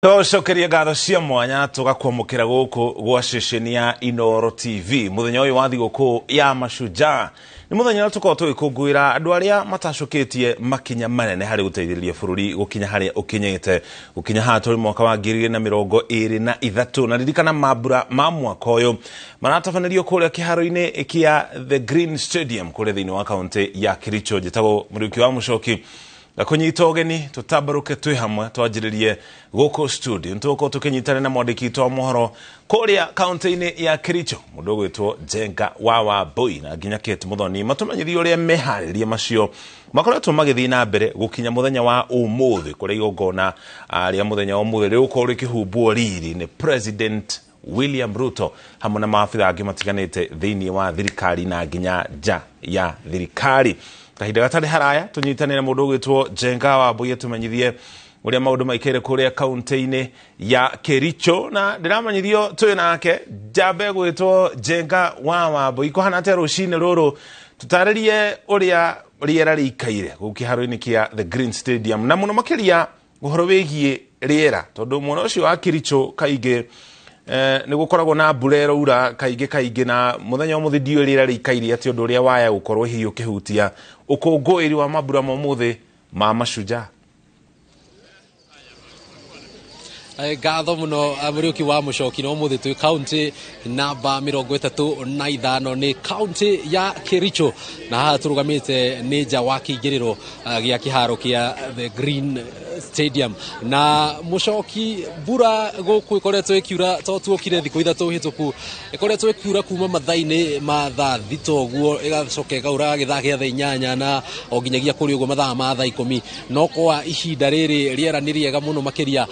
Tũcokerie ngatho cia mwanya tũgakwamũkĩra gũkũ gwa ceceni ya Inooro TV mũthenya ũyũ wa thigũkũ ya Mashujaa. Nĩ mũthenya ũrĩa tũkoragwo tũgĩkũngũĩra andũ arĩa matacũkĩtie makinya manene harĩ gũteithĩrĩria bũrũri gũkinya harĩa ũkinyĩte, gũkinya haha tũrĩ mwaka wa 2023. Na ririkana mambura ma mwaka ũyũ maratabanĩrio kũrĩa kĩharo-inĩ kĩa The Green Stadium kũrĩa thĩinĩ wa kaũntĩ ya Kericho. Njĩtagwo Mũriũki wa Mũcoki, ngakũnyita ũgeni tũtambarũke twĩ hamwe twanjĩrĩrie gũkũ studio. Nĩtũgũkorwo tũkĩnyitana na mwandĩki witũ wa mohoro kũrĩa kaũntĩ-inĩ ya Kericho, mũndũ ũgwĩtwo Njenga wa Wambui, na nginya Kate Muthoni, matũmenyithie ũrĩa meharĩria macio makoretwo magĩthiĩ na mbere gũkinya mũthenya wa ũmũthĩ, kũrĩa igongona rĩa mũthenya wa ũmũthĩ rĩgũkorwo rĩkĩhumbwo riri nĩ President William Ruto hamwe na maabitha angĩ matiganĩte thĩinĩ wa thirikari na nginya nja ya thirikari. Kahinda gatarĩ haraya tũnyitanĩre mũndũ ũgwĩtwo Njenga wa Wambui atũmenyithie ũrĩa maũndũ maikaire kũrĩa kaũntĩ-inĩ ya Kericho, na ndĩramanyithio twĩ nake njambe gwĩtwo Njenga wa Wambui. Kũhana atĩa rũcinĩ rũrũ? Tũtarĩrie ũrĩa rĩera rĩikaire gũkũ kĩharo-inĩ kĩa The Green Stadium, na mũno makĩria ũhoro wĩgiĩ rĩera, tondũ mwena ũcio wa Kericho kaingĩ nĩ gũkoragwo na mbura ĩraura kaingĩ kaingĩ, na mũthenya wa mũthĩ ndiũĩ rĩera rĩikaire atĩ ũndũ ũrĩa waya gũkorwo hihi ũkĩhutia ũkũngũĩri wa mambura ma ũmũthĩ ma Mashujaa. Ngatho mũno Mũriũki wa Mũcoki. Na ũmũthĩ twĩ kaũntĩ namba 35, nĩ kaũntĩ ya Kericho, na haha tũrũgamĩte nĩ nja wa kĩingĩrĩro gĩa kĩharo kĩa The Green Stadium. Na Mũcoki, mbura gũkũ ĩkoretwo ĩkiura to tuokire thikũ 3 hĩtũku, ĩkoretwo ĩkiura kuma mathaa-inĩ ma thaa 6 ũguo, ĩgacoka ĩkaura gĩthaa gĩa thaa 8 na o nginyagia kũrĩ ũguo mathaa ma thaa 10. No kwa ihinda rĩrĩ rĩera nĩ rĩega mũno makĩria,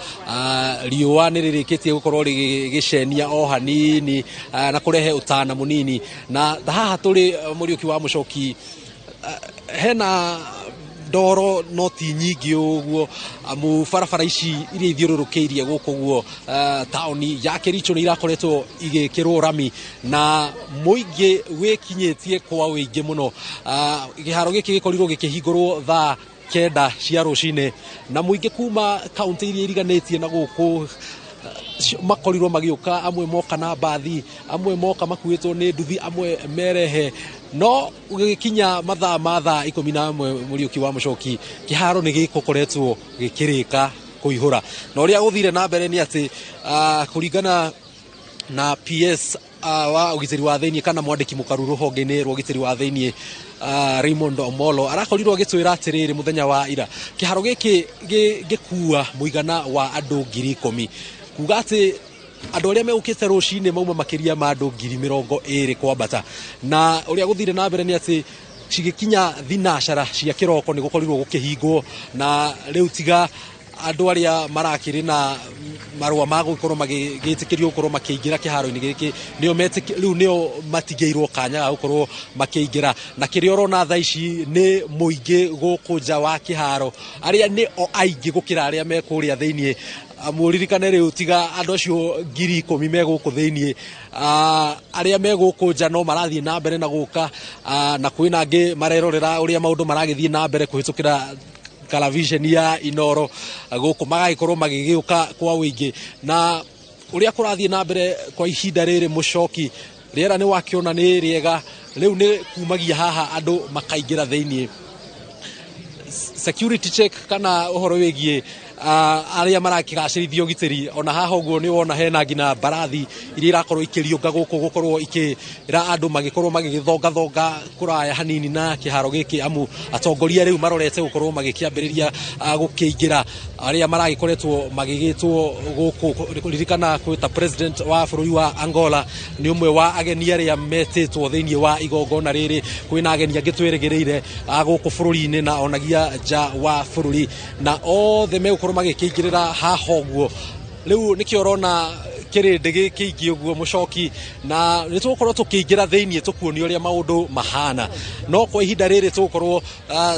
riũa nĩ rĩrĩkĩtie gũkorwo rĩgĩcenia o hanini na kũrehe ũtana mũnini. Na haha tũrĩ Mũriũki wa Mũcoki, hena ndoro no ti nyingĩ ũguo, amu barabara ici iria ithiũrũrũkĩirie gũkũ ũguo taũni ya Kericho nĩ irakoretwo igĩkĩrwo rami na mũingĩ wĩkinyĩtie kwa ũingĩ mũno. Kĩharo gĩkĩ gĩkorirwo gĩkĩhingũrwo thaa 9 cia rũcinĩ, na mũingĩ kuma kaũntĩ iria iriganĩtie na gũkũ makorirwo magĩũka, amwe moka na mbathi, amwe moka makuĩtwo nĩ nduthi, amwe merehe. No gũgĩkinya mathaa ma thaa 11, Mũriũki wa Mũcoki, kĩharo nĩ gĩgũkoretwo gĩkĩrĩka kũihũra. Na ũrĩa gũthire na mbere nĩ atĩ kũringana na PS wa ũgitĩri wa thĩinĩ kana mwandĩki mũkaru rũhonge-inĩ rwa ũgitĩri wa thĩinĩ, Raymond Omolo, arakorirwo agĩtwĩra atĩrĩrĩ mũthenya wa ira kĩharo gĩkĩ gĩkua mũigana wa andũ 10,000, kuga atĩ andũ arĩa megũkĩte rũcinĩ mauma makĩria ma andũ 20,000 kwambata. Na ũrĩa gũthire na mbere nĩ atĩ cigĩkinya thinacara cia kĩroko nĩ gũkorirwo gũkĩhingwo, na rĩu tiga andũ arĩa marakĩrĩ na marũa ma gũkorwo magĩtĩkĩrio gũkorwo makĩingĩra kĩharo-inĩ gĩkĩ nĩo rĩu nĩo matigĩirwo kanya ga gũkorwo makĩingĩra. Na kĩrĩa ũrona thaa ici nĩ mũingĩ gũkũ nja wa kĩharo, arĩa nĩ o aingĩ gũkĩra arĩa me kũrĩa thĩiniĩ. Mũririkane rĩu tiga andũ acio 10,000 me gũkũ thĩiniĩ, arĩa me gũkũ nja no marathiĩ na mbere na gũka, na kwĩna angĩ marerorera ũrĩa maũndũ maragĩthiĩ na mbere kũhĩtũkĩra television ya Inooro gũkũ, magagĩkorwo magĩgĩũka kwa ũingĩ. Na ũrĩa kũrathiĩ na mbere kwa ihinda rĩrĩ, Mũcoki, rĩera nĩ wakĩona nĩ rĩega, rĩu nĩ kumagia haha andũ makaingĩra thĩiniĩ. Security check kana ũhoro wĩgiĩ arĩa marakĩgacĩrithia ũgitĩri, ona haha ũguo nĩ wona hena nginya mbarathi iria irakorwo ikĩriũnga gũkũ, gũkorwo ikĩra andũ magĩkorwo magĩgĩthongathonga kũraya hanini na kĩharo gĩkĩ, amu atongoria rĩu marorete gũkorwo magĩkĩambĩrĩria gũkĩingĩra. Arĩa maragĩkoretwo magĩgĩtwo gũkũ, ririkana kwĩ ta president wa bũrũri wa Angola nĩ ũmwe wa ageni arĩa metĩtwo thĩinĩ wa igongona rĩrĩ. Kwĩna ageni angĩ twĩrĩgĩrĩire gũkũ bũrũri-inĩ na onagia nja wa bũrũri, na othe megũkorwo magĩkĩingĩrĩra haha ũguo. Rĩu nĩkĩo ũrona kĩrĩndĩ gĩkĩingĩ ũguo mũcoki, na nĩ tũgũkorwo tũkĩingĩra thĩinĩ tũkuonio ũrĩa maũndũ mahana. No kwa ihinda rĩrĩ tũgũkorwo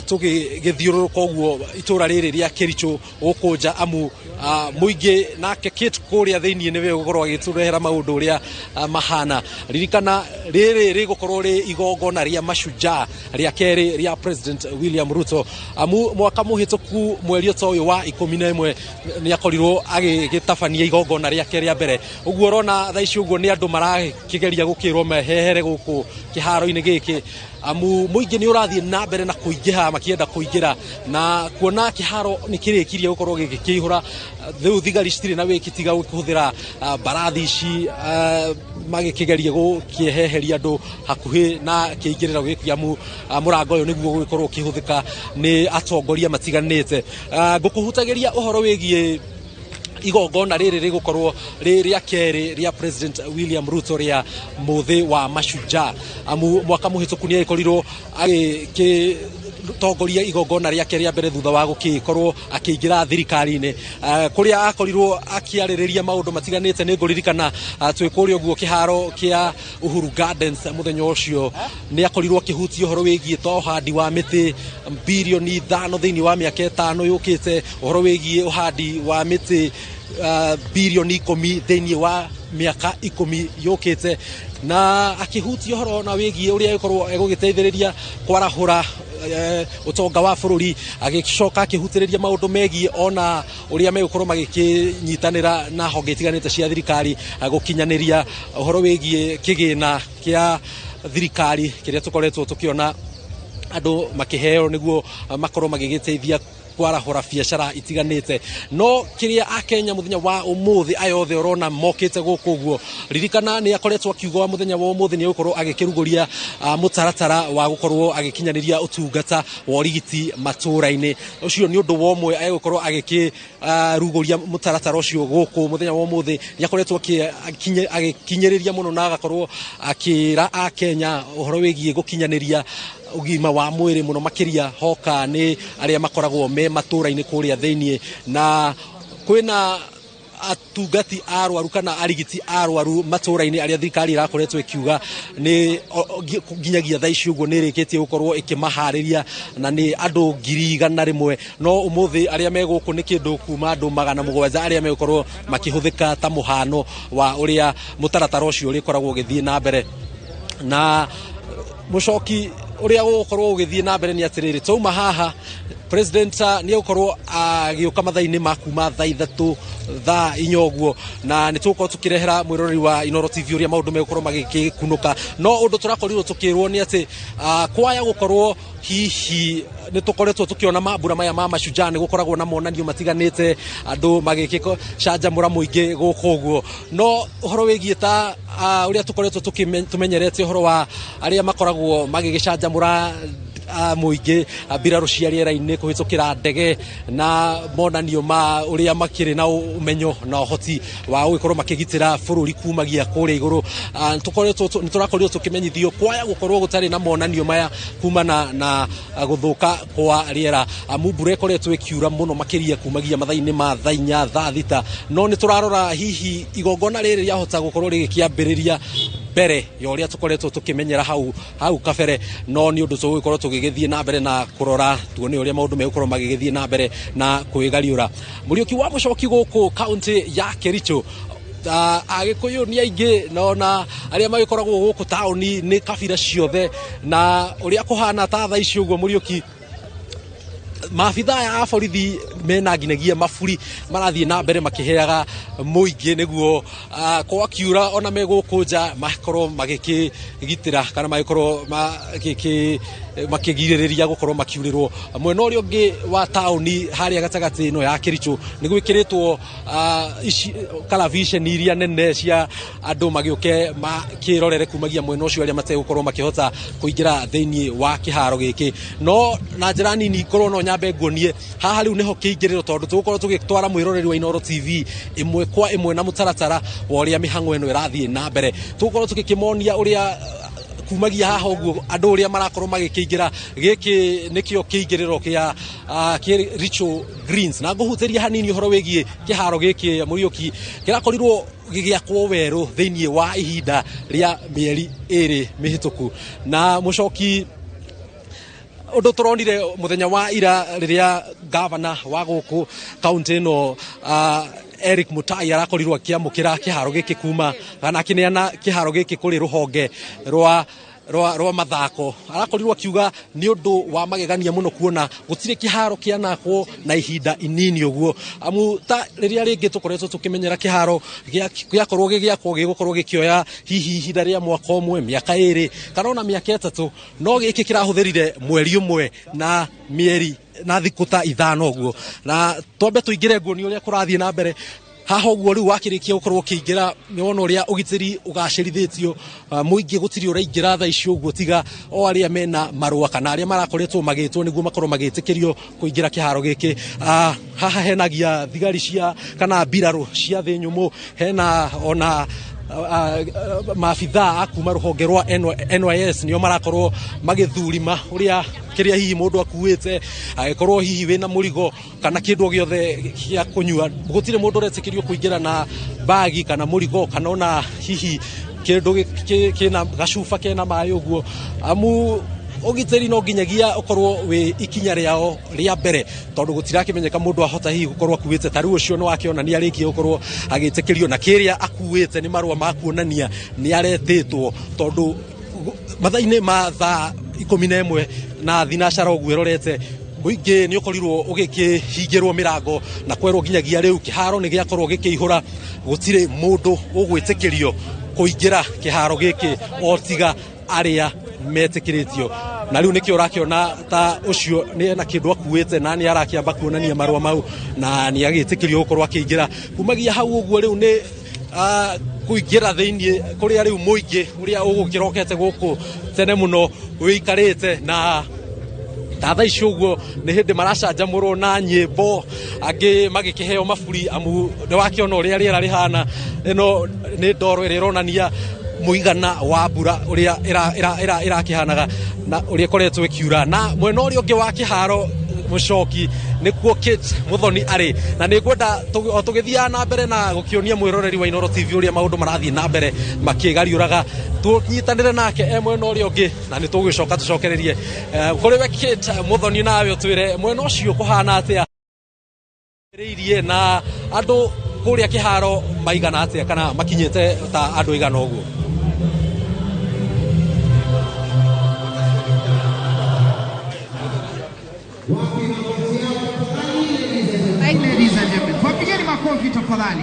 tũgĩthiũrũrũka ũguo itũra rĩrĩ rĩa Kericho gũkũ nja, amu mũingĩ nake Kate kũrĩa thĩinĩ nĩwe ũgũkorwo agĩtũrehera maũndũ ũrĩa mahana. Ririkana rĩrĩ rĩgũkorwo rĩ igongona rĩa Mashujaa rĩa kerĩ rĩa President William Ruto, amu mwaka mũhĩtũku mweri ta ũyũ wa 11 nĩ akorirwo agĩgĩtabania igongona rĩake rĩa mbere. Ũguo ũrona thaa ici ũguo nĩ andũ marakĩgeria gũkĩrwo mehehere gũkũ kĩharo-inĩ gĩkĩ, amu mũingĩ nĩ ũrathiĩ na mbere na kũingĩha makĩenda kũingĩra, na kuona kĩharo nĩ kĩrĩkirie gũkorwo gĩgĩkĩihũra. Rĩu thigari citirĩ na wĩki tiga kũhũthĩra mbarathi ici magĩkĩgeria gũkĩeheria andũ hakuhĩ na kĩingĩrĩro gĩkĩ, amu mũrango ũyũ nĩguo ũgũgĩkorwo ũkĩhũthĩka nĩ atongoria matiganĩte. Ngũkũhutagĩria ũhoro wĩgiĩ igongona rĩrĩ rĩgũkorwo rĩ rĩa kerĩ rĩa President William Ruto rĩa mũthĩ wa Mashujaa, amu mwaka mũhĩtũku nĩ agĩkorirwo agĩtongoria igongona rĩake rĩa mbere thutha wa gũgĩkorwo akĩingĩra thirikari-inĩ, kũrĩa akorirwo akĩarĩrĩria maũndũ matiganĩte. Nĩ ngũririkana twĩ kũrĩa ũguo kĩharo kĩa Uhuru Gardens mũthenya ũcio nĩ akorirwo akĩhutia ũhoro wĩgiĩ ta ũhandi wa mĩtĩ bilioni 5 thĩinĩ wa mĩaka 5 yũkĩte, ũhoro wĩgiĩ ũhandi wa mĩtĩ bilioni 10 thĩinĩ wa mĩaka 10 yũkĩte, na akĩhutia ũhoro na wĩgiĩ ũrĩa ĩgũkorwo ĩgũgĩteithĩrĩria kwarahũra ũtonga wa bũrũri. Agĩcoka akĩhutĩrĩria maũndũ megiĩ ona ũrĩa megũkorwo magĩkĩnyitanĩra na honge itiganĩte cia thirikari gũkinyanĩria ũhoro wĩgiĩ kĩgĩna kĩa thirikari kĩrĩa tũkoretwo tũkĩona andũ makĩheo nĩguo makorwo magĩgĩteithia kwarahũra biacara itiganĩte. No kĩrĩa akenya mũthenya wa ũmũthĩ aya othe ũrona mokĩte gũkũ ũguo, ririkana nĩ akoretwo akiuga mũthenya wa ũmũthĩ nĩ egũkorwo agĩkĩrugũria mũtaratara wa gũkorwo agĩkinyanĩria ũtungata wa ũrigiti matũra-inĩ. Ũcio nĩ ũndũ wa ũmwe egũkorwo agĩkĩrugũria mũtaratara ũcio gũkũ mũthenya wa ũmũthĩ. Nĩ akoretwo agĩkinyĩrĩria mũno na agakorwo akĩra akenya ũhoro wĩgiĩ gũkinyanĩria ũgima wa mwĩrĩ mũno makĩria hoka nĩ arĩa makoragwo me matũra-inĩ kũrĩa thĩinĩ, na kwĩna atungati arwaru kana arigiti arwaru matũra-inĩ arĩa thirikari ĩrakoretwo ĩkiuga nĩ nginyagia thaa ici ũguo nĩ ĩrĩkĩtie gũkorwo ĩkĩmaharĩria na nĩ andũ 100,000. No ũmũthĩ arĩa me gũkũ nĩ kĩndũ kuma andũ 700 arĩa megũkorwo makĩhũthĩka ta mũhano wa ũrĩa mũtaratara ũcio ũrĩkoragwo ũgĩthiĩ na mbere. Na mũcoki ũrĩa ũgũkorwo ũgĩthiĩ na mbere nĩ atĩrĩrĩ, twauma haha President nĩ egũkorwo agĩũka mathaa-inĩ ma kuma thaa 3 thaa 4 ũguo, na nĩ tũgũkorwo tũkĩrehera mwĩroreri wa Inooro TV ũrĩa maũndũ megũkorwo magĩkunũka. No ũndũ tũrakorirwo tũkĩrwo nĩ atĩ kwaya gũkorwo hihi nĩ tũkoretwo tũkĩona mambura maya ma Mashujaa nĩ gũkoragwo na monanio matiganĩte andũ magĩgĩcanjamũra mũingĩ gũkũ ũguo. No ũhoro wĩgiĩ ta ũrĩa tũkoretwo tũmenyerete ũhoro wa arĩa makoragwo magĩgĩcanjamũra mũingĩ mbirarũ cia rĩera-inĩ kũhĩtũkĩra ndege na monanio ma ũrĩa makĩrĩ na ũmenyo na ũhoti wa gũgĩkorwo makĩgitĩra bũrũri kumagia kũrĩa igũrũ, nĩ tũrakorirwo tũkĩmenyithio kwaya gũkorwo gũtarĩ na monanio maya kumana na gũthũka kwa rĩera, amu mbura ĩkoretwo ĩkiura mũno makĩria kumagia mathaa-inĩ ma thaa 4 thaa 6. No nĩ tũrarora hihi igongona rĩrĩ rĩahota gũkorwo rĩgĩkĩambĩrĩria mbere ya ũrĩa tũkoretwo tũkĩmenyera hau kabere. No nĩ ũndũ tũgũgĩkorwo tũgĩgĩthiĩ na mbere na kũrora tuone ũrĩa maũndũ megũkorwo magĩgĩthiĩ na mbere na kwĩgariũra. Mũriũki wa mũcoki gũkũ kaunti ya Kericho, Agĩkũyũ nĩ aingĩ na ona arĩa magĩkoragwo gũkũ taũni nĩ kabira ciothe, na ũrĩa kũhana ta thaa ici ũguo Mũriũki, maabitha aya a borithi mena nginyagia maburi marathiĩ na mbere makĩheaga mũingĩ nĩguo kwakiura ona me gũkũ nja makorwo magĩkĩgitĩra kana magĩkorwo makĩgirĩrĩria gũkorwo makiurĩrwo. Mwena ũrĩa ũngĩ wa taũni harĩa gatagatĩ ĩno ya Kericho nĩ gwĩkĩrĩtwo karaviceni iria nene cia andũ magĩũke makĩrorere kumagia mwena ũcio arĩa mategũkorwo makĩhota kũingĩra thĩinĩ wa kĩharo gĩkĩ. No na njĩra nini ngorwo no nyambe nguonie haha rĩu nĩho kĩingĩrĩro, tondũ tũgũkorwo tũgĩtwara mwĩroreri wa Inooro TV ĩmwe kwa ĩmwe na mũtaratara wa ũrĩa mĩhang'o ĩno ĩrathiĩ na mbere. Tũgũkorwo tũgĩkĩmonia ũrĩa Kumagia haha ũguo andũ ũrĩa marakorwo magĩkĩingĩra, gĩkĩ nĩkĩo kĩingĩrĩro kĩa Kericho Greens. Na ngũhutĩria hanini ũhoro wĩgiĩ kĩharo gĩkĩ, Mũriũki, kĩrakorirwo gĩgĩakwo werũ thĩinĩ wa ihinda rĩa mĩeri 2 mĩhĩtũku. Na Mũcoki, ũndũ tũronire mũthenya wa ira rĩrĩa gavana wa gũkũ kaunti ĩno Eric Mutai arakorirwo akĩamũkĩra kĩharo gĩkĩ kuma kana akĩneana kĩharo gĩkĩ kũrĩ rũhonge rwa mathako, arakorirwo akiuga nĩ ũndũ wa magegania mũno kuona gũtirĩ kĩharo kĩanakwo na ihinda inini ũguo, amu ta rĩrĩa rĩngĩ tũkoretwo tũkĩmenyera kĩharo gĩakorwo gĩgĩakwo gĩgũkorwo gĩkĩoya hihi ihinda rĩa mwaka ũmwe, mĩaka 2 kana ona mĩaka 3, no gĩkĩ kĩrahũthĩrire mweri ũmwe na mĩeri na thikũ ta 5 ũguo. Na twambe tũingĩre nguo nĩ ũrĩa kũrathiĩ na mbere haha ũguo. Rĩu wakĩrĩkia gũkorwo ũkĩingĩra, nĩ wona ũrĩa ũgitĩri ũgacĩrithĩtio. Mũingĩ gũtirĩ ũraingĩra thaa ici ũguo tiga o arĩa mena marũa kana arĩa marakoretwo magĩtwo nĩguo makorwo magĩtĩkĩrio kũingĩra kĩharo gĩkĩ. Haha henagia thigari cia kana mbirarũ cia thĩ nyũmũ, hena ona maabithaa a kuma rũhonge rwa NYS nĩo marakorwo magĩthurima ũrĩa kĩrĩa hihi mũndũ akuĩte, agĩkorwo hihi wĩna mũrigo kana kĩndũ o gĩothe gĩa kũnyua. Gũtirĩ mũndũ ũretĩkĩrio kũingĩra na bagi kana mũrigo kana ona hihi kĩndũ kĩna gacuba kena maĩ ũguo, amu ũgitĩri no nginyagia ũkorwo wĩ ikinya rĩao rĩa mbere, tondũ gũtirakĩmenyeka mũndũ ahota hihi gũkorwo akuĩte. Ta rĩu ũcio nĩ wakĩona nĩ arĩkie gũkorwo agĩtĩkĩrio, na kĩrĩa akuĩte nĩ marũa ma kuonania nĩ aretĩtwo, tondũ mathaa-inĩ ma thaa 11 na thinacara ũguo ĩrorete, mũingĩ nĩ ũkorirwo ũgĩkĩhingĩrwo mĩrango na kwerwo nginyagia rĩu kĩharo nĩ gĩakorwo gĩkĩihũra, gũtirĩ mũndũ ũgwĩtĩkĩrio kũingĩra kĩharo gĩkĩ o tiga arĩa metĩkĩrĩtio. Na rĩu nĩkĩo ũrakĩona ta ũcio nĩ ena kĩndũ akuĩte na nĩ arakĩamba kuonania marũa mau na nĩ agĩtĩkĩrio gũkorwo akĩingĩra. Kumagia hau ũguo rĩu nĩ kũingĩra thĩinĩ kũrĩa rĩu mũingĩ ũrĩa ũgũkĩrokete gũkũ tene mũno wĩikarĩte, na ta thaa ici ũguo nĩ hĩndĩ maracanjamũrwo na nyĩmbo, angĩ magĩkĩheo maburi, amu nĩ wakĩona ũrĩa rĩera rĩhana. Ĩno nĩ ndoro ĩrĩa ĩronania mũigana wa mbura ũrĩa ĩrakĩhanaga na ũrĩa ĩkoretwo ĩkiura. Na mwena ũrĩa ũngĩ wa kĩharo, Mũcoki, nĩkuo Kate Muthoni arĩ, na nĩ ngwenda o tũgĩthiaga na mbere na gũkĩonia mwĩroreri wa Inooro TV ũrĩa maũndũ marathiĩ na mbere makĩgariũraga, tũnyitanĩre nake e mwena ũrĩa ũngĩ, na nĩ tũgũgĩcoka tũcokererie kũrĩ we Kate Muthoni, nawe ũtwĩre mwena ũcio kũhana atĩa rĩirie na andũ kũrĩa kĩharo maigana atĩa kana makinyĩte ta andũ aigana ũguo. Ladies and gentlemen, wapigeni makofi tafadhali.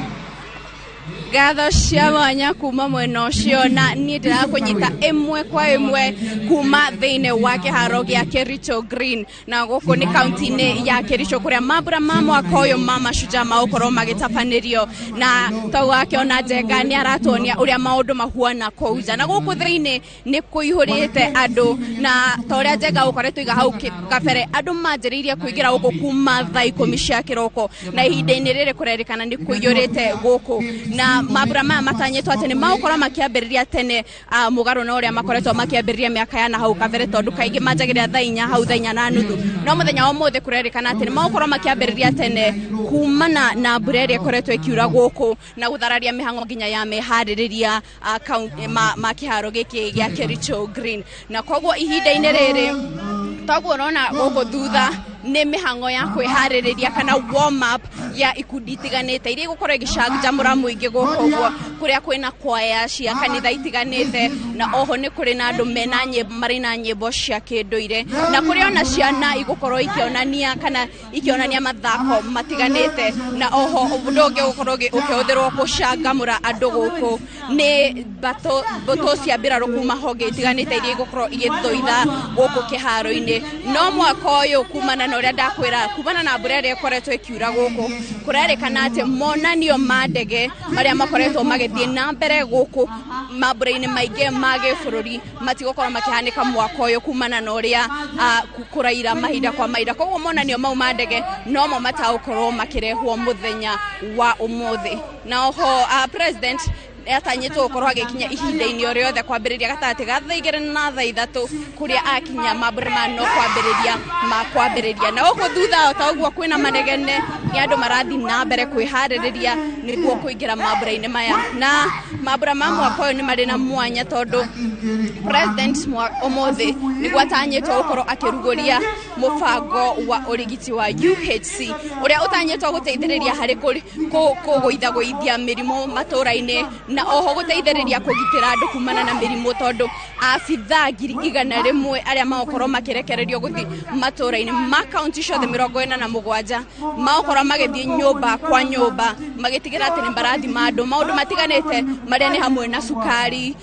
Ngatho cia mwanya kuma mwena ũcio, na niĩ ndĩrakũnyita ĩmwe kwa ĩmwe kuma thĩinĩ wa kĩharo gĩa Kericho Green, na gũkũ nĩ kaunti-inĩ ya Kericho kũrĩa mambura ma mwaka ũyũ ma Mashujaa magũkorwo magĩtabanĩrio. Na tau wakĩona Njenga nĩ aratuonia ũrĩa maũndũ mahuana kũu nja, na gũkũ thĩinĩ nĩ kũihũrĩte andũ, na ta ũrĩa Njenga ũkoretwo iga hau kabere, andũ manjĩrĩirie kũingĩra gũkũ kuma thaa 10 cia kĩroko, na ihinda-inĩ rĩrĩ kũrerĩkana nĩ kũiyũrĩte gũkũ. Na mambura maya matanyĩtwo atĩ nĩ magũkorwo makĩambĩrĩria tene, mũgarũ na ũrĩa makoretwo makĩambĩrĩria mĩaka ya na hau kabere, tondũ kaingĩ manjagĩrĩria thaa 4 hau thaa 4:30, no mũthenya wa ũmũthĩ kũrerĩkana atĩ nĩ magũkorwo makĩambĩrĩria tene kumana na mbura ĩrĩa ĩkoretwo ĩkiura gũkũ na gũthararia mĩhang'o nginya ya meharĩrĩria ma kĩharo gĩkĩ gĩa Kericho Green. Na koguo ihinda-inĩ rĩrĩ toguo ũrona gũkũ thutha nĩ mĩhang'o ya kwĩharĩrĩria kana warm up ya ikundi itiganĩte iria igũkorwo igĩcanjamũra mũingĩ gũkũ ũguo, kũrĩa kwĩna kwaya cia kanitha itiganĩte, na oho nĩ kũrĩ na andũ mena nyĩmbo, marĩ na nyĩmbo cia kĩndũire, na kũrĩ ona ciana igũkorwo ikĩonania kana ikĩonania mathako matiganĩte. Na oho ũndũ ũngĩ ũgũkorwo ũkĩhũthĩrwo gũcangamũra andũ gũkũ nĩ mbũtũ cia mbirarũ kuma honge itiganĩte iria igũkorwo igĩthũitha gũkũ kĩharo-inĩ. No mwaka ũyũ kumana na ũrĩa ndakwĩra, kumana na mbura ĩrĩa ĩkoretwo ĩkiura gũkũ, kũrerĩkana atĩ monanio ma ndege marĩa makoretwo magĩthiĩ na mbere gũkũ mambura-inĩ maingĩ ma gĩbũrũri matigũkorwo makĩhanĩka mwaka ũyũ kumana na ũrĩa kũraira mahinda kwa mahinda. Koguo monanio mau ma ndege nomo matagũkorwo makĩrehwo mũthenya wa ũmũthĩ. Na oho president Atanyĩtwo gũkorwo agĩkinya ihinda-inĩ o rĩothe kwambĩrĩria gatagatĩ ga thaa 2 na thaa 3 kũrĩa akinya mambura maya no kwambĩrĩria makwambĩrĩria. Na gũkũ thutha o ta ũguo kwĩna manegene, nĩ andũ marathiĩ na mbere kwĩharĩrĩria nĩguo kũingĩra mambura-inĩ maya. Na mambura ma mwaka ũyũ nĩ marĩ na mwanya tondũ President ũmũthĩ nĩguo atanyĩtwo gũkorwo akĩrugũria mũbango wa ũrigiti wa UHC ũrĩa ũtanyĩtwo gũteithĩrĩria harĩ kũgũithagũithia mĩrimũ matũra-inĩ na oho gũteithĩrĩria kũgitĩra andũ kumana na mĩrimũ tondũ abithaa 100,000 arĩa magũkorwo makĩrekererio gũthiĩ matũra-inĩ ma kaunti ciothe 47 magũkorwo magĩthiĩ nyũmba kwa nyũmba magĩtigĩra atĩ nĩ marathima andũ maũndũ matiganĩte marĩa nĩ hamwe na cukari,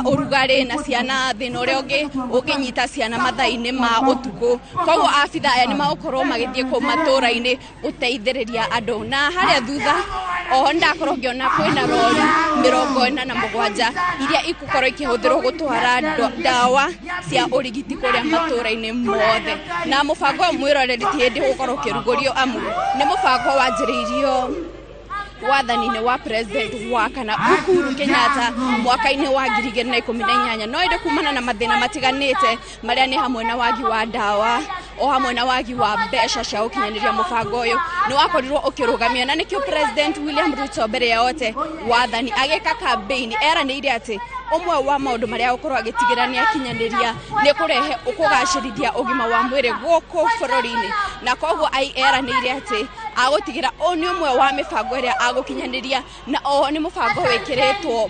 ũrugarĩ na ciana, thĩna ũrĩa ũngĩ ũngĩnyita ciana mathaa-inĩ ma ũtukũ. Koguo abithaa aya nĩ magũkorwo magĩthiĩ kũu matũra-inĩ gũteithĩrĩria andũ. Na harĩa thutha oho nĩndakorwo ngĩona kwĩna rori 47 iria igũkorwo ikĩhũthĩrwo gũtwara ndawa cia ũrigiti kũrĩa matũra-inĩ mothe. Na mũbango ũyũ mwĩroreri ti hĩndĩ ũgũkorwo ũkĩrugũrio amu nĩ mũbango wanjĩrĩirio wathani-inĩ wa President wa kana Uhuru Kenyatta mwaka-inĩ wa 2018, no ĩndĩ kumana na mathĩna matiganĩte marĩa nĩ hamwe na wagi wa ndawa o hamwe na wagi wa mbeca cia gũkinyanĩria mũbango ũyũ nĩ wakorirwo ũkĩrũgamio. Na nĩkĩo President William Ruto mbere ya yote wathani agĩka campaign eranĩire atĩ ũmwe wa maũndũ marĩa agũkorwo agĩtigĩra nĩ akinyanĩria nĩ kũrehe kũgacĩrithia ũgima wa mwĩrĩ gũkũ bũrũri-inĩ, na koguo eranĩire atĩ agũtigĩra ũyũ nĩ ũmwe wa mĩbango ĩrĩa agũkinyanĩria, na oho nĩ mũbango wĩkĩrĩtwo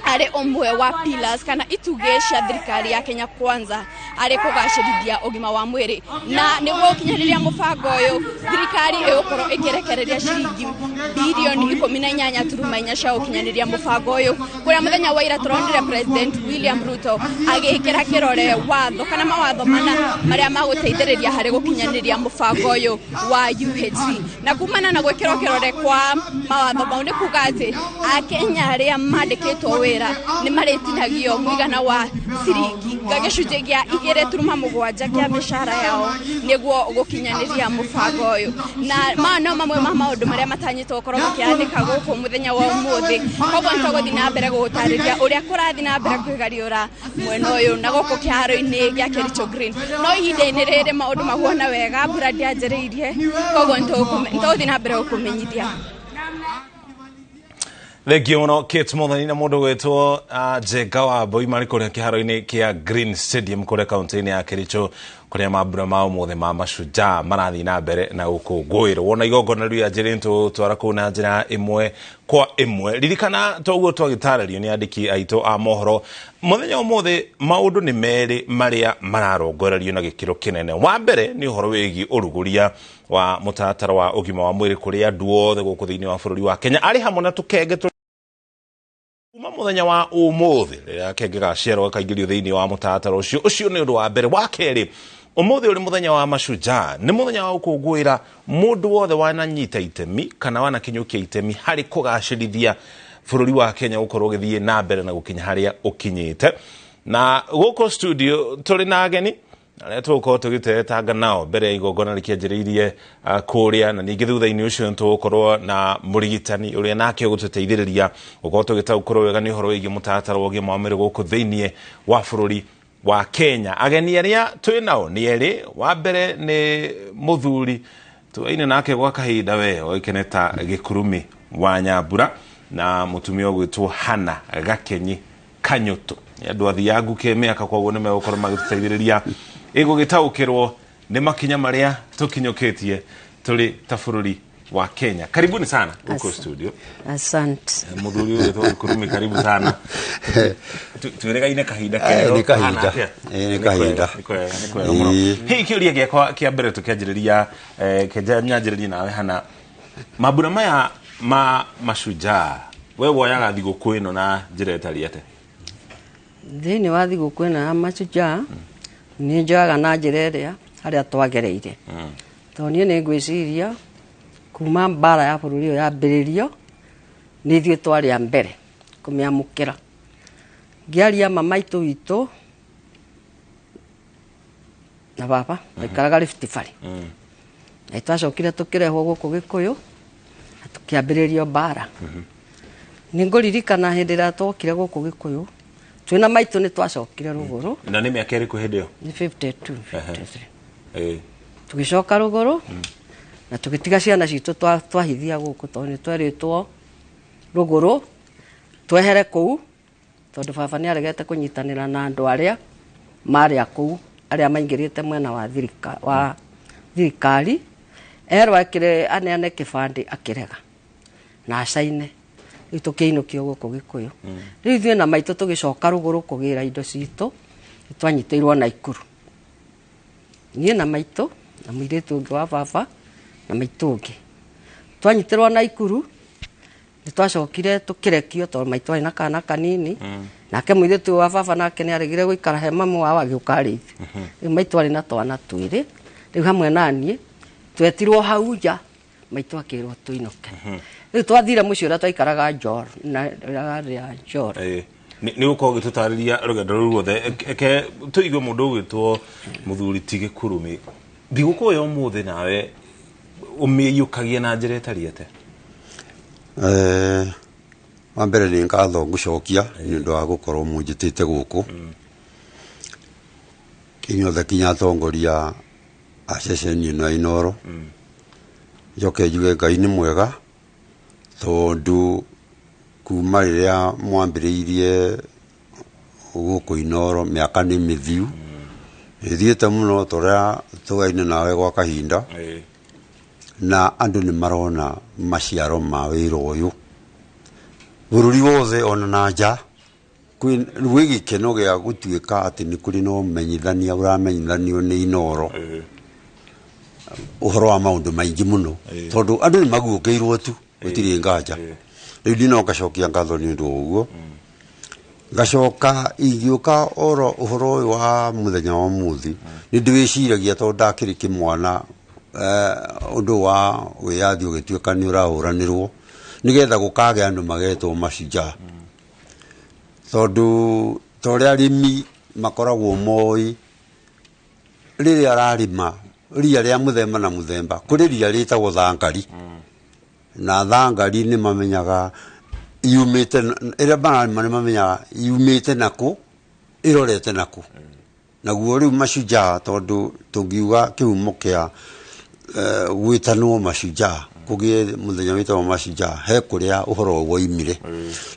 arĩ ũmwe wa pillars kana itugĩ cia thirikari ya Kenya Kwanza arĩ kũgacĩrithia ũgima wa mwĩrĩ. Na nĩguo gũkinyanĩria mũbango ũyũ thirikari ĩgũkorwo ĩkĩrekereria ciringi bilioni 18.4 cia gũkinyanĩria mũbango ũyũ, kũrĩa mũthenya wa ira tũronire President William Ruto agĩkĩra kĩrore watho kana mawatho mana marĩa magũteithĩrĩria harĩ gũkinyanĩria mũbango ũyũ wa UHC. Na kumana na gwĩkĩrwo kĩrore kwa mawatho mau nĩ kuga atĩ Akenya arĩa mandĩkĩtwo wĩra nĩ marĩtinagio mũigana wa ciringi gĩcunjĩ gĩa 2.7 kĩa mĩcara yao nĩguo gũkinyanĩria mũbango ũyũ. Na maya no mamwe ma maũndũ marĩa matanyĩtwo gũkorwo makĩandĩka gũkũ mũthenya wa ũmũthĩ. Koguo nĩtũgũthiĩ na mbere gũgũtarĩria ũrĩa kũrathiĩ na mbere kwĩgariũra mwena ũyũ na gũkũ kĩharo-inĩ gĩa Kericho Green. No ihinda-inĩ rĩrĩ maũndũ mahuana wega, mbura ndĩanjĩrĩirie, koguo nĩtũgũthiĩ na mbere gũkũmenyithia. Thengio mũno Kate Muthoni na mũndũ gwĩtwo Njenga wa Mbui marĩ kũrĩa kĩharo-inĩ kĩa Green Stadium kũrĩa kaunti-inĩ ya Kericho kũrĩa mambura ma ũmũthĩ ma mashujaa marathiĩ na mbere na gũkũngũĩrwo. Wona igongona rĩu yanjĩrĩ nĩtũgũtwara kũu na njĩra ĩmwe kwa ĩmwe. Ririkana toguo twagĩtarĩrio nĩ andĩki aitũ a mohoro mũthenya ũmũthĩ maũndũ nĩ merĩ marĩa mararongorerio na gĩkĩro kĩnene. Wa mbere nĩ ũhoro wĩgiĩ ũrugũria wa mũtaratara wa ũgima wa mwĩrĩ kũrĩ andũ othe gũkũ thĩinĩ wa bũrũri wa Kenya arĩ hamwe na tũkenge kuma mũthenya wa ũmũthĩ rĩrĩa kenge gaciarwo gakaingĩrio thĩinĩ wa mũtaratara ũcio. Ũcio nĩ ũndũ wa mbere. Wa kerĩ, ũmũthĩ ũrĩ mũthenya wa mashujaa, nĩ mũthenya wa gũkũngũĩra mũndũ wothe wananyita itemi kana wanakinyũkia itemi harĩ kũgacĩrithia bũrũri wa Kenya gũkorwo ũgĩthiĩ na mbere na gũkinya harĩa ũkinyĩte. Na gũkũ studio tũrĩ na ageni arĩa tũgũkorwo tũgĩteretanga nao mbere ya igongona rĩkĩanjĩrĩirie kũrĩa, na ningĩ thutha-inĩ ũcio nĩtũgũkorwo na mũrigitani ũrĩa nake ũgũtũteithĩrĩria gũkorwo tũgĩtaũkĩrwo wega nĩ ũhoro wĩgiĩ mũtaratara wa ũgima wa mwĩrĩ gũkũ thĩinĩ wa bũrũri wa Kenya. Ageni arĩa twĩ nao nĩ erĩ. Wa mbere nĩ mũthuri tũaine nake gwa kahinda we oĩkaine ta Gĩkurumi wa Nyambura na mũtumia ũgwĩtwo Hannah Gakenyi Kanyũtũ. Nĩ andũ athiangu kĩmĩaka, koguo nĩ megũkorwo magĩtũteithĩrĩria ĩgũgĩtaũkĩrwo nĩ makinya marĩa tũkinyũkĩtie tũrĩ ta bũrũri wa Kenya. Karibuni sana huko studio. Asante. Mũthuri ũgwĩtwo Gĩkurumi, karibu sana. Twĩrĩgaine kahinda kega. Nĩ kahinda. Nĩ kahinda. Nĩ kwega mũno. Hihi kĩũria gĩakwa kĩa mbere tũkĩanjĩrĩria, nyanjĩrĩrie nawe Hannah. Mambura maya ma mashujaa, we woyaga thigũkũ ĩno na njĩra ĩtariĩ atĩa? Thĩinĩ wa thigũkũ ĩno ya mashujaa nĩ njoyaga na njĩra ĩrĩa harĩa twagereire. Tondũ niĩ nĩ ngwĩciria kuma mbara ya bũrũri ũyũ yambĩrĩrio nĩ ithuĩ twarĩ a mbere kũmĩamũkĩra. Ngĩaria mama aitũ witũ na baba maikaraga Rift Valley. Na twacokire tũkĩrehwo gũkũ Gĩkũyũ na tũkĩambĩrĩrio mbara. Nĩ ngũririkana hĩndĩ ĩrĩa twokire gũkũ Gĩkũyũ twĩna maitũ nĩ twacokire rũgũrũ. Na nĩ mĩaka ĩrĩkũ hĩndĩ ĩyo? Nĩ 52 53. Tũgĩcoka rũgũrũ na tũgĩtiga ciana citũ twahithia gũkũ tondũ nĩ twerĩtwo rũgũrũ twehere kũu tondũ baba nĩ aregete kũnyitanĩra na andũ arĩa marĩ a kũu arĩa maingĩrĩte mwena wa thirikari erwo akire aneane kĩbandĩ akĩrega na acaine. Rĩu tũkĩinũkio gũkũ Gĩkũyũ. Rĩu ithuĩ na maitũ tũgĩcoka rũgũrũ kũgĩra indo citũ twanyitĩirwo Naikuru. Niĩ na maitũ na mũirĩtu ũngĩ wa baba na maitũ ũngĩ twanyitĩrwo Naikuru. Nĩ twacokire tũkĩrekio tondũ maitũ arĩ na kana kanini nake mũirĩtu wa baba nake nĩ aregire gũikara he mamu wao agĩũka arĩithi. Rĩu maitũ arĩ na twana twĩrĩ rĩu hamwe na niĩ twetirwo hau nja maitũ akĩrwo tũinũke. Rĩu twathire mũciĩ ũrĩa twaikaraga Njoro na Njoro. Nĩ gũkorwo ũgĩtũtarĩria rũgendo rũu ruothe eke tũigue mũndũ ũgwĩtwo mũthuri ti Gĩkurumi. Thigũkũ ya ũmũthĩ nawe ũmĩiyũkagia na njĩra ĩtariĩ atĩa? Wa mbere nĩ ngatho ngũcokia nĩ ũndũ wa gũkorwo mũnjĩtĩte gũkũ. Inyuothe kinya atongoria a ceceni ĩno ya Inooro. Njoke njuge Ngai nĩ mwega tondũ kuma rĩrĩa mwambĩrĩirie gũkũ Inooro mĩaka nĩ mĩthiu ĩthiĩte mũno tũrĩa tũgaine nawe gwa kahinda na andũ nĩ marona maciaro ma wĩra ũyũ bũrũri wothe ona na nja. Gwĩ gĩkeno gĩa gũtuĩka atĩ nĩ kũrĩ na ũmenyithania ũramenyithanio nĩ Inooro ũhoro wa maũndũ maingĩ mũno tondũ andũ nĩ maguũkĩirwo tu gũtirĩ nganja. Rĩu ndino ngacokia ngatho nĩ ũndũ wa ũguo. Ngacoka ingĩũka oro ũhoro ũyũ wa mũthenya wa ũmũthĩ nĩ ndĩwĩciragia tondũ ndakĩrĩ kĩmwana ũndũ wa wĩyathi ũgĩtuĩka nĩ ũrahũranĩrwo nĩgetha gũkagĩa andũ magetwo mashujaa tondũ ta ũrĩa arĩmi makoragwo moĩ rĩrĩa ararĩma ria rĩa mũthemba na mũthemba kũrĩ ria rĩtagwo thangari na thangari nĩ mamenyaga yumĩte ĩrĩa mararĩma nĩ mamenyaga yumĩte nakũ ĩrorete nakũ. Naguo rĩu mashujaa tondũ tũngiuga kĩhumo kĩa gwĩtanwo mashujaa kũgĩe mũthenya wĩtagwo mashujaa he kũrĩa ũhoro woimire.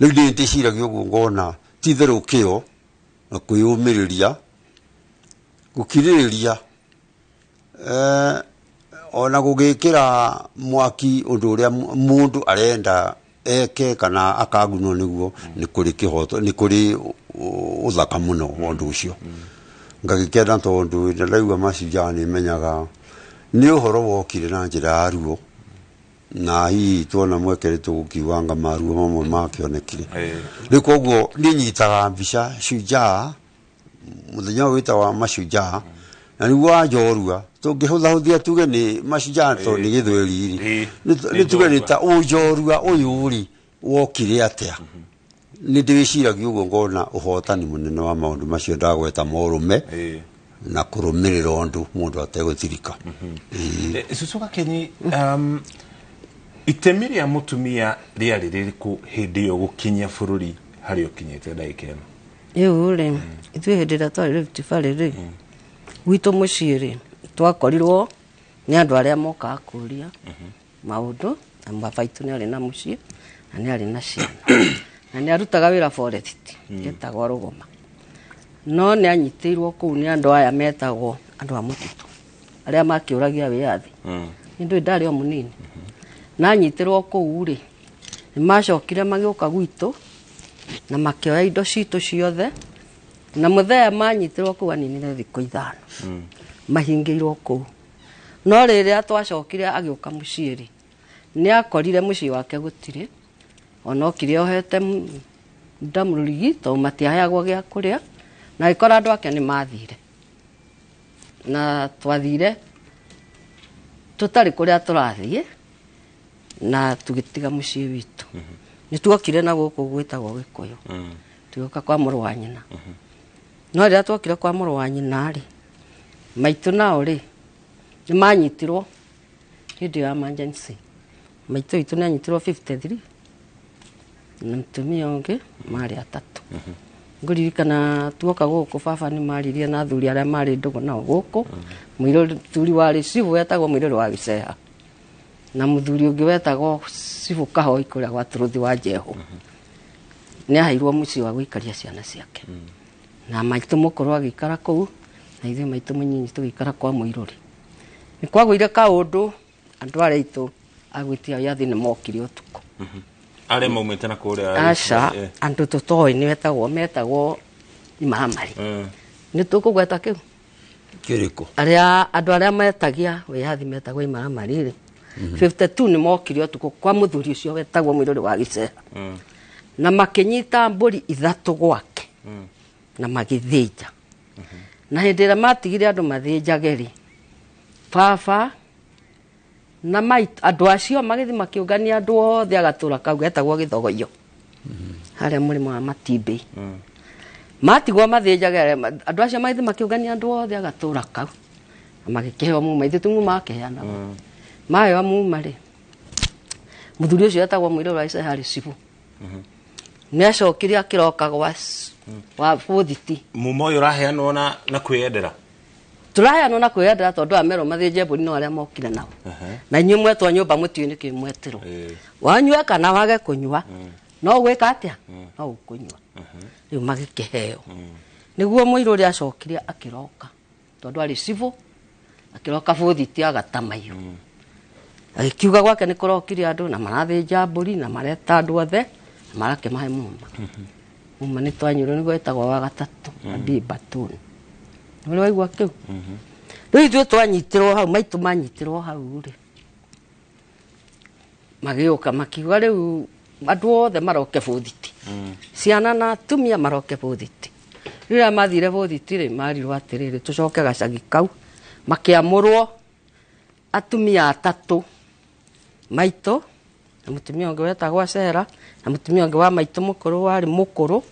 Rĩu niĩ ndĩciragia ũguo ngona ti itherũ kĩo na kwĩyũmĩrĩria gũkirĩrĩria ona gũgĩkĩra mwaki ũndũ ũrĩa mũndũ arenda eke kana akagunwo nĩguo nĩ kũrĩ kĩhoto nĩ kũrĩ ũthaka mũno wa ũndũ ũcio. Ngagĩkena tondũ ndaigua mashujaa nĩ menyaga nĩ ũhoro wokire na njĩra ya ruo na hihi tuona mweke nĩ tũgũkiuga anga maruo mamwe makĩonekire. Rĩu koguo niĩ nyitaga mbica shujaa mũthenya ũyũ wĩtagwo mashujaa na nĩguo wa njorua tũngĩhũthahũthia tuge nĩ mashujaa tondũ nĩ gĩthweri rĩ nĩ tuge nĩ ta ũnjorua ũyũ rĩ wokire atĩa. Nĩ ndĩwĩciragia ũguo ngona ũhotani mũnene wa maũndũ macio ndagweta morũme na kũrũmĩrĩra ũndũ mũndũ ategũtirika. Cucu Gakenyi, itemi rĩa mũtumia rĩarĩ rĩrĩkũ hĩndĩ ĩyo gũkinyia bũrũri harĩa ũkinyĩte ndagĩka ĩno? Rĩu rĩ ithuĩ hĩndĩ ĩrĩa twarĩ Rift Valley rĩ gwitũ mũciĩ rĩ twakorirwo nĩ andũ arĩa mokaga kũria maũndũ na baba itũ nĩ arĩ na mũciĩ na nĩ arĩ na ciana na nĩ arutaga wĩra forest etagwo Rũgoma no nĩ anyitĩirwo kũu nĩ andũ aya metagwo andũ a mũtitũ arĩa makĩũragia wĩyathi. Nĩ ndũĩ ndarĩ o mũnini na anyitĩrwo kũu rĩ nĩ macokire magĩũka gwitũ na makĩoya indo citũ ciothe na mũthenya manyitĩrwo kũu aninire thikũ 5 mahingĩirwo kũu. No rĩrĩa twacokire agĩũka mũciĩ rĩ nĩ akorire mũciĩ wake gũtirĩ ona okire ohete ndamũrigi tondũ matiaheagwo gĩa kũrĩa na agĩkora andũ ake nĩ mathire na twathire tũtarĩ kũrĩa tũrathiĩ na tũgĩtiga mũciĩ witũ. Nĩ tuokire na gũkũ gwĩtagwo Gĩkũyũ tũgĩũka kwa mũrũ wa nyina. No rĩrĩa tuokire kwa mũrũ wa nyina rĩ maitũ nao rĩ nĩ manyitirwo hĩndĩ ya emergency. Maitũ witũ nĩ anyitirwo 53 Na mũtumia ũngĩ marĩ atatũ. Ngũririkana tuoka gũkũ baba nĩ maririe na athuri arĩa marĩ ndũgũ nao gũkũ. Mũthuri warĩ cibũ wetagwo Mũirũrĩ wa Gĩceha na mũthuri ũngĩ wetagwo cibũ Kahoi kũrĩa gwa Tũrũthi wa Njehu. Nĩ aheirwo mũciĩ wa gũikaria ciana ciake. Na maitũ mũkũrũ agĩikara kũu na ithuĩ maitũ mũnyinyi tũgĩikara kwa Mũirũrĩ. Nĩ kwagũire kaũndũ andũ arĩa aitũ agwĩtia wĩyathi nĩ mokire ũtukũ. Arĩa maumĩte na kũrĩa Aca, andũ tũtoĩ nĩ metagwo imaramari. Nĩ tũkũgweta kĩu? Kĩrĩkũ? Arĩa andũ arĩa metagia wĩyathi metagwo imaramari rĩ. 52 nĩ mokire ũtukũ kwa mũthuri ũcio wetagwo Mũirũrĩ wa Gĩceha. Na makĩnyita mbũri ithatũ gwake. Na magĩthĩnja. Na hĩndĩ ĩrĩa matigire andũ mathĩnjage rĩ, baba na maitũ andũ acio magĩthiĩ makĩũngania andũ othe agatũra kau getagwo Gĩthogoyo. Harĩa mũrĩmo wa Matimbĩ. Matigwo mathĩnjage andũ acio magĩthiĩ makĩũngania andũ othe agatũra kau. Na magĩkĩheo muma, ithuĩ ti muma makeheanaga. Maheo muma rĩ, mũthuri ũcio etagwo Mũirũrĩ wa Gĩceha arĩ cibũ. Nĩ acokire akĩroka gwa wa bũthiti. Muma ũyũ ũraheanwo na kwĩyendera? Tũraheanwo na kwĩyendera tondũ amerwo mathĩnje mbũri no arĩa mokire nao. Na inyuĩ mwetwo nyũmba mũtiũĩ nĩkĩ mwetirwo. Wanyue kana wage kũnyua, no gwĩka atĩa? No ũkũnyua. Rĩu magĩkĩheo. Nĩguo Mũirũrĩ acokire akĩroka tondũ arĩ cibũ, akĩroka bũthiti agatamaiyo. Agĩkiuga gwake nĩ kũrokire andũ na marathĩnja mbũri na mareta andũ othe na marakĩmahe muma. Muma nĩ twanyuire nĩguo wetagwo wa gatatũ, Adi Batuni. Nĩ waigua kĩu? Rĩu ithuĩ twanyitirwo hau, maitũ manyitirwo hau rĩ, magĩũka makiuga rĩu andũ othe maroke bũthiti. Ciana na atumia maroke bũthiti. Rĩrĩa mathire bũthiti rĩ, marirwo atĩrĩrĩ, tũcoke gacagi kau, makĩamũrwo atumia atatũ, maitũ na mũtumia ũngĩ wetagwo Acera na mũtumia ũngĩ wa maitũ mũkũrũ warĩ mũkũrũ,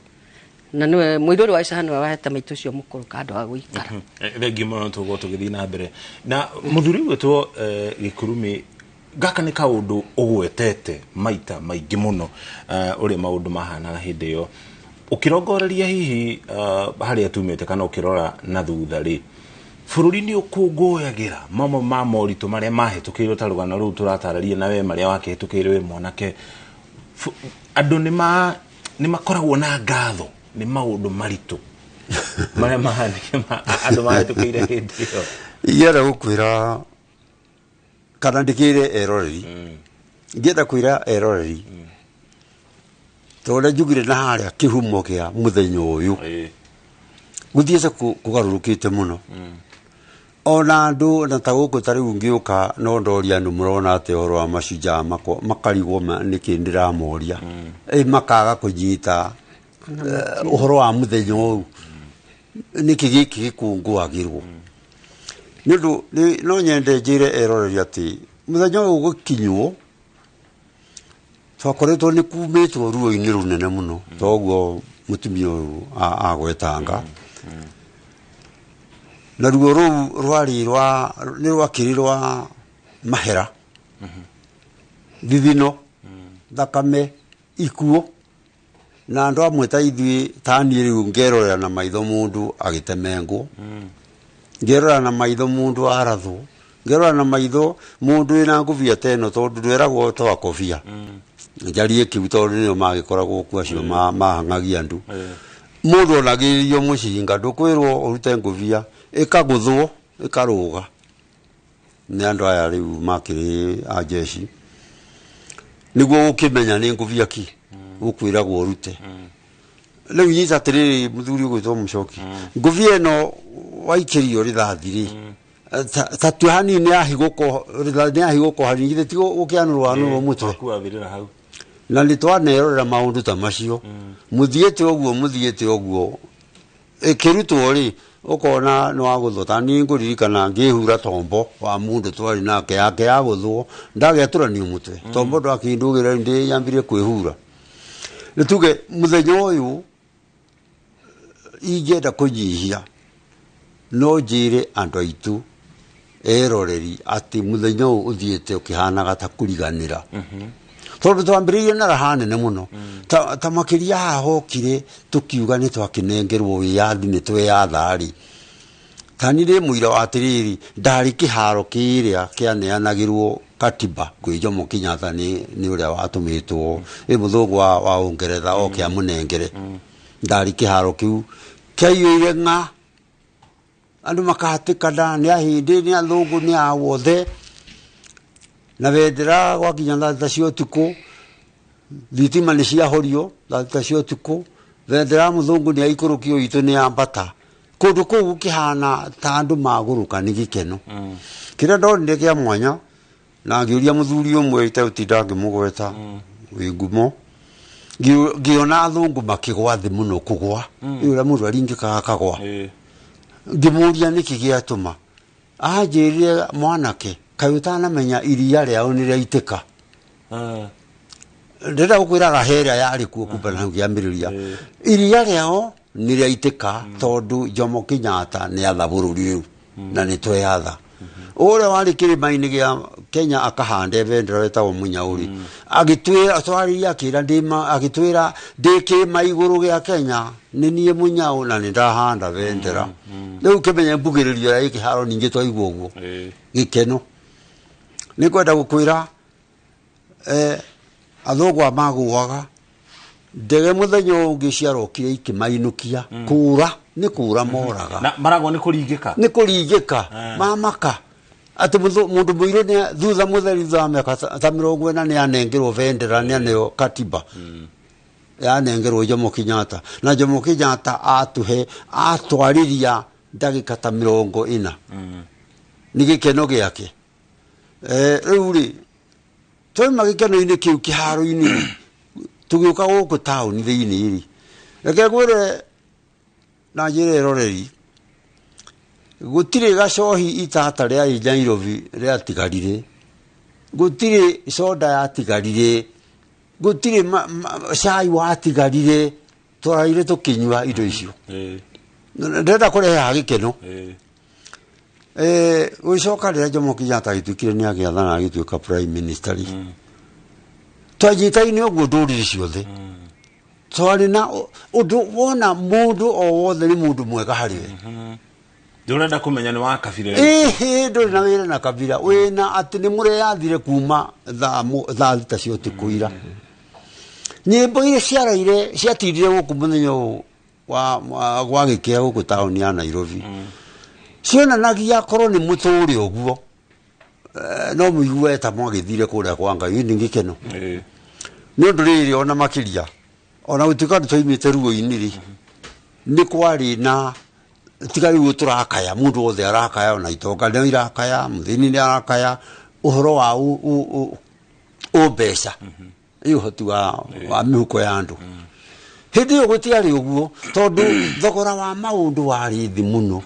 na nĩwe Mũirũrĩ wa Gĩceha nĩwe wahete maitũ ũcio mũkũrũ kandũ ga gũikara. Thengiũ mũno tũgũkorwo tũgĩthiĩ na mbere na mũthuri gwĩtwo Gĩkurumi. Gaka nĩ kaũndũ ũgwetete maita maingĩ mũno, ũrĩa maũndũ mahanaga hĩndĩ ĩyo. Ũkĩrongoreria hihi harĩa tumĩte kana ũkĩrora na thutha rĩ, bũrũri nĩ ũkũngũyagĩra mamwe ma moritũ marĩa mahĩtũkĩirwo ta rũgano rũu tũratarĩria na we marĩa wakĩhĩtũkĩire wĩ mwanake. Andũ nĩ makoragwo na ngatho nĩ maũndũ maritũ marĩa andũ mahĩtũkĩire hĩndĩ ĩyo. Ingĩenda gũkwĩra kana ndĩkĩre eroreri, ingĩenda kwĩra eroreri tondũ njugire na harĩa kĩhumo kĩa mũthenya ũyũ gũthiĩte kũgarũrũkĩte mũno. Ona andũ na ta gũkũ ta rĩu ngĩũka no ndoria andũ mũrona atĩ ũhoro wa mashujaa makarigwo nĩkĩ ndĩramoria. Makaga kũnyita ũhoro wa mũthenya ũyũ nĩkĩ gĩkĩ gĩkũngũagĩrwo. Nĩ ũndũ no nyende njĩre eroreri atĩ mũthenya ũyũ ũgĩkinywo twakoretwo nĩ kumĩtwo ruo-inĩ rũnene mũno, toguo mũtumia ũyũ agwetanga. Na ruo rũu rwarĩ rwa nĩ rwakĩrĩ rwa mahera, thithino, thakame, ikuũ, na andũ amwe ta ithuĩ ta niĩ rĩu ngerorera na maitho mũndũ agĩtemengwo, ngerorera na maitho mũndũ arathwo, ngerorera na maitho mũndũ wĩna ngũbia ta ĩno tondũ ndweragwo toa kobia. Njarie kĩu tondũ nĩo magĩkoragwo kuo acio mahang'agia andũ. Mũndũ onagĩrĩrio mũcinga ndũkwĩrwo ũrute ngũbia, ĩkagũthwo ĩkarũga nĩ andũ aya rĩu makĩrĩ a jeshi, nĩguo ũkĩmenya nĩ ngũbia ki ũkwĩragwo ũrute. Rĩu nyita atĩrĩrĩ mũthuri ũgwĩtwo Mũcoki, ngũbia ĩno waikĩrio rithathi rĩ, ta tua hanini nĩ yahigũka hanini, githĩ ti gũkĩanũrwo anũrwo mũtwe. Na nĩ twanerorera maũndũ ta macio, mũthiĩte ũguo mũthiĩte ũguo, ĩkĩrutwo rĩ ũkona nĩ wagũthwo. Ta niĩ ngũririkana ngĩhura tombo wa mũndũ twarĩ nake yake yagũthwo ndagĩatũranio mũtwe, tombo ndwakĩndũgĩra ndĩyambirie kwĩhura. Nĩ tuge mũthenya ũyũ ingĩenda kũnyihia no njĩre andũ aitũ eroreri atĩ mũthenya ũyũ ũthiĩte ũkĩhanaga ta kũriganĩra. Tondu twambĩrĩirie na raha nene mũno. Ta makĩria haha hokire tũkiuga nĩ twakinengerwo wĩyathi nĩ tweyatha-rĩ. Tani ndĩ mũira wa atĩrĩrĩ, ndarĩ kĩharo kĩrĩa kĩaneanagĩrwo katiba kwĩ Jomo Kenyatta nĩ ũrĩa watũmĩtwo ĩ mũthũngũ wa Ũngeretha oke amũnengere. Ndarĩ kĩharo kĩu kĩaiyũire ng'a, andũ makahatĩkana, nĩ ahĩndĩ, nĩ athũngũ, nĩ a wothe. Na bendera gwakinya thaa thita cia ũtukũ, thitima nĩ ciahorio thaa thita cia ũtukũ, bendera ya mũthũngũ nĩ yaikũrũkio, itũ nĩ yambata. Kũndũ kũu gũkĩhana ta andũ magũrũka nĩ gĩkeno. Kĩrĩa ndonire kĩa mwanya, na ngĩũria mũthuri ũmwe itegũtinda ngĩmũgweta wĩ ngumo, ngĩona athũngũ makĩgwa thĩ mũno kũgwa, ũrĩa mũndũ aringĩkaga akagwa. Ngĩmũria nĩkĩ gĩatũma, anjĩrire mwanake, kaĩ ũtanamenya iria rĩao nĩ rĩaitĩka. Ndĩrenda gũkwĩra raha ĩrĩa yarĩ kuo kumba na hau kĩambĩrĩria. Iria rĩao nĩ rĩaitĩka tondũ Jomo Kenyatta nĩ atha bũrũri rĩu na nĩ tweyatha. Ũrĩa warĩ kĩrĩma-inĩ gĩa Kenya akahande bendera wetagwo Mũnyaũri, agĩtwĩra twarĩria, akĩra ndĩma, agĩtwĩra ndĩ kĩrĩma igũrũ gĩa Kenya nĩ niĩ Mũnyaũ na nĩ ndahanda bendera. Rĩu kĩmenye mbugĩrĩrio ya kĩharo ningĩ twaigua ũguo gĩkeno. Nĩ ngwenda gũkwĩra athũngũ aya magũaga ndege mũthenya ũngĩ ciarokire ikĩmainũkia, kũra nĩ kũra moraga. Na maragwo nĩ kũringĩka. Nĩ kũringĩka mamaka atĩ mũndũ mũirũ nĩ thutha mũtheri thutha wa mĩaka ta 40 nĩ anengerwo bendera, nĩ aneo katiba yanengerwo Jomo Kenyatta, na Jomo Kenyatta atũhe atwarĩria ndagĩka ta 40 nĩ gĩkeno gĩake. Rĩu rĩ twauma gĩkeno-inĩ kĩu kĩharo-inĩ tũgĩũka gũkũ taũni thĩinĩ rĩ, reke ngwĩre na njĩra ĩroreri, gũtirĩ gacohi itata rĩa Nairobi rĩatigarire, gũtirĩ soda yatigarire, gũtirĩ cai watigarire, twaraire tũkĩnyua indo icio. Ndĩrenda kũrehe haha gĩkeno. Gũgĩcoka rĩrĩa Jomo Kenyatta agĩtuĩkire nĩ agĩathana agĩtuĩka prime minister rĩ, twanyitaine ũguo ndũrĩrĩ ciothe. Twarĩ na ũndũ wona mũndũ o wothe nĩ mũndũ mwega harĩ we. Ndũrenda kũmenya nĩ wa kabira. Ĩhĩ, ndũrĩ na wĩra na kabira, wĩna atĩ nĩ mũreyathire kuma thaa thita cia ũtukũ ira. Nyĩmbo iria ciaraire ciatindire gũkũ mũthenya ũyũ wa gĩkĩa gũkũ taũni ya Nairobi, cionanagia korwo nĩ mũtũre ũguo, no mũigue ta mwagĩthire kũrĩa kwa Ngai, nĩ gĩkeno. Nĩ ũndũ rĩrĩ ona makĩria, ona gũtuĩka nĩ twaimĩte ruo-inĩ rĩ, nĩ kwarĩ na tiga rĩu tũrakaya, mũndũ wothe arakaya, ona itonga nĩ irakaya, mũthĩni nĩ arakaya, ũhoro wa ũmbeca, ĩ ũhoti wa mĩhuko ya andũ. Hĩndĩ ĩyo gũtiarĩ ũguo, tondũ thogora wa maũndũ warĩ thĩ mũno.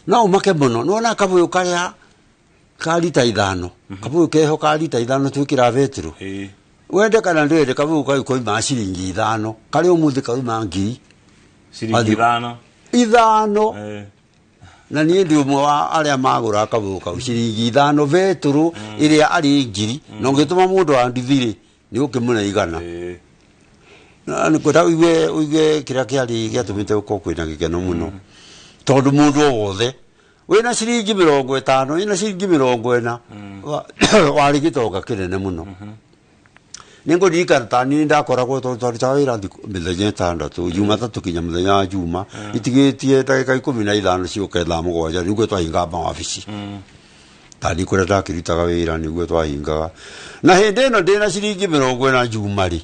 No ũmake mũno, nĩwona kabũyũ karĩa ka rita 5, kabũyũ keho ka rita 5 twĩkĩra betũrũ. Wende kana ndwende, kabũyũ kau koima ciringi 5, karĩa ũmũthĩ kauma ngiri. Ciringi 5. 5. Na niĩ ndĩ ũmwe wa arĩa magũraga kabũyũ kau ciringi 5 betũrũ ĩrĩa arĩ ngiri, na ũngĩtũma mũndũ wa nduthi rĩ, nĩ ũkĩmũne 100. Na nĩ kwenda ũigue kĩrĩa kĩarĩ gĩatũmĩte gũkorwo kwĩna gĩkeno mũno. Tondũ mũndũ o wothe wĩna ciringi 50, wĩna ciringi 40, warĩ gĩtonga kĩnene mũno. Nĩ ngũririkana ta niĩ ndakoragwo tondũ twarutaga wĩra thikũ mĩthenya 6, Jumatatũ kinya mũthenya wa Juma, itigĩtie ndagĩka 15 ciũke thaa 7 nĩguo twahingaga mawabici. Ta niĩ kũrĩa ndakĩrutaga wĩra nĩguo twahingaga. Na hĩndĩ ĩno ndĩna ciringi 40 Juma rĩ,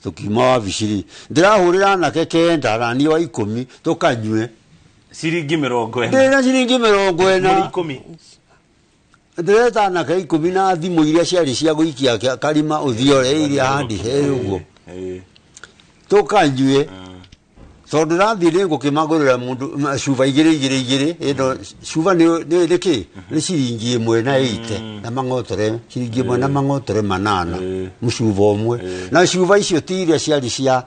tũkiuma wabici rĩ, ndĩrahũrĩra anake 9 na niĩ wa 10 tũkanyue. Ciringi 40. Ndĩna ciringi 40. Mũrĩ 10. Ndĩreta anake 10 na thimũ iria ciarĩ cia gũikia karima ũthiore iria handi he ũguo. Tũkanyue. Tondũ ndathiĩ nĩ ngũkĩmagũrĩra mũndũ cuba igĩrĩ igĩrĩ igĩrĩ, ĩno cuba nĩ kĩ? Nĩ ciringi 1 na 8 na mang'otore, ciringi 1 na mang'otore 8 mũcuba ũmwe. Na cuba icio ti iria ciarĩ cia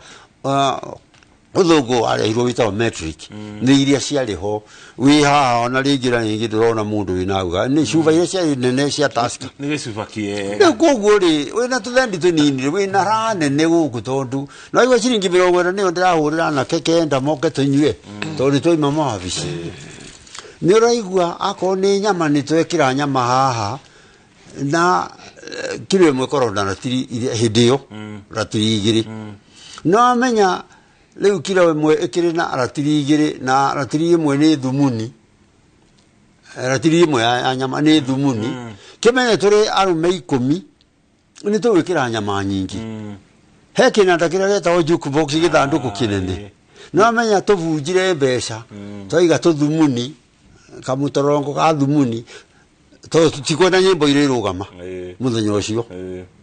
Ũthũngũ warehirwo wĩtagwo metric nĩ iria ciarĩ ho wĩ haha ona rĩngĩ na rĩngĩ ndũrona mũndũ wĩna auga nĩ cuba iria ciarĩ nene cia Tusker. Nĩ gĩcuba kĩega. Rĩu koguo rĩ wĩna tũthendi tũnini rĩ wĩna raha nene gũkũ tondũ no igua ciringi 40 nĩyo ndĩrahũrĩra anake 9 moke tũnyue tondũ nĩ twaima mawabici. Nĩ ũraigua akorwo nĩ nyama nĩ twekĩra nyama haha na kiro ĩmwe ĩkoragwo na ratiri hĩndĩ ĩyo ratiri 2. No amenya rĩu kiro ĩmwe ĩkĩrĩ na ratiri 2 na ratiri ĩmwe nĩ thumuni. Ratiri ĩmwe ya nyama nĩ thumuni. Kĩmenye tũrĩ arũme 10 nĩ tũgwĩkĩra nyama nyingĩ. He kĩnanda kĩrĩa gĩtagwo jukebox gĩthandũkũ kĩnene. No amenya tũbunjire mbeca twaiga tũthumuni kamũtorongo ka thumuni tondũ tikwenda nyĩmbo iria irũgama mũthenya ũcio.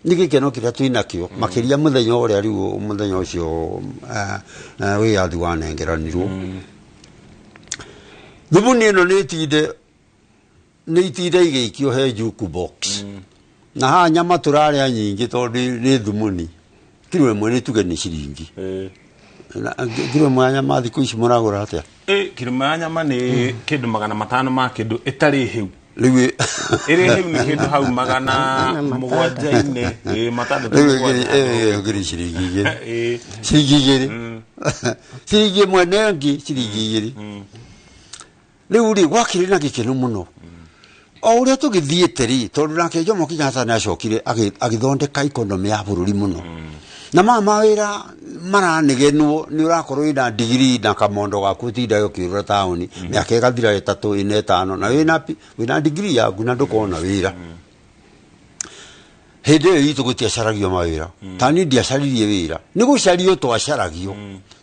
Nĩ gĩkeno kĩrĩa twĩnakĩo makĩria mũthenya ũrĩa rĩu mũthenya ũcio wĩyathi wanengeranirwo. Thumuni ĩno nĩ itinde igĩikio he jukebox. Na haha nyama tũrarĩa nyingĩ tondũ nĩ thumuni. Kiro ĩmwe nĩ tuge nĩ ciringi. Kiro ĩmwe ya nyama thikũ ici mũragũra atĩa? Kiro ĩmwe ya nyama nĩ kĩndũ 500 ma kĩndũ ĩtarĩ hĩu. Rĩu ĩrĩ hĩu nĩ kĩndũ hau 700 6 rĩu ĩngĩ ciringi 2. Ciringi 2. Ciringi ĩmwe na ĩngĩ ciringi 2. Rĩu rĩ gwakĩrĩ na gĩkeno mũno. O ũrĩa tũgĩthiĩte rĩ tondũ nake Jomo Kenyatta nĩ acokire agĩthondeka economy ya bũrũri mũno. Na maya mawĩra maranegenwo nĩ ũrakorwo wĩna ndigiri na kamondo gaku ũtindaga ũkĩũrũra taũni mĩaka ĩgathira 3 4 5 na wĩna ndigiri yaku na ndũkona wĩra. Hĩndĩ ĩyo itũ gũtiacaragio mawĩra. Ta niĩ ndiacaririe wĩra. Nĩ gũcario twacaragio.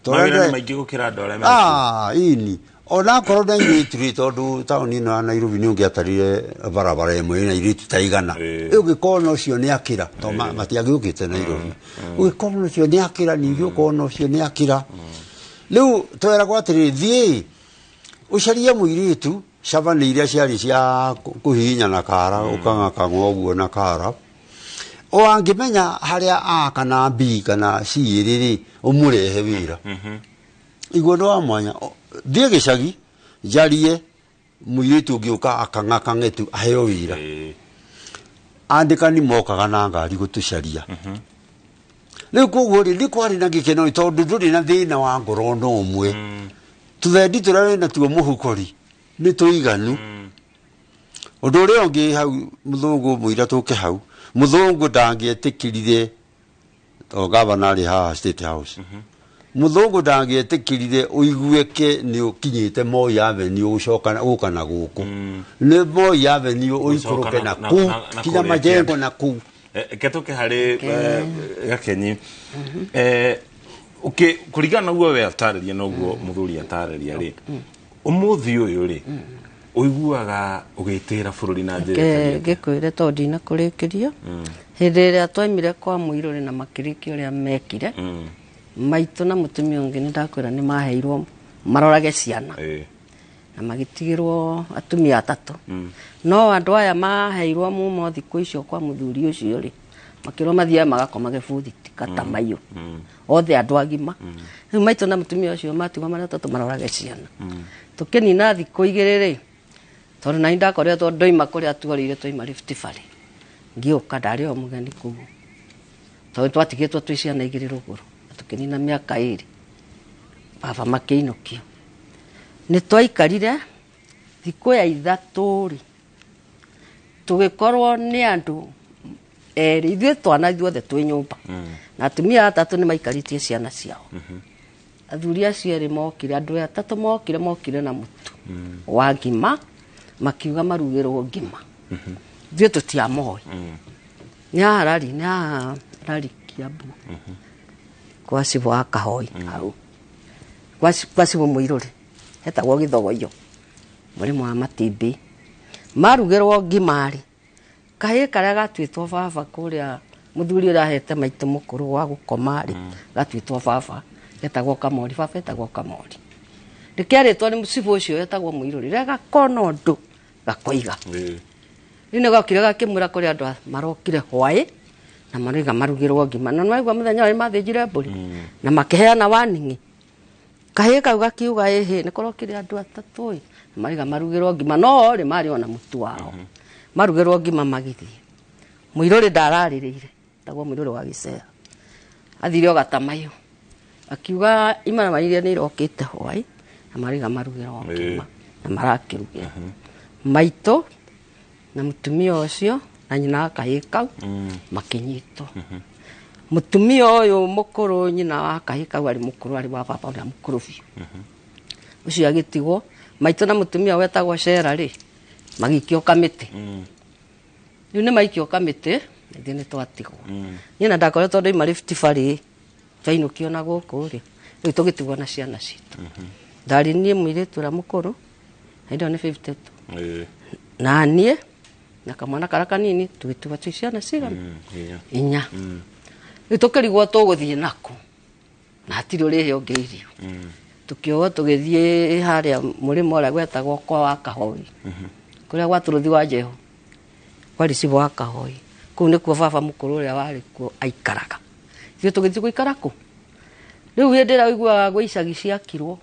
Mawĩra nĩ maingĩ gũkĩra andũ arĩa mekĩte. Ĩni. Ona akorwo na airĩtu rĩ tondũ taũni ĩno ya Nairobi nĩ ũngĩatarire barabara ĩmwe ĩna airĩtu ta 100. Ũngĩkona ũcio nĩ akĩra tondũ matiagĩũkĩte Nairobi. Ũngĩkona ũcio nĩ akĩra ningĩ ũkona ũcio nĩ akĩra. Rĩu tweragwo atĩrĩrĩ thiĩ ũcarie mũirĩtu caba nĩ iria ciarĩ cia kũhihinya na kara ũkang'akang'a ũguo na kara. O angĩmenya harĩa A kana B kana C ĩrĩ rĩ ũmũrehe wĩra. Igua ũndũ wa mwanya thiĩ gĩcagi njarie mũirĩtu ũngĩũka akang'akang'e tu aheo wĩra. Andĩkani mokaga na ngari gũtũcaria. Rĩu koguo rĩ nĩ kwarĩ na gĩkeno tondũ ndũrĩ na thĩna wa ngoro no ũmwe. Tũthendi tũrĩa wĩna tuo mũhuko rĩ nĩ tũiganu. Ũndũ ũrĩa ũngĩ hau mũthũngũ mũira tũke hau mũthũngũ ndangĩetĩkĩrire to gavana arĩ haha State House. Mũthũngũ ndangĩetĩkĩrire ũiguĩke nĩ ũkinyĩte Moi Avenue ũcoka gũka na gũkũ. Nĩ Moi Avenue ũikũrũke na kũu kinya majengo na kũu. Ketũke harĩ Gakenyi. Kũringana na ũguo we atarĩria na ũguo mũthuri atarĩria rĩ ũmũthĩ ũyũ rĩ ũiguaga ũgĩtĩra bũrũri na njĩra ĩtarĩ. Ngĩkwĩre tondũ ndinakũrĩkĩria. Hĩndĩ ĩrĩa twaimire kwa mũirũrĩ na makĩrĩkia ũrĩa mekire maitũ na mũtumia ũngĩ nĩ ndakwĩra nĩ maheirwo marorage ciana na magĩtigĩrwo atumia 3. No andũ aya maheirwo mumo thikũ icio kwa mũthuri ũcio rĩ makĩrwo mathiaga magakomage buthi Katamayo othe andũ agima. Rĩu maitũ na mũtumia ũcio matigwo marĩ 3 marorage ciana. Tũkĩnina thikũ 2 rĩ tondũ nani ndakoretwo ndoima kũrĩa tuorĩire twaima Rift Valley ngĩũka ndarĩ o mũgeni kũu tondũ twatigĩtwo twĩ ciana 2 rũgũrũ. Tũkĩnina mĩaka 2 baba makĩinũkio. Nĩ twaikarire thikũ ya 3 rĩ tũgĩkorwo nĩ andũ erĩ ithuĩ twana ithuothe twĩ nyũmba na atumia 3 nĩ maikarĩtie ciana ciao. Athuri acio erĩ mokire andũ 3 mokire na mũtu wa ngima makiuga marugĩrwo ngima. Ithuĩ tũtiamoĩ. Nĩ haha Rari Kiambu. Kwa cibũ wa Kahoi hau. Kwa cibũ mũirũrĩ hetagwo Gĩthogoiyo mũrĩmo wa Matimbĩ. Marugĩrwo ngima rĩ kahĩĩ karĩa gatuĩtwo baba kũrĩa mũthuri ũrĩa ahete maitũ mũkũrũ wa gũkoma rĩ gatuĩtwo baba getagwo Kamori baba etagwo Kamori. Rĩkĩarĩtwo nĩ cibũ ũcio wetagwo mũirũrĩ rĩrĩa gakona ũndũ gakoiga. Rĩu nĩ gokire gakĩmwĩra kũrĩ andũ marokire hwaĩ na maroiga marugĩrwo ngima na nĩwaigua mũthenya ũrĩa mathĩnjire mbũri na makĩheana warning. Kahĩĩ kau gakiuga ĩhĩ nĩ kũrokire andũ atatũ ĩ mariga marugĩrwo ngima no rĩ marĩ ona mũtu wao marugĩrwo ngima magĩthiĩ mũirũrĩ ndararĩrĩire tagwo mũirũrĩ wa gĩcea athire o gatamayo akiuga imaramari iria nĩ irokĩte hwai na mariga marugĩrwo ngima na marakĩrugĩra maitũ na mũtumia ũcio na nyina wa kahĩĩ kau makĩnyitwo. Mũtumia ũyũ mũkũrũ nyina wa kahĩĩ kau arĩ mũkũrũ arĩ wa baba ũrĩa mũkũrũ biũ ũcio agĩtigwo maitũ na mũtumia wetagwo Cera rĩ magĩikio kamĩtĩ. Rĩu nĩ maikio kamĩtĩ ithuĩ nĩ twatigwo. Niĩ na ndakoretwo ndoima Rift Valley twainũkio na gũkũ rĩ rĩu tũgĩtigwo na ciana citũ. Ndarĩ niĩ mũirĩtu ũrĩa mũkũrũ hĩndĩ ĩyo nĩ 52 na niĩ na kamwana karĩa kanini tũgĩtigwo twĩ ciana cigana inya. Rĩu tũkĩrigwo tũgũthiĩ nako na hatirĩ ũrĩhe ũngĩ irio. Tũkĩowo tũgĩthiĩ harĩa mũrĩmo ũrĩa gwetagwo kwa wa Kahoi kũrĩa gwa Tũrũthi wa Jehu kwarĩ cibũ wa Kahoi kũu nĩkuo baba mũkũrũ ũrĩa warĩ kuo aikaraga. Ithuĩ tũgĩthiĩ gũikara kũ rĩu hĩndĩ ĩrĩa ũiguaga gwĩ icagi ciakirwo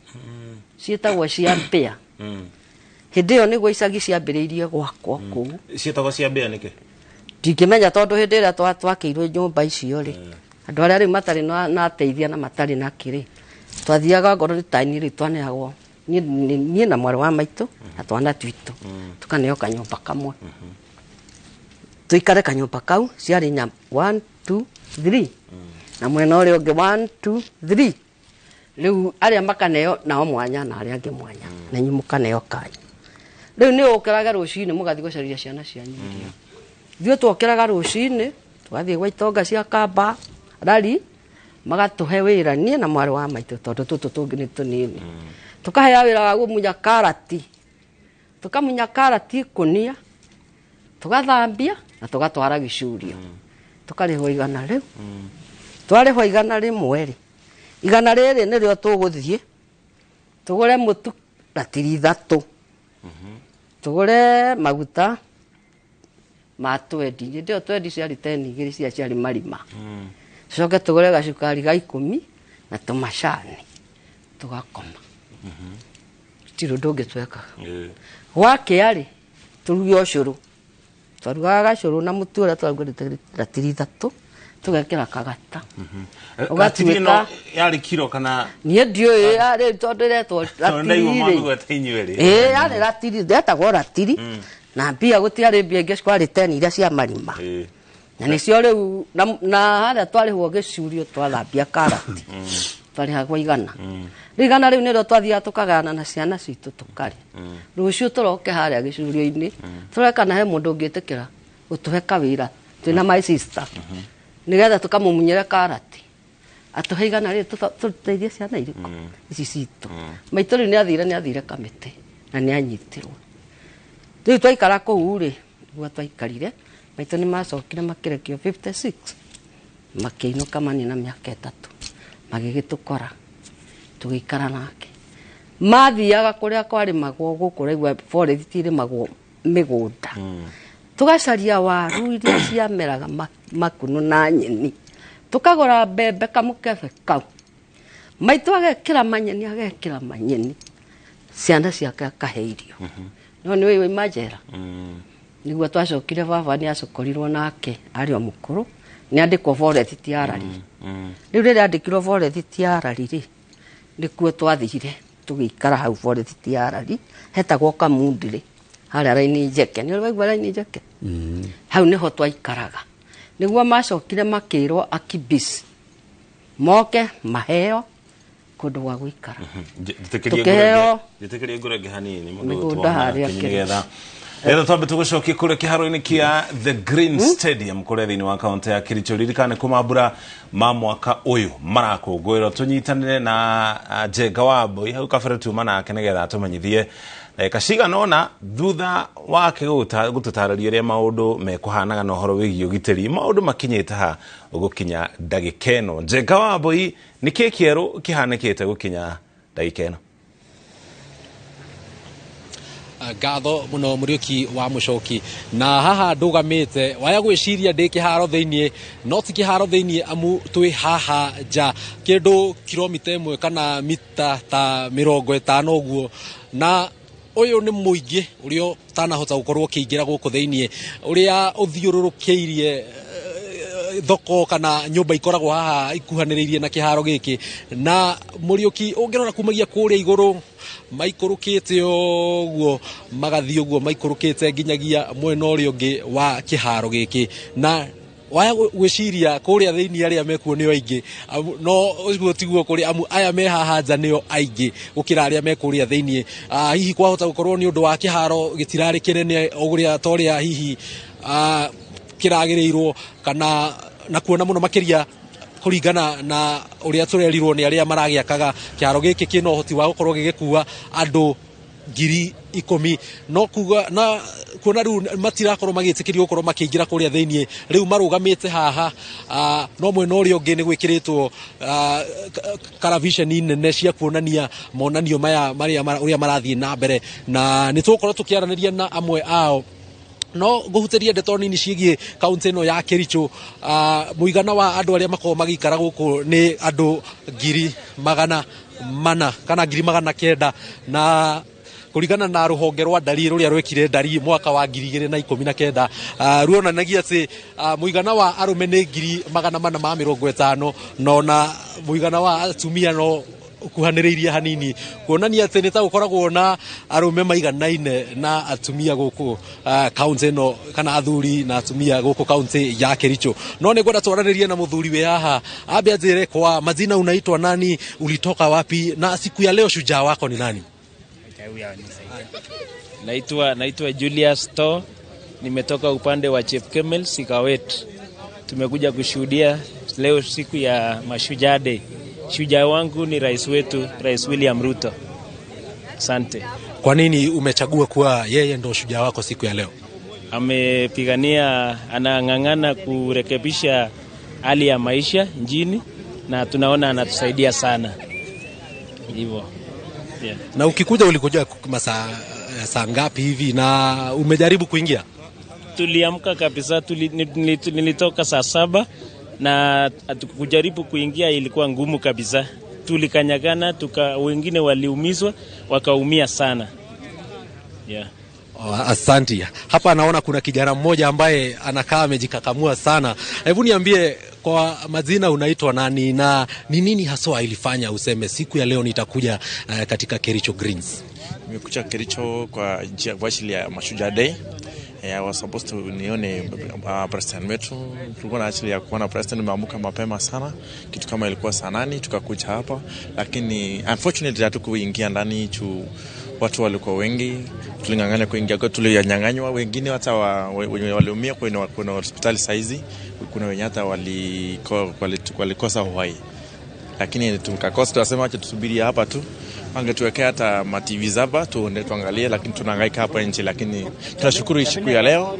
ciĩtagwo cia mbĩa. Hĩndĩ ĩyo nĩguo icagi ciambĩrĩirie gwakwo kũu. Ciĩtagwo cia mbĩa nĩkĩ? Ndingĩmenya tondũ hĩndĩ ĩrĩa twakĩirwo nyũmba icio rĩ andũ arĩa rĩu matarĩ na ateithia na matarĩ na kĩrĩ twathiaga ngoro nĩ taini rĩu twaneagwo niĩ na mwarĩ wa maitũ na twana twitũ tũkaneo kanyũmba kamwe tuikare kanyũmba kau ciarĩ nya 1 2 3 na mwena ũrĩa ũngĩ 1 2 3 rĩu arĩa makaneo nao mwanya na arĩa angĩ mwanya na inyuĩ mũkaneo kanyu. Rĩu nĩ ũkĩraga rũcinĩ mũgathiĩ gũcaria ciana cianyu irio. Ithuĩ twokĩraga rũcinĩ tũgathiĩ gwa itonga cia Kamba rari magatũhe wĩra niĩ na mwarĩ wa maitũ tondũ tũtũ tũngĩ nĩ tũnini. Tũkaheo wĩra wa kũmunya karati tũkamunya karati ikũnia tũgathambia na tũgatwara gĩcurio tũkarĩhwo igana rĩu. Twarĩhwo igana rĩmwe rĩ igana rĩrĩ nĩrĩo tũgũthiĩ tũgũre mũtu ratiri ithatũ tũgũre maguta ma twendi hĩndĩ ĩyo twendi ciarĩ teni igĩrĩ cia ciarĩ marima tũcoke tũgũre gacukari ga ikũmi na tũmacani tũgakoma. Gũtirĩ ũndũ ũngĩ twekaga. Gwakĩa rĩ tũruge ũcũrũ twarugaga gacũrũ na mũtu ũrĩa twarugĩte ratiri ithatũ tũgekĩra kagata. Ũgatuĩka yarĩ kiro kana niĩ ndiũĩ yarĩ tondũ ĩretwo ratiri rĩ ĩĩ yarĩ ratiri yetagwo ratiri na mbia gũtiarĩ mbia ingĩ kwarĩ teni iria cia marima na nĩcio rĩu na harĩa twarĩhwo gĩcurio twathambia karati twarĩhagwo igana. Rĩu igana rĩu nĩrĩo twathiaga tũkagayana na ciana citũ tũkarĩa. Rũciũ tũroke harĩa gĩcurio-inĩ tũrore kana he mũndũ ũngĩtĩkĩra gũtũhe kawĩra twĩna my sister nĩgetha tũkamũmunyĩre karati atũhe igana rĩrĩ tũteithie ciana irĩkũ ici citũ. Maitũ rĩu nĩathire kamĩtĩ na nĩanyitirwo. Rĩu twaikara kũu rĩ nĩguo twaikarire maitũ nĩmacokire makĩrekio 56 makĩinũka manina mĩaka ĩtatũ magĩgĩtũkora tũgĩikara nake. Mathiaga kũrĩa kwarĩmagwo gũkũ ũraigua forest ĩrĩmagwo mĩgũnda tũgacaria waru iria ciameraga makunũ na nyeni tũkagũra mbembe kamũkebe kau maitũ agekĩra manyeni ciana ciake akahe irio. No nĩ ũĩ wauma njera nĩguo twacokire baba nĩ acokorirwo nake arĩ o mũkũrũ nĩ andĩkwo forest ya Arari. Rĩu rĩrĩa andĩkirwo forest ya Arari rĩ nĩkuo twathire tũgĩikara hau forest ya Arari hetagwo Kamundiri harĩa raini njeke nĩ waigua raini njeke hau nĩho twaikaraga. Nĩguo macokire makĩrwo akibisi moke maheo kũndũ gwa gũikara. Tũkĩheo njĩtĩkĩrie ngũrenge hanini mũndũ mĩgũnda harĩa nĩgetha Etha twambe tũgũcokie kũrĩa kĩharo-inĩ kĩa The Green Stadium kũrĩa thĩinĩ wa kaunti ya Kericho. Ririkane kũmambura ma mwaka ũyũ marakũngũĩrwo tũnyitanĩre na Njenga wa Mbui hau kabere tuma nake nĩgetha atũmenyithie ndagĩka cigana ũna thutha wake gũtũtarĩria ũrĩa maũndũ mekũhanaga na ũhoro wĩgiĩ ũgitĩri maũndũ makinyĩte ha gũkinya ndagĩka ĩno. Njenga wa Mbui nĩkĩ kĩerũ kĩhanĩkĩte gũkinya ndagĩka ĩno? Ngatho muno Muriuki wa Mucoki. Na haha ndugamite waya gwiciria ndi kiharo thiini, no ti kiharo thiini amu twi haha nja kindu kilomita 1 kana mita ta 50 uguo. Na uyu ni muingi uria utanahota gukorwo ukiingira guku thiini, uria uthiururukiirie thoko kana nyumba ikoragwo haha ikuhaniriirie na kiharo giki. Na Muriuki ungirora kumagia kuria iguru maikurukite uguo magathii uguo maikurukite nginyagia mwena uria ungi wa kiharo giki. Na waya gwiciria kuria thiini aria mekuo nio aingi, no uguo tiguo kuri amu aya me haha nja nio aingi gukira aria me kuria thiini. Hihi kwahota gukorwo ni undu wa kiharo gitirari kinene uguria toria hihi kiragiriirwo kana na kuona muno makiria kuringana na uria turerirwo ni aria maragiakaga kiharo giki kina uhoti wa gukorwo gigikua andu 10,000. No kuga na kuona riu matirakorwo magitikirio gukorwo makiingira kuria thiini, riu marugamite haha. No mwena uria ungi ni gwikiritwo karavisheni nene cia kuonania monanio maya maria uria marathie na mbere, na ni tugukorwo tukiaraniria na amwe ao. No nguhuterie ndeto nini ciĩgiĩ kaunti ĩno ya Kericho. Mũigana wa andũ arĩa makoragwo magĩikara gũkũ nĩ andũ 400,000 kana 900,000, na kũringana na rũhonge rwa ndari rũrĩa rwekire ndari mwaka wa 2019, ruonanagia atĩ mũigana wa arũme nĩ 450,000, no na mũigana wa atumia no kuhaniriirie hanini, kuonania atĩ nĩ ta gũkoragwo na arũme maiganaine na atumia gũkũ kaunti ĩno, kana athuri na atumia gũkũ kaunti ya Kericho. No nĩ ngwenda twaranĩrie na mũthuri wĩ haha, ambe anjĩre kwa majina unaitwa nani, ulitoka wapi, na siku ya leo shujaa wako ni nani? Naitwa Julius To, nimetoka upande wa Chepkemel Sikawet. Tumekuja kushuhudia leo siku ya Mashujaa Day. Shujaa wangu ni rais wetu, Rais William Ruto. Asante. Kwa nini umechagua kuwa yeye ndo shujaa wako siku ya leo? Amepigania, anang'ang'ana kurekebisha hali ya maisha nchini, na tunaona anatusaidia sana. Hivyo. Yeah. Na ukikuja ulikuja masaa saa ngapi hivi na umejaribu kuingia? Tuliamka kabisa, nilitoka saa 7 na kujaribu kuingia ilikuwa ngumu kabisa. Tulikanyagana, wengine waliumizwa, wakaumia sana. Yeah. Oh, asante. Hapa naona kuna kijana mmoja ambaye anakaa amejikakamua sana. Hebu niambie kwa majina unaitwa nani na ni nini haswa ilifanya useme siku ya leo nitakuja katika Kericho Greens? Nimekuja Kericho kwa ajili ya Mashujaa Day. I was supposed to nione president wetu. Tulikuwa na ajili ya kuona president, nimeamka mapema sana. Kitu kama ilikuwa saa 8 tukakuja hapa, lakini unfortunately hatukuingia ndani tu, watu walikuwa wengi. Tulingangana kuingia kwa, tulinyang'anywa wengine, hata waliumia kuna hospitali saizi, kuna wenye hata walikosa uhai. Lakini tukakosa, tunasema acha tusubiri hapa tu. Wangetuwekea hata ma TV hapa tuone tuangalie, lakini tunahangaika hapa nje. Lakini tunashukuru siku ya leo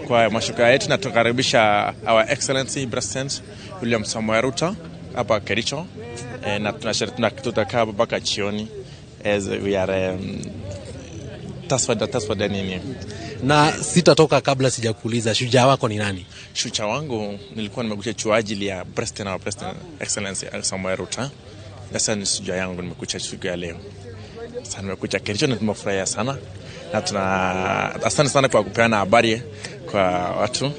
kwa mashuka yetu, na tukaribisha Our Excellency President William Samoei Ruto hapa Kericho, na tutakaa mpaka jioni as we are taswada nini. Na sitatoka kabla sijakuuliza shujaa wako ni nani? Shujaa wangu nilikuwa nimekuja kwa ajili ya President, our President Excellency Samoei Ruto. Sasa ni shujaa yangu, nimekuja siku ya leo. Sasa nimekuja Kericho na tumefurahia sana. Na tuna asante sana kwa kupeana habari kwa watu.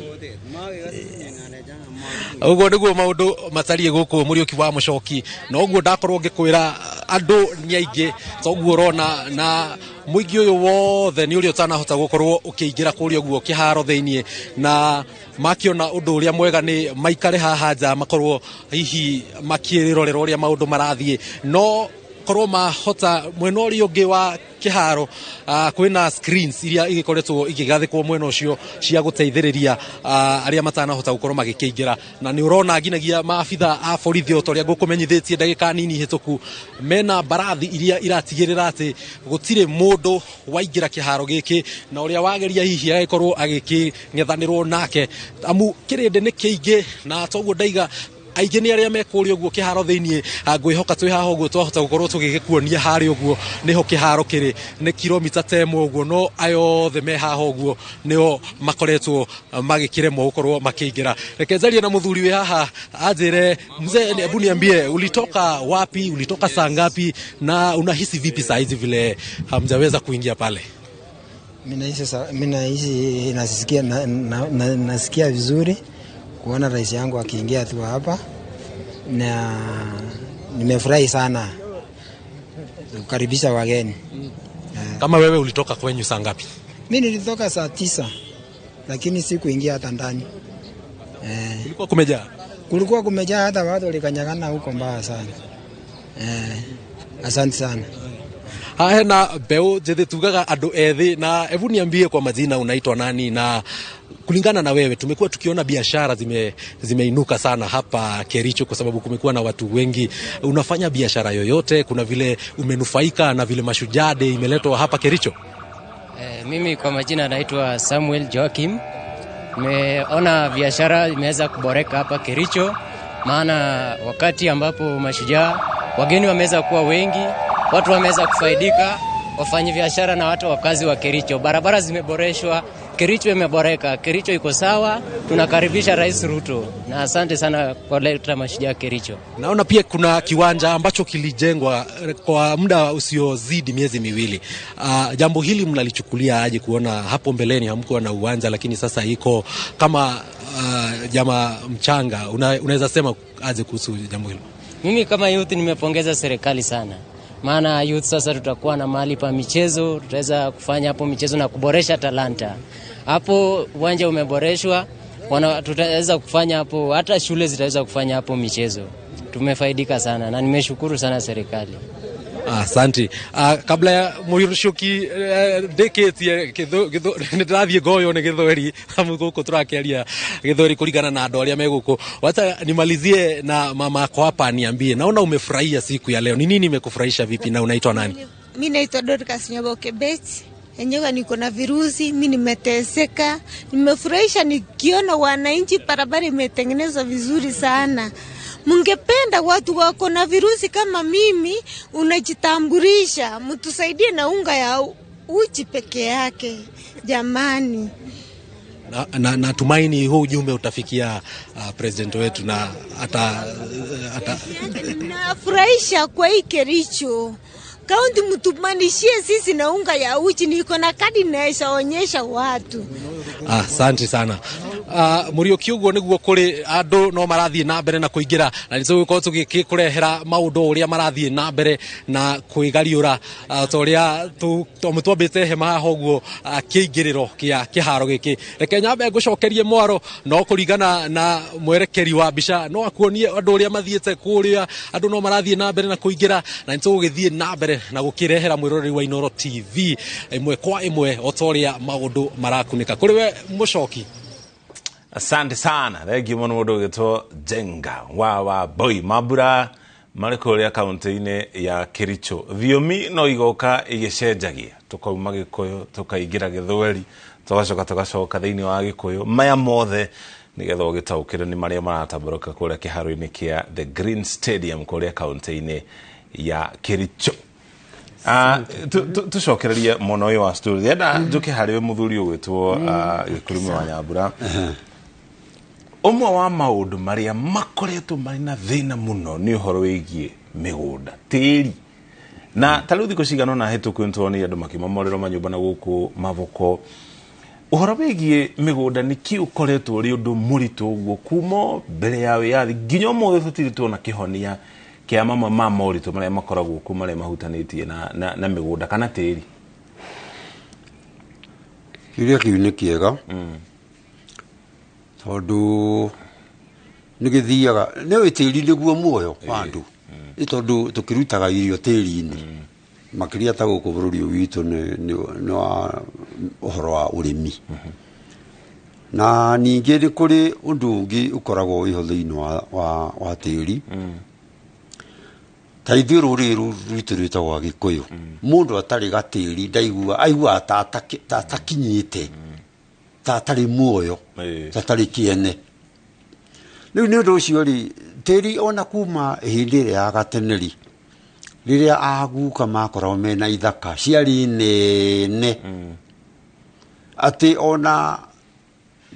Uguo niguo maundu matarie guku Muriuki wa Mucoki, na uguo ndakorwo ngikwira andu ni aingi ta uguo urona, na muingi uyu wothe ni uria utanahota gukorwo ukiingira kuria uguo kiharo thiini, na makiona undu uria mwega ni maikare haha nja makorwo hihi makirorera uria maundu marathie. No korwo mahota mwena uria ungi wa kiharo, kwina screens iria igikoretwo igigathikwo mwena ucio cia guteithiriria aria matanahota gukorwo magikiingira. Na ni urona nginagia maabitha a borithi o toria ngukumenyithitie ndagika nini hituku mena mbarathi iria iratigirira ati gutire mundu waingira kiharo giki, na uria wageria hihi agikorwo agiking'ethanirwo nake, amu kirindi ni kiingi. Na toguo ndaiga Aingĩ nĩ arĩa me kũrĩa ũguo kĩharo thĩinĩ. Ngwĩhoka twĩ haha ũguo twahota gũkorwo tũgĩgĩkuonia harĩa ũguo nĩho kĩharo kĩrĩ, nĩ kilomita ta ĩmwe ũguo, no aya othe me haha ũguo nĩo makoretwo magĩkĩremwo gũkorwo makĩingĩra. Reke njarie na mũthuri wĩ haha anjĩre. Mzee, hebu niambie, ulitoka wapi, ulitoka saa ngapi na unahisi vipi saa hizi vile hamjaweza kuingia pale? Mimi nahisi nasikia nasikia vizuri kuona rais yangu akiingia tu hapa, na nimefurahi sana kukaribisha wageni. Kama wewe ulitoka kwenyu saa ngapi? Mimi nilitoka saa 9, lakini sikuingia hata ndani. Kulikuwa kumejaa? Kulikuwa kumejaa, hata watu walikanyagana huko mbaya sana. Asante sana. Haha na mbeũ njĩthĩ, tugaga andũ ethĩ, na hebu niambie kwa majina unaitwa nani, na kulingana na wewe tumekuwa tukiona biashara zimeinuka sana hapa Kericho kwa sababu kumekuwa na watu wengi. Unafanya biashara yoyote? Kuna vile umenufaika na vile Mashujaa Day imeletwa hapa Kericho? Mimi kwa majina naitwa Samuel Joakim. Nimeona biashara imeweza kuboreka hapa Kericho, maana wakati ambapo mashujaa wageni wameweza kuwa wengi, watu wameweza kufaidika, wafanyi biashara na watu wakazi wa Kericho. Barabara zimeboreshwa, Kericho imeboreka, Kericho iko sawa. Tunakaribisha Rais Ruto na asante sana kwa kuleta mashujaa Kericho. Naona pia kuna kiwanja ambacho kilijengwa kwa muda usiozidi miezi 2. Jambo hili mnalichukulia aje, kuona hapo mbeleni hamkuwa na uwanja lakini sasa iko kama jamaa mchanga? Unaweza sema aje kuhusu jambo hilo? Mimi kama youth nimepongeza serikali sana, maana youth sasa tutakuwa na mahali pa michezo, tutaweza kufanya hapo michezo na kuboresha talanta. Hapo uwanja umeboreshwa, tutaweza kufanya hapo, hata shule zitaweza kufanya hapo michezo. Tumefaidika sana na nimeshukuru sana serikali. Asante. Kabla ya Mũriũki ndĩkĩtie nĩndĩrathiĩ ngoywo nĩ Gĩthweri, amu gũkũ tũrakĩaria Gĩthweri kũringana na andũ arĩa me gũkũ. Wacha nimalizie na mama ako hapa, niambie, naona umefurahia siku ya leo, ni nini imekufurahisha vipi na unaitwa nani? Mi naitwa Dorcas Nyaboke Bet. Enyewe niko na virusi, mi nimeteseka. Nimefurahisha nikiona wananchi, barabara imetengenezwa vizuri sana. Mungependa watu wako na virusi kama mimi, unajitambulisha, mtusaidie na unga ya uji peke yake, jamani. Natumaini huu ujumbe utafikia president wetu na ata Nafurahisha kwa hii Kericho kaunti, mtumanishie sisi na unga ya uji, niko na kadi naweza onyesha watu. Asante sana. Mũriũki, ũguo nĩguo kũrĩ, andũ no marathiĩ na mbere na kũingĩra na nĩ tũgũkorwo tũgĩkũrehera maũndũ ũrĩa marathiĩ na mbere na kwĩgariũra, ta ũrĩa twambĩte hema haha ũguo kĩingĩrĩro kĩa kĩharo gĩkĩ. Reke nyambe ngũcokerie mwaro, no kũringana na mwerekeri wa mbica no akuonie andũ ũrĩa mathiĩte kũrĩa. Andũ no marathiĩ na mbere na kũingĩra na nĩ tũgũgĩthiĩ na mbere na gũkĩrehera mwĩroreri wa Inooro TV ĩmwe kwa ĩmwe o ta ũrĩa maũndũ marakunĩka. Kũrĩ we mũcoki. Asante sana, thengiũ mũno mũndũ ũgĩtwo Jenga wa Boy. Mambura marĩ kũrĩa kaunti-inĩ ya Kericho, thiomi no igoka igĩcenjagia, tũkauma Gĩkũyũ tũkaingĩra Gĩthweri, tũgacoka tũgacoka thĩinĩ wa Gĩkũyũ, maya mothe nĩgetha ũgĩtaũkĩrwo nĩ marĩa maratambũrũka kũrĩa kĩharo-inĩ kĩa The Green Stadium kũrĩa kaunti-inĩ ya Kericho. Tucokererie mũno ũyũ wa story, ndĩrenda njũke harĩ we mũthuri ũgwĩtwo Gĩkũrũme wa Nyambura. Ũmwe wa maũndũ marĩa makoretwo marĩ na thĩna mũno nĩ ũhoro wĩgiĩ mĩgũnda, tĩri, na ta rĩu thikũ cigana ũna hĩtũku nĩtũronire andũ makĩmomorerwo manyũmba na gũkũ Mavoko. Ũhoro wĩgiĩ mĩgũnda nĩ kĩ ũkoretwo ũrĩ ũndũ mũritũ ũguo kuma mbere ya wĩyathi nginya ũmũthĩ tũtirĩ tuona kĩhonia kĩa mamwe ma moritũ marĩa makoragwo kuo marĩa mahutanĩtie na mĩgũnda kana tĩri? Kĩũria kĩu nĩ kĩega, tondũ nĩ gĩthiaga nĩ tĩri nĩguo muoyo wa andũ, nĩ tondũ tũkĩrutaga irio tĩri-inĩ, makĩria ta gũkũ bũrũri ũyũ witũ nĩ wa ũhoro wa ũrĩmi. Na ningĩ nĩ kũrĩ ũndũ ũngĩ ũkoragwo wĩho thĩinĩ wa tĩri. Ta ithuĩ rũrĩrĩ rwitũ rwĩtagwo Agĩkũyũ, mũndũ atarĩ gatĩri ndaigua aiguaga ta atakinyĩte, ta atarĩ muoyo, ta atarĩ kĩene. Rĩu nĩ ũndũ ũcio rĩ, tĩri ona kuma hĩndĩ ĩrĩa ya gatene rĩ, rĩrĩa aguka makoragwo mena ithaka ciarĩ nene, atĩ ona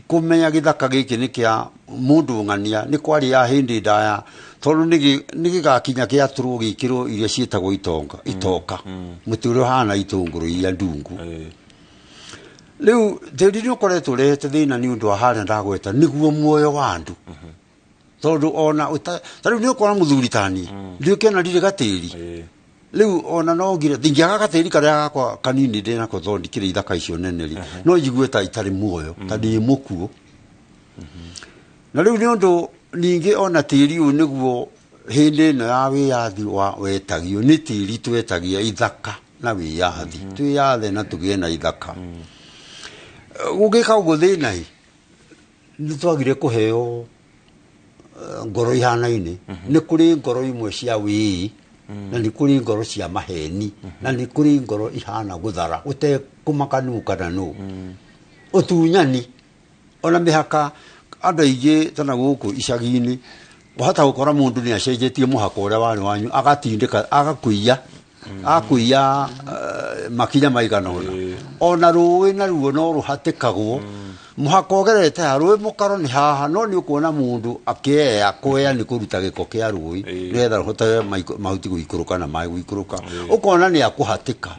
kũmenya gĩthaka gĩkĩ nĩ kĩa mũndũ ng'ania nĩ kwarĩ ya hĩndĩ ndaya, tondũ nĩ gĩgakinya gĩatũrwo gĩkĩrwo iria ciĩtagwo itonga, itoka, mũtĩ ũrĩa ũhana itũngũrũ iria ndungu. Rĩu tĩri nĩ ũkoretwo ũrehete thĩna nĩ ũndũ wa harĩa ndagweta nĩguo muoyo wa andũ, tondũ ona ta rĩu nĩ ũkora mũthuri tani ndiũkĩona ndirĩ gatĩri. Rĩu ona no ngire ndingĩaga gatĩri karĩa gakwa kanini ndĩ nako tondũ ndikĩrĩ ithaka icio nene rĩ, no njigue ta itarĩ muoyo, ta ndĩ mũkuũ. Na rĩu nĩ ũndũ ningĩ ona tĩri ũyũ nĩguo hĩndĩ ĩno ya wĩyathi wa wetagio nĩ tĩri twetagia ithaka na wĩyathi, twĩyathe na tũgĩe na ithaka. Gũgĩka ũguo thĩna ĩ, nĩ twagire kũheo ngoro ihanaine. Nĩ kũrĩ ngoro imwe cia wĩĩ, na nĩ kũrĩ ngoro cia maheni, na nĩ kũrĩ ngoro ihana gũthara ũtekũmaka kana nũ. Ũtunyani ona mĩhaka andũ aingĩ tana gũkũ icagi-inĩ wahota gũkora mũndũ nĩ acenjetie mũhaka ũrĩa warĩ wanyu, agatindĩka agakũiya, akũiya makinya maigana ũna. Ona rũĩ naruo no rũhatĩkagwo, mũhaka ũgerete ha rũĩ mũkaro nĩ haha, no nĩ ũkuona mũndũ akĩea kwea nĩ kũruta gĩko kĩa rũĩ nĩgetha rũhote mahuti gũikũrũka na maĩ gũikũrũka, ũkona nĩ akũhatĩka.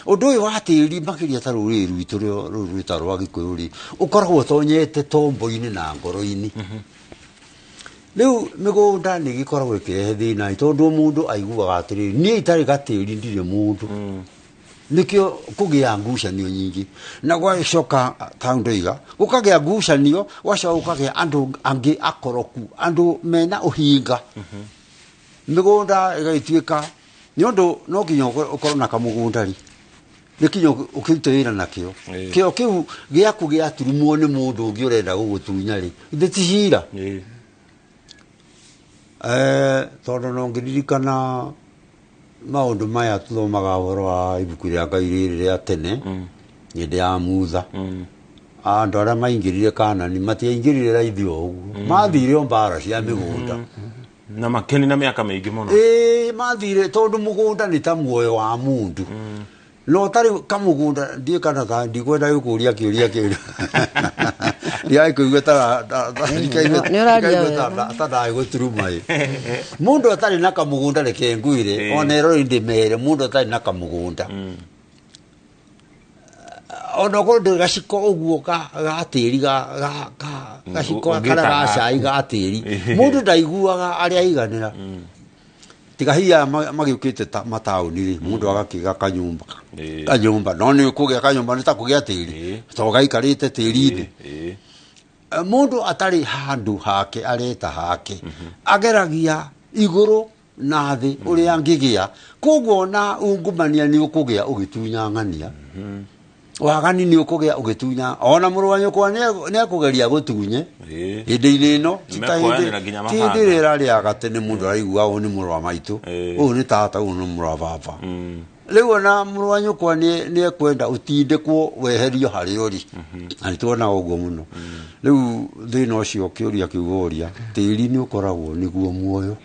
Ũndũ ũyũ wa tĩri makĩria ta rũrĩrĩ rwitũ rũrũ rwĩtagwo rwa Gĩkũyũ rĩ, ũkoragwo ũtonyete tombo-inĩ na ngoro-inĩ. Rĩu mĩgũnda nĩ ĩgĩkoragwo ĩkĩrehe thĩna tondũ mũndũ aiguaga atĩrĩrĩ, niĩ itarĩ gatĩri ndirĩ mũndũ. Nĩkĩo kũgĩa ngucanio nyingĩ, na gwacoka ta ndoiga gũkagĩa ngucanio, gwacoka gũkagĩa andũ angĩ akoroku, andũ mena ũhinga. Mĩgũnda ĩgagĩtuĩka nĩ ũndũ no nginya ũkorwo na kamũgũnda rĩ, nĩ kinya ũkĩrute wĩra nakĩo. Kĩo kĩu gĩaku gĩaturumwo nĩ mũndũ ũngĩ ũrenda gũgũtunya rĩ, ithe ti cira. Tondũ no ngĩririkana maũndũ maya tũthomaga ũhoro wa ibuku rĩa Ngai rĩrĩ rĩa tene, hĩndĩ ya Mutha. Andũ arĩa maingĩrire Kanani matiaingĩrire raithi o ũguo, mathire o mbara cia mĩgũnda na makeni na mĩaka mĩingĩ mũno. Mathire tondũ mũgũnda nĩ ta muoyo wa mũndũ. No ũtarĩ kamũgũnda ndiĩ kana ta ndikwenda gũkũria kĩũria kĩu. Ndiagĩkũigua ta ndagũturuma ĩ. Mũndũ atarĩ na kamũgũnda reke ngwĩre, ona erori ndĩmere, mũndũ atarĩ na kamũgũnda ona okorwo ndĩ gaciko ũguo ga tĩri, gaciko karĩa ga cai ga tĩri, mũndũ ndaiguaga arĩa aiganĩra. Tiga hiya magĩũkĩte mataũni rĩ, mũndũ agakĩga kanyũmba, kanyũmba no nĩ ũkũgĩa kanyũmba nĩ ta kũgĩa tĩri, tondũ gaikarĩte tĩri-inĩ. Mũndũ atarĩ handũ hake areta hake, ageragia igũrũ na thĩ ũrĩa angĩgĩa. Koguo ona ungumania nĩ ũkũgĩa ũgĩtunya ng'ania, wagani nĩ ũkũgĩa ũgĩtunya, ona mũrũ wa nyũkwa nĩ akũgeria gũtunye hĩndĩ-inĩ ĩno, ti hĩndĩ ĩrĩa ĩrarĩ ya gatene mũndũ araigua ũyũ nĩ mũrũ wa maitũ, ũyũ nĩ tata, ũyũ nĩ mũrũ wa baba. Rĩu ona mũrũ wa nyũkwa nĩ ekwenda ũtindĩkwo weherio harĩa ũrĩ, na nĩ tuonaga ũguo mũno. Rĩu thĩna ũcio kĩũria kĩu woria, tĩri nĩ ũkoragwo nĩguo muoyo,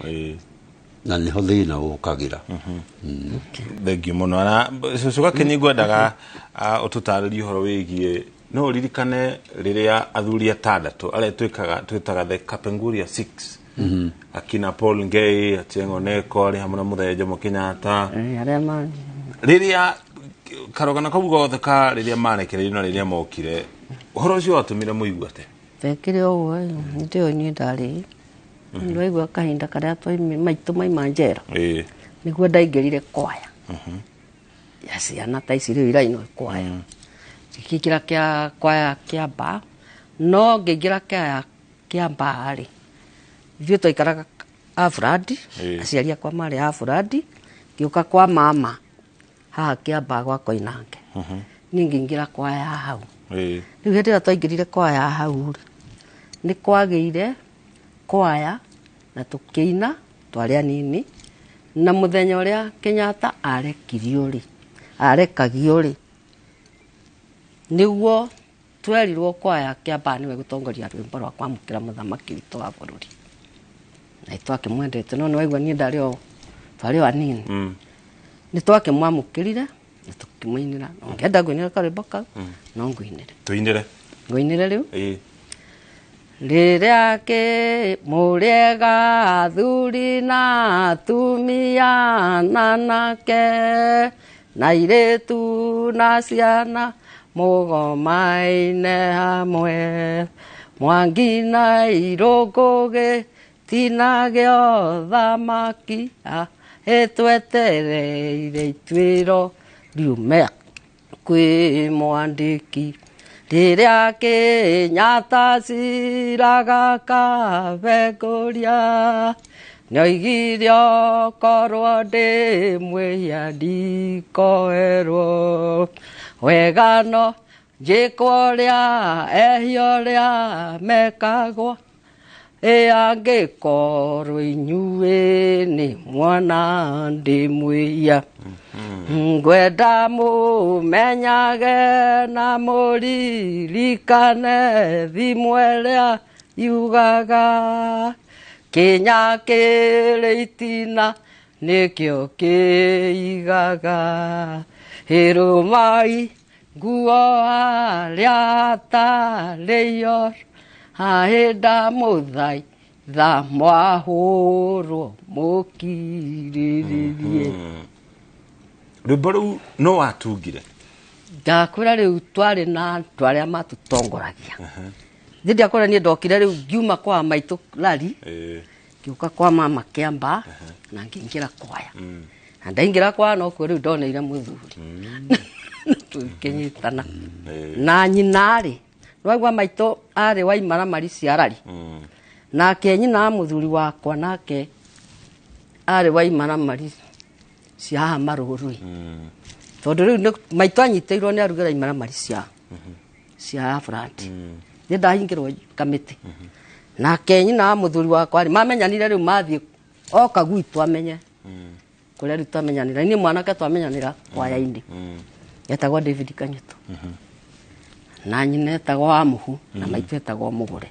na nĩho thĩna ũkagĩra. Thengiũ mũno. Na cũcũ Gakenyi, ngwendaga ũtũtarĩrie ũhoro wĩgiĩ, no ũririkane rĩrĩa athuri atandatũ arĩa twĩtaga the Kapenguria 6, akina Paul Ngei, Achieng' Oneko arĩ hamwe na Mũthee Jomo Kenyatta, rĩrĩa karũgano kau gothe ka rĩrĩa marekereirio na rĩrĩa mokire, ũhoro ũcio watũmire mũigue atĩa? Ndekire ũguo hĩndĩ ĩyo niĩ ndarĩ ndwaigua kahinda karĩa maitũ maima njera, nĩguo ndaingĩrire kwaya ya ciana ta ici rĩu irainwo kwaya. Ngĩingĩra kĩa kwaya kĩa mba, no ngĩingĩra kĩa mba rĩ, ithuĩ twaikaraga Afuradi, aciari akwa marĩ Afuradi, ngĩũka kwa mama haha Kĩamba gwa Koinange. Niĩ ngĩingĩra kwaya hau. Rĩu hĩndĩ ĩrĩa twaingĩrire kwaya hau rĩ, nĩ kwagĩire kwaya na tũkĩina twarĩ anini, na mũthenya ũrĩa Kenyatta arekirio rĩ, arekagio rĩ, nĩguo Twerirwo kwaya Kĩambaa nĩwe gũtongoria rwĩmbo rwa kwamũkĩra mũthamaki witũ wa bũrũri. Na twakĩmwendete, no nĩwaigua niĩ ndarĩ o twarĩ o anini. Nĩ twakĩmwamũkĩrire na tũkĩmũinĩra. Ũngĩenda ngũinĩre karwĩmbo kau, no ngũinĩre. Tũinĩre. Ngũinĩre rĩu. Ĩĩ. Rĩrĩa kĩ mũrĩega athuri na atumia na anake na airĩtu na ciana mũgomaine hamwe, Mwangi na Irũngũgĩ tinagĩo thamaki, ĩtwetereire ituĩro riume kwĩ mwandĩki. Rĩrĩa Kenyatta ciraga Kabengũria, nĩoigire okorwo ndĩ mwĩhia ndikoerwo. Wega no njĩkwo ũrĩa ehia ũrĩa mekagwo, ĩ angĩkorwo inyuĩ nĩ mwana ndĩ mwĩhia. Ngwenda mũmenyage na mũririkane thimũ ĩrĩa yugaga, kĩnya kĩrĩ itina nĩkĩo kĩigaga. Hĩrũmai nguo arĩa atarĩio, hahĩnda mũthaitha mwahũrwo mũkirĩrĩrie. Rwĩmbo rũu no watungire? Ndakwĩra rĩu twarĩ na andũ arĩa matũtongoragia. Niĩ ndiakwĩra, niĩ ndokire rĩu ngiuma kwa maitũ Lari, ngĩũka kwa mama Kĩambaa na ngĩingĩra kwaya. Na ndaingĩra kwaya nokuo rĩu ndoneire mũthuri. Tũkĩnyitana. Na nyina rĩ, nĩwaigua maitũ arĩ wa imaramari cia Rari. Nake nyina wa mũthuri wakwa nake arĩ wa imaramari cia haha Marũrũ. Tondũ rĩu maitũ anyitĩirwo nĩ arugĩra imaramari cia Afrati. Nĩ ndahingĩrwo kamĩtĩ. Nake nyina wa mũthuri wakwa rĩ, mamenyanire rĩu mathiĩ oka gwitũ amenye. Kũrĩa rĩu twamenyanĩra. Niĩ mwanake twamenyanĩra kwaya-inĩ. Etagwo David Kanyutu. Na nyina etagwo Wamuhu na maitũ etagwo Mũgũre.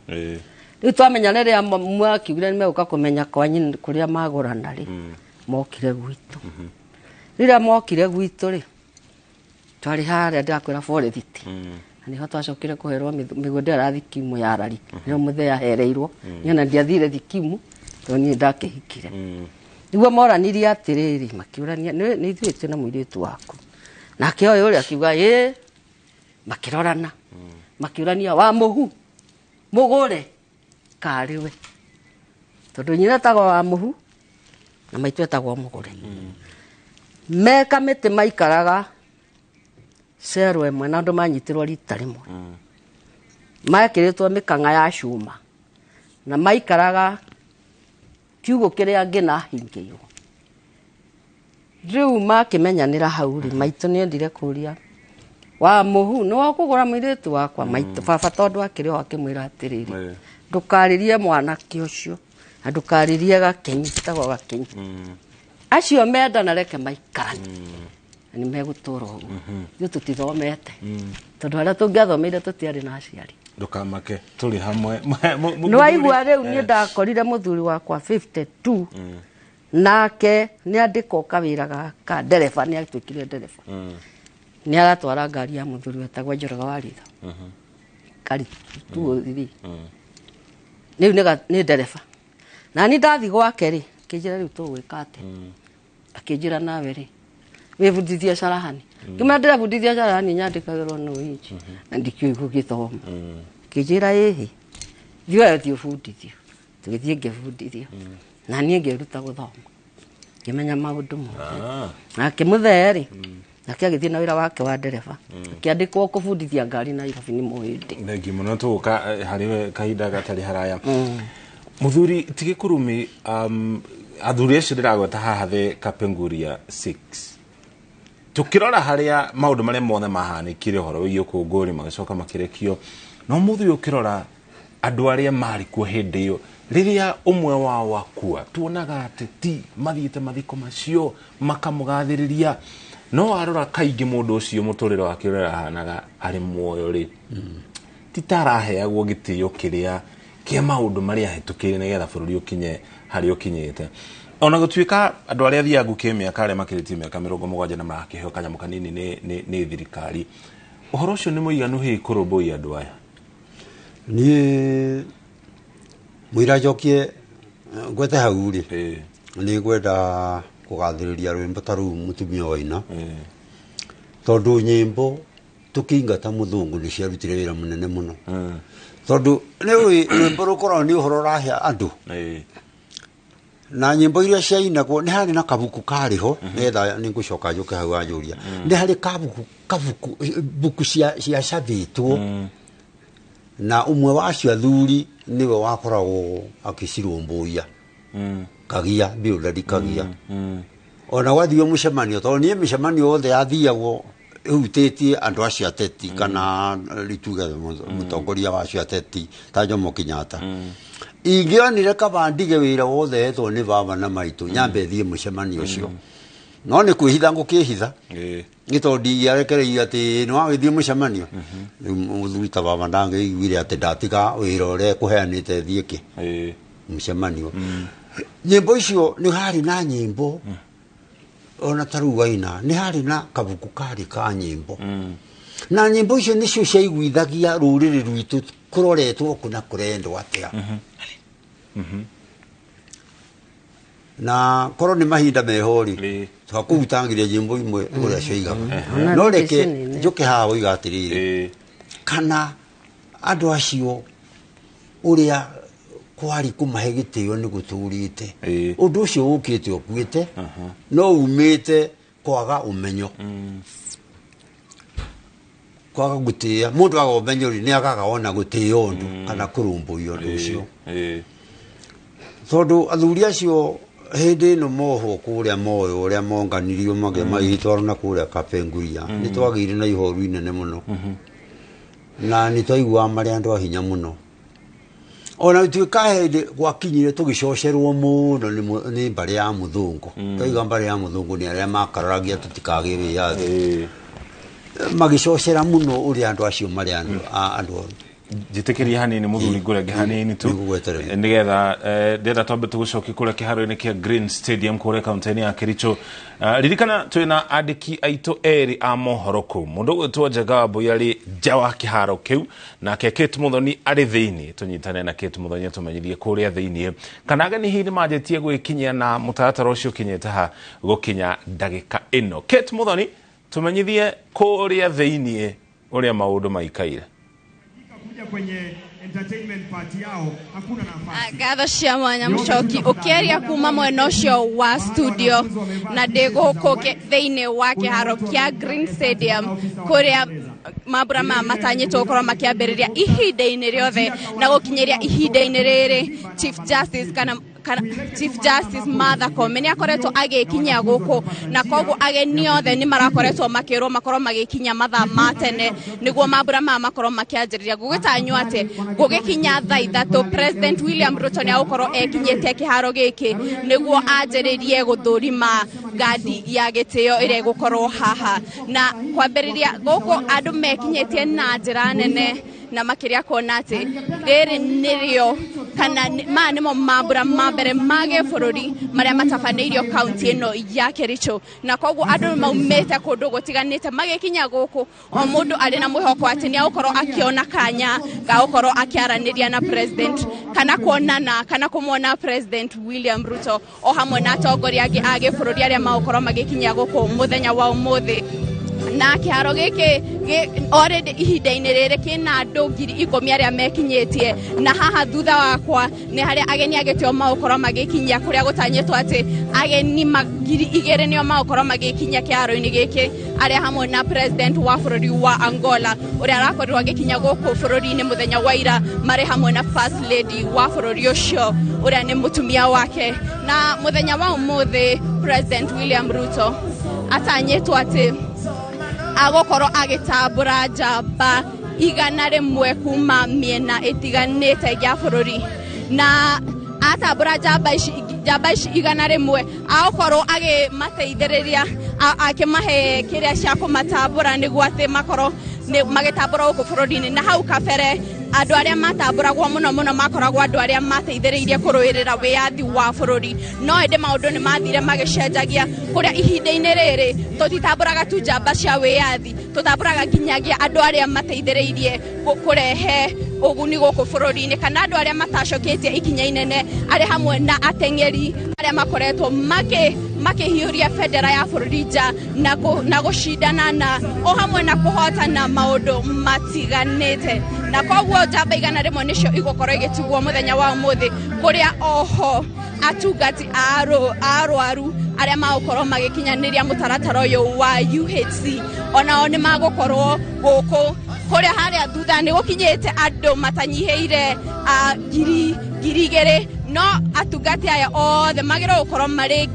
Rĩu twamenya rĩrĩa mwakiugire nĩ megũka kũmenya kwa nyina kũrĩa magũrana rĩ, mokire gwitũ. Rĩrĩa mokire gwitũ rĩ, twarĩ harĩa ndĩrakwĩra forest. Na nĩho twacokire kũherwo mĩgũnda ĩrĩa thikimu ya Rari. Nĩho mũthee ahereirwo. Niĩ ona ndiathire thikimu tondũ niĩ ndakĩhikire. Nĩguo moranirie atĩrĩrĩ, makĩũrania nĩ ithuĩ twĩna mũirĩtu waku. Nake ũyũ ũrĩa akiuga ĩĩ, makĩrorana. Makĩũrania wa mũhu mũgũre karĩ we. Tondũ nyina etagwo wa mũhu na maitũ etagwo mũgũre. Me kamĩtĩ maikaraga cero ĩmwe na andũ manyitirwo rita rĩmwe. Mekĩrĩtwo mĩkang'a ya cuma na maikaraga kiugũ kĩrĩa ngĩna hingĩirwo. Rĩu makĩmenyanĩra hau rĩ, maitũ nĩendire kũria wa mũhu nĩ wakũgũra mũirĩtu wakwa. Maitũ baba tondũ akĩrĩ ho akĩmwĩra atĩrĩrĩ, ndũkarĩrie mwanake ũcio na ndũkarĩrie Gakenyi, etagwo Gakenyi. Acio mendana reke maikaranie na nĩ megũtũra ũguo. Ithuĩ tũtithomete tondũ harĩa tũngĩathomeire tũtiarĩ na aciari. Ndũkamake, tũrĩ hamwe. Nĩwaigua rĩu niĩ ndakorire mũthuri wakwa 52, nake nĩ andĩkwo kawĩra gaka ndereba, nĩ atuĩkire ndereba. Nĩ aratwara ngari ya mũthuri wetagwo Njoroge wa Ritho. Ngari 203. Rĩu nĩ ndereba. Na niĩ ndathiĩ gwake rĩ, akĩnjĩra rĩu tũgwĩka atĩa? Akĩnjĩra nawe rĩ, wĩbundithie carahani. Ngĩmwĩra ndĩrebundithia carahani nyandĩkagĩrwo nũ inji. Na ndikĩũĩ gũgĩthoma. Akĩnjĩra ĩhĩ, thiĩ we thiĩ ũbundithio. Tũgĩthiĩ ngĩbundithio. Na niĩ ngĩruta gũthoma. Ngĩmenya maũndũ mothe. Nake mũthee rĩ, nake agĩthiĩ na wĩra wake wa ndereba. Akĩandĩkwo kũbundithia ngari Nairobi nĩ Mũhĩndĩ. Thengiũ mũno, tũgũka harĩ we kahinda gatarĩ haraya. Mũthuri ti gĩkurumi, athuri acio ndĩragweta haha the Kapenguria 6. Tukĩrora harĩa maũndũ marĩa mothe mahanĩkire ũhoro wĩgiĩ ũkũngũĩri magĩcoka makĩrekio, no mũthuri ũkĩrora andũ arĩa marĩ kuo hĩndĩ ĩyo, rĩrĩa ũmwe wao akua, tuonaga ateti mathiĩte mathiko macio makamũgathĩrĩria, no warora kaingĩ mũndũ ũcio mũtũrĩre wake ũrĩa ahanaga arĩ muoyo rĩ, ti ta araheagwo gĩtĩo kĩrĩa kĩa maũndũ marĩa ahĩtũkĩire nĩgetha bũrũri ũkinye harĩa ũkinyĩte. Ona gũtuĩka andũ arĩa athiangu kĩmĩaka arĩa makĩrĩtie mĩaka 70 na marakĩheo kanyamũ kanini nĩ thirikari, ũhoro ũcio nĩ mũiganu hihi kũrũmbũiya andũ aya? Niĩ mũira njokie ngwete hau rĩ, nĩ ngwenda kũgathĩrĩria rwĩmbo ta rũu mũtumia waina, tondũ nyĩmbo tũkĩingata mũthũngũ nĩ ciarutire wĩra mũnene mũno. Tondũ nĩ ũĩ rwĩmbo rũkoragwo nĩ ũhoro ũrahe andũ, na nyĩmbo iria ciainagwo nĩ harĩ na kabuku karĩ ho, nĩgetha nĩ ngũcoka njũke hau wanjũria. Nĩ harĩ kabuku buku ciacabĩtwo, na ũmwe wa acio athuri nĩwe wakoragwo akĩcirũmbũiya, Kagia Bildad Kagia. Ona gwathio mũcemanio, tondũ niĩ mĩcemanio yothe yathiagwo ĩhutĩtie andũ acio ateti, kana rĩtuge mũtongoria wa acio ateti ta Jomo Kenyatta. Ingĩonire kaba ndige wĩra wothe hetwo nĩ baba na maitũ, nyambe thiĩ mũcemanio ũcio. No nĩ kwĩhitha ngũkĩhitha, nĩ tondũ ndingĩarekereirio atĩ nĩ wagĩthiĩ mũcemanio. Rĩu mũthuri ta baba ndangĩiguire atĩ ndatiga wĩra ũrĩa ekũheanĩte thiĩ kĩ mũcemanio. Nyĩmbo icio nĩ harĩ na nyĩmbo, ona ta rĩu waina nĩ harĩ na kabuku karĩ ka nyĩmbo, na nyĩmbo icio nĩcio ciaiguithagia rũrĩrĩ rwitũ kũroretwo kũ na kũrendwo atĩa. Na korwo nĩ mahinda meho rĩ, twakũrutangire nyĩmbo imwe ũrĩa cioigaga. No reke njũke haha woiga atĩrĩrĩ, kana andũ acio ũrĩa kwari kũmahe gĩtĩo nĩ gũtũrĩte, ũndũ ũcio ũkĩte ũkuĩte, no umĩte kwaga ũmenyo, kwaga gũtĩĩa. Mũndũ aga ũmenyo rĩ, nĩ agaga ona gũtĩĩa ũndũ kana kũrũmbũiya ũndũ ũcio. Tondũ athuri acio hĩndĩ ĩno mohwo kũrĩa moyo ũrĩa monganirio magĩtwarwo na kũrĩa Kapenguria, nĩ twagĩire na ihoru inene mũno, na nĩ twaiguaga marĩ andũ a hinya mũno. Ona gũtuĩka hĩndĩ gwakinyire tũgĩcocerwo mũno nĩ mbarĩ ya mũthũngũ. Twaiga mbarĩ ya mũthũngũ nĩ arĩa makararagia tũtikagĩe wĩyathi, magĩcocera mũno ũrĩa andũ acio marĩ andũ oru. Njĩtĩkĩrie hanini mũthuri ngũrenge hanini tu, nĩgetha ndĩrenda twambe tũgũcokie kũrĩa kĩharo-inĩ kĩa Green Stadium kũrĩa kaunti-inĩ ya Kericho. Ririkana twĩna andĩki aitũ erĩ a mohoro kũu, mũndũ ũgwĩtwo Njenga Wambui arĩ nja wa kĩharo kĩu, nake Kate Muthoni arĩ thĩinĩ. Tũnyitane na Kate Muthoni atũmenyithie kũrĩa thĩinĩ kana ageni hihi nĩ manjĩtie gwĩkinyia na mũtaratara ũcio ũkinyĩte ha gũkinya ndagĩka ĩno. Kate Muthoni, tũmenyithie kũrĩa thĩinĩ ũrĩa maũndũ maikaire. Kwenye entertainment party yao hakuna nafasi. Ngatho cia mwanya mũcoki ũkĩaria kuma mwena ũcio wa studio, na ndĩ gũkũ thĩinĩ wa kĩharo kĩa Green Stadium kũrĩa mambura maya matanyĩtwo gũkorwo makĩambĩrĩria ihinda-inĩ rĩothe na gũkinyĩria ihinda-inĩ rĩrĩ. Chief Justice kana Chief Justice Martha Koome nĩ akoretwo agĩkinyia gũkũ, na koguo ageni othe nĩ marakoretwo makĩrwo makorwo magĩkinya mathaa ma tene nĩguo mambura maya makorwo makĩanjĩrĩria. Gũgĩtanywo atĩ gũgĩkinya thaa 3 President William Ruto nĩ agũkorwo ekinyĩte kĩharo gĩkĩ nĩguo anjĩrĩrie gũthũrima ngandi ya gĩtĩo ĩrĩa ĩgũkorwo haha. Na kwambĩrĩria gũkũ andũ mekinyĩtie na njĩra nene, na makĩria kuona atĩ rĩrĩ nĩrĩo kana maya nĩmo mambura ma mbere ma gĩbũrũri marĩa matabanĩirio kaunti ĩno ya Kericho, na koguo andũ maumĩte kũndũ gũtiganĩte magĩkinya gũkũ, o mũndũ arĩ na mwĩhoko atĩ nĩ agũkorwo akĩona kanya ga gũkorwo akĩaranĩria na president kana kuonana kana kũmwona President William Ruto o hamwe na atongoria angĩ a gĩbũrũri arĩa magũkorwo magĩkinya gũkũ mũthenya wa ũmũthĩ. Na kĩharo gĩkĩ already ihinda-inĩ rĩrĩ kĩna andũ 10,000 arĩa mekinyĩtie, na haha thutha wakwa nĩ harĩa ageni a gĩtĩo magũkorwo magĩkinyia, kũrĩa gũtanyĩtwo atĩ ageni 2,000 nĩo magũkorwo magĩkinyia kĩharo-inĩ gĩkĩ, arĩa hamwe na president wa bũrũri wa Angola ũrĩa arakorirwo agĩkinya gũkũ bũrũri-inĩ mũthenya wa ira, marĩ hamwe na first lady wa bũrũri ũcio ũrĩa nĩ mũtumia wake. Na mũthenya wa ũmũthĩ President William Ruto atanyĩtwo atĩ agũkorwo agĩtambũra njamba 100 kuma mĩena ĩtiganĩte ya bũrũri, na atambũra njamba ici 100 agũkorwo agĩmateithĩrĩria, Akĩmahe kĩrĩa cia kũmatambũra nĩguo atĩ makorwo magĩtambũra gũkũ bũrũri-inĩ. Na hau kabere andũ arĩa matambũragwo mũno mũno makoragwo andũ arĩa mateithĩrĩirie kũrũĩrĩra wĩyathi wa bũrũri, no ĩndĩ maũndũ nĩ mathire magĩcenjagia kũrĩa ihinda-inĩ rĩrĩ tũtitambũraga tu njamba cia wĩyathi, tũtambũraga nginyagia andũ arĩa mateithĩrĩirie kũrehe ũguni gũkũ bũrũri-inĩ kana andũ arĩa matacokĩtie ikinya inene, arĩa hamwe na ateng'eri arĩa makoretwo makĩhiũria bendera ya bũrũri nja na gũcindana na o hamwe na kũhotana maũndũ matiganĩte. Na koguo njamba 100 nĩcio igũkorwo igĩtigwo mũthenya wa ũmũthĩ, kũrĩa oho atungati a arwaru arĩa magũkorwo magĩkinyanĩria mũtaratara ũyũ wa UHC onao nĩ magũkorwo gũkũ kũrĩa harĩa thutha nĩ gũkinyĩte andũ matanyihĩire 2,000, no atungati aya othe magĩrĩirwo gũkorwo marĩ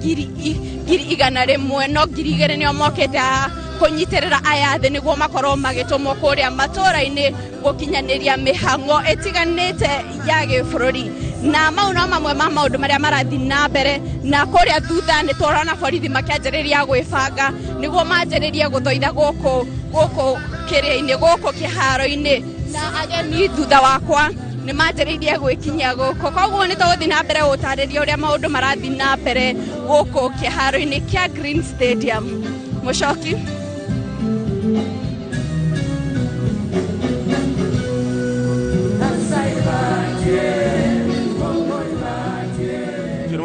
100,000, no 2,000 nĩo mokĩte haha kũnyitĩrĩra aya thĩ nĩguo makorwo magĩtũmwo kũrĩa matũũra-inĩ gũkinyanĩria mĩhang'o ĩtiganĩte ya gĩbũrũri. Na mau no mamwe ma maũndũ marĩa marathiĩ na mbere. Na kũrĩa thutha nĩ tũrona borithi makĩanjĩrĩria gwĩbanga nĩguo manjĩrĩrie gũthoitha gũkũ kĩrĩa-inĩ gũkũ kĩharo-inĩ, na ageni thutha wakwa nĩ manjĩrĩirie gwĩkinyia gũkũ. Koguo nĩ tũgũthiĩ na mbere gũtarĩria ũrĩa maũndũ marathiĩ na mbere gũkũ kĩharo-inĩ kĩa Green Stadium. Mũcoki.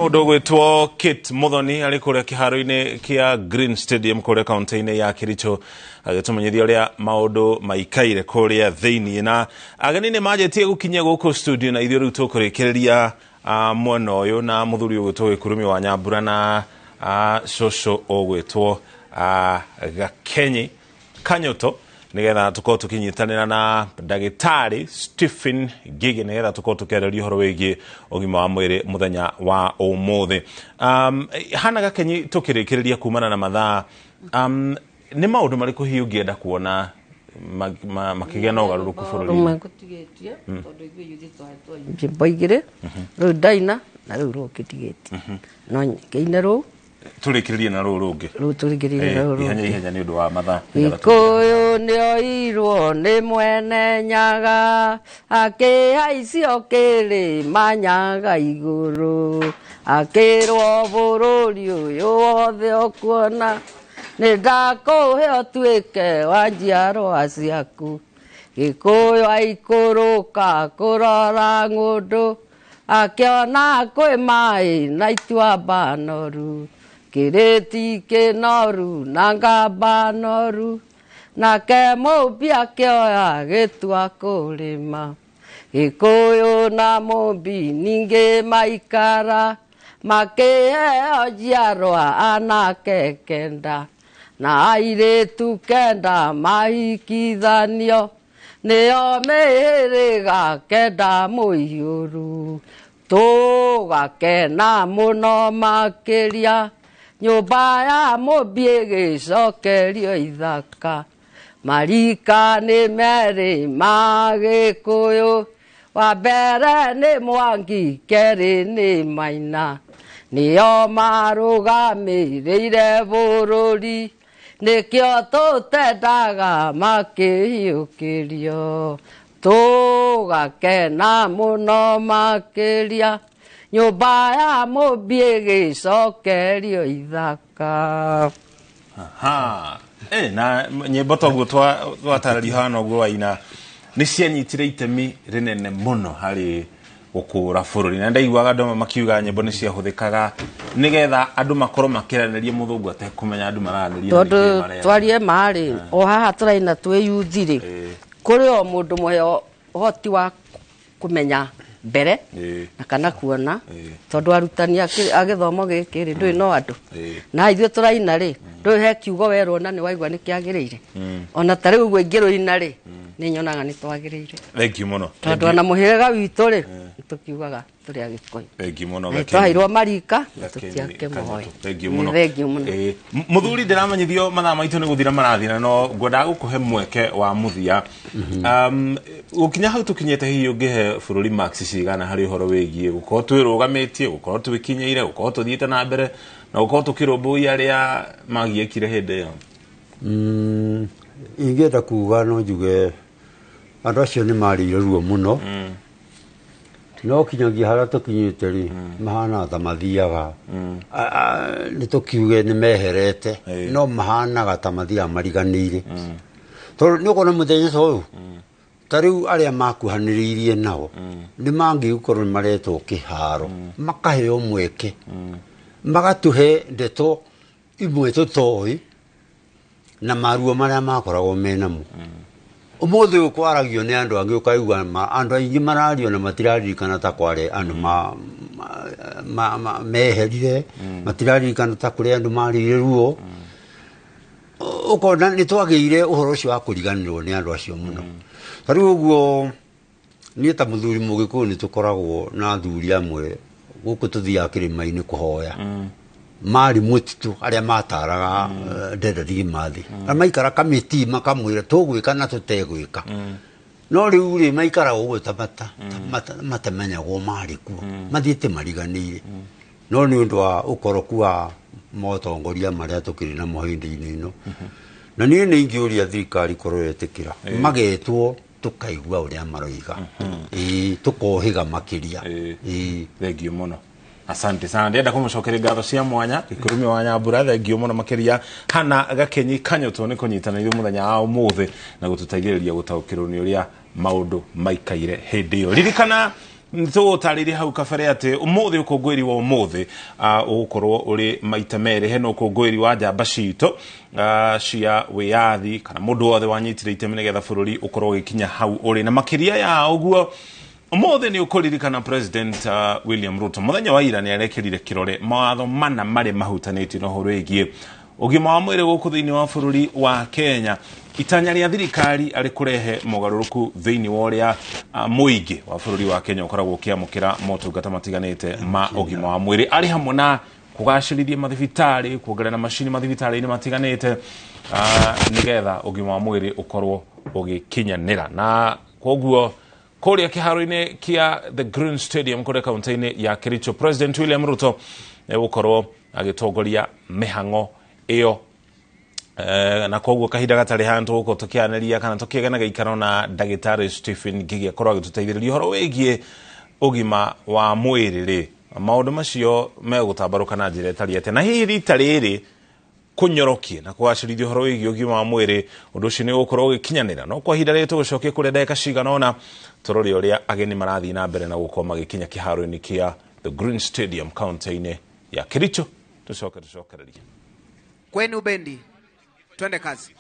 Mũndũ ũgwĩtwo Kate Muthoni arĩ kũrĩa kĩharo-inĩ kĩa Green Stadium kũrĩa kaunti-inĩ ya Kericho agĩtũmenyithia ũrĩa maũndũ maikaire kũrĩa thĩiniĩ. Na ageni nĩ manjĩtie gũkinyia gũkũ studio na ithuĩ rĩu tũkũrĩkĩrĩria mwena ũyũ na mũthuri ũgwĩtwo Gĩkurumi wa Nyambura na cũcũ ũgwĩtwo Gakenyi Kanyoto nigetha tukorwo tukinyitanira na ndagĩtarĩ Stephen Ngigi nigetha tukorwo tukiarĩria ũhoro wĩgiĩ ũgima wa mwĩrĩ mũthenya wa ũmũthĩ. Hana Gakenyi, tukĩrĩkĩrĩria kumana na mathaa, nĩ maũndũ marĩkũ hihi ũngĩenda kuona makĩgĩa na ũgarũrũku bũrũri-inĩ? Gũtigĩtie tondũ ithuĩ yuthi twahetwo nyĩmbo igĩrĩ, rĩu ndaina na rĩu rũkĩtigĩtie, no ngĩine rũu tũrĩkĩrĩrie na rũũ rũngĩ. Rũu tũrĩkĩrĩrie na rũũ rũngĩ. Ihenya ihenya nĩ ũndũ wa mathaa. Gĩkũyũ nĩoirwo nĩ mwene Nyaga, akĩhaicio kĩrĩma Nyaga igũrũ, akĩrwo bũrũri ũyũ wothe ũkuona, nĩ ndakũhe ũtuĩke wa njiarwa ciaku. Gĩkũyũ aikũrũka kũrora ng'ũndũ, akĩona kwĩ maĩ na ituamba noru, kĩrĩti kĩnoru na ngamba noru, nake mũmbi akĩoya gĩtua kũrĩma. Gĩkũyũ na mũmbi ningĩ maikara, makĩheo njiarwa anake kenda, na airĩtu kenda mahikithanio, nĩo mĩhĩrĩga kenda mũiyũru. Tũgakena mũno makĩria, nyũmba ya mũmbi ĩgĩcokerio ithaka. Marika nĩ merĩ ma Gĩkũyũ, wa mbere nĩ Mwangi, kerĩ nĩ Maina, nĩo marũgamĩrĩire bũrũri, nĩkĩo tũtendaga makĩhiũkĩrio. Tũgakena mũno makĩria, nyũmba ya mũmbi ĩgĩcokerio ithaka. Aha. Na nyĩmbo toguo twatarĩrio hana ũguo waina nĩ cianyitire itemi rĩnene mũno harĩ gũkũra bũrũri, na ndaiguaga andũ makiuga nyĩmbo nĩ ciahũthĩkaga nĩgetha andũ makorwo makĩaranĩria mũthũngũ atekũmenya andũ mararanĩria. Tondũ twarie marĩ o haha tũraina twĩ yuthi rĩ, kũrĩ o mũndũ mũheo ũhoti wa kũmenya mbere na kana kuona, tondũ arutani a gĩthomo gĩkĩ rĩ ndũĩ no andũ, na ithuĩ tũraina rĩ ndũĩ he kiugo werwo na nĩ waigua nĩ kĩagĩrĩire. Ona ta rĩu ũguo ingĩrũina rĩ nĩ nyonaga nĩ twagĩrĩire. Thank you mũno. Tondũ ona mũhĩrĩga witũ rĩ tũkiugaga tũrĩ Agĩkũyũ. Thank you mũno. Gakenyi. Twaheirwo marika tũtiakĩmoe. Thank you mũno. Thank you mũno. Mũthuri, ndĩramanyithio mathaa maitũ nĩ gũthira marathira, no ngwendaga gũkũhe mweke wa mũthia. Gũkinya hau tũkinyĩte, hihi ũngĩhe bũrũri marks cigana harĩ ũhoro wĩgiĩ gũkorwo twĩrũgamĩtie, gũkorwo twĩkinyĩire, gũkorwo tũthiĩte na mbere Na gũkorwo tũkĩrũmbũiya arĩa magiĩkire hĩndĩ ĩyo. Ingĩenda kuga no njuge andũ acio nĩ marĩire ruo mũno. No kinyagia harĩa tũkinyĩte rĩ, mahanaga ta mathiaga, nĩ tũkiuge nĩ meherete, no mahanaga ta mathiaga mariganĩire. Tondũ nĩ ũkuona mũthenya ta ũyũ, ta rĩu arĩa makuhanĩrĩirie nao nĩ mangĩgĩkorwo nĩ maretwo kĩharo, makaheo mweke, magatũhe ndeto imwe tũtoĩ na maruo marĩa makoragwo menamo. Ũmũthĩ ũyũ kwaragio nĩ andũ angĩ ũkaigua andũ aingĩ marario na matiraririkana ta kwarĩ andũ meherire, matiraririkana ta kũrĩ andũ marĩire ruo. Ũkona nĩ twagĩire ũhoro ũcio wa kũriganĩrwo nĩ andũ acio mũno. Ta rĩu ũguo niĩ ta mũthuri mũgĩkũyũ nĩ tũkoragwo na athuri amwe gũkũ tũthiaga kĩrĩma-inĩ kũhoya. Marĩ mũtitũ arĩa mataraga Dedan Kimathi. Na maikara kamĩti makamwĩra tũgwĩka na tũtegwĩka. No rĩu rĩ maikaraga ũguo ta matamenyagwo marĩ kuo, mathiĩte mariganĩire. No nĩ ũndũ wa ũkoroku wa motongoria marĩa tũkĩrĩ namo hĩndĩ-inĩ ĩno. Na niĩ nĩ ingĩũria thirikari korwo yetĩkĩra magetwo tũkaigua ũrĩa maroiga. Ĩĩ, tũkohĩga makĩria. Ĩĩ. Thengiũ mũno. Asante sana. Ndĩrenda kũmũcokeria ngatho cia mwanya Gĩkũrũmĩ wa Nyambura, thengiũ mũno makĩria Hana Gakenyi Kanyũtũ nĩ kũnyitanĩra ithuĩ mũthenya wa ũmũthĩ na gũtũteithĩrĩria gũtaũkĩrwo nĩ ũrĩa maũndũ maikaire hĩndĩ ĩyo. Ririkana tũgũtarĩria hau kabere atĩ ũmũthĩ ũkũngũĩri wa ũmũthĩ ũgũkorwo ũrĩ maita merĩ. Hena ũkũngũĩri wa njamba citũ cia wĩyathi kana mũndũ wothe wanyitire itemi nĩgetha bũrũri ũkorwo ũgĩkinya hau ũrĩ, na makĩria ya ũguo ũmũthĩ nĩ ũkũririkana President William Ruto mũthenya wa ira nĩ arekĩrire kĩrore mawatho mana marĩa mahutanĩtie na ũhoro wĩgiĩ ũgima wa mwĩrĩ gũkũ thĩinĩ wa bũrũri wa Kenya. Itanya rĩa thirikari arĩ kũrehe mogarũrũku thĩinĩ wa ũrĩa mũingĩ wa bũrũri wa Kenya ũkoragwo ũkĩamũkĩra motungata matiganĩte ma ũgima wa mwĩrĩ, arĩ hamwe na kũgacĩrithia mathibitarĩ, kuongerera macini mathibitarĩ-inĩ matiganĩte, nĩgetha ũgima wa mwĩrĩ ũkorwo ũgĩkinyanĩra. Na koguo kũrĩa kĩharo-inĩ kĩa The Green Stadium kũrĩa kaunti-inĩ ya Kericho, President William Ruto egũkorwo agĩtongoria mĩhang'o ĩyo. Na koguo kahinda gatarĩ handu gũkũ tũkĩanĩria kana tũkĩgana gĩikaro na ndagĩtarĩ Stephen Ngigi akorwo agĩtũteithĩrĩria ũhoro wĩgiĩ ũgima wa mwĩrĩ rĩ, maũndũ macio megũtambarũka na njĩra ĩtariĩ atĩa, na hihi rita rĩrĩ kũnyorokia na kũgacĩrithia ũhoro wĩgiĩ ũgima wa mwĩrĩ ũndũ ũcio nĩ ũgũkorwo ũgĩkinyanĩra. No kwa ihinda rĩrĩ tũgũcokia kũrĩa ndagĩka cigana ũna tũrore ũrĩa ageni marathiĩ na mbere na gũkorwo magĩkinya kĩharo-inĩ kĩa The Green Stadium kaunti-inĩ ya Kericho. Tũcoke tũcokererie kwenu bendi, twende kazi.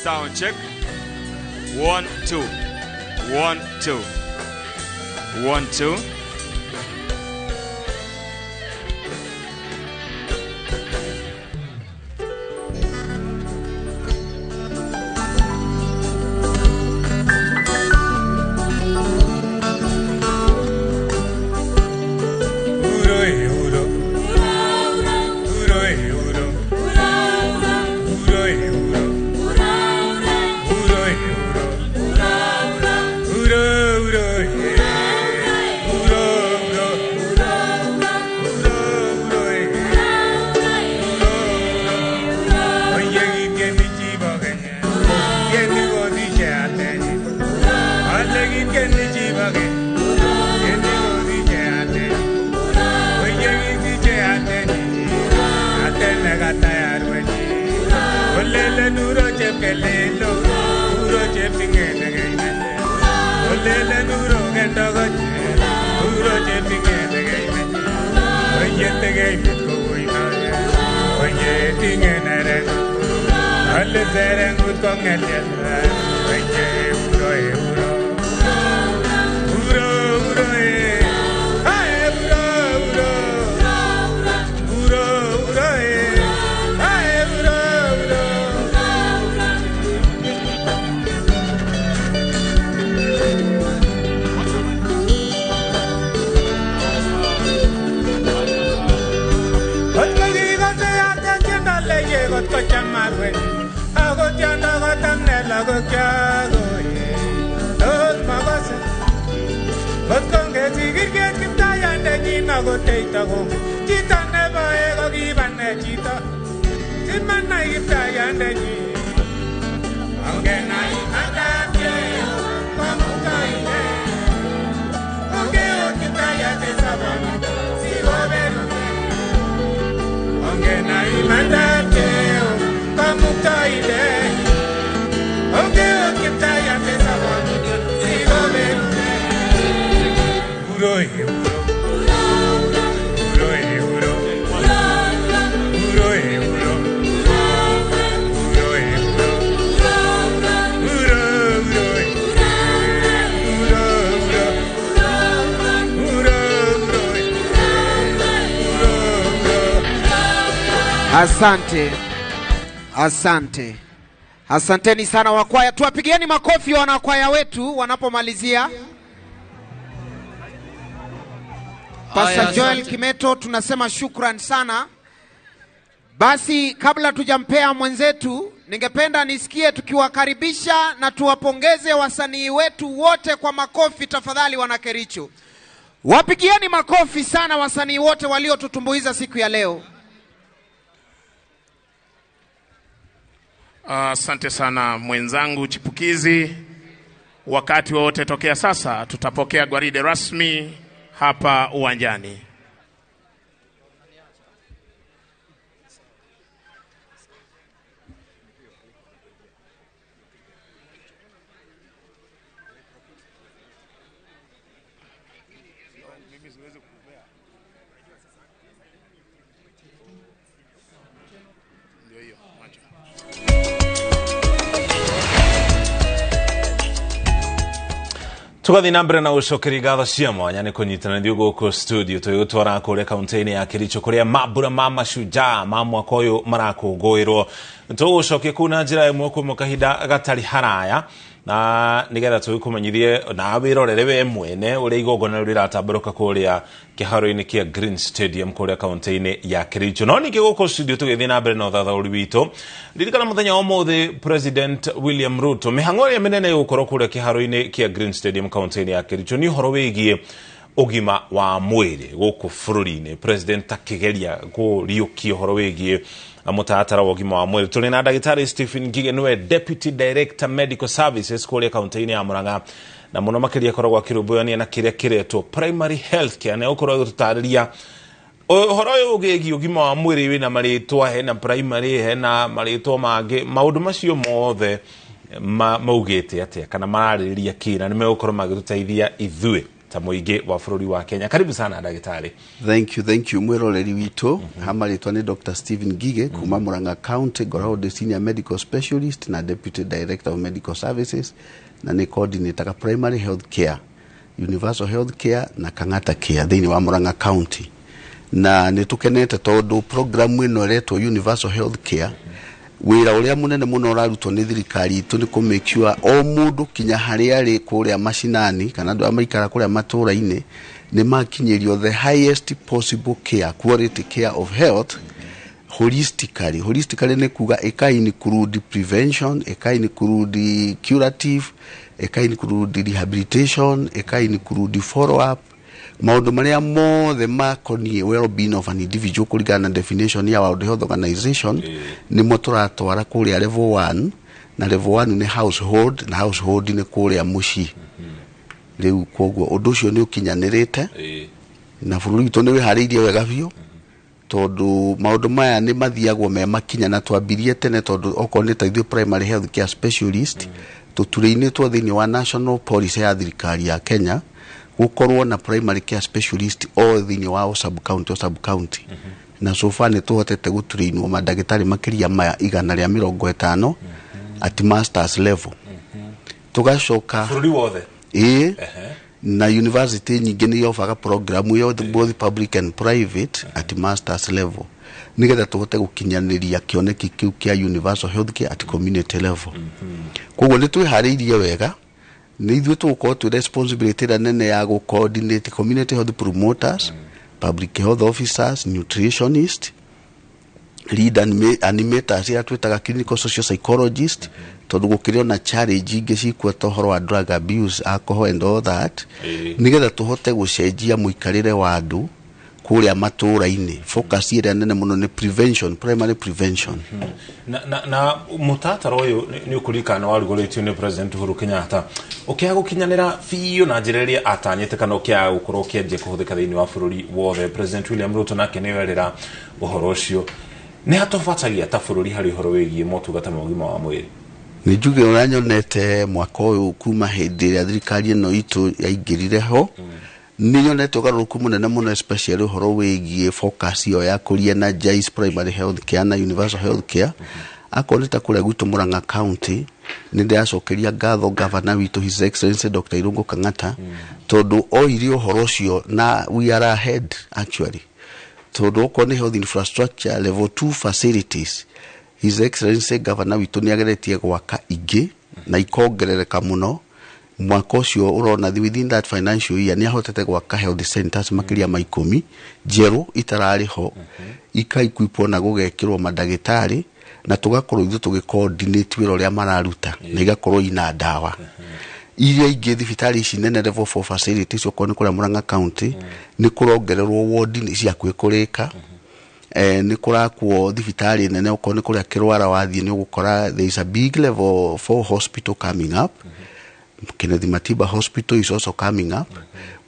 Sound check. 1 2 1 2 1 2. Koteitago chito neboe kokibane chito simanai kiptayandennyi Ongenai imandab Jeiso Kamuktaindet Ongeut Kiptayat en sobonito sikoberurwech Ongenai imandab Jeiso Kamuktaindet Ongeut Kiptayat en sobonito sikoberurwech Uro uro uro uro uro uro uro uro uro uro uro. Asante, asante, asanteni sana wakwaya. Tuwapigieni makofi wanakwaya wetu wanapomalizia. Pastor Aya, Joel asante. Kimeto, tunasema shukran sana. Basi kabla tujampea mwenzetu, ningependa nisikie tukiwakaribisha na tuwapongeze wasanii wetu wote kwa makofi tafadhali. Wana Kericho, wapigieni makofi sana wasanii wote waliotutumbuiza siku ya leo. Asante sana mwenzangu chipukizi. Wakati wowote tokea sasa tutapokea gwaride rasmi hapa uwanjani. Ndio hiyo, macho. Tugathiĩ na mbere na gũcokeria ngatho cia mwanya nĩ kũnyitana ithuĩ gũkũ studio tũgĩgũtwara kũrĩa kaunti-inĩ ya Kericho kũrĩa mambura ma mashujaa ma mwaka ũyũ marakũngũĩrwo. Tũgũcokia kũu na njĩra ĩmwe kwa ĩmwe kahinda gatarĩ haraya na nĩgetha tũgĩkũmenyithie na wĩrorere we mwene ũrĩa igongona rĩu rĩratambũrũka kũrĩa kĩharo-inĩ kĩa Green Stadium kũrĩa kaunti-inĩ ya Kericho. No ningĩ gũkũ studio tũgĩthiĩ na mbere na ũthathaũri witũ, ririkana mũthenya wa ũmũthĩ President William Ruto mĩhang'o ĩrĩa mĩnene ĩgũkorwo kũrĩa kĩharo-inĩ kĩa Green Stadium kaunti-inĩ ya Kericho nĩ ũhoro wĩgiĩ ũgima wa mwĩrĩ gũkũ bũrũri-inĩ. President akĩgeria kũriũkia ũhoro wĩgiĩ mũtaratara wa ũgima wa mwĩrĩ. Tũrĩ na ndagĩtarĩ Stephen Ngige nĩwe Deputy Director Medical Services kũrĩa kaunti-inĩ ya Murang'a na mũno makĩria akoragwo akĩrũmbũyania na kĩrĩa kĩretwo primary health care na egũkorwo agĩtũtarĩria ũhoro ũyũ ũgĩgiĩ ũgima wa mwĩrĩ wĩna marĩtwa, hena primary, hena marĩtwa mangĩ, maũndũ macio mothe maugĩte atĩa kana mararĩrĩria kĩ na nĩmegũkorwo magĩtũteithia ithuĩ ta mũingĩ wa bũrũri wa Kenya. Karibu sana ndagĩtarĩ. Thank you mwiroreri witũ. Hama rĩtwa nĩ Dr. Stephen Ngige kuma Murang'a County, ngoragwo ndĩ senior medical specialist na deputy director of medical services na nĩ coordinator primary health care, universal health care na Kang'ata care thĩinĩ wa Murang'a County. Na nĩ tũkenete tondũ program ĩno ĩretwo universal health care, wĩra ũrĩa mũnene mũno ũrarutwo nĩ thirikari itũ nĩ kũ make sure o mũndũ kinya harĩa arĩ kũrĩa macinani kana andũ arĩa maikara kũrĩa matũra-inĩ nĩ makinyĩrio the highest possible care, quality care of health holistically. Holistically nĩ kuga ĩka include prevention, ĩka include curative, ĩka include rehabilitation, ĩka include follow up, maũndũ marĩa mothe makoniĩ well-being of an individual kũringana na definition ya World Health Organization nĩmo tũratwara kũrĩa level 1, na level 1 nĩ household na household nĩ kũrĩa mũciĩ. Rĩu koguo ũndũ ũcio nĩ ũkinyanĩrĩte na bũrũri witũ nĩ wĩharĩirie wega biũ tondũ maũndũ maya nĩ mathiagwo me makinya na twambirie tene tondũ okorwo nĩ ta ithuĩ primary health care specialist tũturĩinĩtwo thĩinĩ wa national policy ya thirikari ya Kenya gũkorwo na primary care specialist o thĩinĩ wa o sub county o sub county. Na so far nĩ tũhotete gũtũrĩinwo mandagĩtarĩ makĩria maya 150 at masters level. Tũgacoka bũrũri wothe ĩĩ, na university nyingĩ nĩ yobaga program ĩyo both public and private at masters level nĩgetha tũhote gũkinyanĩria kĩoneki kĩu kĩa universal health care at community level. Koguo nĩ twĩharĩirie wega, nĩ ithuĩ tũgũkorwo twĩ responsibility ĩrĩa nene ya gũ coordinate community health promoters, public health officers, nutritionist, lead animators ĩrĩa twĩtaga clinical social psychologist, tondũ gũkĩrĩ ona challenge ingĩ cikuo ta ũhoro wa drug abuse, alcohol and all that, nĩgetha tũhote gũcenjia mũikarĩre wa andũ Kũrĩa matũũra-inĩ focus ĩrĩa nene mũno nĩ prevention, primary prevention. Na mũtaratara ũyũ nĩ ũkũririkana warugũrĩtio nĩ President Uhuru Kenyatta, ũkĩaga gũkinyanĩra biũ na njĩra ĩrĩa atanyĩte kana ũkĩaga gũkorwo ũkĩanjia kũhũthĩka thĩinĩ wa bũrũri wothe. President William Ruto nake nĩwe erera ũhoro ũcio. Nĩ hatũbatagia ta bũrũri harĩ ũhoro wĩgiĩ motungata ma ũgima wa mwĩrĩ? Nĩ njuge ũrĩa nyonete mwaka ũyũ kuma hĩndĩ ĩrĩa thirikari ĩno itũ yaingĩrire ho, nĩ nyonete ũgarũrũku mũnene mũno, especially ũhoro wĩgiĩ focus ĩyo ya kũria energize primary health care na universal health care. Akorwo nĩ ta kũrĩa gwitũ Murang'a County, nĩ ndĩracokeria ngatho governor witũ, His Excellency Dr. Irungu Kang'ata, tondũ oire ũhoro ũcio na we are ahead actually, tondũ okorwo nĩ health infrastructure, level 2 facilities, His Excellency governor witũ nĩ ageretie gwaka ingĩ na ikongerereka mũno. Mwaka ũcio ũrona within that financial year nĩ ahotete gwaka health centers makĩria ma 10 njerũ itararĩ ho, ikaequipwo na gũgekĩrwo mandagĩtarĩ, na tũgakorwo ithuĩ tũgĩ coordinate wĩra ũrĩa mararuta, na igakorwo ina ndawa. Iria ingĩ, thibitarĩ ici nene, level 4 facilities, okorwo nĩ kũrĩa Murang'a County, nĩ kũrongererwo wodi nĩ ciakuhĩ kũrĩka. Nĩ kũrakwo thibitarĩ nene. Okorwo nĩ kũrĩa Kĩrwara wathiĩ, nĩ ũgũkora there is a big level 4 hospital coming up. Kenneth Matiba Hospital is also coming up.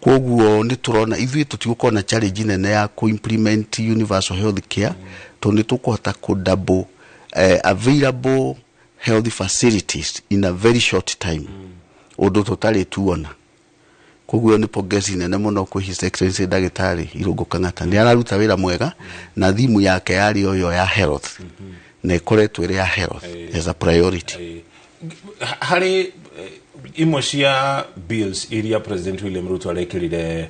Koguo nĩ tũrona ithuĩ tũtigũkorwo na challenge nene ya kũ-implement universal health care, tondũ nĩ tũkũhota kũ double available health facilities in a very short time, ũndũ tũtarĩ tuona. Koguo nĩ pongezi nene mũno kwĩ His Excellency Ndagĩtarĩ Irũngũ Kang'ata. Nĩ araruta wĩra mwega na thimu yake yarĩ o ĩyo ya health, na ĩkoretwo ĩrĩ ya health as a priority. Harĩ imwe cia bills iria President William Ruto arekĩrire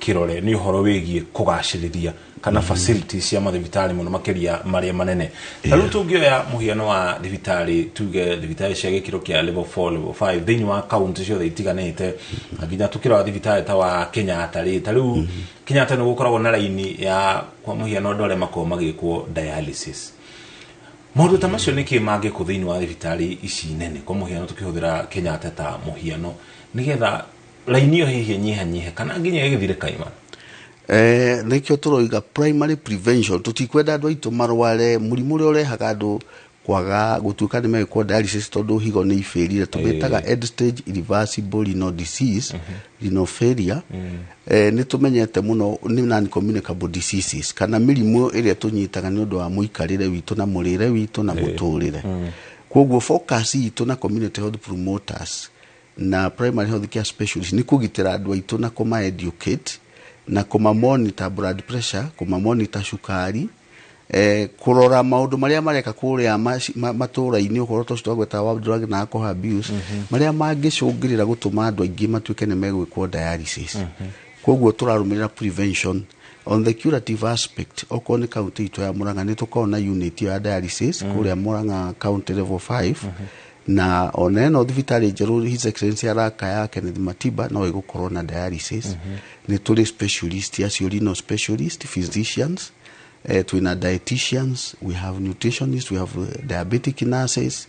kĩrore nĩ ũhoro wĩgiĩ kũgacĩrithia kana facilities cia mathibitarĩ, mũno makĩria marĩa manene. Ta rĩu tũngĩoya mũhiano wa thibitarĩ, tuge thibitarĩ cia gĩkĩro kĩa level 4, level 5 thĩinĩ wa kaunti ciothe itiganĩte, na nginya tũkĩrora thibitarĩ ta wa Kenyatta rĩ, ta rĩu Kenyatta nĩ gũkoragwo na raini ya, kwa mũhiano, andũ arĩa makoragwo magĩkwo dialysis, maũndũ ta macio. Nĩkĩ mangĩkwo thĩinĩ wa thibitarĩ ici nene, kwa mũhiano tũkĩhũthĩra Kenyatta ta mũhiano, nĩgetha raini ĩyo hihi ĩnyihanyihe kana nginya ĩgĩthire kaimana? Nĩkĩo tũroiga primary prevention. Tũtikwenda andũ aitũ marware mũrimũ ũrĩa ũrehaga andũ kwaga gũtuĩka nĩ megĩkwo dialysis tondũ higo nĩ ibĩrire. Tũmĩtaga end stage irreversible renal disease, renal failure. Nĩ tũmenyete mũno nĩ non communicable diseases, kana mĩrimũ ĩrĩa tũnyitaga nĩ ũndũ wa mũikarĩre witũ na mũrĩre witũ na mũtũrĩre. Koguo focus itũ na community health promoters na primary health care specialist nĩ kũgitĩra andũ aitũ na kũma educate na kũma monitor blood pressure, kũma monitor cukari, kũrora maũndũ marĩa mareka kũrĩa matũũra-inĩ, ũhoro ta ũcio twagweta wa drug na alcohol abuse, marĩa mangĩcũngĩrĩra gũtũma andũ aingĩ matuĩke nĩ megwĩkwo dialysis. Koguo tũrarũmĩrĩra prevention. On the curative aspect, okorwo nĩ kaunti itũ ya Murang'a, nĩ tũkoragwo na unit ĩyo ya dialysis kũrĩa Murang'a County level 5, na ona ĩno thibitarĩ njerũ His Excellency araka ya Kenneth Matiba no ĩgũkorwo na dialysis. Nĩ tũrĩ specialist acio, renal specialist physicians, twĩna dietitians, we have nutritionists, we have diabetic nurses.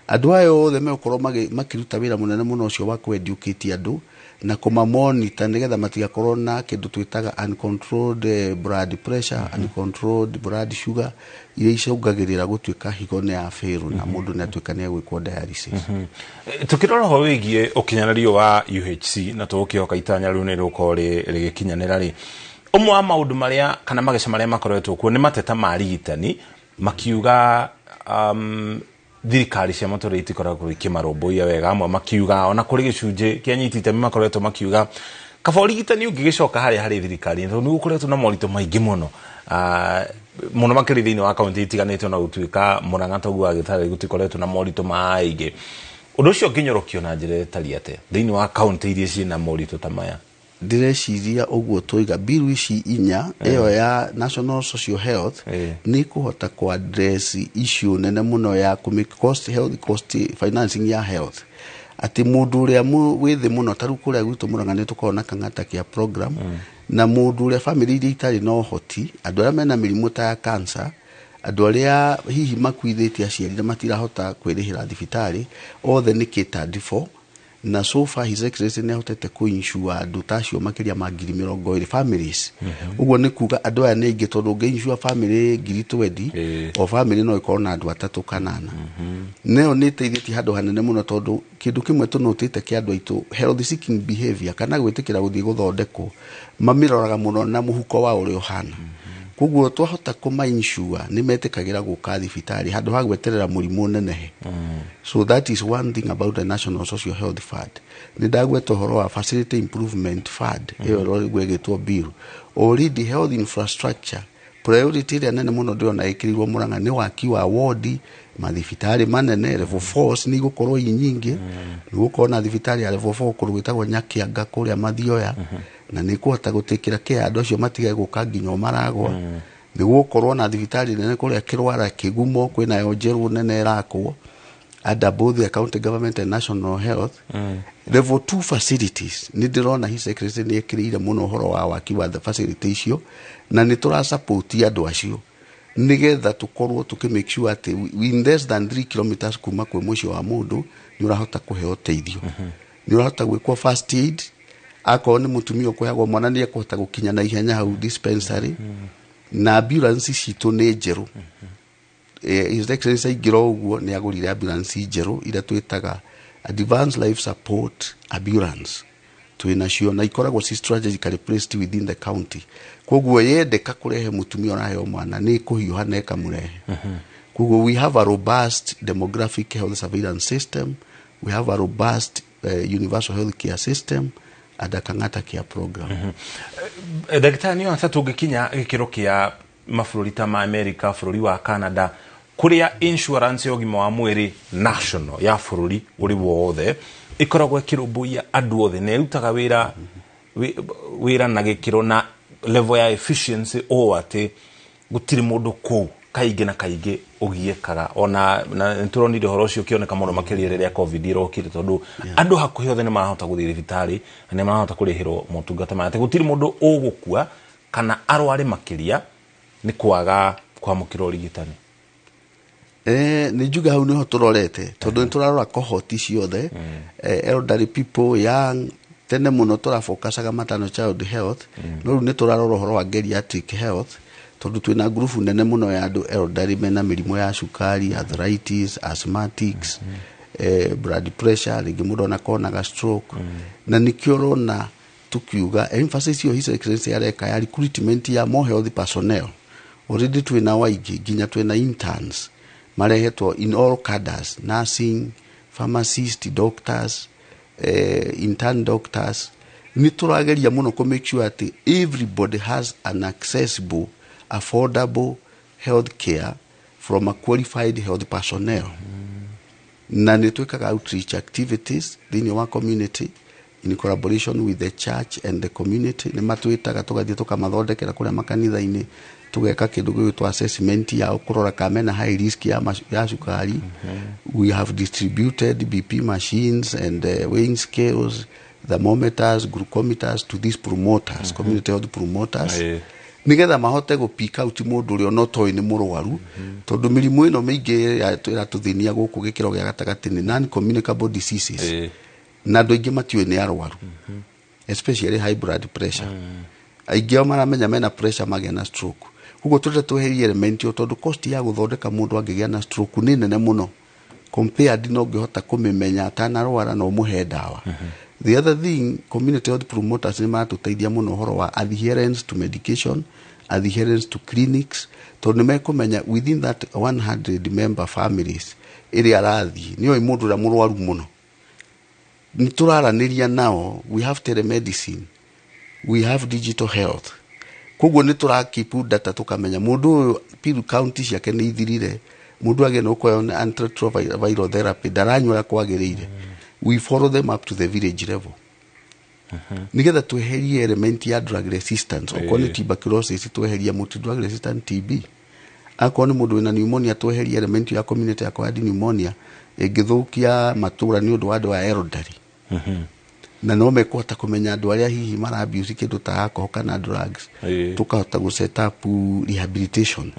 Andũ aya othe megũkorwo makĩruta wĩra mũnene mũno ũcio wa kũ-educate andũ na kũma-monitor nĩgetha matigakorwo na kĩndũ twĩtaga uncontrolled blood pressure, uncontrolled blood sugar, iria icũngagĩrĩra gũtuĩka higo nĩ ya fail na mũndũ nĩ atuĩka nĩ egwĩkwo dialysis. Tukĩrora ũhoro wĩgiĩ ũkinyanĩrio wa UHC, na tũgũkĩhoka itanya rĩu nĩ rĩgũkorwo rĩgĩkinyanĩra rĩ, ũmwe wa maũndũ marĩa kana mageca marĩa makoretwo kuo nĩ mateta ma arigitani makiuga thirikari cia matũra itikoragwo ikĩmarũmbũiya wega. Amwe makiuga ona kũrĩ gĩcunjĩ kĩa anyiti itemi makoretwo makiuga kaba ũrigitani ũngĩgĩcoka harĩa harĩ thirikari, tondũ nĩ gũkoretwo na moritũ maingĩ mũno, mũno makĩria thĩinĩ wa kaunti itiganĩte, ona gũtuĩka Mũrang'a toguo wa gĩtarĩ gũtikoretwo na moritũ maingĩ. Ũndũ ũcio ũngĩnyorokio na njĩra ĩtariĩ atĩa thĩinĩ wa kaunti iria ciĩna moritũ ta maya? Ndĩreciria ũguo tũiga bill ici inya, ĩyo ya national social health nĩ kũhota kũ address issue nene mũno ya kũ cost health, cost financing ya health, atĩ mũndũ ũrĩa wĩ thĩ mũno, ta rĩu kũrĩa gwitũ Mũrang'a nĩ tũkoragwo na Kang'ata Care program, na mũndũ ũrĩa famĩlĩ iria itarĩ na ũhoti, andũ arĩa mena mĩrimũ ta ya cancer, andũ arĩa hihi makuithĩtie aciari na matirahota kwĩrĩhĩra thibitarĩ, othe nĩ catered for. Na so far His Excellency nĩ ahotete kũ-insure andũ ta acio makĩria ma 20,000 families. Ũguo nĩ kuga andũ aya nĩ aingĩ, tondũ ũngĩ-insure family 20,000, o family no ĩkorwo na andũ atatũ kana ana. Nayo nĩ ĩteithĩtie handũ hanene mũno, tondũ kĩndũ kĩmwe tũnotĩte kĩa andũ aitũ, health seeking behavior kana gwĩtĩkĩra gũthiĩ gũthondekwo, mamĩroraga mũno na mũhuko wao ũrĩa ũhana. Koguo twahota kũma-insure, nĩ metĩkagĩra gũka thibitarĩ handũ ha gweterera mũrimũ ũnenehe. So that is one thing about the National Social Health Fund. Nĩ ndagweta ũhoro wa Facility Improvement Fund, ĩyo ĩrorĩguo ĩgĩtwo bill. Already health infrastructure priority ĩrĩa nene mũno ndĩrona ĩkĩrĩirwo Mũrang'a nĩ waki wa wodi, mathibitarĩ manene level 4 nĩ igũkorwo i nyingĩ. Nĩ gũkorwo na thibitarĩ ya level 4 kũndũ gwĩtagwo Nyakianga kũrĩa Mathioya, na nĩ kũhota gũtĩkĩra kĩa andũ acio matige gũka nginya o maragwa. Nĩ gũkorwo na thibitarĩ nene kũrĩa Kĩrwara Kĩgumo, kwĩnayo njerũ nene ĩrakwo under both the county government and national health. Level 2 facilities, nĩ ndĩrona His Excellency nĩ ekĩrĩire mũno ũhoro wa waki wa the facility icio, na nĩ tũrasupport andũ acio nĩgetha tũkorwo tũkĩ make sure atĩ in less than 3 kilometers kuma kwĩ mũciĩ wa mũndũ nĩ ũrahota kũheo ũteithio, nĩ ũrahota gwĩkwo first aid. Akorwo nĩ mũtumia ũkũheagwo mwana, nĩ ekũhota gũkinya na ihenya hau dispensary. Na ambulance citũ nĩ njerũ. His Excellency aingĩra o ũguo nĩ agũrire ambulance njerũ iria twĩtaga advanced life support ambulance. Twĩ nacio na ikoragwo ci strategically placed within the county, koguo yendeka kũrehe mũtumia ũraheo mwana, nĩ kũhiũha na ĩkamũrehe. Koguo we have a robust demographic health surveillance system, we have a robust universal health care system and a Kang'ata Care Program. Ndagĩtarĩ, nĩ ta tũngĩkinya gĩkĩro kĩa mabũrũri ta ma America, bũrũri wa Canada, kũrĩa insurance ya ũgima wa mwĩrĩ national ya bũrũri ũrĩ wothe ĩkoragwo ĩkĩrũmbũiya andũ othe na ĩrutaga wĩra na gĩkĩro na level ya efficiency ũũ atĩ gũtirĩ mũndũ kũu kaingĩ na kaingĩ ũgiĩkaga. Ona na nĩ tũronire ũhoro ũcio ũkĩoneka mũno makĩria rĩrĩa COVID ĩrokire, tondũ andũ hakuhĩ othe nĩ marahota gũthiĩ thibitarĩ na nĩ marahota kũrĩhĩrwo motungata maya, atĩ gũtirĩ mũndũ ũgũkua kana arware makĩria nĩ kwaga kwamũkĩra ũrigitani. Nĩ njuge hau nĩho tũrorete, tondũ nĩ tũrarora cohort ciothe, elderly people, young. Tene mũno tũrafokacaga maternal child health, no rĩu nĩ tũrarora ũhoro wa geriatric health, tondũ twĩna ngurubu nene mũno ya andũ elderly mena mĩrimũ ya cukari, arthritis, asthmatics, blood pressure, rĩngĩ mũndũ onakonaga stroke. Na nĩkĩo ũrona tukiuga emphasis ĩyo His Excellency areka ya recruitment ya more health personnel. Already twĩna waingĩ, nginya twĩna interns marehetwo in all cadres, nursing, pharmacist, doctors, intern doctors. Nĩ tũrageria mũno kũ make sure atĩ everybody has an accessible, affordable health care from a qualified health personnel. Na nĩ twĩkaga outreach activities thĩinĩ wa community in collaboration with the church and the community. Nĩ matwĩtaga, tũgathiĩ tũkamathondekera kũrĩa makanitha-inĩ, tũgeka kĩndũ gĩgwĩtwo assessment yao, kũrora kana mena high risk ya cukari. We have distributed BP machines and weighing scales, thermometers, glucometers to these promoters, community health promoters, nigetha mahote gũ pick out mũndũ ũrĩa ona ũtoĩ nĩ mũrwaru, tondũ mĩrimũ ĩno mĩingĩ ĩratũthĩnia gũkũ gĩkĩro gĩa gatagatĩ nĩ non communicable diseases, na andũ aingĩ matiũĩ nĩ arwaru, especially high blood pressure. Aingĩ ao maramenya mena pressure magĩa na stroke. Koguo tũrenda tweherie element ĩyo, tondũ cost ya gũthondeka mũndũ angĩgĩa na stroke nĩ nene mũno compared na ũngĩhota kũmĩmenya atanarwara na ũmũhe ndawa. The other thing, community health promoters nĩ maratũteithia mũno ũhoro wa adherence to medication, adherence to clinics, tondũ nĩ mekũmenya within that 100 member families ĩrĩa arathiĩ nĩoĩ mũndũ ũrĩa mũrwaru mũno. Nĩ tũraranĩria nao, we have telemedicine, we have digital health, koguo nĩ tũra keep data, tũkamenya mũndũ ũyũ pill count ciake nĩ ithirire, mũndũ agĩe na ũkoya antiretroviral therapy ndaranyua ũrĩa kwagĩrĩire. We follow them up to the village level nigetha tweherie element ya drug resistance. Okorwo nĩ tuberculosis, tweherie multi drug resistant TB. Akorwo nĩ mũndũ wĩna pneumonia, tweherie element ya community acquired pneumonia ĩngĩthũkia matũra nĩ ũndũ wa andũ a elderly. Na no mekũhota kũmenya andũ arĩa hihi mara abuse kĩndũ ta alcohol kana drugs, tũkahota gũ set up rehabilitation.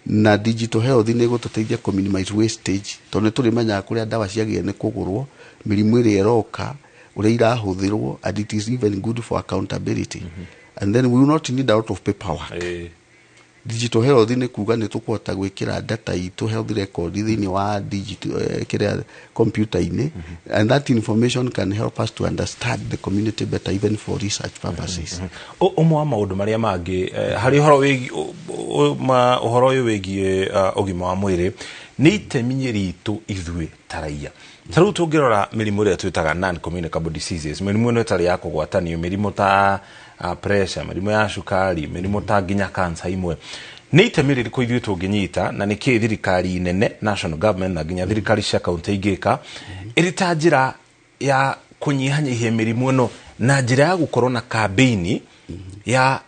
Na digital health nĩ ĩgũtũteithia kũ minimize wastage, tondũ nĩ tũrĩmenyaga kũrĩa ndawa ciagĩrĩire nĩ kũgũrwo, mĩrimũ ĩrĩa ĩroka, ũrĩa irahũthĩrwo, and it is even good for accountability. And then we will not need a lot of paperwork. Digital health nĩ kuga nĩ tũkũhota gwĩkĩra data itũ, health record, thĩinĩ wa digital kĩrĩa computer-inĩ, and that information can help us to understand the community better, even for research purposes. Ũmwe wa maũndũ marĩa mangĩ harĩ ũhoro wĩgiĩ ũhoro ũyũ wĩgiĩ ũgima wa mwĩrĩ nĩ itemi ritũ ithuĩ ta raia. Ta rĩu tũngĩrora mĩrimũ ĩrĩa twĩtaga non communicable diseases, mĩrimũ ĩno ĩtarĩ ya kũgwatanio, mĩrimũ ta pressure, mĩrimũ ya cukari, mĩrimũ ta nginya cancer imwe, nĩ itemi rĩrĩkũ ithuĩ tũngĩnyita, na nĩkĩ thirikari nene, national government, na nginya thirikari cia kaunti ingĩka ĩrĩ ta njĩra ya kũnyihanyihia mĩrimũ ĩno na njĩra ya gũkorwo na kambĩini ya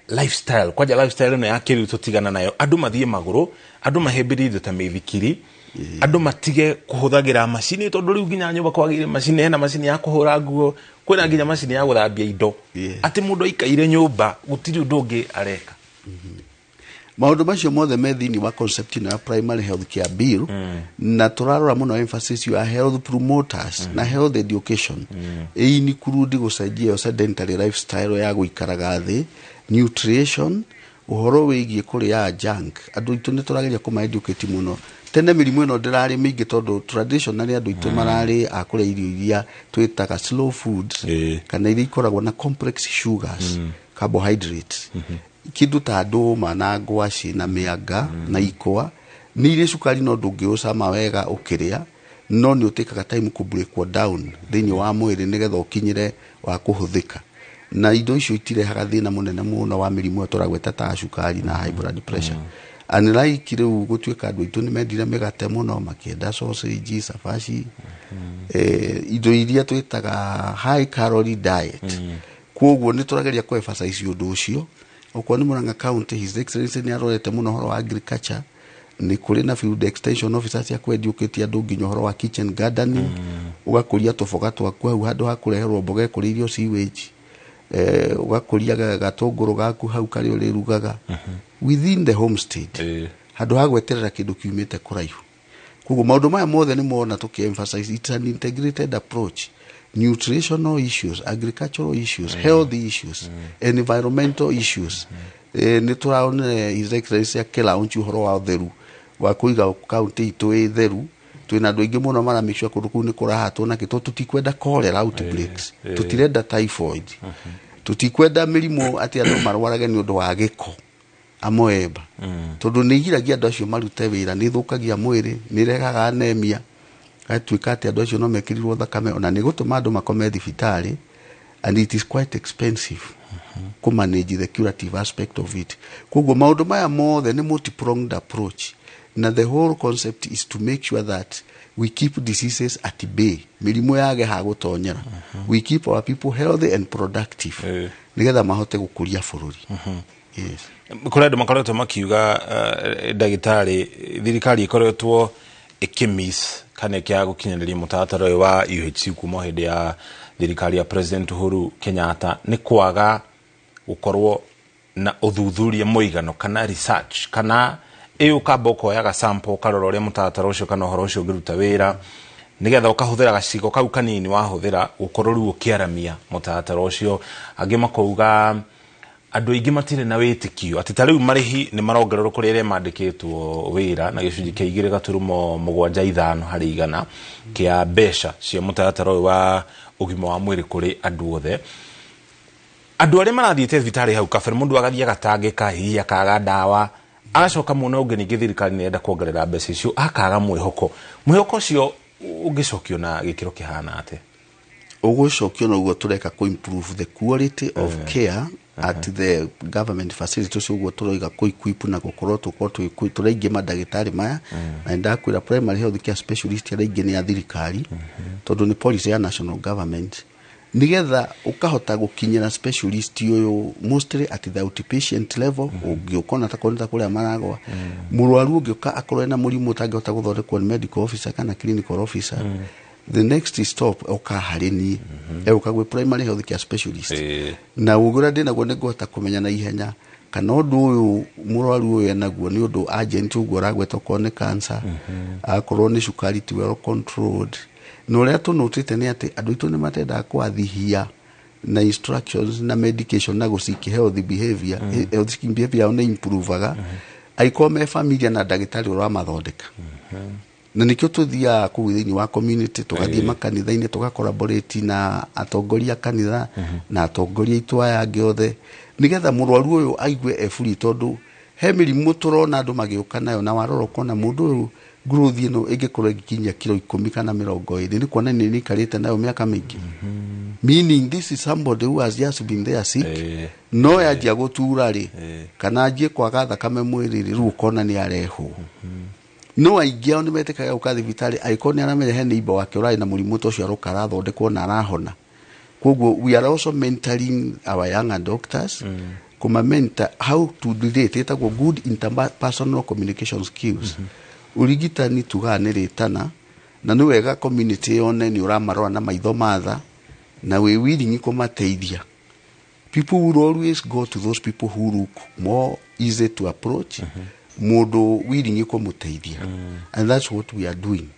lifestyle, kwanja lifestyle ĩno ya kĩrĩu tũtigana nayo, andũ mathiĩ magũrũ, andũ mahĩmbĩrie indo ta mĩithikiri, andũ matige kũhũthagĩra macini, tondũ rĩu nginya nyũmba kwagĩrĩire macini, hena macini ya kũhũra nguo, kwĩna nginya macini ya gũthambia indo, atĩ mũndũ aikaire nyũmba gũtirĩ ũndũ ũngĩ areka. Maũndũ macio mothe me thĩinĩ wa concept ĩno ya primary health care bill, na tũrarora mũno emphasis ya health promoters na health education, ĩ include gũcenjia ĩyo sedentary lifestyle ya gũikaraga thĩ, nutrition, ũhoro wĩgiĩ kũrĩa junk. Andũ aitũ nĩ tũrageria kũma educate mũno. Tene mĩrimũ ĩno ndĩrarĩ mĩingĩ tondũ traditionally andũ aitũ mararĩ a kũrĩa irio iria twĩtaga slow foods, kana iria ikoragwo na complex sugars, carbohydrates, kĩndũ ta ndũma na ngwaci na mĩanga na ikwa. Nĩ irĩ cukari no ndũngĩũcama wega ũkĩrĩa, no nĩ ũtĩkaga time kũ breakwo down thĩinĩ wa mwĩrĩ nĩgetha ũkinyĩre wa kũhũthĩka, na indo icio itirehaga thĩna mũnene mũno wa mĩrimũ ĩyo tũragweta ta cukari na high blood pressure. Unlike rĩu gũtuĩka andũ aitũ nĩ mendire mĩgate mũno, makĩenda sausage, cabaci, indo iria twĩtaga high calorie diet. Koguo nĩ tũrageria kũ emphasize ũndũ ũcio. Okorwo nĩ Murang'a County, His Excellency nĩ arorete mũno ũhoro wa agriculture. Nĩ kũrĩ na field extension officers cia kũ-educate andũ nginya ũhoro wa kitchen gardening, ũgakũria tũboga twaku hau handũ ha kũreherwo mboga ĩkũrĩirio sewage, ũgakũria gatũngũrũ gaku hau karĩa ũrĩrugaga within the homestead handũ ha gweterera kĩndũ kiumĩte kũraihu. Koguo maũndũ maya mothe nĩ mona tũkĩ emphasize it's an integrated approach: nutritional issues, agricultural issues, health issues, environmental issues. Nĩ tũraonire His Excellency akĩlaunch ũhoro wa ũtheru, wa kũiga kaunti itũ ĩ theru. Twĩna andũ aingĩ mũno mara make sure kũndũ kũu nĩ kũrahatwo na kĩ, tondũ tũtikwenda cholera outbreaks, tũtirenda typhoid, tũtikwenda mĩrimũ atĩ andũ marwarage nĩ ũndũ wa gĩko amoeba, tondũ nĩ igiragia andũ acio marute wĩra, nĩ ĩthũkagia mwĩrĩ, nĩ ĩrehaga anemia, gatuĩka atĩ andũ acio no mekĩrirwo thakame, ona nĩ gũtũma andũ makome thibitarĩ, and it is quite expensive kũ manage the curative aspect of it. Koguo maũndũ maya mothe nĩ multi-pronged approach, na the whole concept is to make sure that we keep diseases at bay, mĩrimũ yage ha gũtonyera, we keep our people healthy and productive nĩgetha mahote gũkũria bũrũri. Yes. Kũrĩ andũ makoretwo makiuga, ndagĩtarĩ, thirikari ĩkoretwo ĩkĩmiss kana ĩkĩaga gũkinyanĩria mũtaratara ũyũ wa UHC kuma hĩndĩ ya thirikari ya President Uhuru Kenyatta nĩ kwaga gũkorwo na ũthuthuria mũigano kana research, kana ĩ ũkamba ũkoyaga sample ũkarora ũrĩa mũtaratara ũcio kana ũhoro ũcio ũngĩruta wĩra, nĩgetha ũkahũthĩra gacigo kau kanini wahũthĩra gũkorwo rĩu ũkĩaramia mũtaratara ũcio. Angĩ makauga andũ aingĩ matirĩ na wĩtĩkio atĩ ta rĩu marĩhi nĩ marongererwo kũrĩ arĩa mandĩkĩtwo wĩra na gĩcunjĩ kĩa 2.75 harĩ igana kĩa mbeca cia mũtaratara ũyũ wa ũgima wa mwĩrĩ kũrĩ andũ othe. Andũ arĩa marathiĩte thibitarĩ hau kabere, mũndũ agathiĩ agatangĩka, hihi akaga ndawa, agacoka mwena ũngĩ ningĩ thirikari nĩ ĩrenda kuongerera mbeca icio, akaga mwĩhoko. Mwĩhoko ũcio ũngĩcokio na gĩkĩro kĩhana atĩa? Ũgũcokio na ũguo tũreka kũ improve the quality of care at the government facility. Ũcio ũguo tũroiga kũ equip na gũkorwo tũkorwo tũraingĩ mandagĩtarĩ maya, na nĩndakwĩra primary health care specialist arĩa aingĩ nĩ a thirikari, tondũ nĩ policy ya national government, nigetha ũkahota gũkinyĩra specialist ũyũ mostly at the outpatient level. Ũngĩũka ona takorwo nĩ ta kũrĩa maragwa mũrwaru, ũngĩũka akorwo ena mũrimũ ũtangĩhota gũthondekwo nĩ medical officer kana clinical officer, the next stop oka harĩ niĩ, egũka gwĩ primary health care specialist, na ũgĩ ũrĩa ndĩnaguo nĩ ngũhota kũmenya na ihenya Kana ũndũ ũyũ mũrwaru ũyũ enaguo nĩ ũndũ agent ũguo ũragweta, okorwo nĩ cancer, akorwo nĩ cukari ti well controlled. Na ũrĩa tũnũtĩte nĩ atĩ andũ aitũ nĩ matendaga kwathihia na instructions na medication na gũciki healthy behavior. Health seeking behavior yao nĩ improvaga angĩkorwo me familia na ndagĩtarĩ ũramathondeka. Na nĩkĩo tũthiaga kũu thĩinĩ wa community, tũgathiĩ makanitha-inĩ, tũgacollaborate na atongoria a kanitha na atongoria aitũ aya angĩ othe, nĩgetha mũrwaru ũyũ aigue e free, tondũ he mĩrimũ tũrona andũ magĩũka nayo na warora ũkona mũndũ ũyũ growth ĩno ĩngĩkorwo ĩgĩkinyia kiro 10 kana 20, nĩ kuonania nĩ ikarĩte nayo mĩaka mĩingĩ, meaning this is somebody who has just been there sick. No yanjia gũtura rĩ, kana anjie kwaga thakame mwĩrĩ rĩ, rĩu ũkona nĩ arehwo. No aingĩ ao nĩ metĩkaga gũka thibitarĩ angĩkorwo nĩ aramenya he neighbor wake ũrarĩ na mũrimũ ta ũcio, aroka arathondekwo na arahona. Koguo we are also mentoring our younger doctors, kũmamenta how to relate, ĩtagwo good interpersonal communication skills. Ũrigitani tugaga nĩ rĩtana, na nĩ wega community yone nĩ ũramarora na maitho matha na wĩ willing kũmateithia. People will always go to those people who look more easy to approach, mũndũ willing kũmũteithia, and that's what we are doing,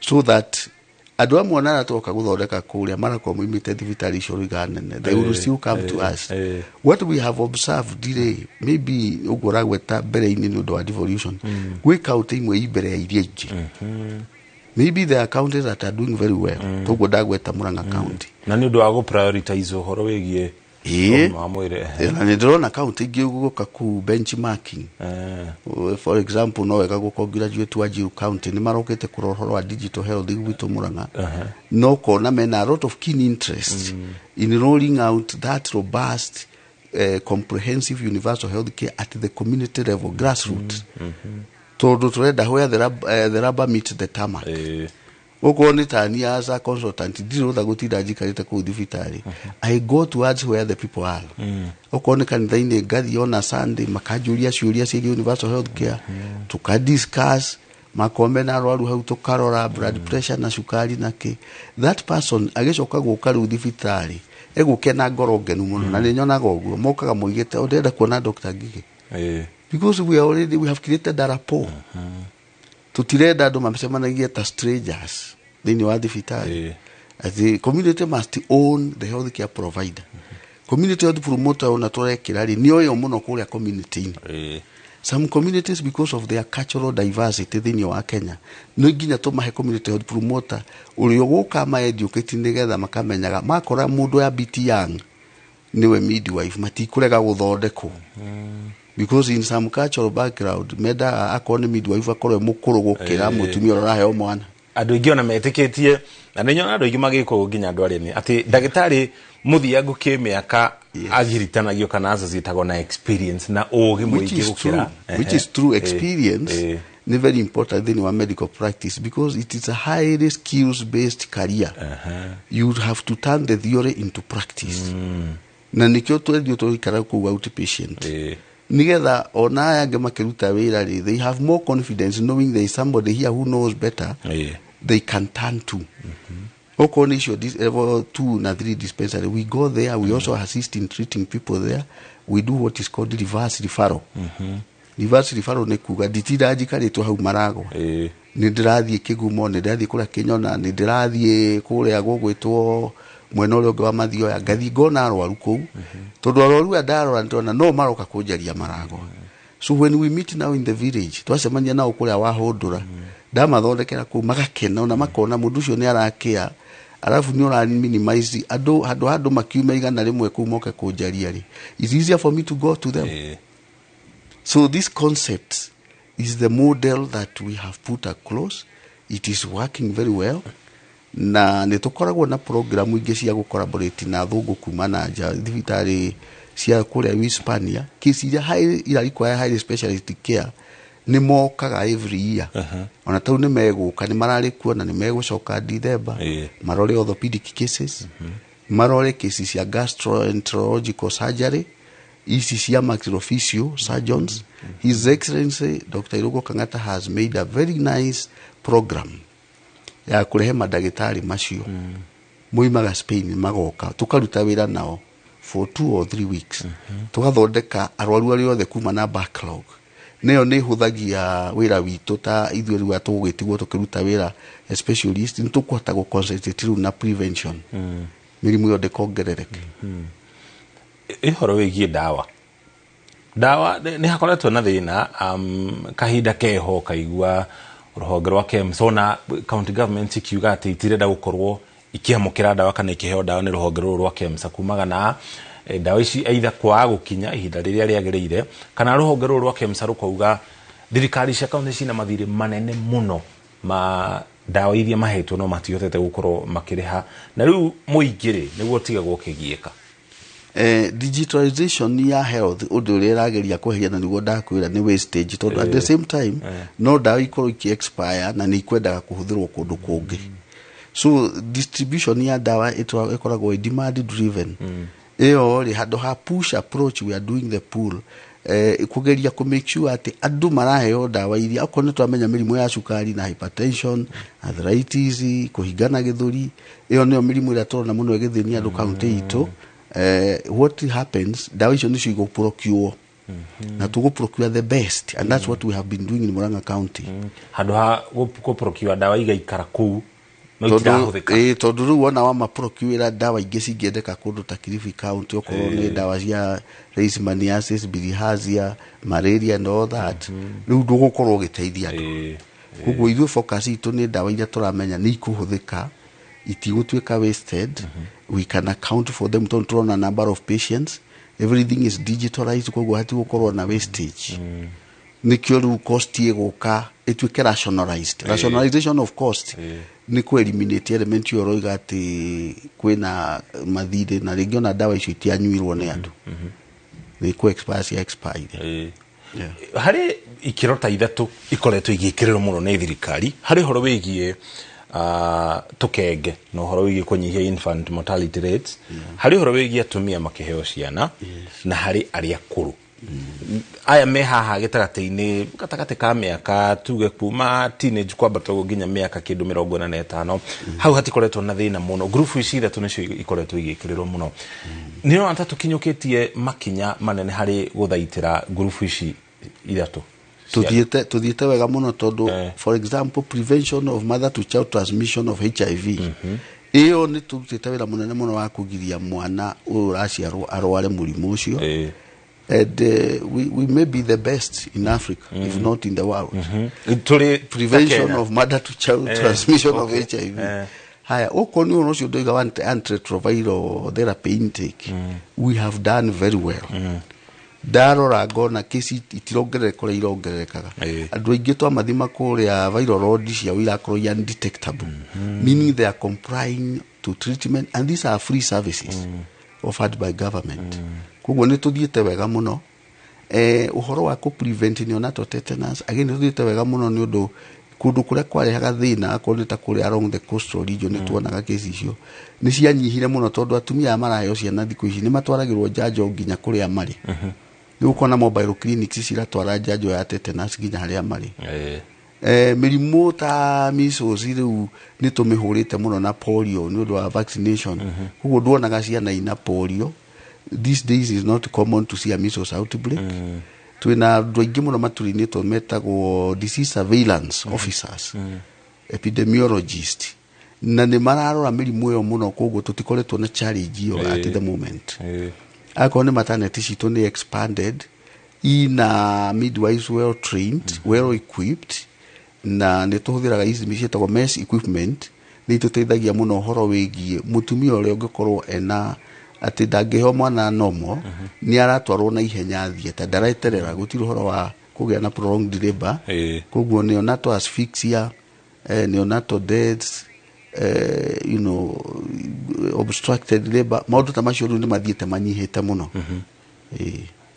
so that andũ amwe ona arĩa twoka gũthondeka kũrĩa marakorwo moimĩte thibitarĩ icio rũiga nene, they will still come to us. What we have observed rĩ, maybe ũguo ũragweta mbere-inĩ nĩ ũndũ wa devolution, gwĩ kaũntĩ imwe i mbere ya iria ingĩ. Maybe there are counties that are doing very well, toguo ndagweta Murang'a County. Na nĩ ũndũ wa gũ prioritize ũhoro wĩgiĩ ũgima wa mwĩrĩ. Na nĩ ndĩrona kaũntĩ ingĩ gũka kũu benchmarking. For example, no wega gũ congratulate Wajir County, nĩ marokĩte kũrora ũhoro wa digital health gwitũ Murang'a, no kona mena a lot of keen interest in rolling out that robust, comprehensive universal health care at the community level, grassroots, tondũ tũrenda where the rubber meets the tarmac. Okorwo nĩ tani, as a consultant ndirĩ rũtha gũtinda njikarĩte kũu thibitarĩ. I go towards where the people are. Okorwo nĩ kanitha-inĩ ngathiĩ ona Sunday, makanjũria ciũria ciĩgiĩ universal health care, tukadiscuss, makorwo mena arwaru hau, tũkarora blood pressure na cukari na kĩ. That person agĩcoka gũka rĩu thibitarĩ egũke na ngoro ngenu mũno, na nĩ nyonaga ũguo mokaga moigĩte, "Oh, ndĩrenda kuona Dr. Ngige," because we have created a rapport. Tutirenda andũ macemanagie ta strangers thĩinĩ wa thibitarĩ. Atĩ community must own the health care provider. Community health promoter ona tũrekĩra rĩ, nĩ oyo mũno kũrĩa community-inĩ. Some communities, because of their cultural diversity thĩinĩ wa Kenya, nĩ nginya tũmahe community health promoter ũrĩa ũgũka ma-educate, nĩgetha makamenyaga makora mũndũ ya BT young nĩwe midwife, matikũrega gũthondekwo, because in some cultural background mendaga akorwo nĩ midwife akorwo e mũkũrũ gũkĩra mũtumia ũrĩa ũraheo mwana. Andũ aingĩ ona metĩkĩtie, na nĩ nyona andũ aingĩ magĩka ũguo, nginya andũ arĩa nĩ atĩ ndagĩtarĩ mũthiangu kĩmĩaka agiritanagio kana associatagwo na experience na ũgĩ Which mũingĩ is gũkĩra. true, which is true. Experience ni very important thĩinĩ wa medical practice because it is a highly skills based career. You have to turn the theory into practice, na nikĩo twendio tũikara kũu outpatient, nigetha ona aya angĩ makĩruta wĩra rĩ, they have more confidence knowing there is somebody here who knows better they can turn to. Okorwo nĩ icio level 2 na 3 dispensary, we go there, we also assist in treating people there. We do what is called reverse referral. Reverse referral nĩ kuga nditinda njikarĩtwo hau maragwa, nĩ ndĩrathiĩ Kĩgumo, nĩ ndĩrathiĩ kũrĩa Kĩnyona, nĩ ndĩrathiĩ kũrĩa gũgwĩtwo mwena ũrĩa ũngĩ wa Mathioya, ngathiĩ ngona arwaru kũu, tondũ arwaru aya ndarora nĩndĩrona no maroka kũnjaria maragwa. So when we meet now in the village, twacemania nao kũrĩa wahũndũra, ndamathondekera kũu magakena, ona makona mũndũ ũcio nĩ arakĩa, arabu nĩ ũra minimize andũ handũ makiuma 100 kũu moke kũnjaria rĩ, it's easier for me to go to them. So this concept is the model that we have put across. It is working very well, na nĩ tũkoragwo na programu ingĩ cia gũcollaborate na athũngũ kuma na nja, thibitarĩ cia kũrĩa Hispania, case iria ira require highly specialist care, nĩ mokaga every year. Ona tau nĩ megũka, nĩ mararĩ kuo na nĩ megũcoka December, marore orthopedic cases, marore cases cia gastroenterological surgery, ici cia maxillofacial surgeons. His Excellency Dr. Irugo Kang'ata has made a very nice program ya kũrehe mandagĩtarĩ macio moimaga Spain, magoka tũkaruta wĩra nao For 2 or 3 weeks tũgathondeka arwaru arĩa othe kuma na backlog. Nĩyo nĩ ĩhũthagia wĩra witũ ta ithuĩ rĩu tũgũgĩtigwo tũkĩruta wĩra as specialist, nĩ tũkũhota gũ concentrate rĩu na prevention, mĩrimũ ĩyo ndĩkongerereke. Ũhoro wĩgiĩ ndawa nĩ hakoretwo na thĩna kahinda keho kaigua rũhonge rwa KEMSA ona county government ikiuga atĩ itirenda gũkorwo ikĩamũkĩra ndawa kana ikĩheo ndawa nĩ rũhonge rũrũ rwa KEMSA, kumaga na ndawa ici either kwaga gũkinya ihinda rĩrĩa rĩagĩrĩire, kana rũhonge rũrũ rwa KEMSA rũkauga thirikari cia kaunti cina mathirĩ manene mũno ma ndawa iria mahetwo no matihotete gũkorwo makĩrĩha, na rĩu mũingĩ rĩ nĩguo ũtigagwo ũkĩgiĩka. Digitalization ya health, ũndũ ũrĩa ĩrageria kweheria na nĩguo ndakwĩra nĩ wastage, tondũ at the same time no ndawa ikorwo iki expire na nĩ ikwendaga kũhũthĩrwo kũndũ kũngĩ. So distribution ya ndawa ĩkoragwo ĩ demand driven. Ĩyo rĩ, handũ ha push approach, we are doing the pull, kugeria ku make sure atĩ andũ maraheo ndawa iria, okorwo nĩ twamenya mĩrimũ ya cukari na hypertension, arthritis, kũhingana gĩthũri, ĩyo nĩyo mĩrimũ ĩrĩa tũrona mũno ĩgĩthĩnia andũ kaunti itũ. What happens, ndawa icio nĩcio igũprocure na tũgũprocure the best, and that's what we have been doing in Murang'a County. Handũ ha gũprocure ndawa igaikara kũu no itirahũthĩka. Ĩĩ, tondũ rĩu wona wamaprocure ndawa ingĩ cingĩendeka kũndũ ta Kilifi County, okorwo nĩ ndawa cia leishmaniasis, bilharzia, malaria and all that, rĩu ndũgũkorwo ũgĩteithia andũ. Koguo ithuĩ focus itũ nĩ ndawa iria tũramenya nĩ ikũhũthĩka, itigũtuĩka wasted. We can account for them tondũ tũrona number of patients, everything is digitalized, koguo hatigũkorwo na wastage. Nĩkĩo rĩu cost ĩgũka ĩtuĩke rationalized. Rationalization of cost nĩ kũ eliminate element ĩyo ũroiga atĩ kwĩna mathirĩ, na rĩngĩ ona ndawa icio itianyuirwo nĩ andũ, nĩ kũ expire cia expire. Harĩ ikĩro ta ithatũ ikoretwo igĩkĩrĩrwo mũno nĩ thirikari harĩ ũhoro wĩgiĩ tũkenge na ũhoro wĩgiĩ kũnyihia infant mortality rates, harĩ ũhoro wĩgiĩ atumia makĩheo ciana, na harĩ arĩa akũrũ aya me haha gĩtagatĩ-inĩ, gatagatĩ ka mĩaka tuge kuma teenage kwambata ũguo nginya mĩaka kĩndũ 45. Hau hatikoretwo na thĩna mũno. Ngurubu ici ithatũ nĩcio ikoretwo igĩkĩrĩrwo mũno. Nĩ ũrona ta tũkinyũkĩtie makinya manene harĩ gũthaitĩra ngurubu ici ithatũ? Tuthiĩte wega mũno, tondũ for example prevention of mother to child transmission of HIV, ĩyo nĩ tũrutĩte wĩra mũnene mũno wa kũgiria mwana ũyũ ũraciarwo arware mũrimũ ũcio, and we may be the best in Africa, if not in the world. Tũrĩ prevention Kenya. Of mother to child transmission of HIV. Haya, okorwo nĩ ũhoro ũcio ndoiga wa antiretroviral therapy intake, we have done very well. Ndarora ngona kesi itirongerereka ũrĩa irongererekaga. Andũ aingĩ twamathima kũrĩa, viral load ciao irakorwo i undetectable, meaning they are complying to treatment, and these are free services offered by government. Koguo nĩ tũthiĩte wega mũno. Ũhoro wa kũ prevent neonatal tetanus, again nĩ tũthiĩte wega mũno, nĩ ũndũ kũndũ kũrĩa kwarehaga thĩna, akorwo nĩ ta kũrĩa along the coastal region, nĩ tuonaga kesi icio nĩ cianyihire mũno, tondũ atumia aya maraheo ciana thikũ ici nĩ matwaragĩrwo njanjo nginya kũrĩa marĩ. Nĩ gũkorwo mobile clinics ciratwara njanjo ya tetanus nginya harĩa marĩ. Mĩrimũ ta measles rĩu nĩ tũmĩhũrĩte mũno na polio nĩ ũndũ wa vaccination. Koguo nduonaga ciana ina polio. These days is not common to see a measles outbreak. Twĩna andũ aingĩ mũno matũrinĩtwo metagwo disease surveillance officers, epidemiologist, na nĩ mararora mĩrimũ ĩyo mũno. Koguo tũtikoretwo na challenge ĩyo at the moment. Akorwo nĩ maternity citũ nĩ expanded, ina midwives well trained, well equipped, na nĩ tũhũthĩraga ici ciĩtagwo mesh equipment, nĩ itũteithagia mũno ũhoro wĩgiĩ mũtumia ũrĩa ũngĩkorwo ena atĩ ndangĩheo mwana normal, nĩ aratwarwo na ihenya theatre, ndareterera, gũtirĩ ũhoro wa kũgĩa na prolonged labor. Koguo neonatal asphyxia, neonatal deaths, obstructed labor, maũndũ ta macio rĩu nĩ mathiĩte manyihĩte mũno.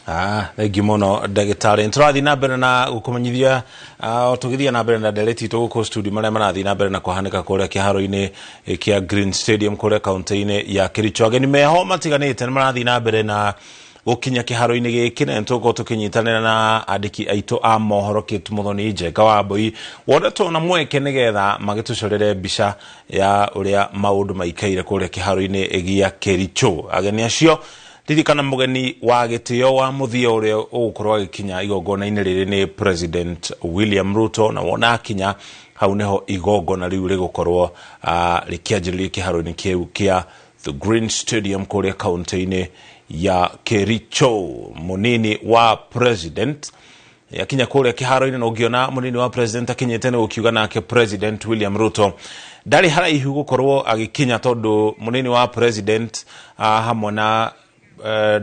Ah, thengiũ mũno ndagĩtarĩ. Nĩ tũrathiĩ na mbere na gũkũmenyithia tũgĩthiĩ na mbere na ndereti itũ gũkũ studio marĩa marathiĩ na mbere na kũhanĩka kũrĩa kĩharo-inĩ kĩa Green Stadium kũrĩa kaunti-inĩ ya Kericho. Ageni meho matiganĩte nĩ marathiĩ na mbere na gũkinya kĩharo-inĩ gĩkĩ, na nĩtũgũkorwo tũkĩnyitanĩra na andĩki aitũ a mohoro Kate Muthoni, Njenga wa Mbui wonetwo na mweke nĩgetha magĩtũcorere mbica ya ũrĩa maũndũ maikaire kũrĩa kĩharo-inĩ gĩa Kericho. Ageni acio Ririkana mũgeni wa gĩtĩo wa mũthia ũrĩa ũgũkorwo agĩkinya igongona-inĩ rĩrĩ nĩ President William Ruto, na wona akinya hau nĩho igongona rĩu rĩgũkorwo rĩkĩanjĩrĩrio kĩharo-inĩ kĩu kĩa The Green Stadium kũrĩa kaunti-inĩ ya Kericho. Mũnini wa president akinya kũrĩa kĩharo-inĩ, na ũngĩona mũnini wa president akinyĩte nĩ gũkiuga nake President William Ruto ndarĩ haraihu gũkorwo agĩkinya, tondũ mũnini wa president hamwe na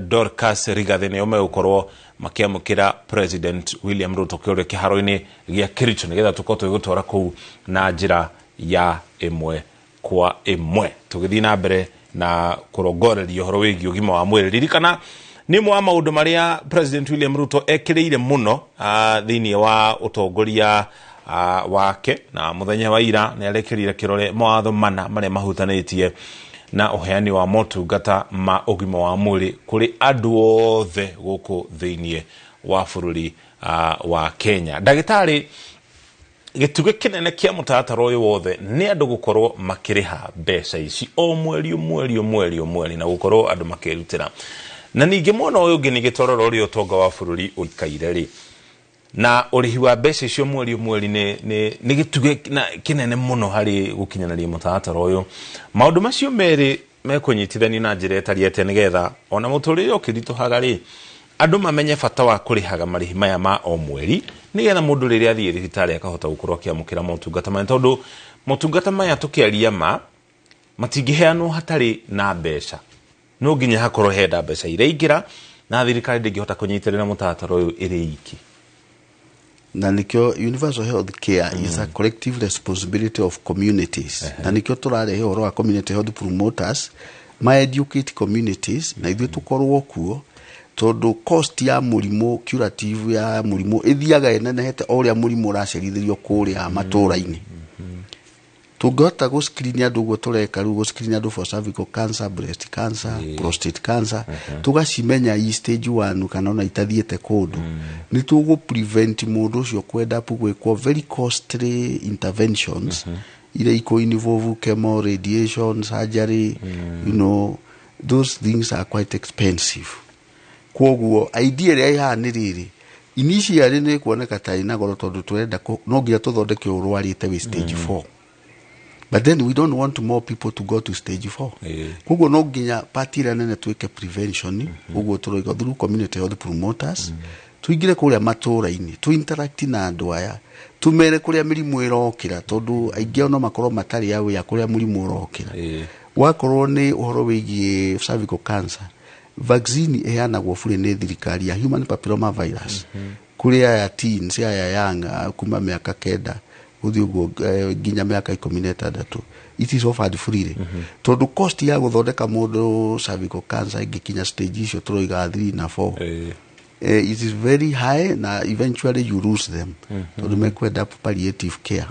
Dorcas Rigathi nĩo megũkorwo makĩamũkĩra President William Ruto kũrĩa kĩharo-inĩ gĩa Kericho, nĩgetha tũkorwo tũgĩgũtwara kũu na njĩra ya ĩmwe kwa ĩmwe. Tũgĩthiĩ na mbere na kũrongoreria ũhoro wĩgiĩ ũgima wa mwĩrĩ, ririkana nĩ ũmwe wa maũndũ marĩa President William Ruto ekĩrĩire mũno thĩinĩ wa ũtongoria wake, na mũthenya wa ira nĩ arekĩrire kĩrore mawatho mana marĩa mahutanĩtie na ũheani wa motungata ma ũgima wa mwĩrĩ kũrĩ andũ othe gũkũ thĩinĩ wa bũrũri wa Kenya. Ndagĩtarĩ, gĩtugĩ kĩnene kĩa mũtaratara ũyũ wothe nĩ andũ gũkorwo makĩrĩha mbeca ici o mweri o mweri o mweri o mweri, na gũkorwo andũ makĩrutĩra. Na ningĩ mwena ũyũ ũngĩ ningĩ twarora ũrĩa ũtonga wa bũrũri ũikaire rĩ, na ũrĩhi wa mbeca icio mweri o mweri nĩ gĩtugĩ kĩnene mũno harĩ gũkinyanĩria mũtaratara ũyũ. Maũndũ macio merĩ mekũnyitithanio na njĩra ĩtariĩ atĩa nĩgetha ona mũtũrĩre ũkĩritũhaga rĩ, andũ mamenye bata wa kũrĩhaga marĩhi maya ma o mweri, nĩgetha mũndũ rĩrĩa athiĩ thibitarĩ akahota gũkorwo akĩamũkĩra motungata maya, tondũ motungata maya tũkĩaria ma matingĩheanwo hatarĩ na mbeca. No nginya hakorwo hena mbeca iraingĩra, na thirikari ndĩngĩhota kũnyitĩrĩra mũtaratara ũyũ ĩrĩ iki. Na nikio universal health care is a collective responsibility of communities. Na nikio tũrarehe ũhoro wa community health promoters ma educate communities, na ithuĩ tũkorwo kuo, tondũ cost ya mũrimũ curative ya mũrimũ ĩthiaga ĩnenehete o ũrĩa mũrimũ ũracerithĩrio kũrĩa matũũra-inĩ. Tũngĩhota gũ screen andũ ũguo tũreka rĩu, gũ screen andũ for cervical cancer, breast cancer, prostate cancer, tũgacimenya i stage 1 kana ona itathiĩte kũndũ, nĩ tũgũ prevent mũndũ ũcio kwenda gwĩkwo very costly interventions iria ikũ involve chemo, radiation, surgery. Those things are quite expensive. Kwoguo idea ĩrĩa ĩhaha nĩ rĩrĩ, initially nĩ kuoneka ta ĩna goro, tondũ tũrenda no nginya tũthondeke ũrwarĩte wĩ stage 4, but then we don't want more people to go to stage 4. Koguo no nginya part ĩrĩa nene twĩke prevention, ũguo tũroiga through community health promoters, tũingĩre kũrĩa matũũra-inĩ, tũ interact na andũ aya, tũmere kũrĩa mĩrimũ ĩrokĩra, tondũ aingĩ ao no makorwo matarĩ aware kũrĩa mũrimũ ũrokĩra. Wakorwo nĩ ũhoro wĩgiĩ cervical cancer, vaccine ĩheanagwo bure nĩ thirikari ya human papilloma virus kũrĩ aya teens, aya young, kuma mĩaka 9 gũthiĩ ũguo nginya mĩaka 16, it is offered freely, tondũ cost ya gũthondeka mũndũ cervical cancer ĩngĩkinya stage icio tũroiga 3 na 4, it is very high, na eventually you lose them, tondũ mekwenda palliative care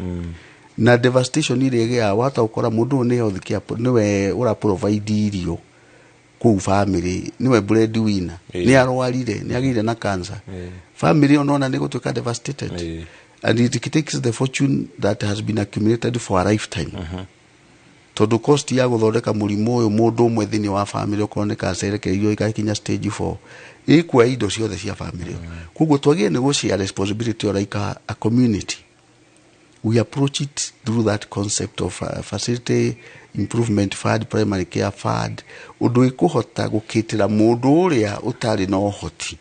na devastation ĩrĩa ĩgĩaga. Wahota gũkora mũndũ ũyũ nĩ health care, nĩwe ũra provide irio kũu family, nĩwe bread winner, nĩ arwarire, nĩ agĩire na cancer, family ĩyo nona nĩ gũtuĩka devastated, and it takes the fortune that has been accumulated for a lifetime, tondũ cost ya gũthondeka mũrimũ ũyũ mũndũ ũmwe thĩinĩ wa family, okorwo nĩ cancer ĩrekereirio ĩgakinya stage 4, ĩkuoya indo ciothe cia family. Koguo twagĩrĩire nĩ gũ share responsibility like a community. We approach it through that concept of facility improvement fund, primary care fund, ũndũ ĩkũhota gũkĩtĩra mũndũ ũrĩa ũtarĩ na ũhoti,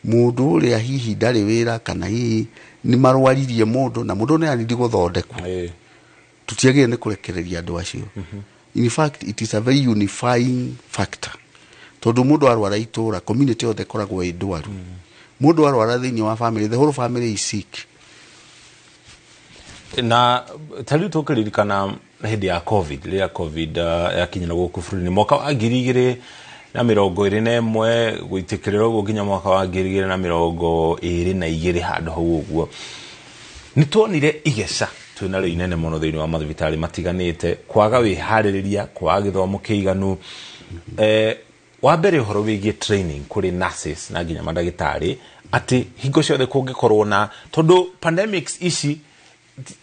mũndũ ũrĩa hihi ndarĩ wĩra, kana hihi nĩ marwaririe mũndũ na mũndũ nĩ arindi gũthondekwo. Tũtiagĩrĩire nĩ kũrekereria andũ acio. In fact, it is a very unifying factor, tondũ mũndũ arwara itũra, community yothe ĩkoragwo ĩ ndwaru. Mũndũ arwara thĩinĩ wa family, the whole family is sick. Na ta rĩu tũkĩririkana hĩndĩ ya COVID, rĩrĩa COVID yakinyĩra gũkũ bũrũri-inĩ mwaka wa 2021 gũitĩkĩrĩra ũguo nginya mwaka wa 2022, handũ hau ũguo nĩ tuonire igeca twĩnarĩo inene mũno thĩinĩ wa mathibitarĩ matiganĩte, kwaga wĩharĩrĩria, kwaga gĩthomo kĩiganu. Wa mbere ũhoro wĩgiĩ training kũrĩ nurses na nginya mandagĩtarĩ, atĩ hingo ciothe kũngĩkorwo na, tondũ pandemics ici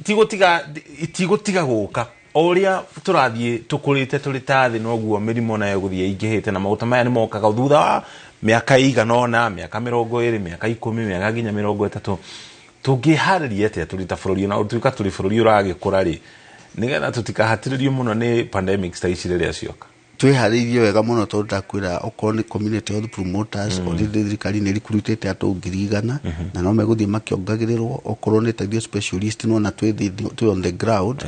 tigũtiga gũka. O ũrĩa tũrathiĩ tũkũrĩte tũrĩ ta thĩ noguo mĩrimũ nayo ĩgũthiĩ ĩingĩhĩte, na maũndũ maya nĩ mokaga thutha wa mĩaka ĩigana ũna, mĩaka 20, mĩaka 10, mĩaka nginya 30. Tũngĩharĩria atĩa tũrĩ ta bũrũri, na ũtuĩka tũrĩ bũrũri ũragĩkũra rĩ, nĩgetha tũtikahatĩrĩrio mũno nĩ pandemics ta ici rĩrĩa cioka? Twĩharĩirie wega mũno, tondũ ndakwĩra okorwo nĩ community health promoters, already thirikari nĩ recruitĩte andũ 100,000 na no megũthiĩ makĩongagĩrĩrwo. Okorwo nĩ ta ithuĩ specialist, nona twĩ on the ground.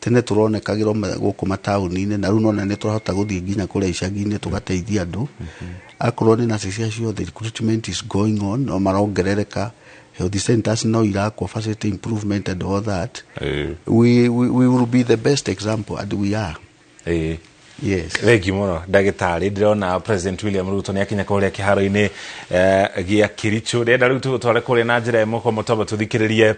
Tene tũronekagĩrwo gũkũ mataũni-inĩ, na rĩu nona nĩ tũrahota gũthiĩ nginya kũrĩa icagi-inĩ tũgateithia andũ. Akorwo nĩ nurses acio, the recruitment is going on, no marongerereka. Health centers no irakwo, facility improvement and all that. We will be the best example, and we are. Yes. Thank you mũno, ndagĩtarĩ. Ndĩrona President William Ruto nĩ akinya kũrĩa kĩharo-inĩ gĩa Kericho. Ndĩrenda rĩu tũgũtware kũrĩa na njĩra ĩmwe kwa mũtamba, tũthikĩrĩrie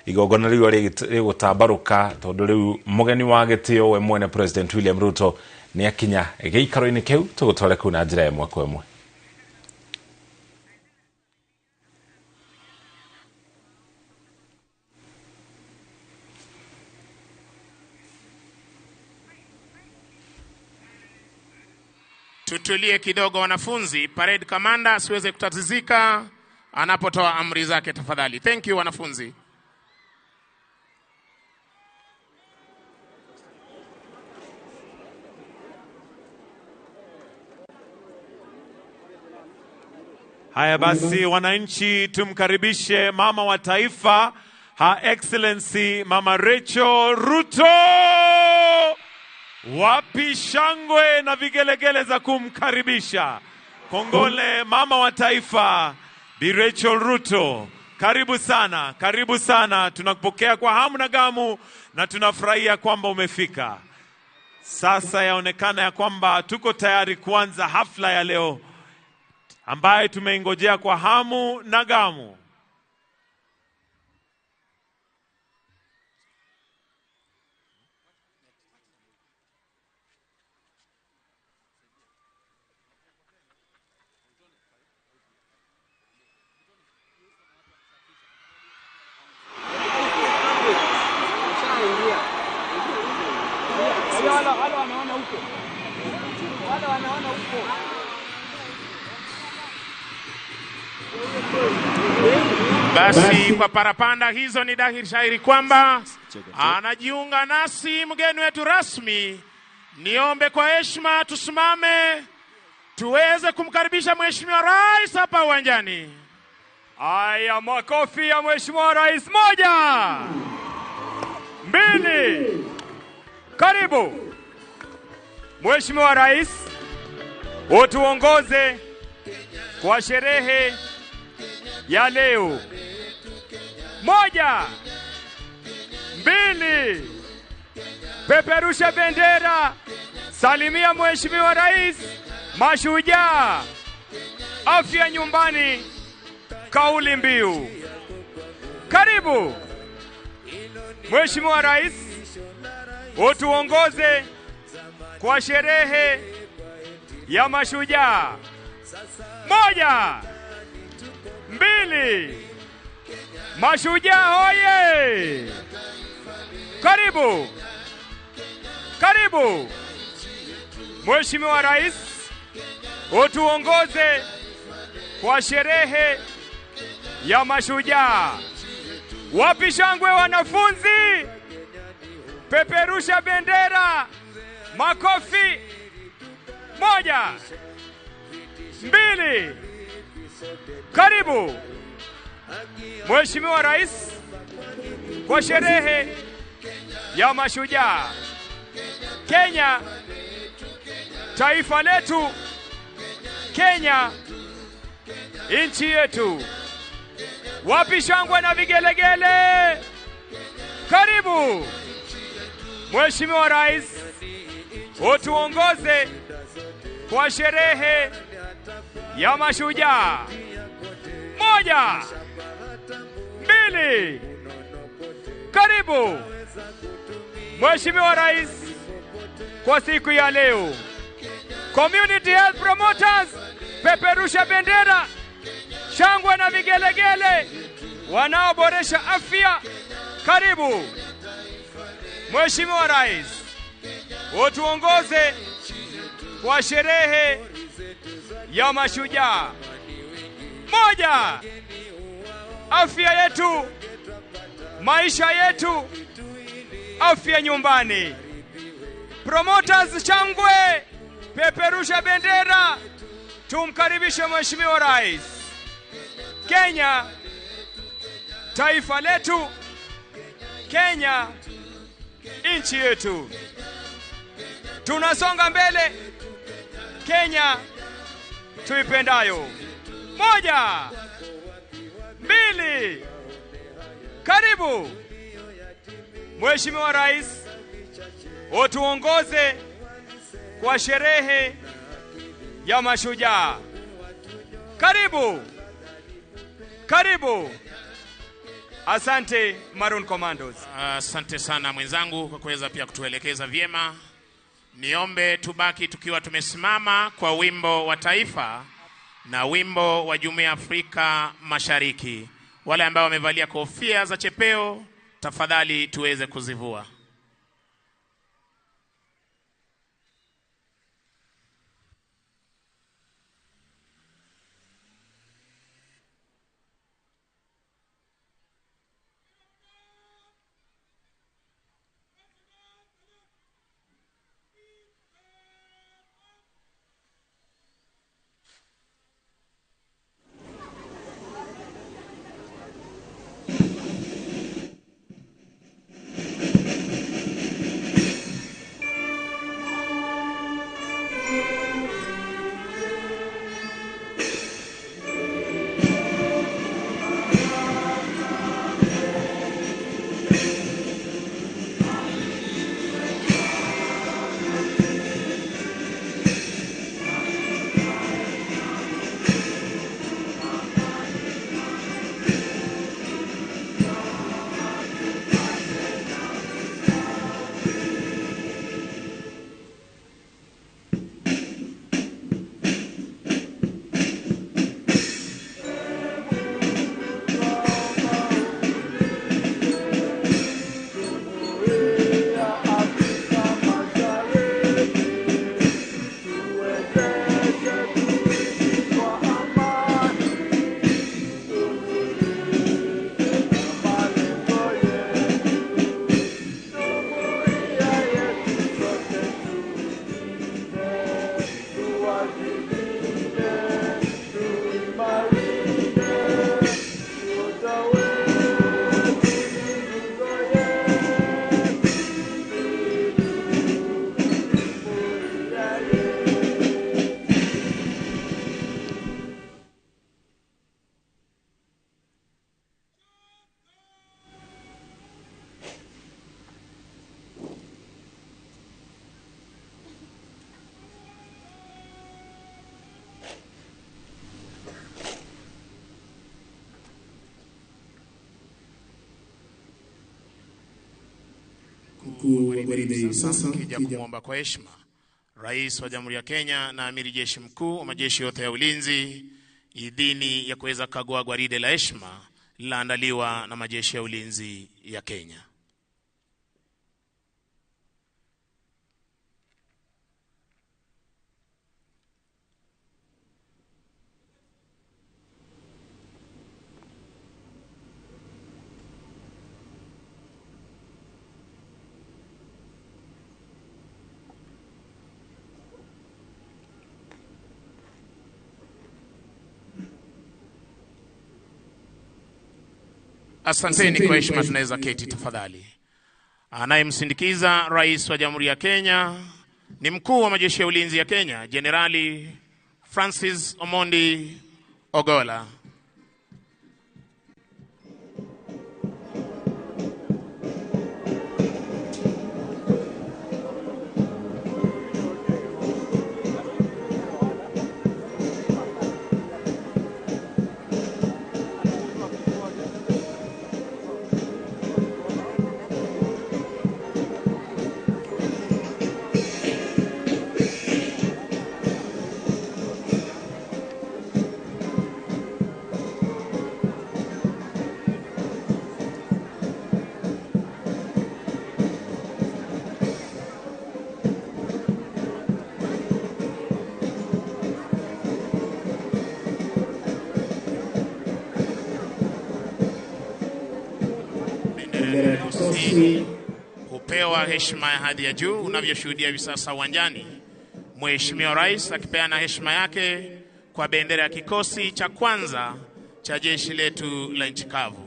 igongona rĩu rĩgũtambarũka, tondũ rĩu mũgeni wa gĩtĩo we mwene President William Ruto nĩ akinya gĩikaro-inĩ kĩu. Tũgũtware kũu na njĩra ĩmwe kwa ĩmwe. Tutulie kidogo wanafunzi, parade commander asiweze kutatizika anapotoa amri zake tafadhali. Thank you wanafunzi. Haya basi wananchi, tumkaribishe mama wa taifa, Her Excellency Mama Rachel Ruto. Wapi shangwe na vigelegele za kumkaribisha? Kongole mama wa taifa Bi Rachel Ruto. Karibu sana, karibu sana. Tunakupokea kwa hamu na gamu na tunafurahia kwamba umefika. Sasa yaonekana ya kwamba tuko tayari kuanza hafla ya leo ambaye tumeingojea kwa hamu na gamu. Basi kwa parapanda hizo ni dhahiri shairi kwamba anajiunga nasi mgeni wetu rasmi. Niombe kwa heshima tusimame tuweze kumkaribisha Mheshimiwa Rais hapa uwanjani. Aya, makofi ya Mheshimiwa Rais. 1, 2. Karibu Mheshimiwa Rais, utuongoze kwa sherehe ya leo. 1, 2. Peperusha bendera, salimia Mheshimiwa Rais. Mashujaa, afya nyumbani, kauli mbiu. Karibu Mheshimiwa Rais, utuongoze kwa sherehe ya mashujaa. 1, 2. Mashujaa hoye! Karibu, karibu Mheshimiwa Rais, utuongoze kwa sherehe ya mashujaa. Wapi shangwe wanafunzi? Peperusha bendera, makofi. 1, 2. Karibu Mheshimiwa Rais kwa sherehe ya mashujaa. Kenya, taifa letu. Kenya, nchi yetu. Wapi shangwe na vigelegele? Karibu Mheshimiwa Rais, utuongoze kwa sherehe ya mashujaa. 1, 2. Karibu Mheshimiwa Rais kwa siku ya leo. Community Health Promoters, peperusha bendera, shangwe na vigelegele, wanaoboresha afya. Karibu Mheshimiwa Rais. utuongoze kwa sherehe ya mashujaa. Moja, afya yetu, maisha yetu, afya nyumbani. Promoters shangwe, peperusha bendera, tumkaribishe Mheshimiwa Rais. Kenya, taifa letu, Kenya, nchi yetu. Tunasonga mbele, Kenya tuipendayo. 1, 2, karibu Mheshimiwa Rais, utuongoze kwa sherehe ya mashujaa. Karibu, karibu. Asante Maroon Commandos. Asante sana mwenzangu kwa kuweza pia kutuelekeza vyema. Niombe tubaki tukiwa tumesimama kwa wimbo wa taifa na wimbo wa Jumuiya ya Afrika Mashariki. Wale ambao wamevalia kofia za chepeo, tafadhali tuweze kuzivua. Sasa kija kumwomba kwa heshima Rais wa Jamhuri ya Kenya na Amiri Jeshi Mkuu wa majeshi yote ya ulinzi idhini ya kuweza kukagua gwaride la heshima lililoandaliwa na majeshi ya ulinzi ya Kenya. Asanteni kwa heshima, tunaweza keti tafadhali. Anayemsindikiza Rais wa Jamhuri ya Kenya ni Mkuu wa Majeshi ya Ulinzi ya Kenya, Jenerali Francis Omondi Ogola. Bendera ya kikosi hupewa heshima ya hadhi ya juu unavyoshuhudia hivi sasa uwanjani. Mheshimiwa Rais akipeana heshima yake kwa bendera ya kikosi cha kwanza cha jeshi letu la nchi kavu.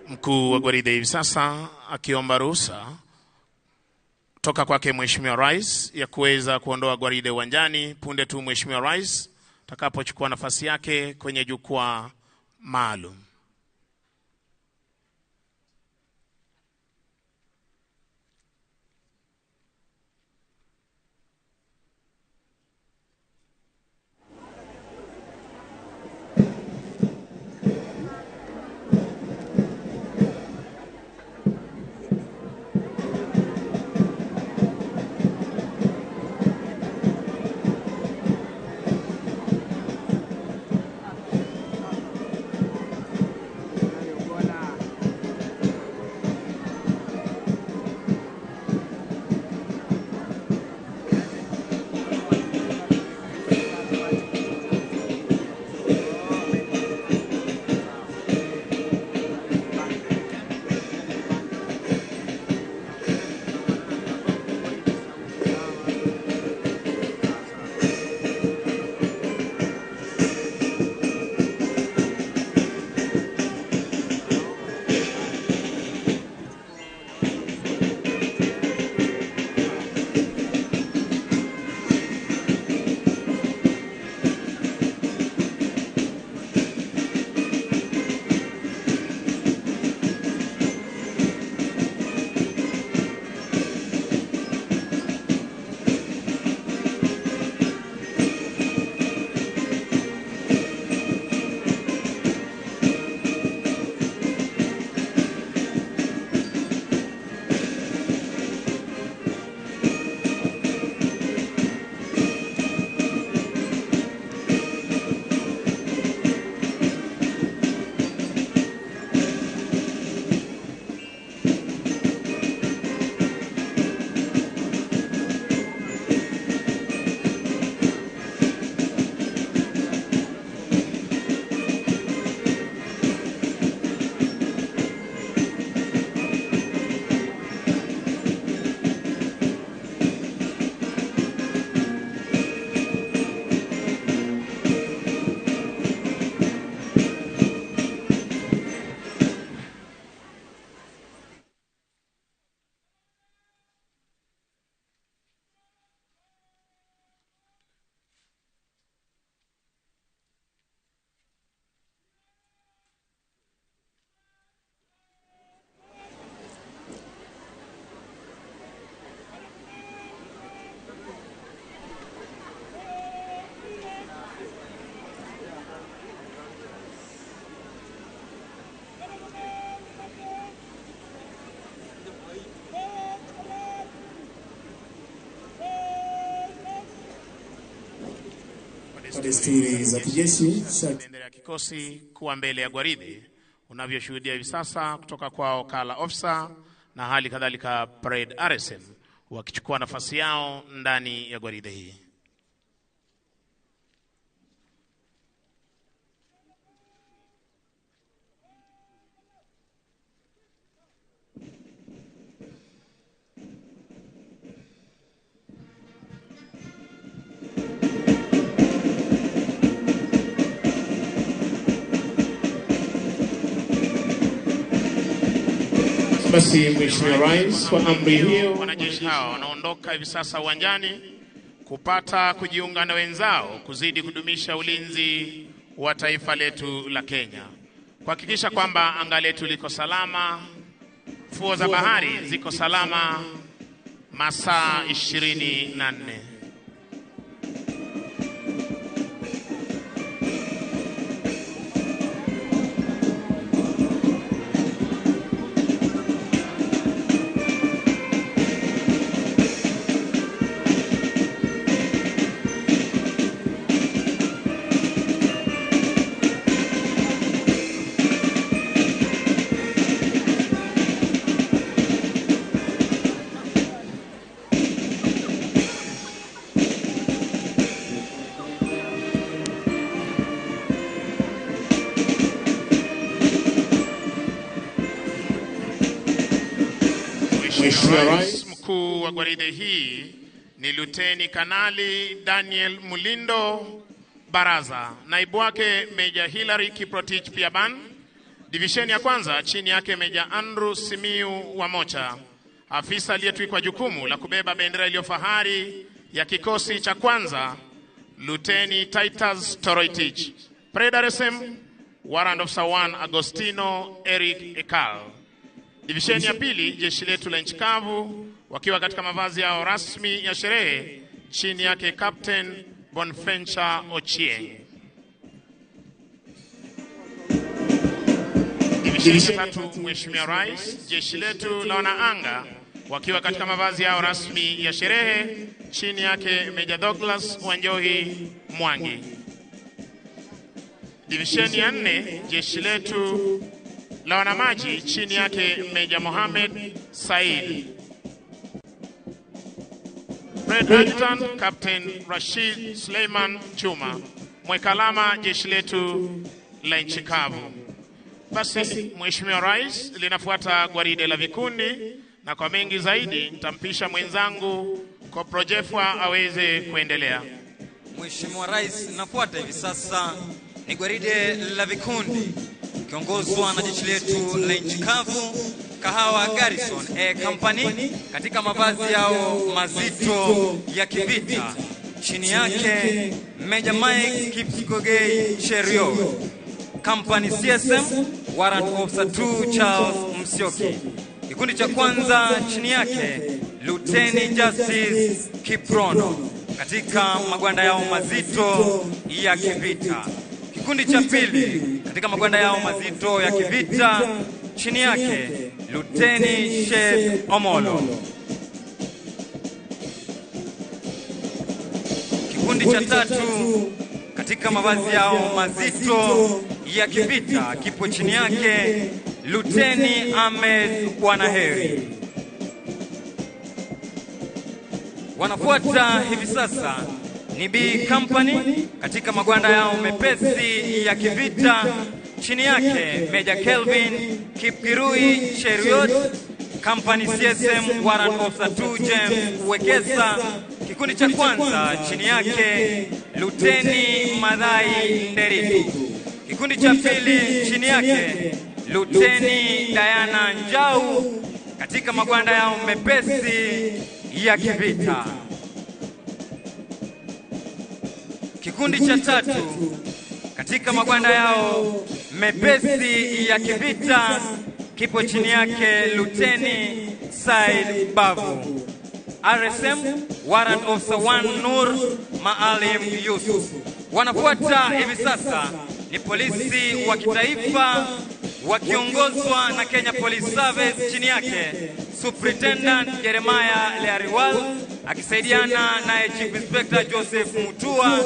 Mkuu wa gwaride hivi sasa akiomba ruhusa toka kwake Mheshimiwa Rais ya kuweza kuondoa gwaride uwanjani punde tu Mheshimiwa Rais atakapochukua nafasi yake kwenye jukwaa maalum. Kwa desturi za kijeshi, Bendera ya kikosi kuwa mbele ya gwaride. unavyoshuhudia hivi sasa kutoka kwao Kala Officer na hali kadhalika Parade RSM wakichukua nafasi yao ndani ya gwaride hii. Basi Mheshimiwa Rais, kwa amri hiyo wanajeshi hawa wanaondoka hivi sasa uwanjani kupata kujiunga na wenzao kuzidi kudumisha ulinzi wa taifa letu la Kenya, kuhakikisha kwamba anga letu liko salama, fuo za bahari ziko salama masaa 24. Mheshimiwa Rais, mkuu wa gwaride hii ni Luteni Kanali Daniel Mulindo Baraza, naibu wake Meja Hilary Kiprotich Piaban, divisheni ya kwanza chini yake Meja Andrew Simiu Wamocha, afisa aliyetwikwa jukumu la kubeba bendera iliyo fahari ya kikosi cha kwanza Luteni Titus Toroitich, Parade RSM Warrant Officer 1 Agostino Eric Ekal. Divisheni ya pili jeshi letu la nchi kavu wakiwa katika mavazi yao rasmi ya sherehe chini yake Captain Bonfencha Ochieng. Divisheni ya tatu Mheshimiwa Rais, jeshi letu la wanaanga wakiwa katika mavazi yao rasmi ya sherehe chini yake Meja Douglas Wanjohi Mwangi. Divisheni ya nne jeshi letu la wanamaji chini yake Meja Mohamed Said. Parade Adjutant Captain Rashid Suleiman Chuma, mwekalama jeshi letu la nchi kavu. Basi Mheshimiwa Rais, linafuata gwaride la vikundi, na kwa mengi zaidi nitampisha mwenzangu Kopro Jefwa aweze kuendelea. Mheshimiwa Rais, nafuata hivi sasa ni gwaride la vikundi kiongozwa na jeshi letu la nchi kavu Kahawa Garrison A Company katika mavazi yao mazito ya kivita, chini yake Meja Mike Kipkogei Cherio, Company CSM Warrant Officer 2 Charles Msioki. Kikundi cha kwanza chini yake Luteni Justice Kiprono katika magwanda yao mazito ya kivita. Kikundi cha pili katika magwanda yao mazito ya kivita chini yake Luteni Sheikh Omolo. Kikundi cha tatu katika mavazi yao mazito ya kivita kipo chini yake Luteni Ahmed Bwanaheri. Wanafuata hivi sasa ni B Company katika magwanda yao mepesi ya kivita chini yake Meja Kelvin Kipkirui Cheriot, Company CSM Warrant Officer 2 James Wekesa. Kikundi cha kwanza chini yake Luteni Madhai Nderitu. Kikundi cha pili chini yake Luteni Diana Njau katika magwanda yao mepesi ya kivita. Kikundi cha tatu katika magwanda yao mepesi ya kivita kipo chini yake Luteni Said Bavu. RSM Warrant Officer 1 Nur Maalim Yusuf. Wanafuata hivi sasa ni polisi wa kitaifa wakiongozwa na Kenya Police Service chini yake Superintendent Jeremiah Leariwal akisaidiana na Chief Inspector Joseph Mutua.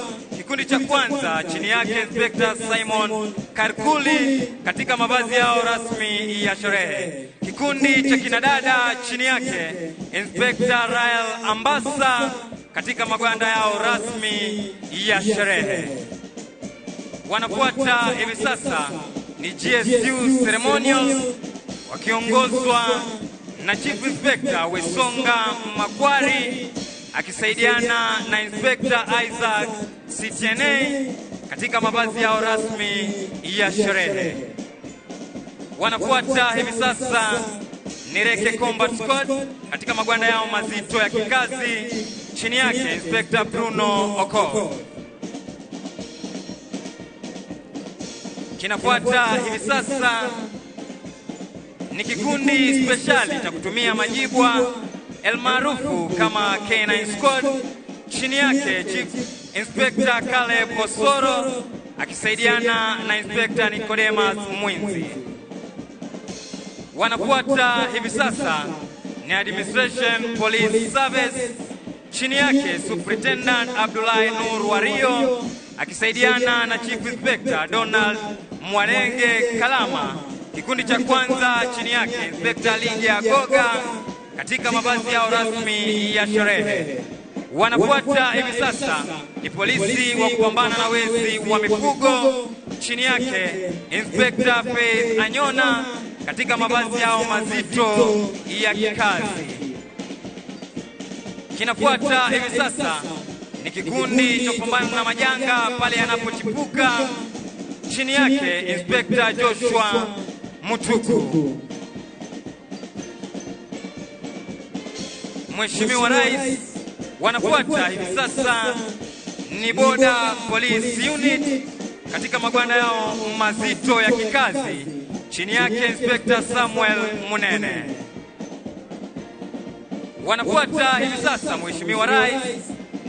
Kikundi cha kwanza chini yake Inspector Simon Karkuli katika mavazi yao rasmi ya sherehe. Kikundi cha kinadada chini yake Inspector Rael Ambassa katika magwanda yao rasmi ya sherehe. Wanafuata hivi sasa ni GSU Ceremonials wakiongozwa na Chief Inspector Wesonga Makwari akisaidiana na Inspector Isaac CTNA katika mavazi yao rasmi ya sherehe. Wanafuata hivi sasa ni Reke Combat Squad katika magwanda yao mazito ya kikazi, chini yake Inspector Bruno Oko. Kinafuata hivi sasa ni kikundi speciali cha kutumia majibwa elmaarufu kama K9 Squad, chini yake Chief Inspector Caleb Osoro akisaidiana na Inspector Nicodemus Mwinzi. Wanafuata hivi sasa ni Administration Police Service, chini yake Superintendent Abdullahi Nur Wario akisaidiana na Chief Inspector Donald Mwarenge Kalama. Kikundi cha kwanza chini yake Inspector Lydia Goga katika mavazi yao rasmi ya sherehe. Wanafuata hivi sasa ni polisi wa kupambana na wezi wa mifugo, chini yake Inspector Faith Anyona katika mavazi yao mazito ya kikazi. Kinafuata hivi sasa ni kikundi cha kupambana na majanga pale yanapochipuka, chini yake Inspector Joshua Mutuku. Mheshimiwa Rais, wanafuata hivi sasa ni Border Police Unit katika magwanda yao mazito ya kikazi, chini yake Inspector Samuel Munene. Wanafuata hivi sasa, Mheshimiwa Rais,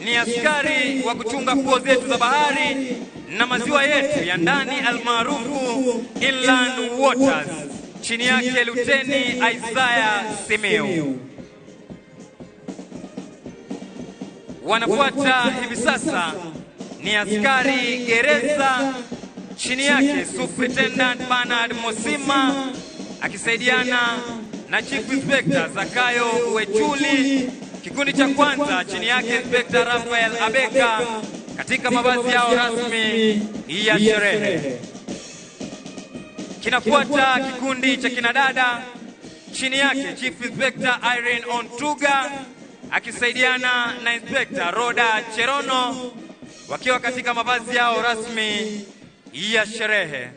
ni askari wa kuchunga fuo zetu za bahari na maziwa yetu ya ndani almaarufu Inland Waters, chini yake Luteni Isaiah Simiu. Wanafuata hivi sasa ni askari gereza, chini yake Superintendent Bernard Mosima akisaidiana na Chief Inspector Zakayo Wechuli. Kikundi cha kwanza chini yake Inspector Rafael Abeka katika mavazi yao rasmi ya sherehe. Kinafuata kikundi cha kinadada, chini yake Chief Inspector Irene Ontuga akisaidiana na Inspector Roda Cherono wakiwa katika mavazi yao rasmi ya sherehe.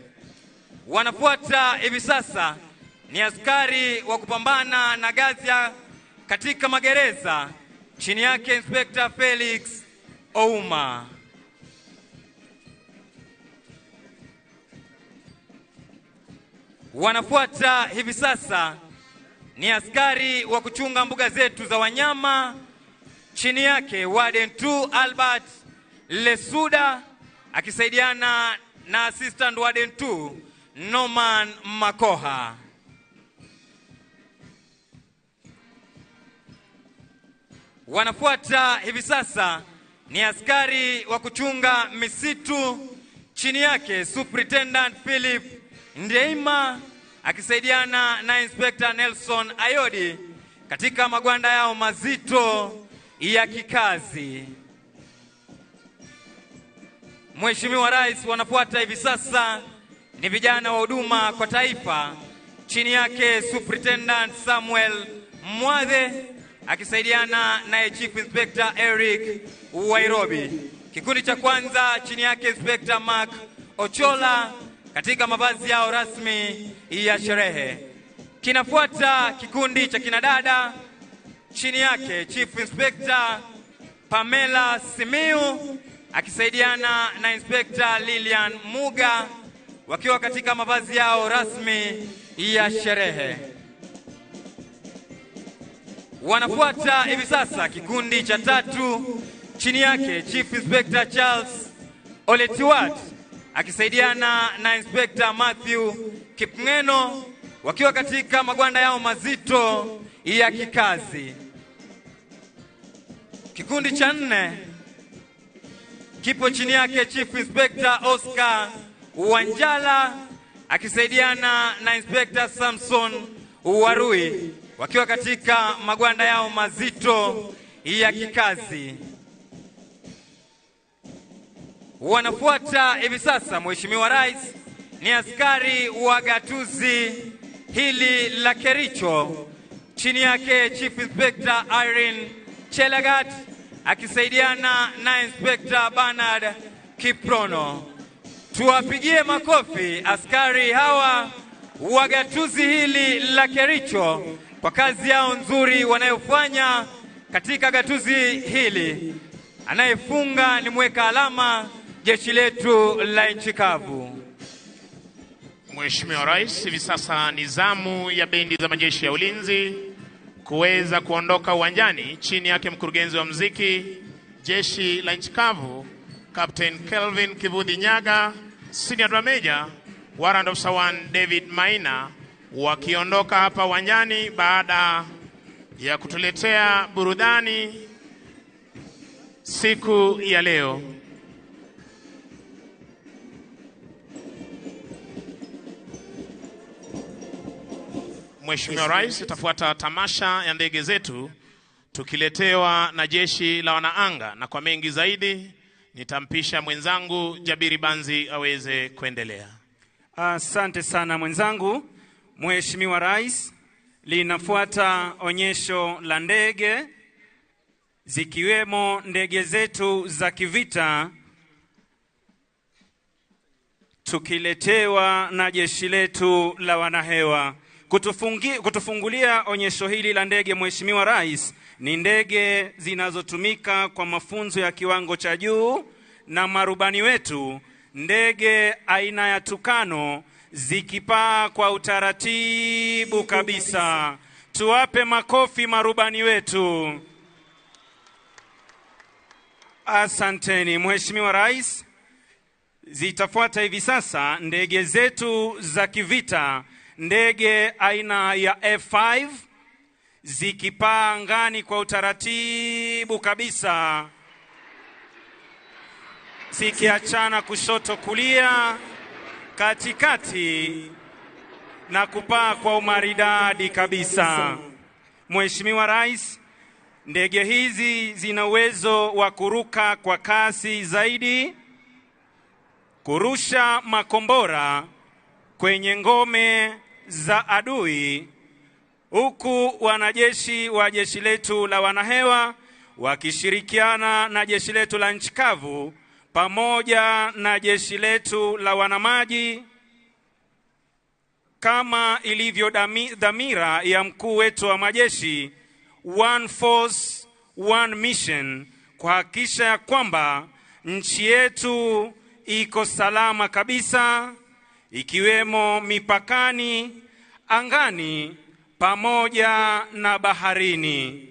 Wanafuata hivi sasa ni askari wa kupambana na ghasia katika magereza, chini yake Inspector Felix Ouma. Wanafuata hivi sasa ni askari wa kuchunga mbuga zetu za wanyama, chini yake Warden 2 Albert Lesuda akisaidiana na Assistant Warden 2 Norman Makoha. Wanafuata hivi sasa ni askari wa kuchunga misitu, chini yake Superintendent Philip Ndeima akisaidiana na Inspector Nelson Ayodi katika magwanda yao mazito ya kikazi. Mheshimiwa Rais, wanafuata hivi sasa ni vijana wa huduma kwa taifa, chini yake Superintendent Samuel Mwathe akisaidiana na Chief Inspector Eric Wairobi. Kikundi cha kwanza chini yake Inspector Mark Ochola katika mavazi yao rasmi ya sherehe. Kinafuata kikundi cha kinadada, chini yake Chief Inspector Pamela Simiu akisaidiana na Inspector Lilian Muga wakiwa katika mavazi yao rasmi ya sherehe. Wanafuata hivi sasa kikundi cha tatu, chini yake Chief Inspector Charles Oletiwat akisaidiana na Inspector Matthew Kipngeno wakiwa katika magwanda yao mazito ya kikazi. Kikundi cha nne Kipo chini yake Chief Inspector Oscar Wanjala akisaidiana na Inspector Samson Warui wakiwa katika magwanda yao mazito ya kikazi. Wanafuata hivi sasa, Mheshimiwa Rais, ni askari wa gatuzi hili la Kericho, chini yake Chief Inspector Irene Chelagat akisaidiana na Inspector Bernard Kiprono. Tuwapigie makofi askari hawa wa gatuzi hili la Kericho kwa kazi yao nzuri wanayofanya katika gatuzi hili. Anayefunga ni mweka alama jeshi letu la nchi kavu. Mheshimiwa Rais, hivi sasa ni zamu ya bendi za majeshi ya ulinzi kuweza kuondoka uwanjani chini yake mkurugenzi wa muziki jeshi la nchi kavu Captain Kelvin Kivudi Nyaga, Senior Drum Major Warrant Officer 1 David Maina, wakiondoka hapa uwanjani baada ya kutuletea burudani siku ya leo. Mheshimiwa Rais, itafuata tamasha ya ndege zetu tukiletewa na jeshi la wanaanga, na kwa mengi zaidi nitampisha mwenzangu Jabiri Banzi aweze kuendelea. Asante sana mwenzangu. Mheshimiwa Rais, linafuata onyesho la ndege zikiwemo ndege zetu za kivita tukiletewa na jeshi letu la wanahewa. Kutufungulia onyesho hili la ndege, Mheshimiwa Rais, ni ndege zinazotumika kwa mafunzo ya kiwango cha juu na marubani wetu, ndege aina ya Tukano zikipaa kwa utaratibu kabisa. Tuwape makofi marubani wetu. Asanteni Mheshimiwa Rais. Zitafuata hivi sasa ndege zetu za kivita, ndege aina ya F5 zikipaa angani kwa utaratibu kabisa, zikiachana kushoto kulia, katikati na kupaa kwa umaridadi kabisa. Mheshimiwa Rais, ndege hizi zina uwezo wa kuruka kwa kasi zaidi, kurusha makombora kwenye ngome za adui, huku wanajeshi wa jeshi letu la wanahewa wakishirikiana na jeshi letu la nchi kavu pamoja na jeshi letu la wanamaji, kama ilivyo dhamira ya mkuu wetu wa majeshi, one force one mission, kuhakikisha ya kwamba nchi yetu iko salama kabisa, ikiwemo mipakani, angani pamoja na baharini.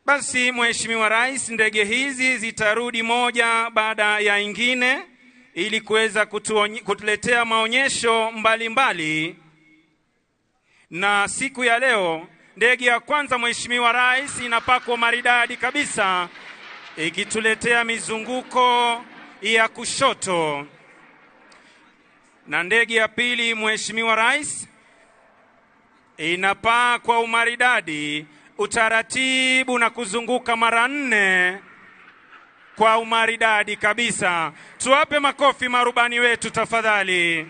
Basi Mheshimiwa Rais, ndege hizi zitarudi moja baada ya ingine ili kuweza kutuletea maonyesho mbalimbali. Na siku ya leo ndege ya kwanza, Mheshimiwa Rais, inapakwa maridadi kabisa ikituletea mizunguko ya kushoto. Na ndege ya pili, Mheshimiwa Rais, inapaa kwa umaridadi, utaratibu na kuzunguka mara 4 kwa umaridadi kabisa. Tuwape makofi marubani wetu tafadhali.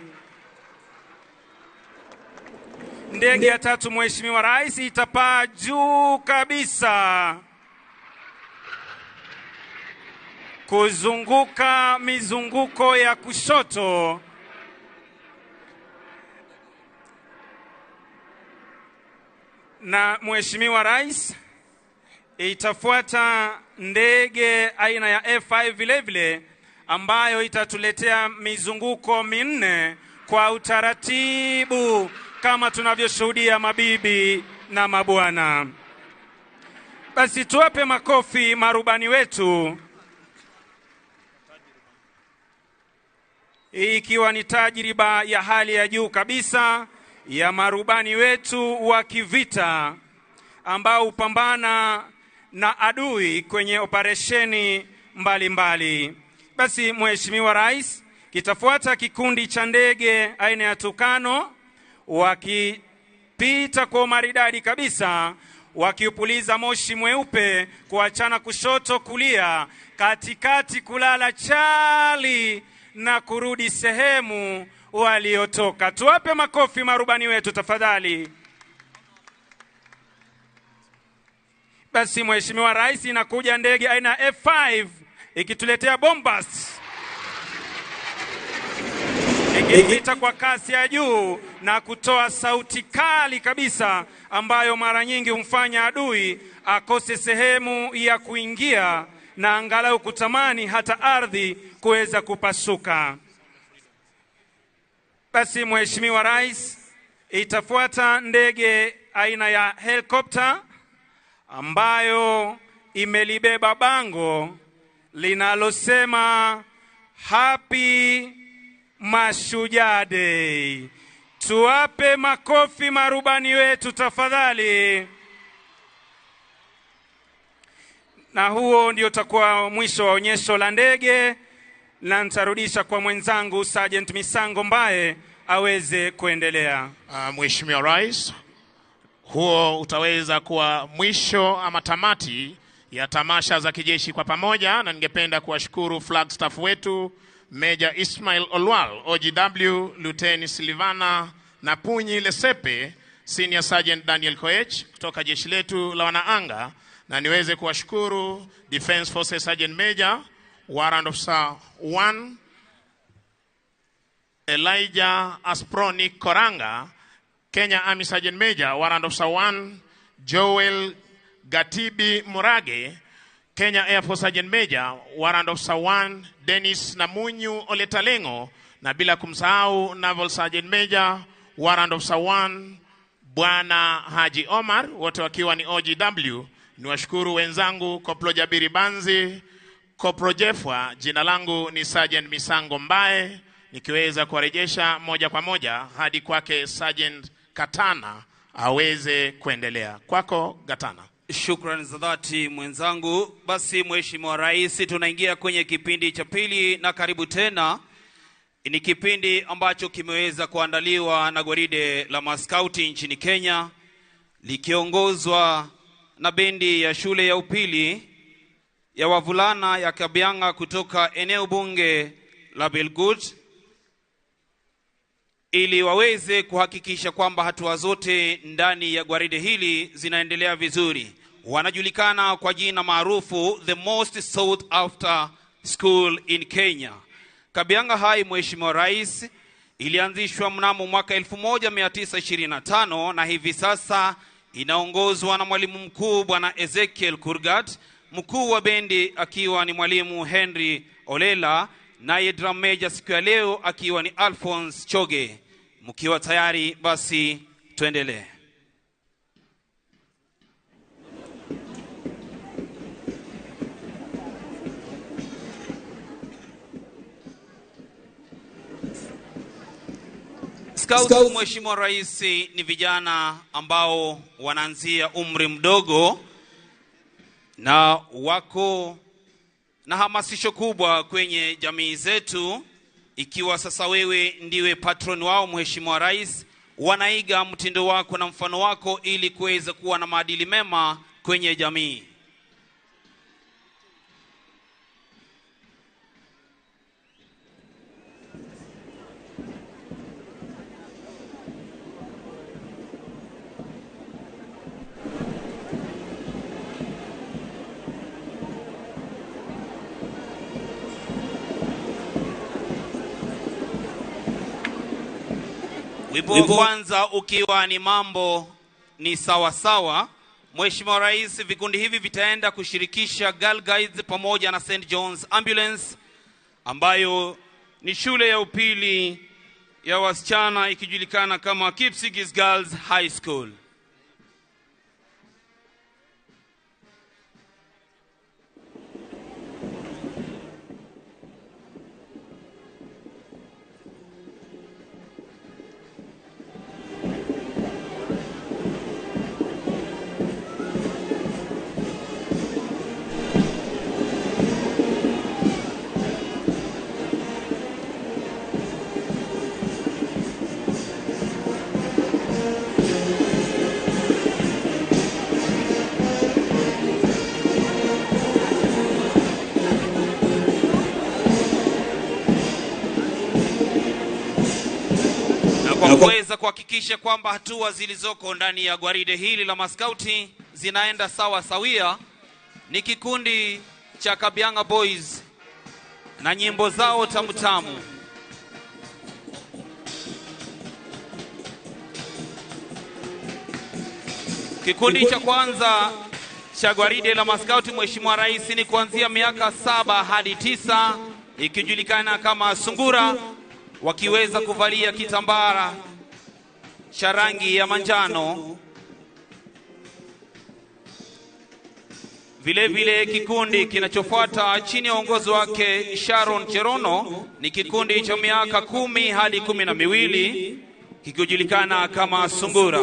Ndege ya tatu, Mheshimiwa Rais, itapaa juu kabisa kuzunguka mizunguko ya kushoto. Na Mheshimiwa Rais, itafuata ndege aina ya F5 vile vile ambayo itatuletea mizunguko 4 kwa utaratibu kama tunavyoshuhudia mabibi na mabwana. Basi tuwape makofi marubani wetu. Hii ikiwa ni tajriba ya hali ya juu kabisa ya marubani wetu wa kivita ambao hupambana na adui kwenye operesheni mbalimbali. Basi Mheshimiwa Rais, kitafuata kikundi cha ndege aina ya Tukano wakipita kwa maridadi kabisa, wakiupuliza moshi mweupe, kuachana kushoto kulia, katikati kulala chali na kurudi sehemu waliotoka. Tuwape makofi marubani wetu tafadhali. Basi Mheshimiwa Rais, inakuja ndege aina ya F5 ikituletea bombas, ikipita kwa kasi ya juu na kutoa sauti kali kabisa ambayo mara nyingi humfanya adui akose sehemu ya kuingia na angalau kutamani hata ardhi kuweza kupasuka. Basi Mheshimiwa Rais, itafuata ndege aina ya helikopta ambayo imelibeba bango linalosema Happy Mashujaa Day. Tuwape makofi marubani wetu tafadhali. Na huo ndio utakuwa mwisho wa onyesho la ndege, na nitarudisha kwa mwenzangu Sergeant Misango Mbae aweze kuendelea. Mheshimiwa Rais, huo utaweza kuwa mwisho ama tamati ya tamasha za kijeshi kwa pamoja, na ningependa kuwashukuru flagstaff wetu Major Ismail Olwal, OGW, Luteni Silvana na Punyi Lesepe, Senior Sergeant Daniel Koech kutoka jeshi letu la wanaanga, na niweze kuwashukuru Defense Forces Sergeant Major Warrant Officer 1 Elijah Asproni Koranga, Kenya Army Sergeant Major Warrant Officer 1 Joel Gatibi Murage, Kenya Air Force Sergeant Major Warrant Officer 1 Dennis Namunyu Oletalengo, na bila kumsahau Naval Sergeant Major Warrant Officer 1 Bwana Haji Omar, wote wakiwa ni OGW. Niwashukuru wenzangu Koplo Jabiri Banzi, Koplo Jefwa. Jina langu ni Sergeant Misango Mbae, nikiweza kuwarejesha moja kwa moja hadi kwake Sergeant Katana aweze kuendelea. Kwako Gatana. Shukrani za dhati mwenzangu. Basi Mheshimiwa Rais, tunaingia kwenye kipindi cha pili na karibu tena. Ni kipindi ambacho kimeweza kuandaliwa na gwaride la maskauti nchini Kenya, likiongozwa na bendi ya shule ya upili ya wavulana ya Kabianga kutoka eneo bunge la Belgut, ili waweze kuhakikisha kwamba hatua zote ndani ya gwaride hili zinaendelea vizuri. Wanajulikana kwa jina maarufu the most sought after school in Kenya. Kabianga High, Mheshimiwa Rais, ilianzishwa mnamo mwaka 1925 na hivi sasa inaongozwa na mwalimu mkuu Bwana Ezekiel Kurgat, mkuu wa bendi akiwa ni mwalimu Henry Olela, naye drum major siku ya leo akiwa ni Alphonse Choge. Mkiwa tayari basi tuendelee. Scouts, Mheshimiwa Rais, ni vijana ambao wanaanzia umri mdogo na wako na hamasisho kubwa kwenye jamii zetu. Ikiwa sasa wewe ndiwe patron wao, Mheshimiwa Rais, wanaiga mtindo wako na mfano wako ili kuweza kuwa na maadili mema kwenye jamii. Wimbo wa kwanza ukiwa ni mambo ni sawa sawa. Mheshimiwa Rais, vikundi hivi vitaenda kushirikisha Girl Guides pamoja na St. John's Ambulance, ambayo ni shule ya upili ya wasichana ikijulikana kama Kipsigis Girls High School. Na kwa kuweza kuhakikisha kwamba hatua zilizoko ndani ya gwaride hili la maskauti zinaenda sawa sawia, ni kikundi cha Kabianga Boys na nyimbo zao tamu tamu. Kikundi cha kwanza cha gwaride la maskauti, Mheshimiwa Rais, ni kuanzia miaka 7 hadi 9, ikijulikana kama Sungura, wakiweza kuvalia kitambara cha rangi ya manjano. Vile vile kikundi kinachofuata chini ya uongozi wake Sharon Cherono ni kikundi cha miaka 10 hadi 12, kikijulikana kama Sungura.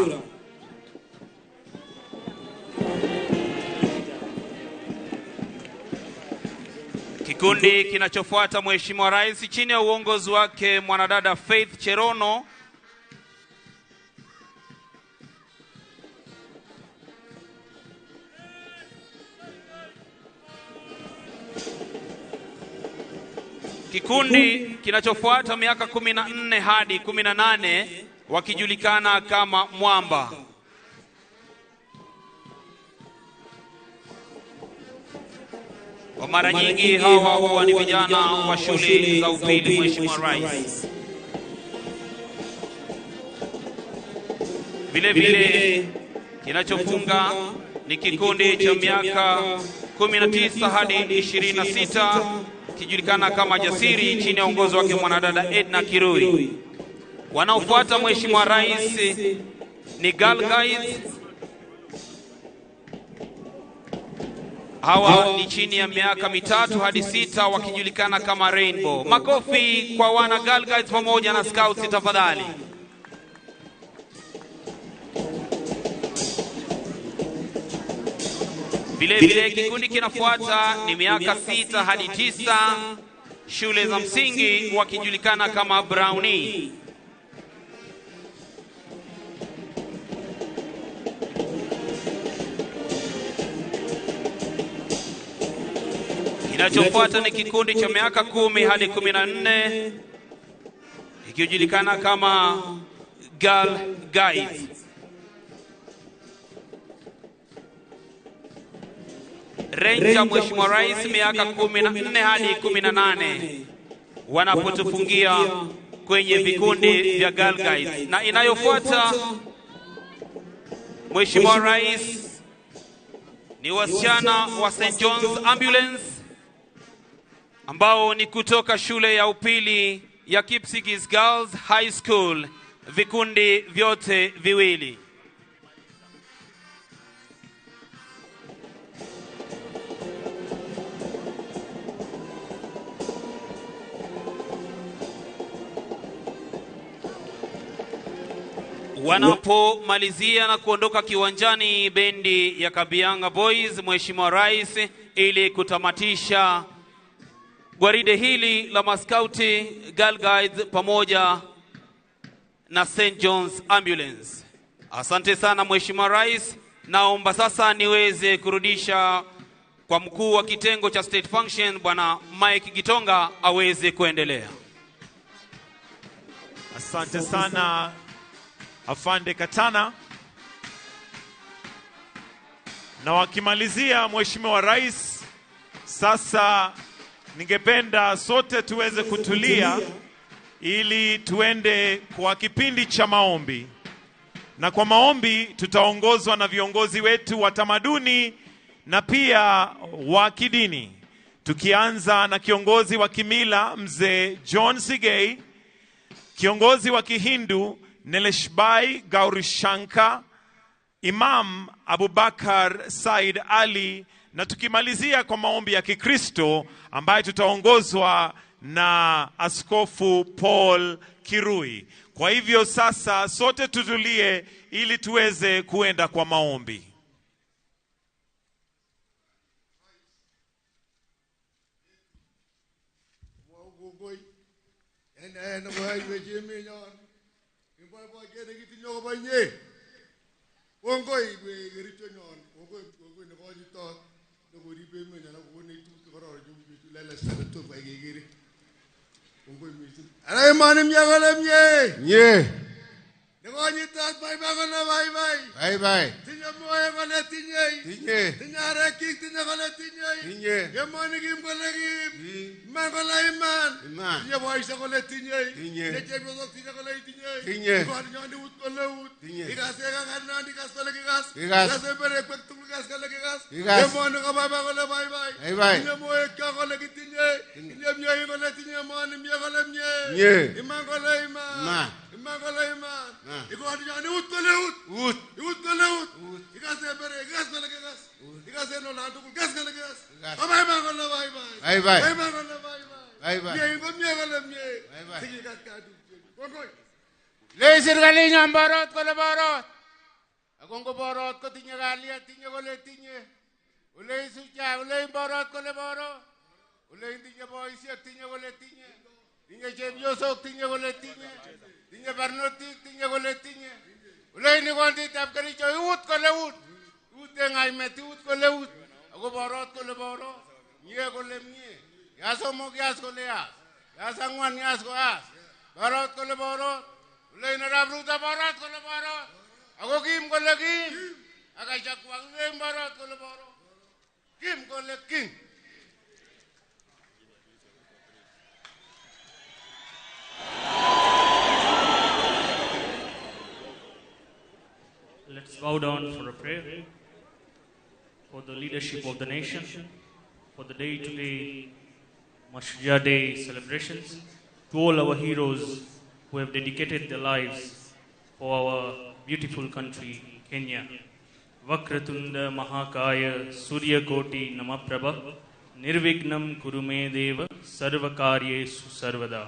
Kikundi kinachofuata, Mheshimiwa Rais, chini ya uongozi wake mwanadada Faith Cherono, kikundi kinachofuata miaka 14 hadi 18, wakijulikana kama Mwamba. Kwa mara nyingi hawa huwa ni vijana wa shule za upili, Mheshimiwa Rais. Vile vile kinachofunga ni kikundi cha miaka 19 hadi 26, kijulikana kama Jasiri, chini ya uongozi wake mwanadada Edna Kirui. Wanaofuata, Mheshimiwa Rais, ni Girl Guides. Hawa ni chini ya miaka 3 hadi 6, wakijulikana kama Rainbow. Makofi kwa wana Girl Guides pamoja na Scouts tafadhali. Vile vile kikundi kinafuata ni miaka 6 hadi 9, shule za msingi, wakijulikana kama Brownie. Kinachofuata ni kikundi cha miaka 10 hadi 14, ikijulikana kama Girl Guides. Ranger, Mheshimiwa Rais, miaka 14 hadi 18, wanapotufungia kwenye vikundi vya Girl Guides. Na inayofuata, Mheshimiwa Rais, ni wasichana wa St. John's Ambulance ambao ni kutoka shule ya upili ya Kipsigis Girls High School, vikundi vyote viwili. Wanapomalizia na kuondoka kiwanjani bendi ya Kabianga Boys, Mheshimiwa Rais, ili kutamatisha gwaride hili la maskauti, Girl Guides pamoja na St. John's Ambulance. Asante sana Mheshimiwa Rais. Naomba sasa niweze kurudisha kwa mkuu wa kitengo cha State Function Bwana Mike Gitonga aweze kuendelea. Asante sana Afande Katana. Na wakimalizia Mheshimiwa Rais, sasa ningependa sote tuweze kutulia ili tuende kwa kipindi cha maombi. Na kwa maombi tutaongozwa na viongozi wetu wa tamaduni na pia wa kidini. Tukianza na kiongozi wa kimila Mzee John Sigei, kiongozi wa Kihindu Neleshbai Gaurishanka, Imam Abubakar Said Ali, na tukimalizia kwa maombi ya Kikristo ambaye tutaongozwa na Askofu Paul Kirui. Kwa hivyo sasa sote tutulie ili tuweze kuenda kwa maombi. Konyitot baibai kole baibai. Baibai. Tinye moek kole tinye. Tinye. Tinye arekik tinye kole tinye. Tinye. Emoni kim kole kim. Iman kole iman. Iman. Tinye boisiek kole tinye. Tinye. Tinye chepyosok tinye kole tinye. Tinye. Ikornyoni ut kole ut. Tinye. Ikase kakarnani ikas kole kikas. Kikas. Ikase berekwek tugul ikas kole kikas. Kikas. Emoni ko baibai kole baibai. Baibai. Tinye moek kyok kole kitinye. Tinye mie kole tinye emoni mie kole mie. Mie. Iman kole iman. Iman. Iman kole iman. Ikornyoni ut kole ut. Ut. Ut kole ut. Ikase bere ikas kole kikas. Ikase nolan tugul ikas kole kikas. Baibai kole baibai. Baibai. Baibai kole baibai. Baibai. Mie ko mie kole mie. Baibai. Sikikas kadu. Kongoi. Lei serikalinyon borot kole borot. Ako ngo borot kotinye kalyet, tinye kole tinye. Olei sucha, olei borot kole borot. Olei tinye boisiek, tinye kole tinye. Tinye chepyosok, tinye kole tinye. Tinye barnotik, tinye kole tinye. Olei ni konditab Kericho, iut kole ut. Ut eng aimet, iut kole ut. Ako borot kole borot. Mie kole mie. Ya somok, yas kole yas. Yas angwan, yas ko yas. Borot kole borot. Olei narap Ruto borot kole borot. Ako kim kole kim. Akachakwa kim borot kole borot. Kim kole kim. Let's bow down for a prayer for the leadership of the nation, for the day-to-day Mashujaa Day celebrations, to all our heroes who have dedicated their lives for our beautiful country, Kenya. Vakratunda Mahakaya Suryakoti Namaprabha Nirvignam Kurume Deva Sarvakaryesu Sarvada.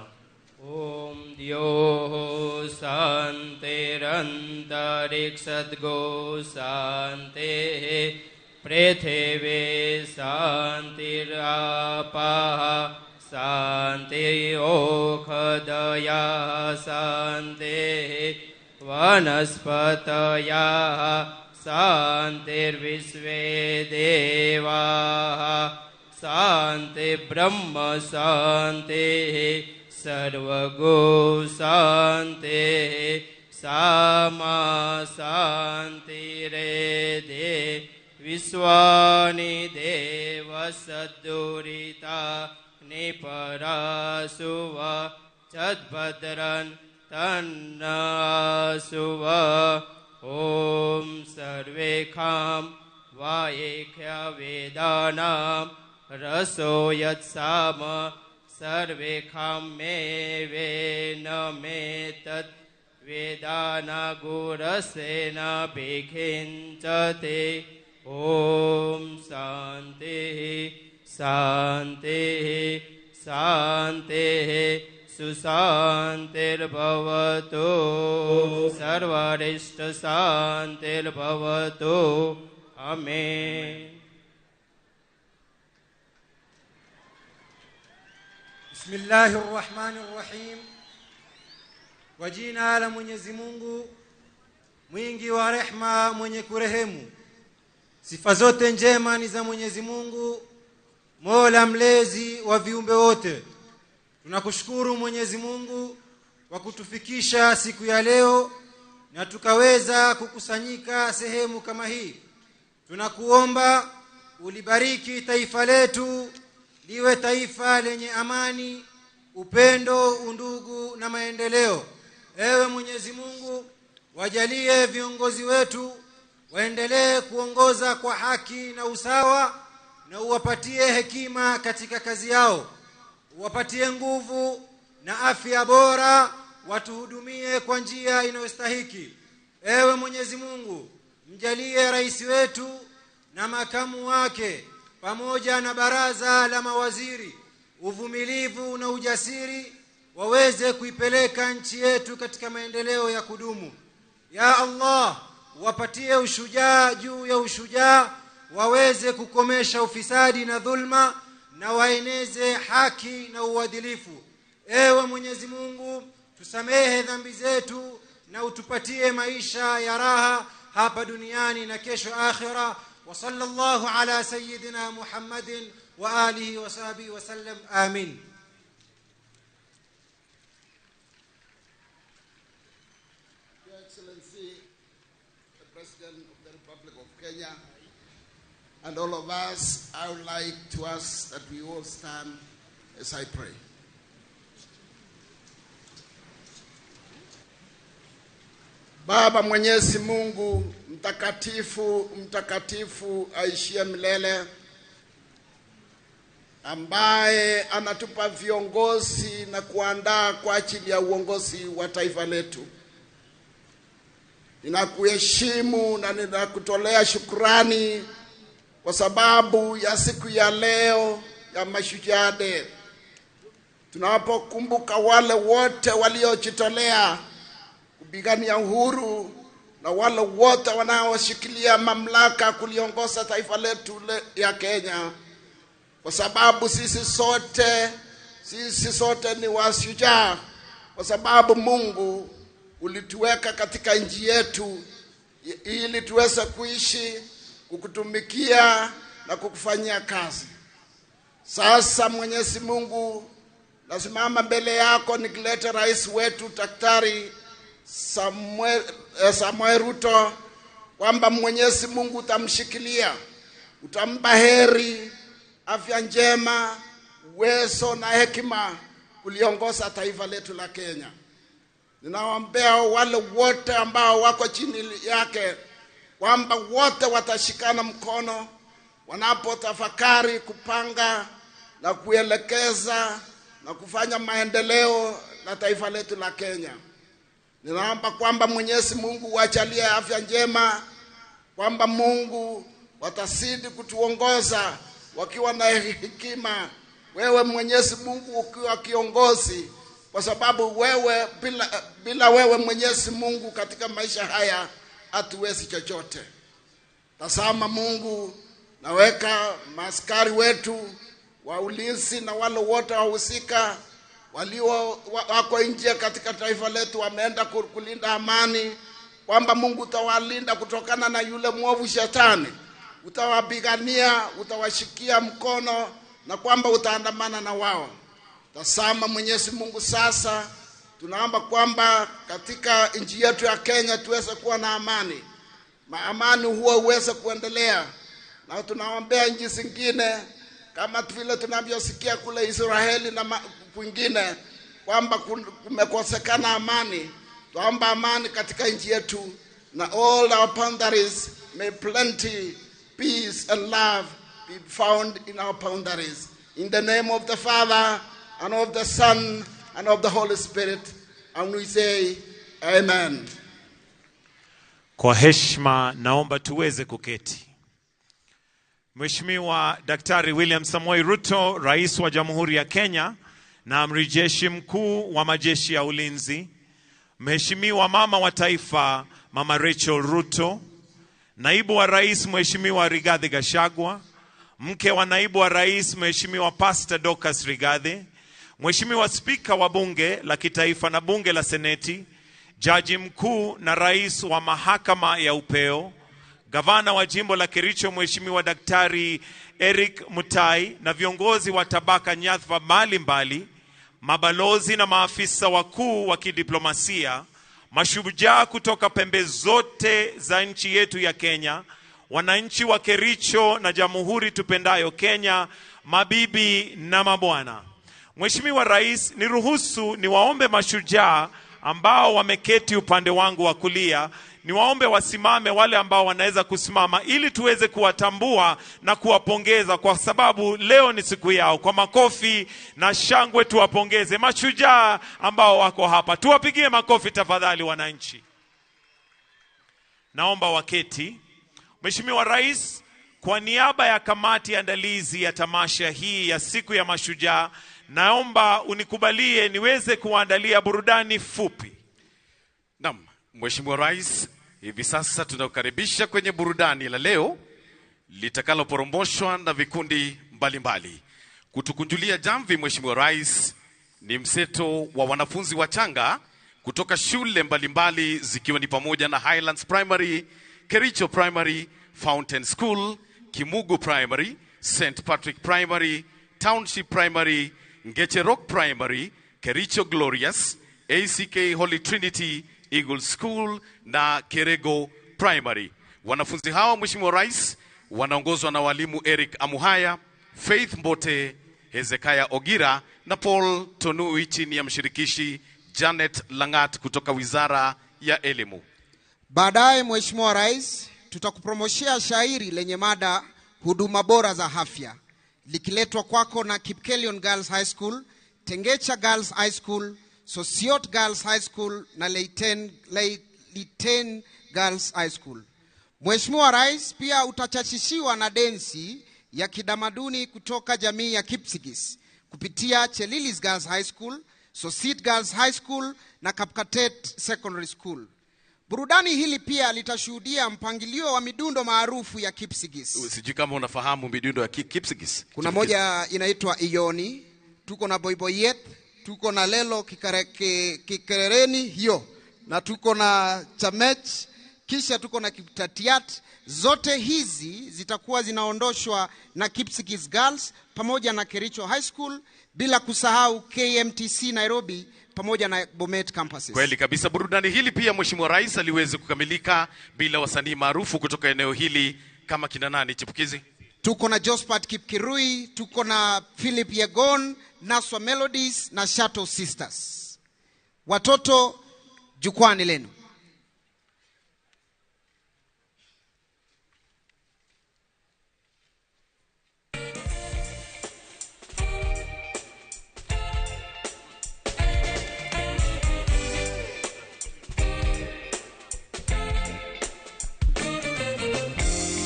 Om Dyoho Santirantariksadgo Sante Prithvi Santirapah Santi Okhadaya Santi Vanaspataya Santirvisve Devaha Santi Brahma Santi Sarvago Santi Sama Santi Rede Viswani Deva Sadurita Niparasuva Chadbhadran Tannasuva Om Sarvekham Vayekhya Vedanam Raso Yatsama Sarvekham me vena me tat Vedana gurasena bhikhinchate Om Santi Santi Santi Susantir bhavatu Sarvarishta santir bhavatu Amen. Bismillahir Rahmanir Rahim. Kwa jina la Mwenyezi Mungu mwingi wa rehma mwenye kurehemu. Sifa zote njema ni za Mwenyezi Mungu, Mola mlezi wa viumbe wote. Tunakushukuru Mwenyezi Mungu kwa kutufikisha siku ya leo na tukaweza kukusanyika sehemu kama hii. Tunakuomba ulibariki taifa letu liwe taifa lenye amani, upendo, undugu na maendeleo. Ewe Mwenyezi Mungu, wajalie viongozi wetu waendelee kuongoza kwa haki na usawa, na uwapatie hekima katika kazi yao, uwapatie nguvu na afya bora, watuhudumie kwa njia inayostahiki. Ewe Mwenyezi Mungu, mjalie rais wetu na makamu wake pamoja na baraza la mawaziri uvumilivu na ujasiri, waweze kuipeleka nchi yetu katika maendeleo ya kudumu. Ya Allah, wapatie ushujaa juu ya ushujaa, waweze kukomesha ufisadi na dhulma, na waeneze haki na uadilifu. Ewe Mwenyezi Mungu, tusamehe dhambi zetu na utupatie maisha ya raha hapa duniani na kesho akhira. Wa sallallahu ala sayyidina Muhammadin wa alihi wa sahbihi wa sallam. Amin. Excellency, the President of the Republic of Kenya, and all of us, I would like to ask that we all stand as I pray. Baba Mwenyezi Mungu mtakatifu, mtakatifu aishie milele, ambaye anatupa viongozi na kuandaa kwa ajili ya uongozi wa taifa letu. Ninakuheshimu na ninakutolea shukrani kwa sababu ya siku ya leo ya Mashujaa Day. Tunapokumbuka wale wote waliojitolea kupigania uhuru na wale wote wanaoshikilia mamlaka kuliongoza taifa letu ya Kenya, kwa sababu sisi sote ni washujaa, kwa sababu Mungu ulituweka katika nchi yetu ili tuweze kuishi, kukutumikia na kukufanyia kazi. Sasa Mwenyezi Mungu, nasimama mbele yako nikileta rais wetu Daktari Samuel Ruto, kwamba Mwenyezi Mungu utamshikilia, utampa heri, afya njema, uwezo na hekima kuliongoza taifa letu la Kenya. Ninawaombea wale wote ambao wako chini yake kwamba wote watashikana mkono wanapotafakari kupanga na kuelekeza na kufanya maendeleo na taifa letu la Kenya. Ninaomba kwamba Mwenyezi Mungu uachalie afya njema, kwamba Mungu watazidi kutuongoza wakiwa na hekima. Wewe Mwenyezi Mungu ukiwa kiongozi, kwa sababu wewe bila wewe Mwenyezi Mungu katika maisha haya hatuwezi chochote. Tazama Mungu, naweka maaskari wetu wa ulinzi na wale wote wahusika walio wako nje katika taifa letu, wameenda kulinda amani, kwamba Mungu utawalinda kutokana na yule mwovu shetani, utawapigania, utawashikia mkono na kwamba utaandamana na wao. Tazama Mwenyezi Mungu, sasa tunaomba kwamba katika nchi yetu ya Kenya tuweze kuwa na amani, amani huo uweze kuendelea, na tunaombea nchi zingine kama vile tunavyosikia kule Israeli na kwingine kwamba kumekosekana amani. Tuomba amani katika nchi yetu, na all our boundaries may plenty, peace and love be found in our boundaries. In the name of the Father and of the Son and of the Holy Spirit, and we say amen. Kwa heshima naomba tuweze kuketi. Mheshimiwa Daktari William Samoei Ruto, Rais wa Jamhuri ya Kenya na Amiri Jeshi Mkuu wa Majeshi ya Ulinzi, Mheshimiwa Mama wa Taifa Mama Rachel Ruto, Naibu wa Rais Mheshimiwa Rigathi Gachagua, Mke wa Naibu wa Rais Mheshimiwa Pastor Dorcas Rigathi, Mheshimiwa Spika wa Bunge la Kitaifa na Bunge la Seneti, Jaji Mkuu na Rais wa Mahakama ya Upeo, Gavana wa Jimbo la Kericho Mheshimiwa Daktari Eric Mutai na viongozi wa tabaka nyadhifa mbalimbali, mabalozi na maafisa wakuu wa kidiplomasia, mashujaa kutoka pembe zote za nchi yetu ya Kenya, wananchi wa Kericho na jamhuri tupendayo Kenya, mabibi na mabwana. Mheshimiwa Rais, niruhusu niwaombe mashujaa ambao wameketi upande wangu wa kulia, niwaombe wasimame, wale ambao wanaweza kusimama, ili tuweze kuwatambua na kuwapongeza kwa sababu leo ni siku yao. Kwa makofi na shangwe tuwapongeze mashujaa ambao wako hapa. Tuwapigie makofi tafadhali wananchi. Naomba waketi. Mheshimiwa Rais, kwa niaba ya kamati andalizi ya tamasha hii ya siku ya mashujaa, naomba unikubalie niweze kuandalia burudani fupi. Naam, Mheshimiwa Rais, hivi sasa tunakukaribisha kwenye burudani la leo litakaloporomoshwa na vikundi mbalimbali. Kutukunjulia jamvi Mheshimiwa Rais ni mseto wa wanafunzi wachanga kutoka shule mbalimbali zikiwa ni pamoja na Highlands Primary, Kericho Primary, Fountain School, Kimugu Primary, St. Patrick Primary, Township Primary, Ngecherok Primary, Kericho Glorious, ACK Holy Trinity Eagle School na Kerego Primary. Wanafunzi hawa, Mheshimiwa Rais, wanaongozwa na walimu Eric Amuhaya, Faith Mbote, Hezekiah Ogira na Paul Tonui chini ya mshirikishi Janet Langat kutoka Wizara ya Elimu. Baadaye Mheshimiwa Rais, tutakupromoshea shairi lenye mada huduma bora za afya, likiletwa kwako na Kipkelion Girls High School, Tengecha Girls High School, Sosiot Girls High School na Leiten Girls High School. Mheshimiwa Rais, pia utachachishiwa na densi ya kidamaduni kutoka jamii ya Kipsigis kupitia Chelilis Girls High School, Sosit Girls High School na Kapkatet Secondary School. Burudani hili pia litashuhudia mpangilio wa midundo maarufu ya Kipsigis. Sijui kama unafahamu midundo ya Kipsigis. Kuna moja inaitwa Ioni, tuko na Boiboyet, tuko na Lelo Kikerereni hiyo, na tuko na Chamech, kisha tuko na Kiptatiat. Zote hizi zitakuwa zinaondoshwa na Kipsigis Girls pamoja na Kericho High School, bila kusahau KMTC Nairobi pamoja na Bomet campuses. Kweli kabisa, burudani hili pia Mheshimiwa Rais aliweze kukamilika bila wasanii maarufu kutoka eneo hili kama kina nani chipukizi? Tuko na Josephat Kipkirui, tuko na Philip Yegon, Naswa Melodies na Shato Sisters. Watoto, jukwani lenu.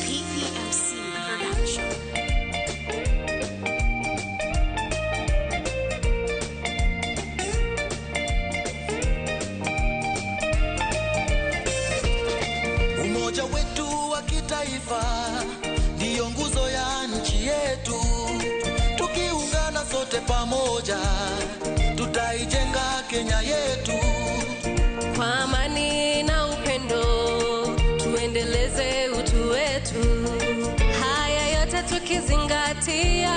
PPMC Production. Umoja wetu wa kitaifa ndiyo nguzo ya nchi yetu. Tukiungana sote pamoja tutaijenga Kenya yetu. Kwa amani na upendo tuendeleze utu wetu. Haya yote tukizingatia,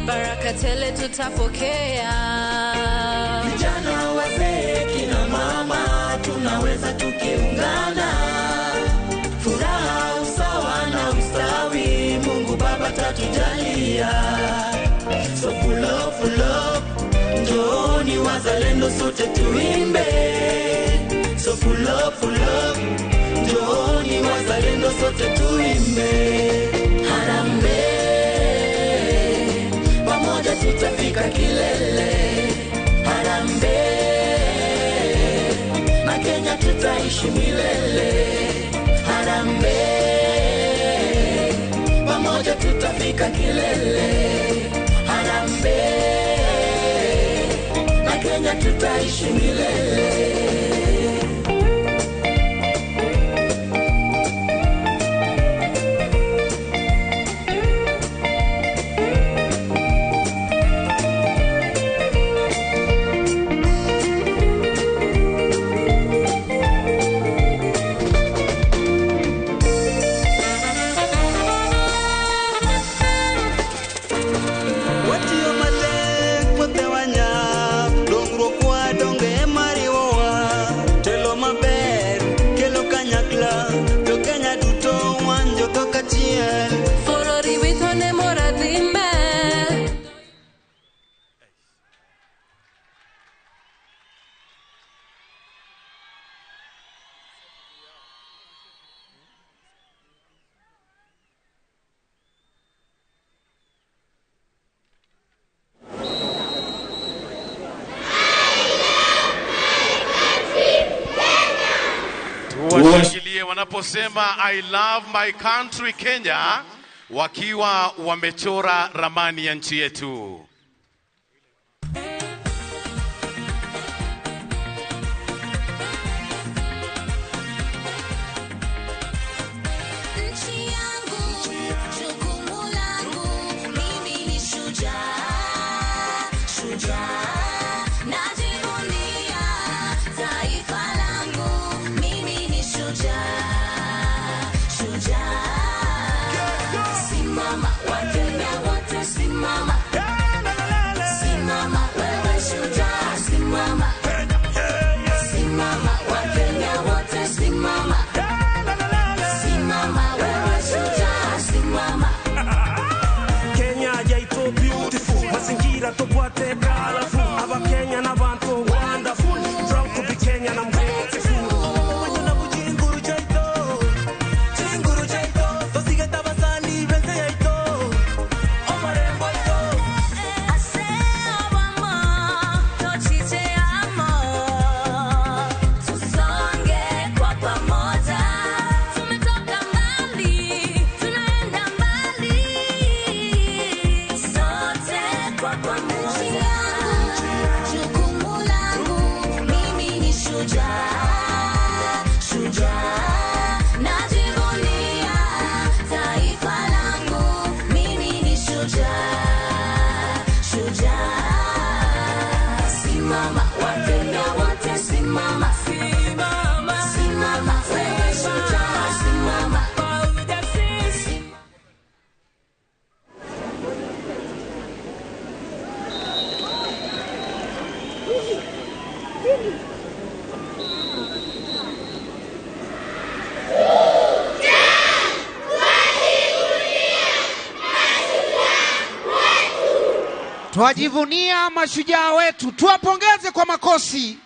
baraka tele tutapokea. Vijana, wazee, kina mama, tunaweza tukiungana. Furaha, usawa na ustawi, Mungu Baba tatujalia. So full up, full up, njooni wazalendo sote tuimbe. So full up, full up, njooni wazalendo sote tuimbe. Harambee, pamoja tutafika kilele. Harambee, na Kenya tutaishi milele. Harambee, pamoja tutafika kilele. Harambee, na Kenya tutaishi milele. Washangilie wanaposema I love my country Kenya, wakiwa wamechora ramani ya nchi yetu. Nchi yangu, jukumu langu, mimi ni shujaa, shujaa. Najivunia taifa langu, mimi ni shujaa, shujaa. Simama, Wakenya wote simama. Twajivunia mashujaa wetu, tuwapongeze kwa makosi.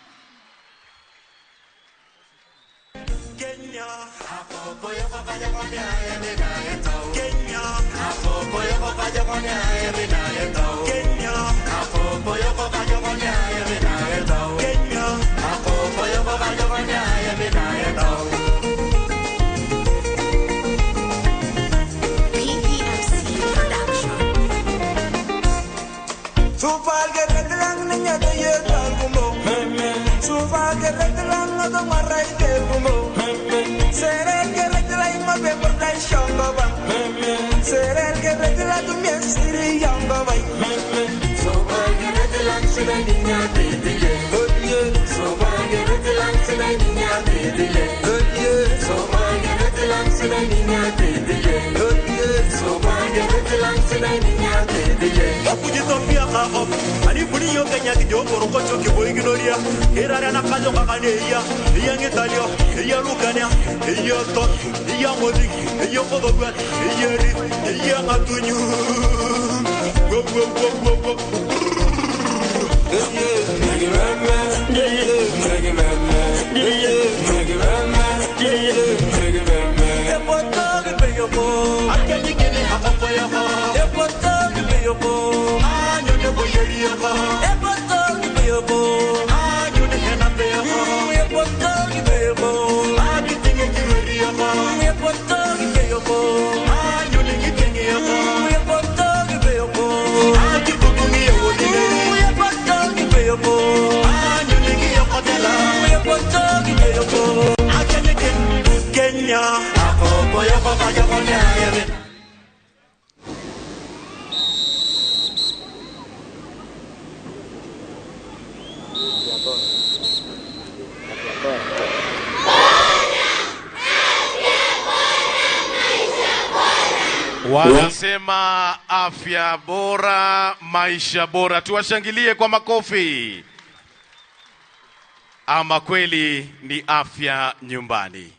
Wanasema afya bora, maisha bora. Tuwashangilie kwa makofi. Ama kweli ni afya nyumbani.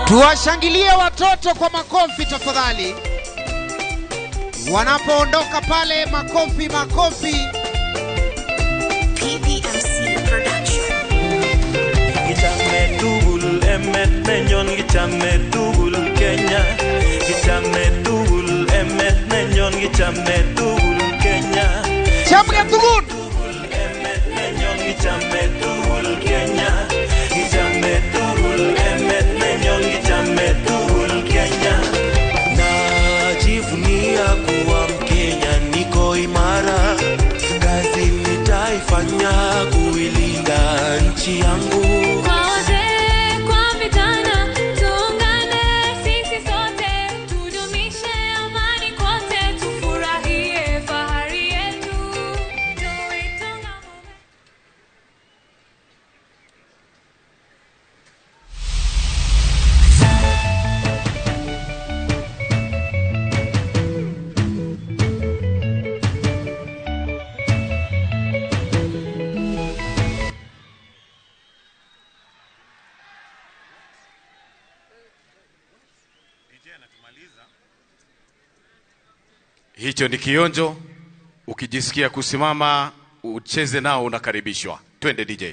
Tuwashangilie watoto kwa makofi tafadhali. Wanapoondoka pale, makofi makofi. PPMC Production. Kichame tugul emet nenyon, kichame tugul Kenya. Kichame tugul emet nenyon, kichame tugul Kenya. Chamge tugul emet nenyon, kichame tugul Kenya. Kichame tugul emet nenyon, kichame tugul Kenya. Najivunia kuwa Mkenya, niko imara. Kazi nitaifanya kuilinda nchi yangu. Kwa wazee, kwa vijana, tuungane sisi sote, tudumishe amani kote, tufurahie fahari yetu, tuitunga. Hicho ni kionjo. Ukijisikia kusimama ucheze nao, unakaribishwa. Twende DJ.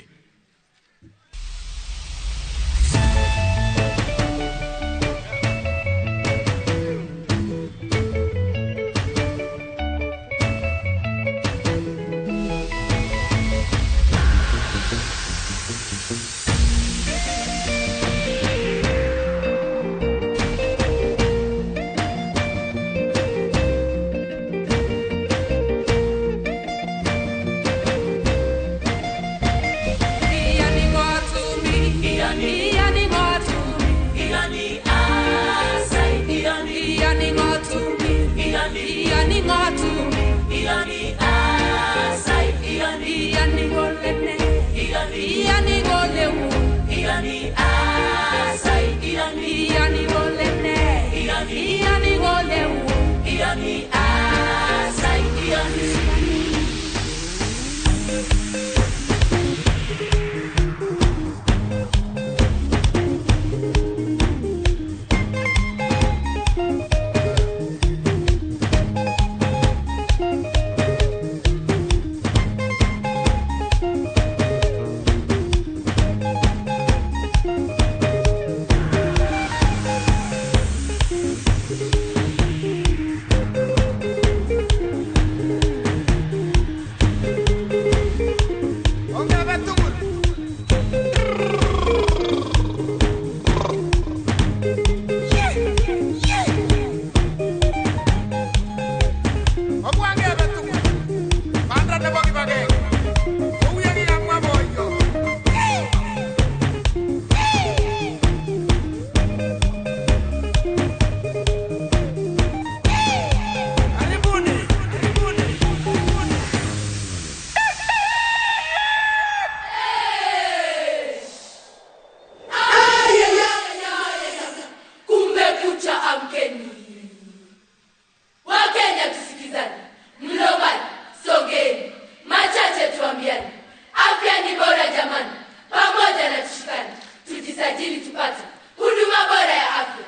tupate huduma bora ya afya.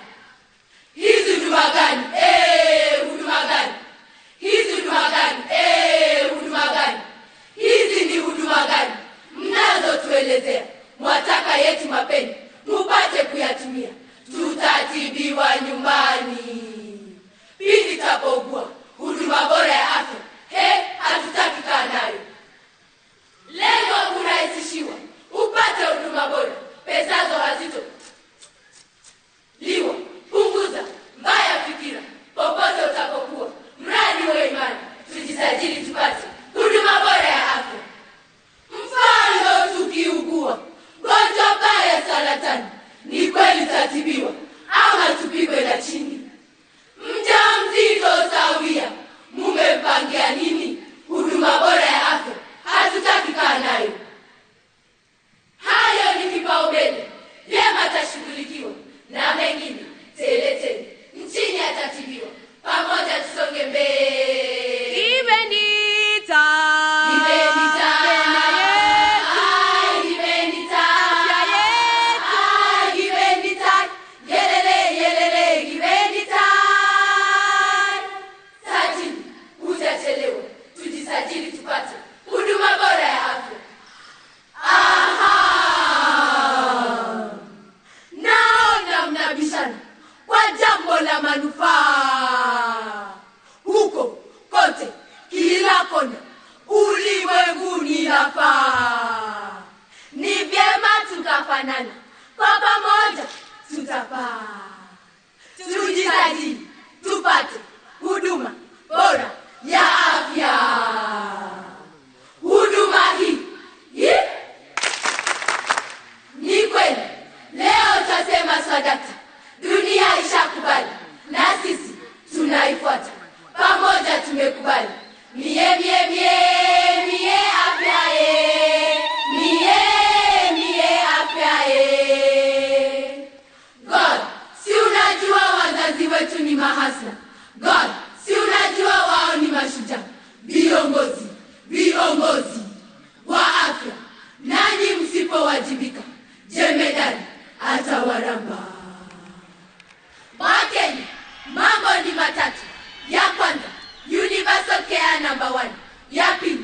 Hizi huduma gani? Huduma gani? Hizi huduma gani? Huduma gani? Hizi ni huduma gani mnazotuelezea? Mwataka yetu mapeni mupate kuyatumia, tutatibiwa nyumbani. Pindi tapougua, huduma bora ya afya hatutaki kaa nayo. Lengo kurahisishiwa upate huduma bora, pesazo hazito liwa. Punguza mbaya fikira popote utapokuwa, mradi wa imani, tujisajili tupate huduma bora ya afya. Mfano, tukiugua gonjwa baya saratani, ni kweli tatibiwa ama tupigwe na chini? Mjamzito sawia, mumempangia nini? Huduma bora ya afya hatutaki kaa nayo. Hayo ni kipaumbele, vyema tashughulikiwa na mengine teletele, nchini atatibiwa. Pamoja tusonge mbele. Imenita, Imenita, Kenya yetu, Imenita, afya yetu, Imenita, yelele yelele, Imenita. Sajili, hujachelewa, tujisajili tupate huduma bora ya afya. Aha, naona mnabishana kwa jambo la manufaa huko kote, kila kona ulimwenguni lafaa. Ni vyema tukafanana kwa pamoja, tutapaa. Tujisajili tupate huduma bora ya afya. Huduma hii ni kweli leo tasema swadakta, dunia ishakubali na sisi tunaifuata. Pamoja tumekubali. Mie mie mie mie afya ye, mie mie afya ye. God, si unajua wazazi wetu ni mahasla. God, si unajua wao ni mashujaa, viongozi, viongozi wa afya. Nanyi msipowajibika, jemedari atawaramba. Wakenya, mambo ni matatu. Ya kwanza, universal care number 1. Ya pili,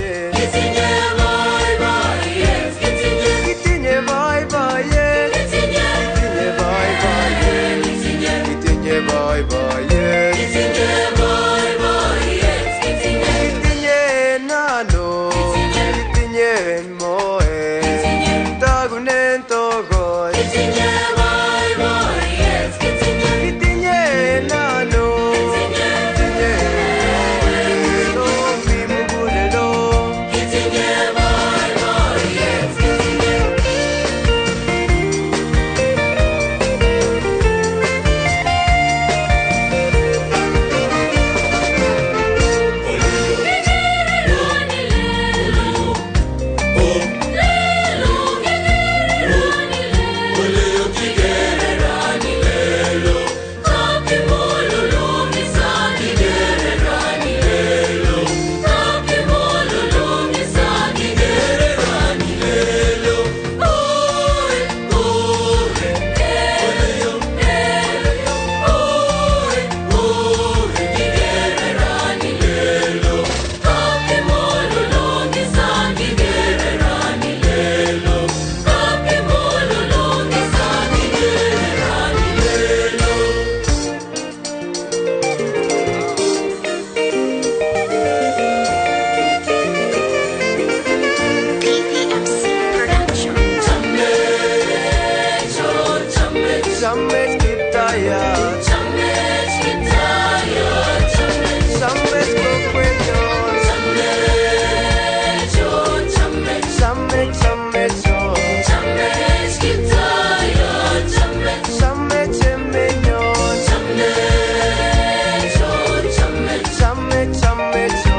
boiboiyet. Kitinye boiboiyet. Kitinye boiboiyet. Kitinye boiboiyet. Kitinye boiboiyet. Kitinye boiboiyet. Kitinye nano. Kitinye en moet. Tagunen togoch. Kitinye boiboiyet. Kitinye nano. Kitinye en moet. Mi mugulelo. Kitinye boiboiyet. PPMC Production. Chamet Kiptayat. Chamet kokwenyon. Chamet, chamet, cho. Chamet chemenyon. Chamet, chamet, cho.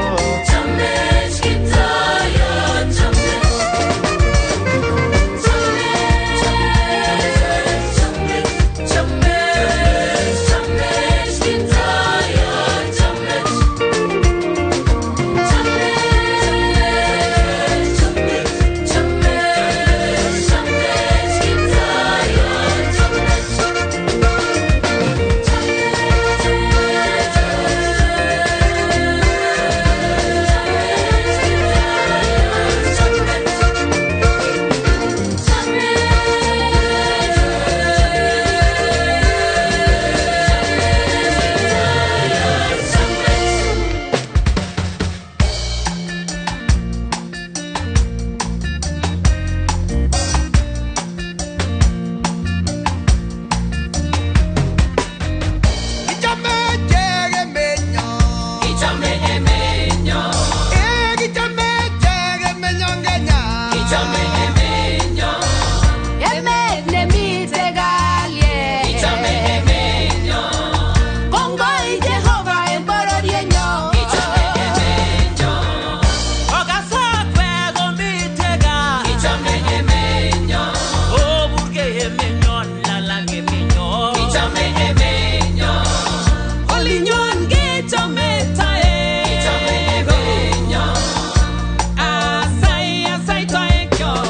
Emet nemite kalyet. Kongoi Jehova en bororienyon. Olinyon kechome toek. Asai, asai toekyok.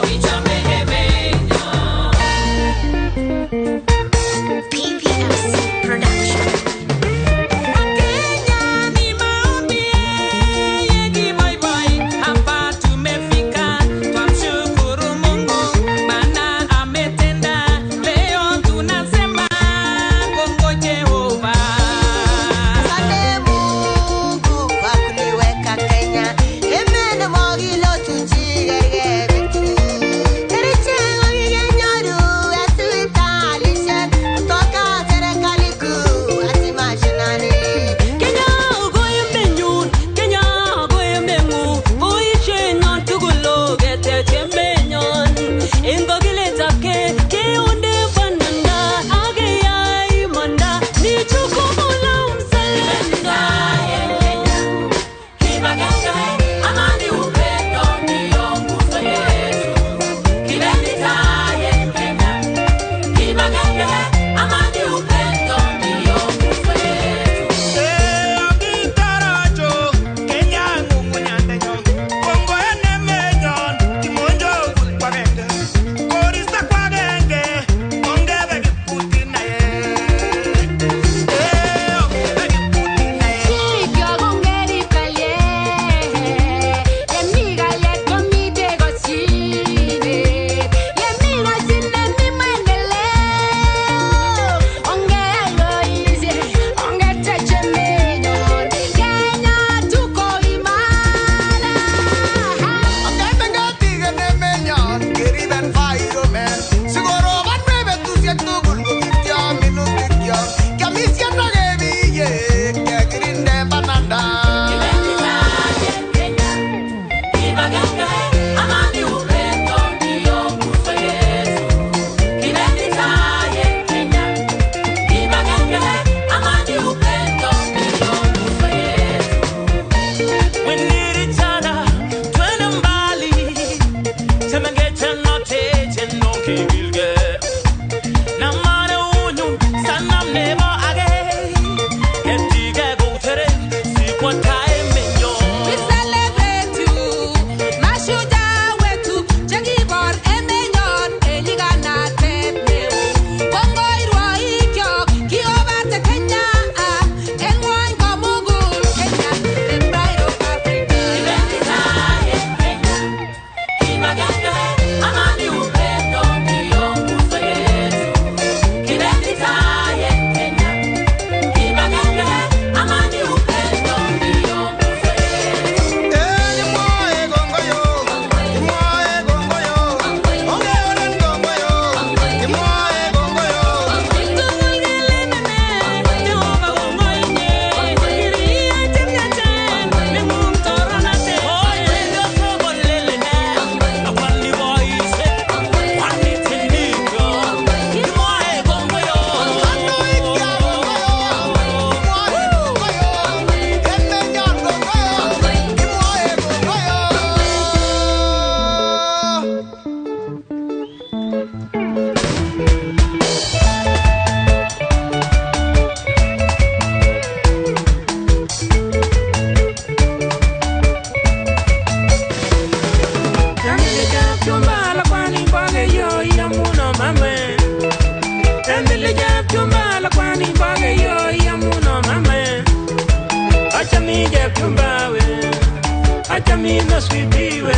Achamina sweetiwe,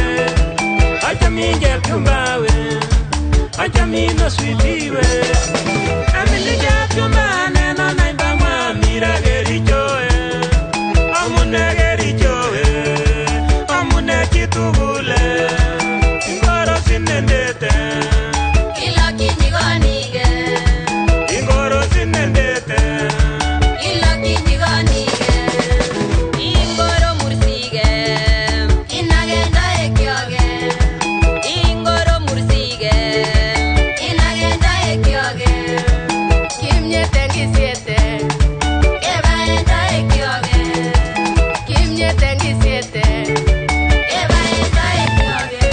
achamina kumbawe, achamina sweetiwe. Amilija kumbane na naimba mwamira gerichoe, amune gerichoe, amune kitugule, ingoro sinendete. Iloki nyigonige, ingoro sinendete. Iloki nyigonige, ingoro mursige, inagenda ekyoge, ingoro mursige, inagenda ekyoge, Kimnyete ngisiete, kebaenda ekyoge, kimnyete ngisiete, kebaenda ekyoge.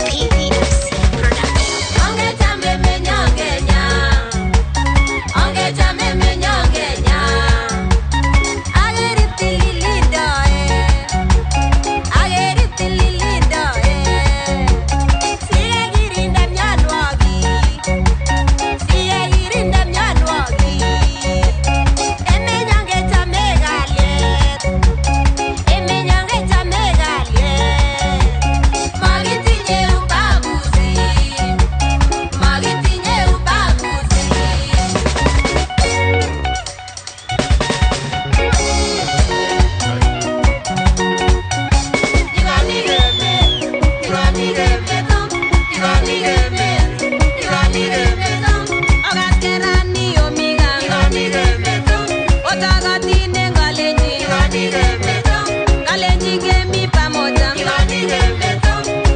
PPFC Production. Ongechame menyongenya, ongechame menyongenya, agerip tililindo agerip tililindo sikekirinda mianwogik, sikekirinda mianwogik, emenyongechame kalyet, emenyongechame kalyet. Makitinye ubaguzi, makitinye ubaguzi.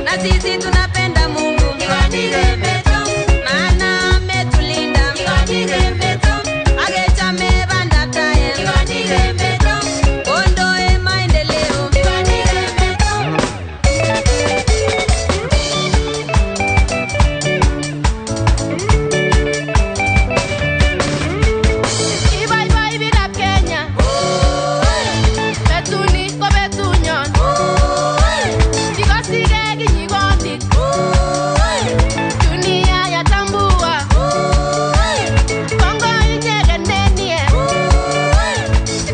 Na sisi tunapenda Mungu, maana ametulinda. Agechame bandataye, ondoe maendeleo. Ibaibai biikab Kenya. Betuni ko betunyon. Kikosigei kinyigondik. Dunia yatambua. Kongoi inyegen nenie.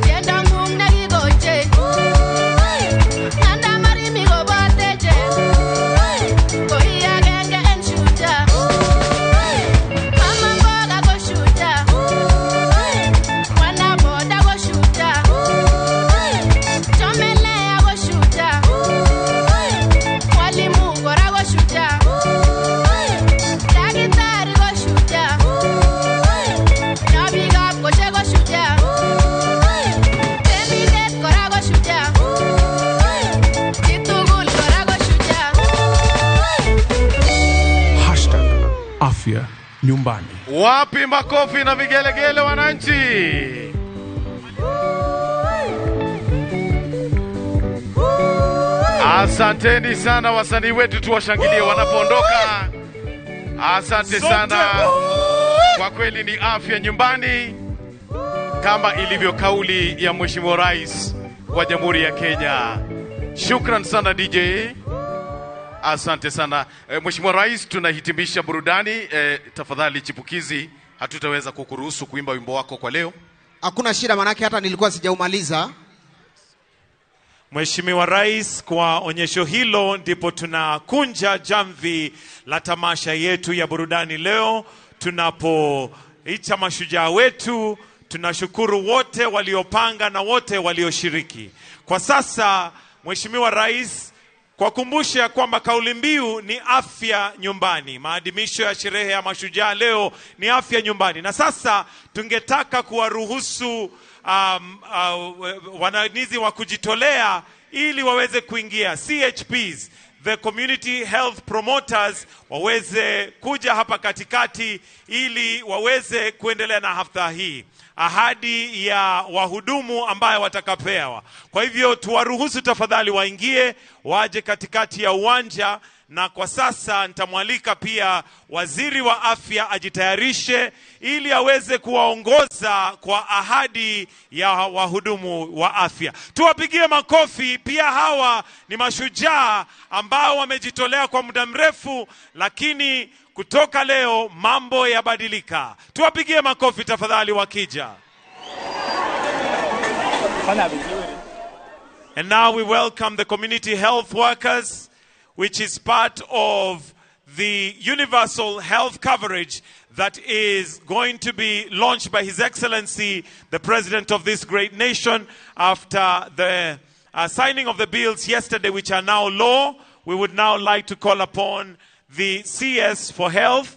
Tiendong'ung nekikochei. Nganda marimi koboteche. Koi agenge en shujaa. Mama mboga ko shujaa. Mwana boda ko shujaa. Chomelea ko shujaa. Mwalimu kora ko shujaa. Daktari ko shujaa. Nobikab koshe ko shujaa. Temindet kora ko shujaa. Chitugul kora ko shujaa. Hashtag afya nyumbani. Wapi makofi na vigelegele wananchi? Asanteni sana wasanii wetu, tuwashangilie wanapoondoka. Asante sana. Kwa kweli ni afya nyumbani, kama ilivyo kauli ya Mheshimiwa Rais wa Jamhuri ya Kenya. Shukran sana DJ. Asante sana Mheshimiwa Rais, tunahitimisha burudani. Tafadhali chipukizi, hatutaweza kukuruhusu kuimba wimbo wako kwa leo. Hakuna shida, manake hata nilikuwa sijaumaliza. Mheshimiwa Rais, kwa onyesho hilo ndipo tunakunja jamvi la tamasha yetu ya burudani leo, tunapoita mashujaa wetu. Tunashukuru wote waliopanga na wote walioshiriki. Kwa sasa, Mheshimiwa Rais, kwa kumbusha kwamba kauli mbiu ni afya nyumbani. Maadhimisho ya sherehe ya mashujaa leo ni afya nyumbani. Na sasa tungetaka kuwaruhusu wananizi wa kujitolea ili waweze kuingia, CHPs, the Community Health Promoters, waweze kuja hapa katikati ili waweze kuendelea na hafla hii. Ahadi ya wahudumu ambayo watakapewa. Kwa hivyo tuwaruhusu tafadhali waingie, waje katikati ya uwanja. Na kwa sasa nitamwalika pia waziri wa afya ajitayarishe ili aweze kuwaongoza kwa ahadi ya wahudumu wa afya. Tuwapigie makofi. Pia hawa ni mashujaa ambao wamejitolea kwa muda mrefu, lakini kutoka leo mambo yabadilika. Tuwapigie makofi tafadhali wakija. And now we welcome the community health workers, which is part of the universal health coverage that is going to be launched by His Excellency, the President of this great nation, after the signing of the bills yesterday, which are now law. We would now like to call upon the CS for Health,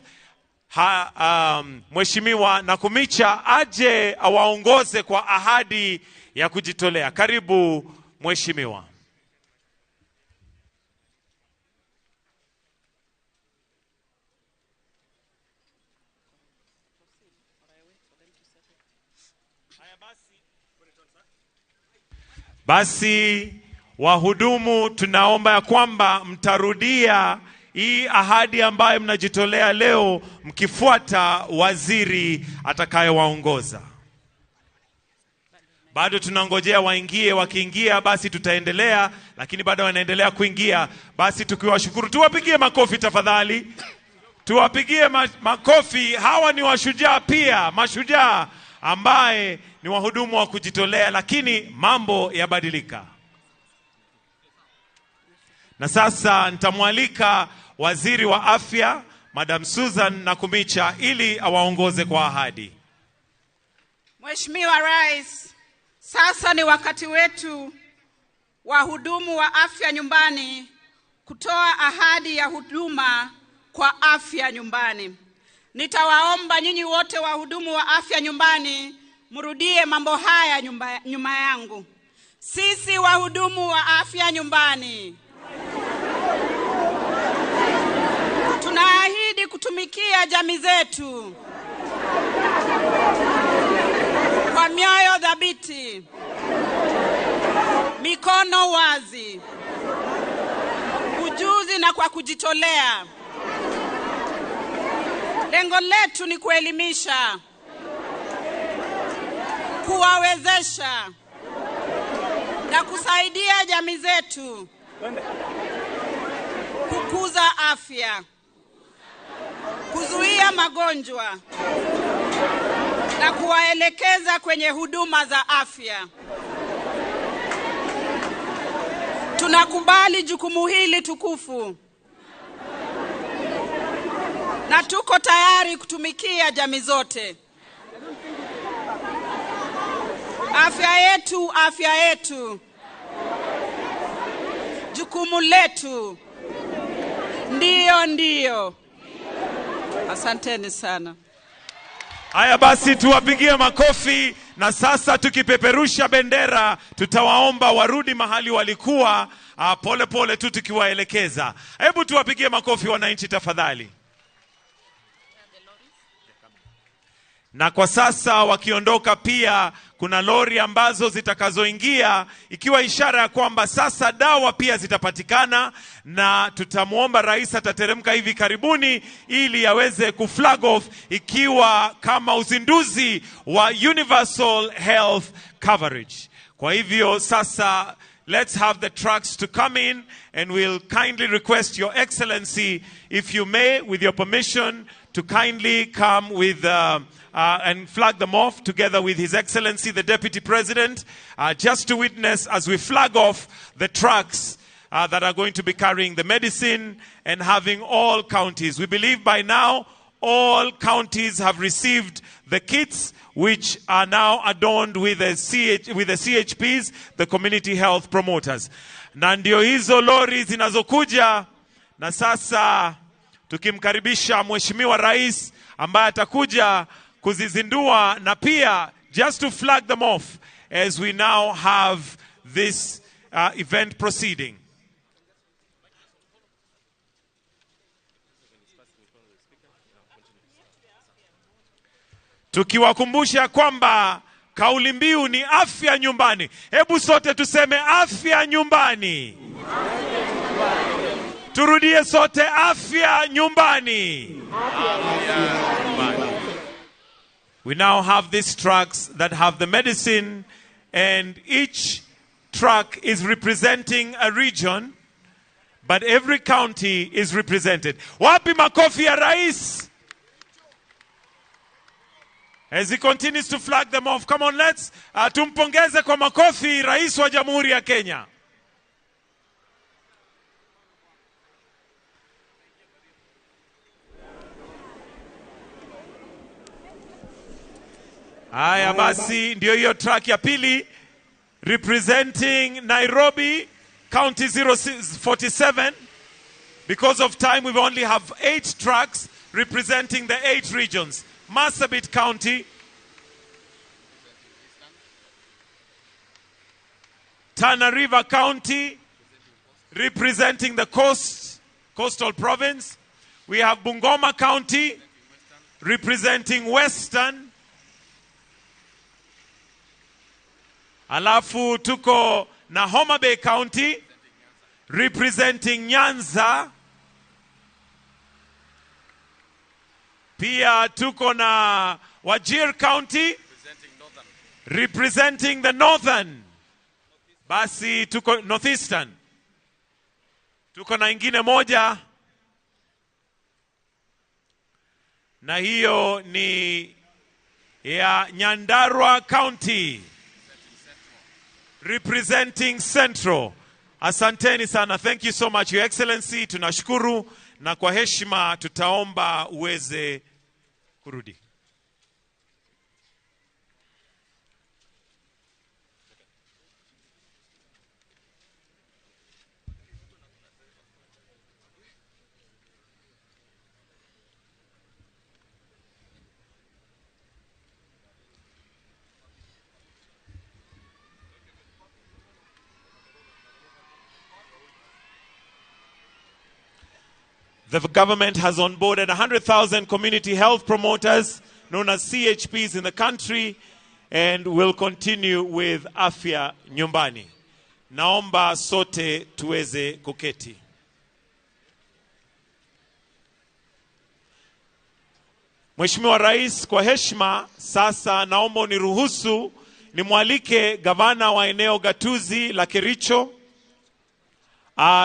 Mheshimiwa Nakhumicha, aje awaongoze kwa ahadi ya kujitolea. Karibu Mheshimiwa. Basi wahudumu, tunaomba ya kwamba mtarudia hii ahadi ambayo mnajitolea leo mkifuata waziri atakayewaongoza. Bado tunangojea waingie, wakiingia basi tutaendelea, lakini bado wanaendelea kuingia. Basi tukiwashukuru, tuwapigie makofi tafadhali. Tuwapigie makofi. Hawa ni washujaa pia, mashujaa ambaye ni wahudumu wa kujitolea, lakini mambo yabadilika. Na sasa nitamwalika waziri wa afya, Madam Susan Nakhumicha, ili awaongoze kwa ahadi. Mheshimiwa Rais, sasa ni wakati wetu wahudumu wa afya nyumbani kutoa ahadi ya huduma kwa afya nyumbani. Nitawaomba nyinyi wote wahudumu wa afya nyumbani mrudie mambo haya nyuma yangu. Sisi wahudumu wa afya nyumbani tunaahidi kutumikia jamii zetu kwa mioyo thabiti, mikono wazi, ujuzi na kwa kujitolea. Lengo letu ni kuelimisha, kuwawezesha na kusaidia jamii zetu kukuza afya, kuzuia magonjwa na kuwaelekeza kwenye huduma za afya. Tunakubali jukumu hili tukufu na tuko tayari kutumikia jamii zote. Afya yetu, afya yetu, jukumu letu. Ndiyo, ndiyo. Asanteni sana. Haya basi, tuwapigie makofi. Na sasa tukipeperusha bendera, tutawaomba warudi mahali walikuwa, pole pole tu tukiwaelekeza. Hebu tuwapigie makofi wananchi tafadhali. Na kwa sasa wakiondoka pia kuna lori ambazo zitakazoingia, ikiwa ishara ya kwamba sasa dawa pia zitapatikana, na tutamuomba rais atateremka hivi karibuni ili aweze kuflag off, ikiwa kama uzinduzi wa universal health coverage. Kwa hivyo sasa let's have the trucks to come in, and we'll kindly request Your Excellency, if you may, with your permission, to kindly come with and flag them off together with His Excellency the Deputy President, just to witness as we flag off the trucks that are going to be carrying the medicine and having all counties. We believe by now all counties have received the kits, which are now adorned with the CHPs, the community health promoters. Na ndio hizo lori zinazokuja. Na sasa tukimkaribisha Mheshimiwa Rais ambaye atakuja kuzizindua na pia just to flag them off as we now have this event proceeding. Tukiwakumbusha kwamba kauli mbiu ni afya nyumbani. Hebu sote tuseme afya nyumbani. Turudie sote, afya nyumbani. We now have these trucks that have the medicine, and each truck is representing a region, but every county is represented. Wapi makofi ya rais? As he continues to flag them off. Come on, let's tumpongeze kwa makofi Rais wa Jamhuri ya Kenya. Haya basi, ndio hiyo track ya pili representing Nairobi County 047. Because of time, we only have 8 tracks representing the 8 regions. Marsabit County, Tana River County, representing the coastal province. We have Bungoma County, representing Western. Alafu tuko na Homa Bay County, representing Nyanza. Pia tuko na Wajir County, representing the Northern. Basi tuko Northeastern. Tuko na ingine moja, na hiyo ni ya Nyandarua County, representing Central. Asanteni sana. Thank you so much, Your Excellency. Tunashukuru, na kwa heshima tutaomba uweze kurudi. The government has onboarded 100,000 community health promoters, known as CHPs, in the country, and will continue with Afya Nyumbani. Naomba sote tuweze kuketi. Mheshimiwa Rais, kwa heshima sasa naomba uniruhusu nimwalike gavana wa eneo gatuzi la Kericho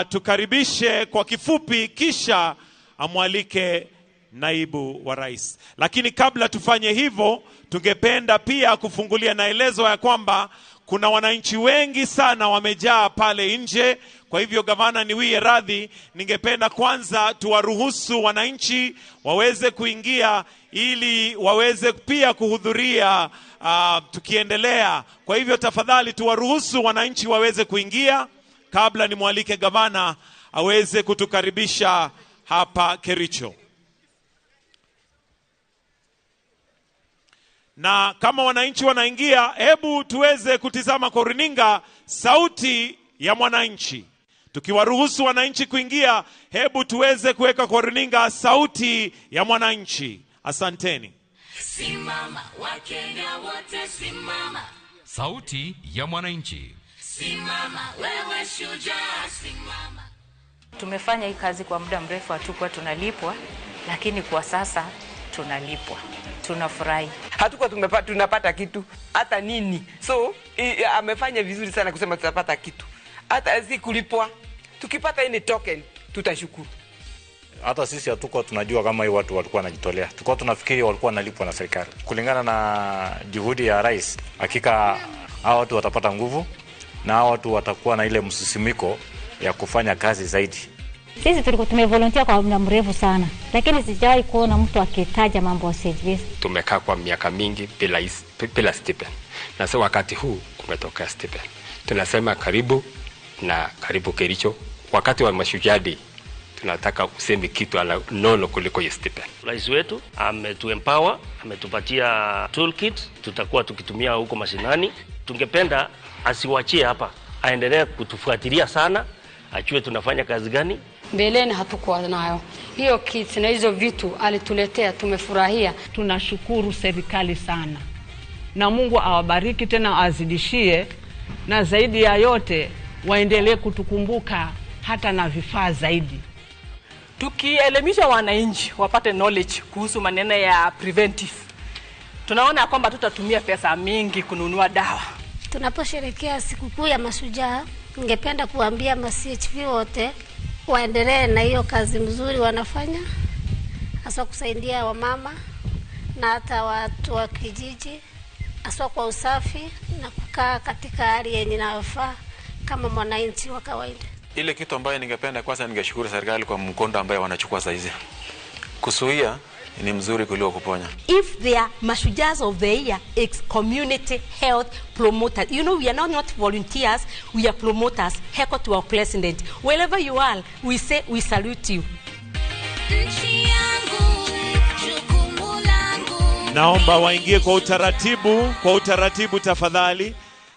tukaribishe kwa kifupi, kisha amwalike naibu wa rais. Lakini kabla tufanye hivyo, tungependa pia kufungulia naelezo ya kwamba kuna wananchi wengi sana wamejaa pale nje. Kwa hivyo gavana, niwie radhi, ningependa kwanza tuwaruhusu wananchi waweze kuingia ili waweze pia kuhudhuria tukiendelea. Kwa hivyo tafadhali tuwaruhusu wananchi waweze kuingia kabla nimwalike gavana aweze kutukaribisha hapa Kericho. Na kama wananchi wanaingia, hebu tuweze kutizama kwa runinga sauti ya mwananchi. Tukiwaruhusu wananchi kuingia, hebu tuweze kuweka kwa runinga sauti ya mwananchi. Asanteni. Simama Wakenya wote, simama. Sauti ya mwananchi. Simama wewe shujaa, simama. Tumefanya hii kazi kwa muda mrefu, hatukuwa tunalipwa, lakini kwa sasa tunalipwa. Tunafurahi. Hatukuwa tunapata kitu hata nini. So amefanya vizuri sana kusema tutapata kitu. Hata si kulipwa. Tukipata any token tutashukuru. Hata sisi hatukuwa tunajua kama hii watu walikuwa wanajitolea. Tulikuwa tunafikiri walikuwa wanalipwa na serikali. Kulingana na juhudi ya rais, hakika hao watu watapata nguvu na watu watakuwa na ile msisimiko ya kufanya kazi zaidi. Sisi tulikuwa tumevolunteer kwa muda mrefu sana, lakini sijawahi kuona mtu akitaja mambo ya CHPs. Tumekaa kwa miaka mingi bila stipend. Na sasa wakati huu kumetokea stipend. Tunasema karibu na karibu Kericho. Wakati wa Mashujaa Day tunataka useme kitu ala nono kuliko hiyo stipend. Rais wetu ametuempower, ametupatia toolkit tutakuwa tukitumia huko mashinani. Tungependa asiwachie hapa, aendelee kutufuatilia sana, ajue tunafanya kazi gani. Mbeleni hatukuwa nayo hiyo kit na hizo vitu alituletea, tumefurahia. Tunashukuru serikali sana, na Mungu awabariki tena azidishie, na zaidi ya yote waendelee kutukumbuka hata na vifaa zaidi. Tukielimisha wananchi wapate knowledge kuhusu maneno ya preventive, tunaona kwamba tutatumia pesa mingi kununua dawa. Tunaposherehekea sikukuu ya Mashujaa, ningependa kuambia ma CHV wote waendelee na hiyo kazi mzuri wanafanya, hasa kusaidia wamama na hata watu wa kijiji, haswa kwa usafi na kukaa katika hali yenye inayofaa kama mwananchi wa kawaida. Ile kitu ambayo ningependa kwanza, ningeshukuru serikali kwa mkondo ambayo wanachukua saizi. Kuzuia ni mzuri kuliko kuponya. If they are Mashujaas of the year, it's community health promoters. You know, we are not volunteers, we are promoters. Heko to our president. Wherever you are, we say we salute you. Nchi yangu, jukumu langu. Naomba waingie kwa utaratibu tafadhali.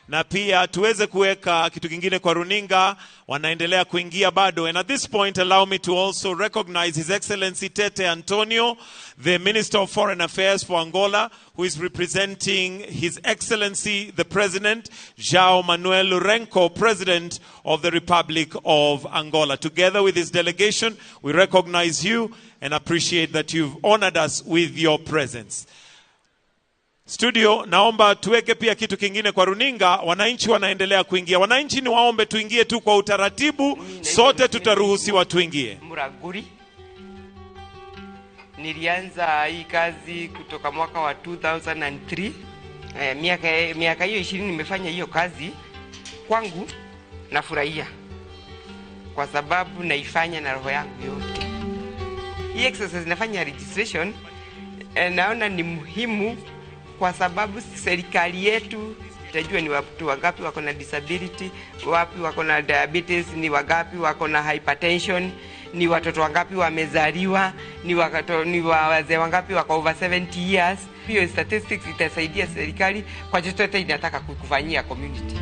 Na pia tuweze kuweka kitu kingine kwa runinga, wanaendelea kuingia bado. And at this point, allow me to also recognize His Excellency Tete Antonio, the Minister of Foreign Affairs for Angola, who is representing His Excellency the President, João Manuel Lourenço, President of the Republic of Angola. Together with his delegation, we recognize you and appreciate that you've honored us with your presence. Studio, naomba tuweke pia kitu kingine kwa runinga. Wananchi wanaendelea kuingia. Wananchi ni waombe tuingie tu kwa utaratibu, sote tutaruhusiwa tuingie. Muraguri. Nilianza hii kazi kutoka mwaka wa 2003. Miaka hiyo 20 nimefanya hiyo kazi. Kwangu nafurahia kwa sababu naifanya na roho yangu yote. Hii exercise nafanya registration, naona ni muhimu kwa sababu serikali yetu itajua ni watu wangapi wako na disability, wapi wako na diabetes, ni wangapi wako na hypertension, ni watoto wangapi wamezaliwa, ni wazee wangapi wako over 70 years. Hiyo statistics itasaidia serikali kwa chochote inataka kufanyia community.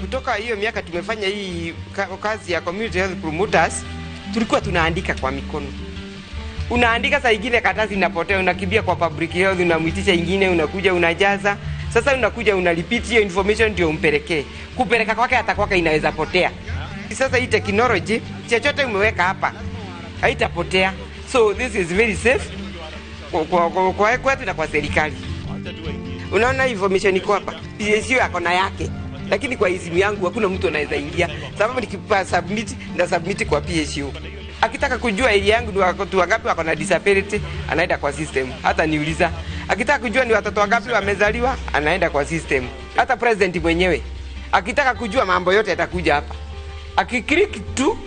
Kutoka hiyo miaka tumefanya hii kazi ya community health promoters, tulikuwa tunaandika kwa mikono. Unaandika saa ingine karatasi inapotea, unakimbia kwa public health, unamuitisha ingine, unakuja unajaza. Sasa unakuja unalipitia hiyo information ndio umpelekee. Kupeleka kwake hata kwake inaweza potea. Sasa hii technology chochote umeweka hapa haitapotea. So this is very safe kwa kwetu na kwa serikali. Unaona information iko hapa. PSU yako na yake. Lakini kwa simu yangu hakuna mtu anaweza ingia. Sababu nikipa submit na submit kwa PSU. Akitaka kujua area yangu ni watu wangapi wako na disability, anaenda kwa system. Hata niuliza. Akitaka kujua ni watoto wangapi wamezaliwa, anaenda kwa system. Hata president mwenyewe akitaka kujua mambo yote atakuja hapa. Akiklik tu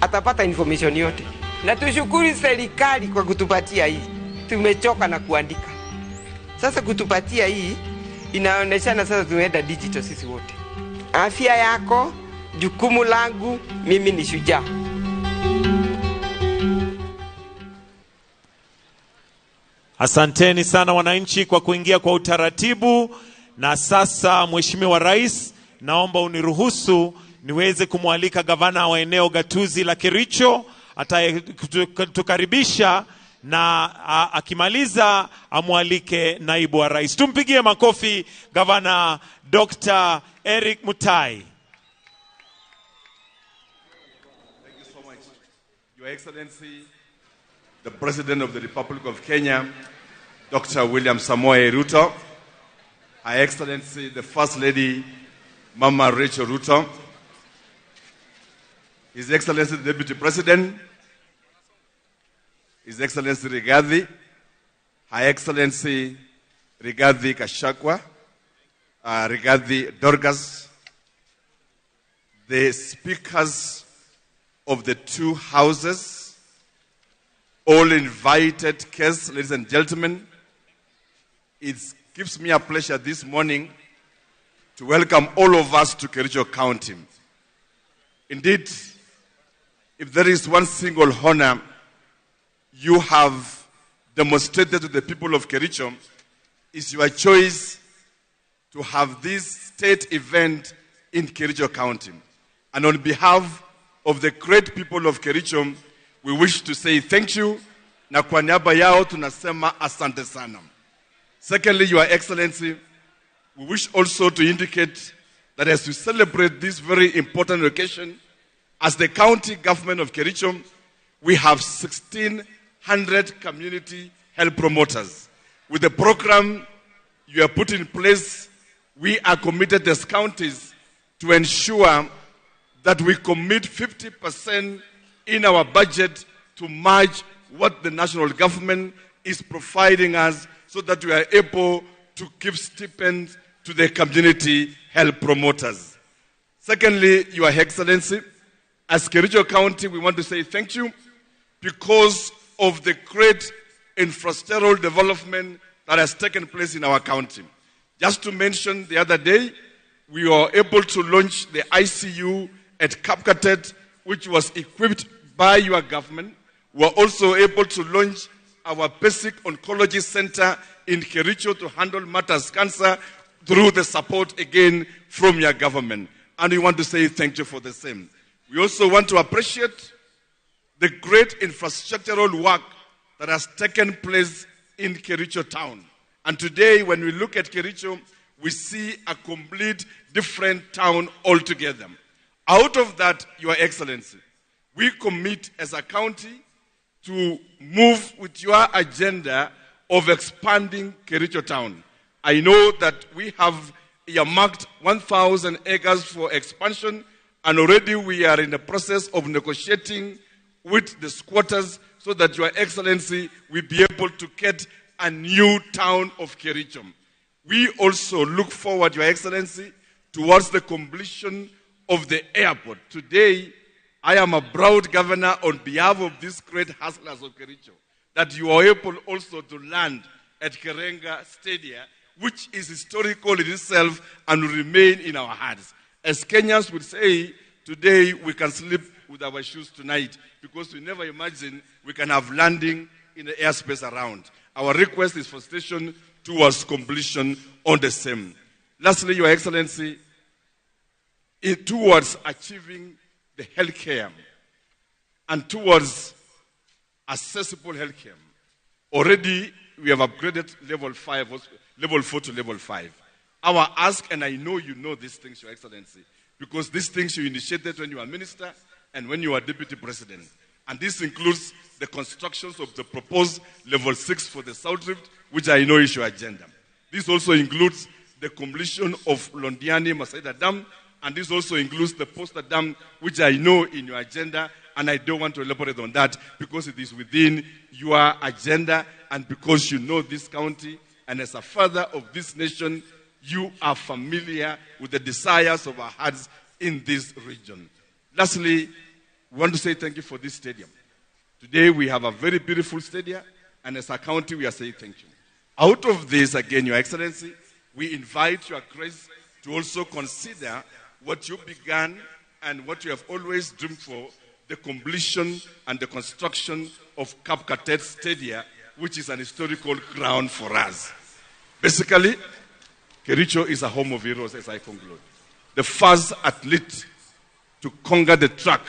atapata information yote. Na tushukuru serikali kwa kutupatia hii. Tumechoka na kuandika. Sasa kutupatia hii inaoneshana sasa tumeenda digital sisi wote. Afya yako jukumu langu, mimi ni shujaa. Asanteni sana wananchi kwa kuingia kwa utaratibu. Na sasa Mheshimiwa Rais, naomba uniruhusu niweze kumwalika gavana wa eneo gatuzi la Kericho atakayetukaribisha, na akimaliza amwalike naibu wa rais. Tumpigie makofi Gavana Dr. Eric Mutai. Thank you so much, Your Excellency, the President of the Republic of Kenya, Dr. William Samoei Ruto, Her Excellency, the First Lady, Mama Rachel Ruto, His Excellency, the Deputy President, His Excellency Rigathi, Her Excellency Rigathi Gachagua, Rigathi Dorcas, the speakers of the two houses, all invited guests, ladies and gentlemen, it gives me a pleasure this morning to welcome all of us to Kericho County. Indeed, if there is one single honor you have demonstrated to the people of Kericho, is your choice to have this state event in Kericho County. And on behalf of the great people of Kericho, we wish to say thank you, na kwa niaba yao tunasema asante sana. Secondly, Your Excellency, we wish also to indicate that as we celebrate this very important occasion, as the county government of Kericho, we have 1,600 community health promoters. With the program you have put in place, we are committed as counties to ensure that we commit 50% in our budget to match what the national government is providing us so that we are able to give stipends to the community health promoters. Secondly, Your Excellency, as Kericho County, we want to say thank you because of the great infrastructural development that has taken place in our county. Just to mention, the other day, we were able to launch the ICU at Kapkatet, which was equipped by your government. We were also able to launch our basic oncology center in Kericho to handle matters cancer through the support again from your government. And we want to say thank you for the same. We also want to appreciate the great infrastructural work that has taken place in Kericho town. And today, when we look at Kericho, we see a complete different town altogether. Out of that, Your Excellency, we commit as a county to move with your agenda of expanding Kericho town. I know that we have earmarked 1,000 acres for expansion, and already we are in the process of negotiating with the squatters so that Your Excellency will be able to get a new town of Kericho. We also look forward, Your Excellency, towards the completion of the airport. Today, I am a proud governor on behalf of these great hustlers of Kericho, that you are able also to land at Kerenga Stadium, which is historical in itself and will remain in our hearts. As Kenyans would say, today we can sleep with our shoes tonight because we never imagine we can have landing in the airspace around. Our request is for station towards completion on the same. Lastly, Your Excellency, towards achieving the healthcare and towards accessible healthcare. Already we have upgraded level 4 to level 5. Our ask, and I know you know these things, Your Excellency, because these things you initiated when you were minister and when you were deputy president. And this includes the constructions of the proposed level 6 for the South Rift, which I know is your agenda. This also includes the completion of Londiani Masaida Dam, and this also includes the Posta Dam, which I know in your agenda, and I don't want to elaborate on that because it is within your agenda and because you know this county, and as a father of this nation, you are familiar with the desires of our hearts in this region. Lastly, we want to say thank you for this stadium. Today we have a very beautiful stadium, and as a county we are saying thank you. Out of this, again, Your Excellency, we invite Your Grace to also consider what you began and what you have always dreamed for, the completion and the construction of Kapkatet Stadium, which is an historical ground for us. Basically, Kericho is a home of heroes, as I conclude. The first athlete to conquer the track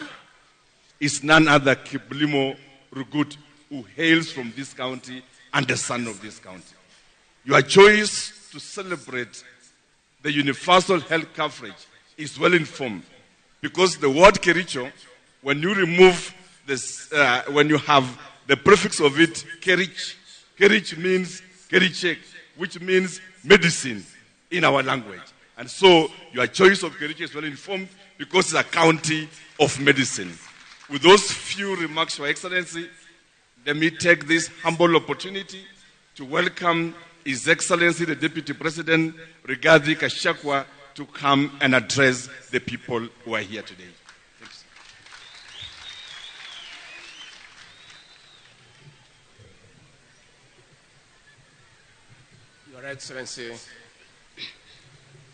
is none other Kiplimo Rugut, who hails from this county and the son of this county. Your choice to celebrate the universal health coverage is well informed, because the word Kericho, when you remove this, when you have the prefix of it, Kerich, Kerich means Kerichek, which means medicine in our language. And so your choice of Kericho is well informed because it's a county of medicine. With those few remarks, Your Excellency, let me take this humble opportunity to welcome His Excellency the Deputy President, Rigathi Gachagua, to come and address the people who are here today. Thank you, sir. Your Excellency,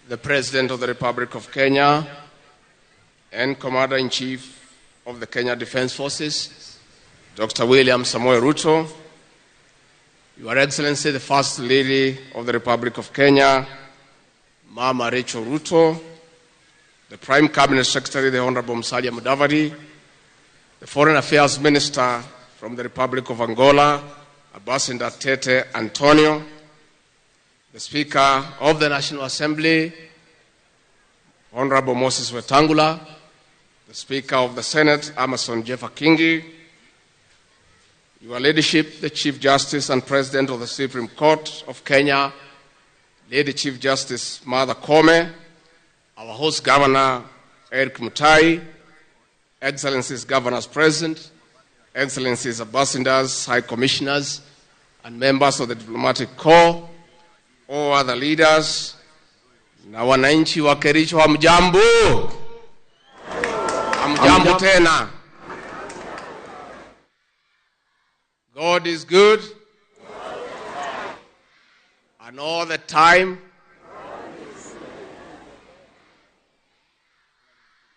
the President of the Republic of Kenya and Commander-in-Chief of the Kenya Defense Forces, Dr. William Samoei Ruto, Your Excellency, the First Lady of the Republic of Kenya, Mama Rachel Ruto, the Prime Cabinet Secretary, the Honorable Musalia Mudavadi, the Foreign Affairs Minister from the Republic of Angola, Ambassador Tete Antonio, the Speaker of the National Assembly, Honorable Moses Wetangula, the Speaker of the Senate, Amason Jeffa Kingi, Your Ladyship, the Chief Justice and President of the Supreme Court of Kenya, Lady Chief Justice Martha Koome, our host Governor Eric Mutai, Excellencies Governors present, Excellencies Ambassadors, High Commissioners, and members of the diplomatic corps, all other leaders, na wananchi wa Kericho, hamjambo? Hamjambo tena. God is good and all the time.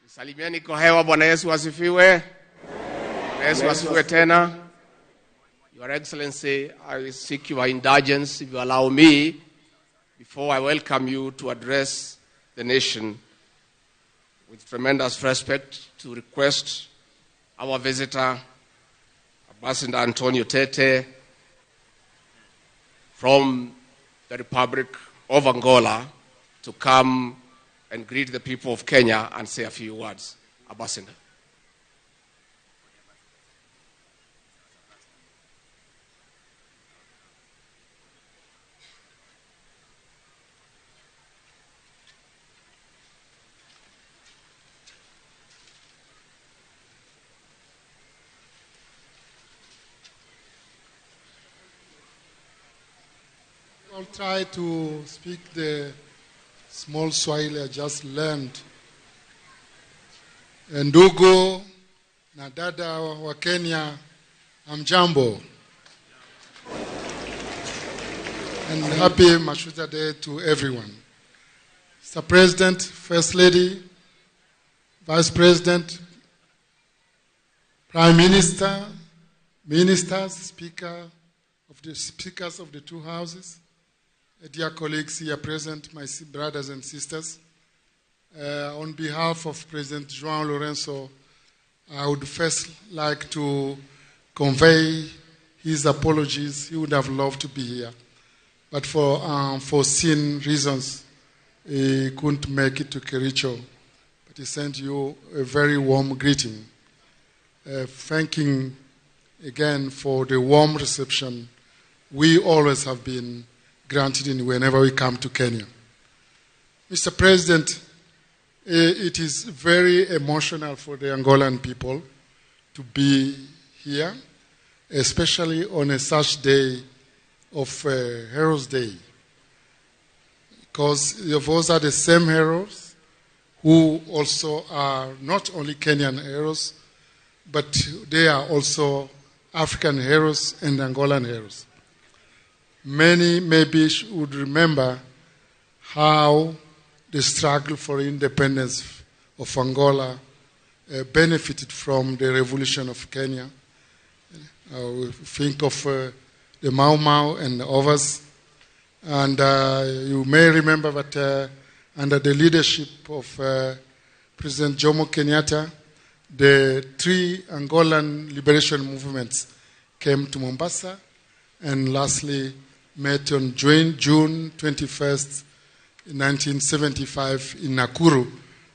Salimieni kwa hewa. Bwana Yesu asifiwe. Bwana Yesu asifiwe tena. Your Excellency, I seek your indulgence, if you allow me, before I welcome you to address the nation, with tremendous respect, to request our visitor, Ambassador Antonio Tete, from the Republic of Angola, to come and greet the people of Kenya and say a few words. Ambassador. I'll try to speak the small Swahili I just learned. Ndugu na dada wa Kenya, hamjambo. And happy Mashujaa Day to everyone. Mr. President, First Lady, Vice President, Prime Minister, Ministers, Speaker of the Speakers of the two houses, dear colleagues here present, my brothers and sisters, on behalf of President João Lourenço, I would first like to convey his apologies. He would have loved to be here, but for unforeseen reasons, he couldn't make it to Kericho. But he sent you a very warm greeting, thanking again for the warm reception we always have been granted in whenever we come to Kenya. Mr. President, it is very emotional for the Angolan people to be here, especially on a such day of Heroes Day, because those are the same heroes who also are not only Kenyan heroes, but they are also African heroes and Angolan heroes. Many maybe would remember how the struggle for independence of Angola benefited from the revolution of Kenya. We think of the Mau Mau and others. And you may remember that under the leadership of President Jomo Kenyatta, the three Angolan liberation movements came to Mombasa and lastly met on June 21st, 1975 in Nakuru,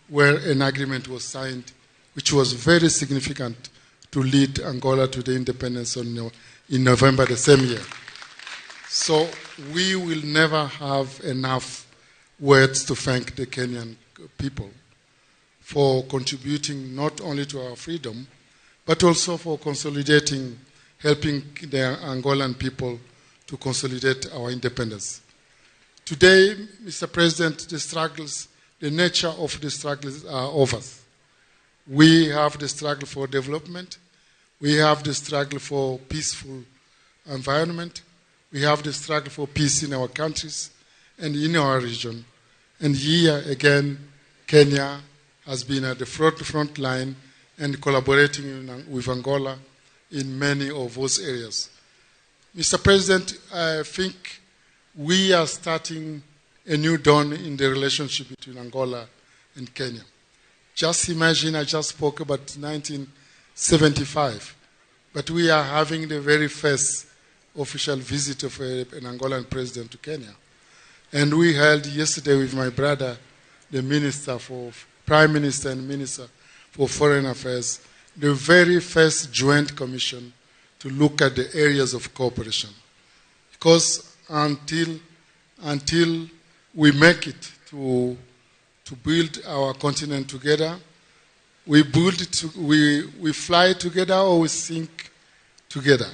where an agreement was signed, which was very significant to lead Angola to the independence in November the same year. So we will never have enough words to thank the Kenyan people for contributing not only to our freedom, but also for consolidating, helping the Angolan people to consolidate our independence. Today, Mr. President, the struggles, the nature of the struggles are over. We have the struggle for development. We have the struggle for peaceful environment. We have the struggle for peace in our countries and in our region. And here again, Kenya has been at the front line and collaborating with Angola in many of those areas. Mr. President, I think we are starting a new dawn in the relationship between Angola and Kenya. Just imagine, I just spoke about 1975, but we are having the very first official visit of an Angolan president to Kenya. And we held yesterday with my brother, the Minister for Prime Minister and Minister for Foreign Affairs, the very first joint commission to look at the areas of cooperation. Because until we make it to build our continent together, we build it, we fly together or we sink together.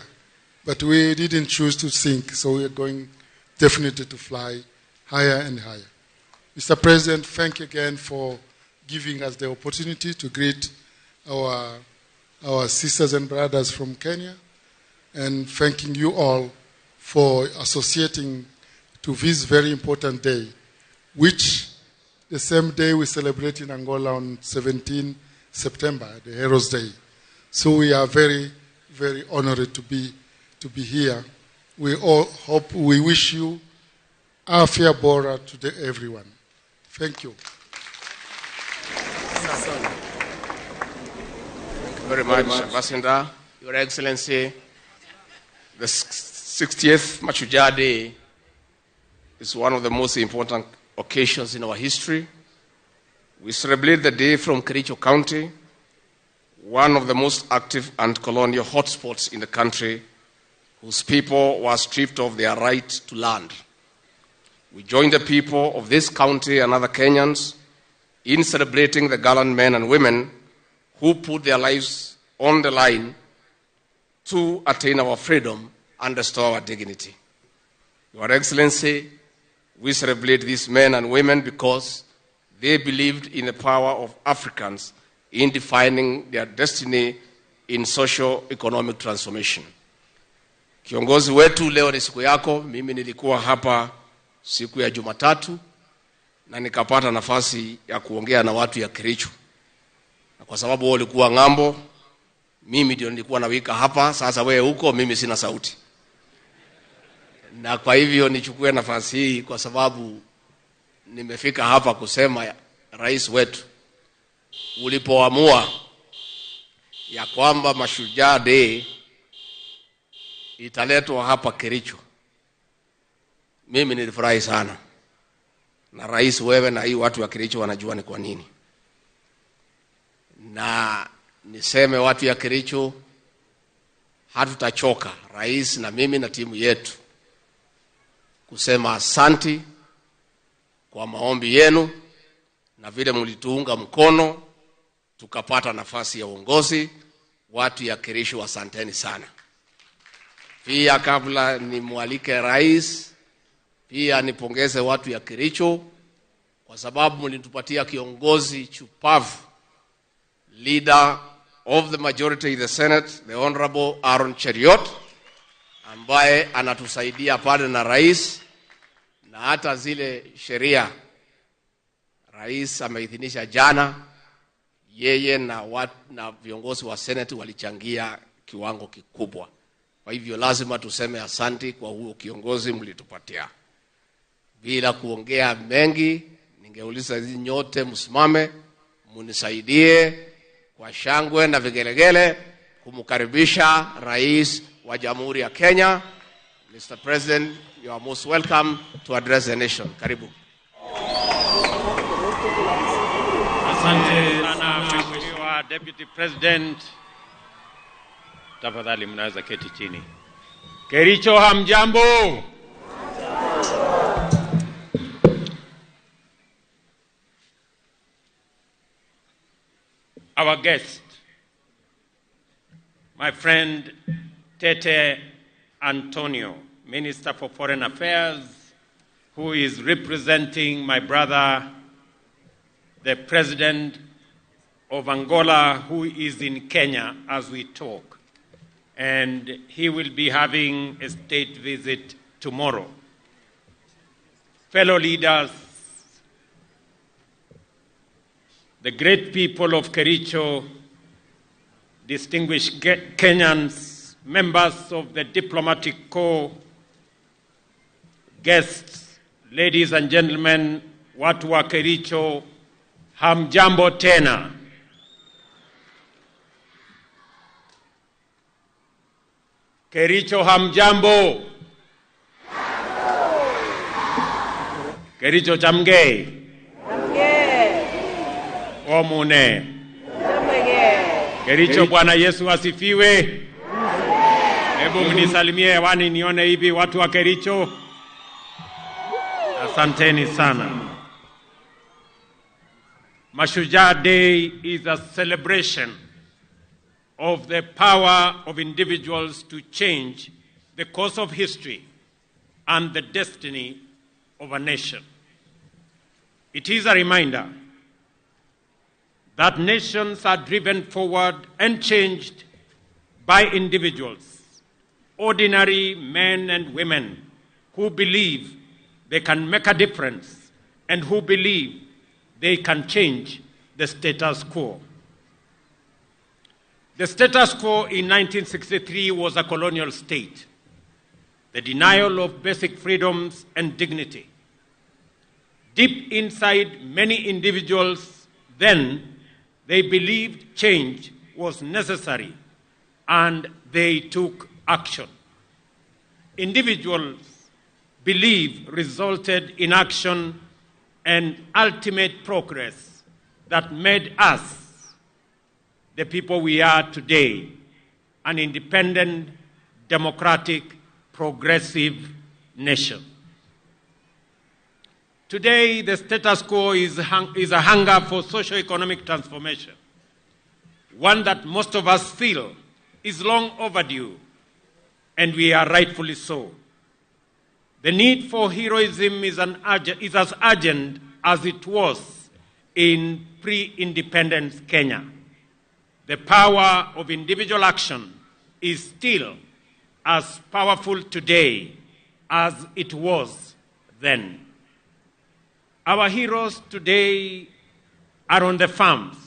But we didn't choose to sink, so we are going definitely to fly higher and higher. Mr. President, thank you again for giving us the opportunity to greet our sisters and brothers from Kenya, and thanking you all for associating to this very important day, which the same day we celebrate in Angola on 17 September, the Heroes Day. So we are very, very honored to be here. We all hope, we wish you Afya Bora to everyone. Thank you. Thank you very much, Ambassador. Your Excellency, the 60th Mashujaa Day is one of the most important occasions in our history. We celebrate the day from Kericho County, one of the most active and colonial hotspots in the country, whose people were stripped of their right to land. We join the people of this county and other Kenyans in celebrating the gallant men and women who put their lives on the line to attain our freedom and restore our dignity. Your Excellency, we celebrate these men and women because they believed in the power of Africans in defining their destiny in socio-economic transformation. Kiongozi wetu, leo ni siku yako. Mimi nilikuwa hapa siku ya Jumatatu na nikapata nafasi ya kuongea na watu ya Kericho. Na kwa sababu wao walikuwa ng'ambo, mimi ndio nilikuwa nawika hapa. Sasa wewe huko, mimi sina sauti. Na kwa hivyo nichukue nafasi hii kwa sababu nimefika hapa kusema, rais wetu, ulipoamua ya kwamba Mashujaa Day italetwa hapa Kericho, mimi nilifurahi sana. Na rais, wewe na hii watu wa Kericho wanajua ni kwa nini. Na niseme watu ya Kericho, hatutachoka, rais na mimi na timu yetu, kusema asanti kwa maombi yenu na vile mlituunga mkono tukapata nafasi ya uongozi. Watu ya Kericho, asanteni sana. Pia kabla nimwalike rais, pia nipongeze watu ya Kericho kwa sababu mlitupatia kiongozi chupavu, leader of the majority in the Senate, the Honorable Aaron Cheruiyot, ambaye anatusaidia pale na rais, na hata zile sheria rais ameidhinisha jana, yeye na viongozi wa Senate walichangia kiwango kikubwa. Kwa hivyo lazima tuseme asanti kwa huo kiongozi mlitupatia. Bila kuongea mengi, ningeuliza hizi nyote msimame, munisaidie kwa shangwe na vigelegele kumkaribisha rais wa Jamhuri ya Kenya. Mr. President, you are most welcome to address the nation. Karibu. Asante sana Mheshimiwa Deputy President. Tafadhali mnaweza keti chini. Kericho hamjambo? Our guest, my friend Tete Antonio, Minister for Foreign Affairs, who is representing my brother, the President of Angola, who is in Kenya as we talk. And he will be having a state visit tomorrow. Fellow leaders, the great people of Kericho, distinguished Kenyans, members of the diplomatic corps, guests, ladies and gentlemen, watu wa Kericho, hamjambo tena. Kericho hamjambo. Kericho chamgei. Omune. Kericho, Bwana Yesu asifiwe. Hebu mnisalimie hewani nione hivi watu wa Kericho. Asanteni sana. Mashujaa Day is a celebration of the power of individuals to change the course of history and the destiny of a nation. It is a reminder that nations are driven forward and changed by individuals, ordinary men and women who believe they can make a difference and who believe they can change the status quo. The status quo in 1963 was a colonial state, the denial of basic freedoms and dignity. Deep inside many individuals then, they believed change was necessary and they took action. Individuals' belief resulted in action and ultimate progress that made us the people we are today, an independent, democratic, progressive nation. Today, the status quo is a hunger for socio-economic transformation, one that most of us feel is long overdue, and we are rightfully so. The need for heroism is as urgent as it was in pre-independence Kenya. The power of individual action is still as powerful today as it was then. Our heroes today are on the farms,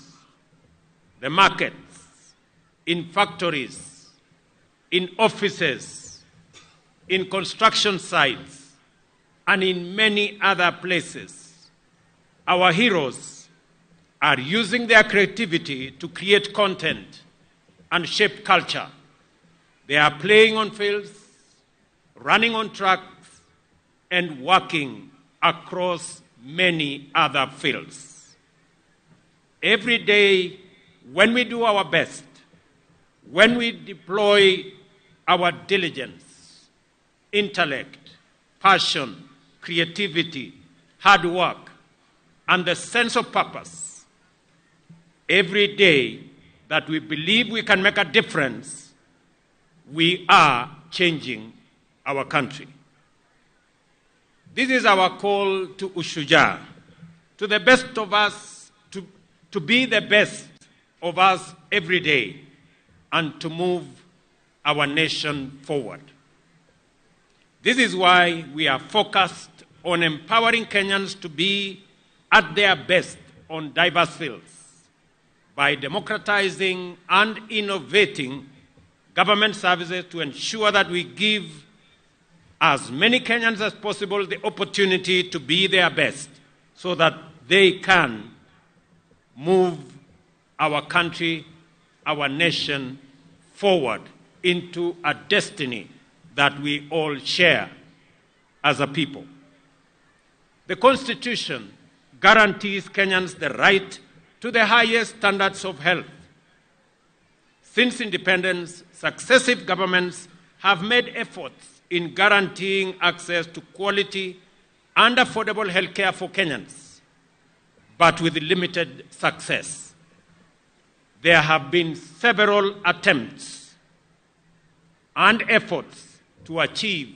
the markets, in factories, in offices, in construction sites, and in many other places. Our heroes are using their creativity to create content and shape culture. They are playing on fields, running on tracks, and working across many other fields. Every day, when we do our best, when we deploy our diligence, intellect, passion, creativity, hard work, and the sense of purpose, every day that we believe we can make a difference, we are changing our country. This is our call to Ushujaa, to the best of us, to be the best of us every day, and to move our nation forward. This is why we are focused on empowering Kenyans to be at their best on diverse fields by democratizing and innovating government services to ensure that we give as many Kenyans as possible the opportunity to be their best so that they can move our country, our nation forward into a destiny that we all share as a people. The Constitution guarantees Kenyans the right to the highest standards of health. Since independence, successive governments have made efforts in guaranteeing access to quality and affordable health care for Kenyans, but with limited success. There have been several attempts and efforts to achieve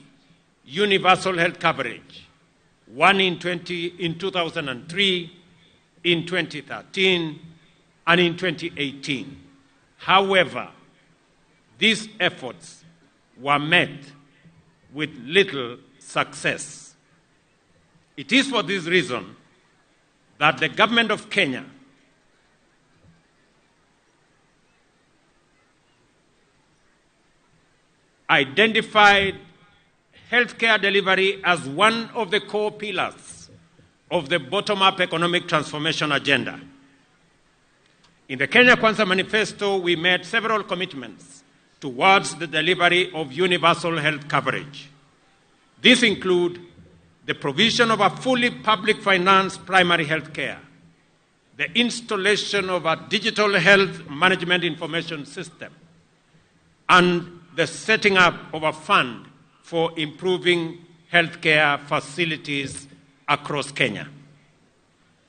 universal health coverage, one in 2003, in 2013, and in 2018. However, these efforts were met with little success. It is for this reason that the government of Kenya identified healthcare delivery as one of the core pillars of the bottom-up economic transformation agenda. In the Kenya Kwanza Manifesto, we made several commitments towards the delivery of universal health coverage. These include the provision of a fully public financed primary health care, the installation of a digital health management information system, and the setting up of a fund for improving healthcare facilities across Kenya.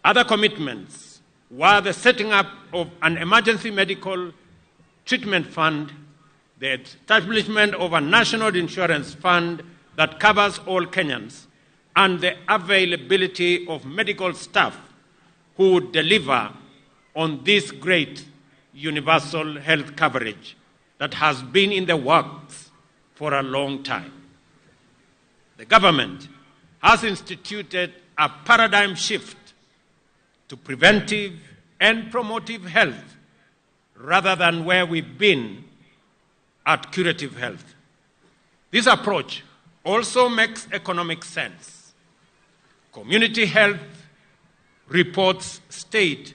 Other commitments were the setting up of an emergency medical treatment fund, the establishment of a national insurance fund that covers all Kenyans, and the availability of medical staff who would deliver on this great universal health coverage that has been in the works for a long time. The government has instituted a paradigm shift to preventive and promotive health rather than where we've been at curative health. This approach also makes economic sense. Community health reports state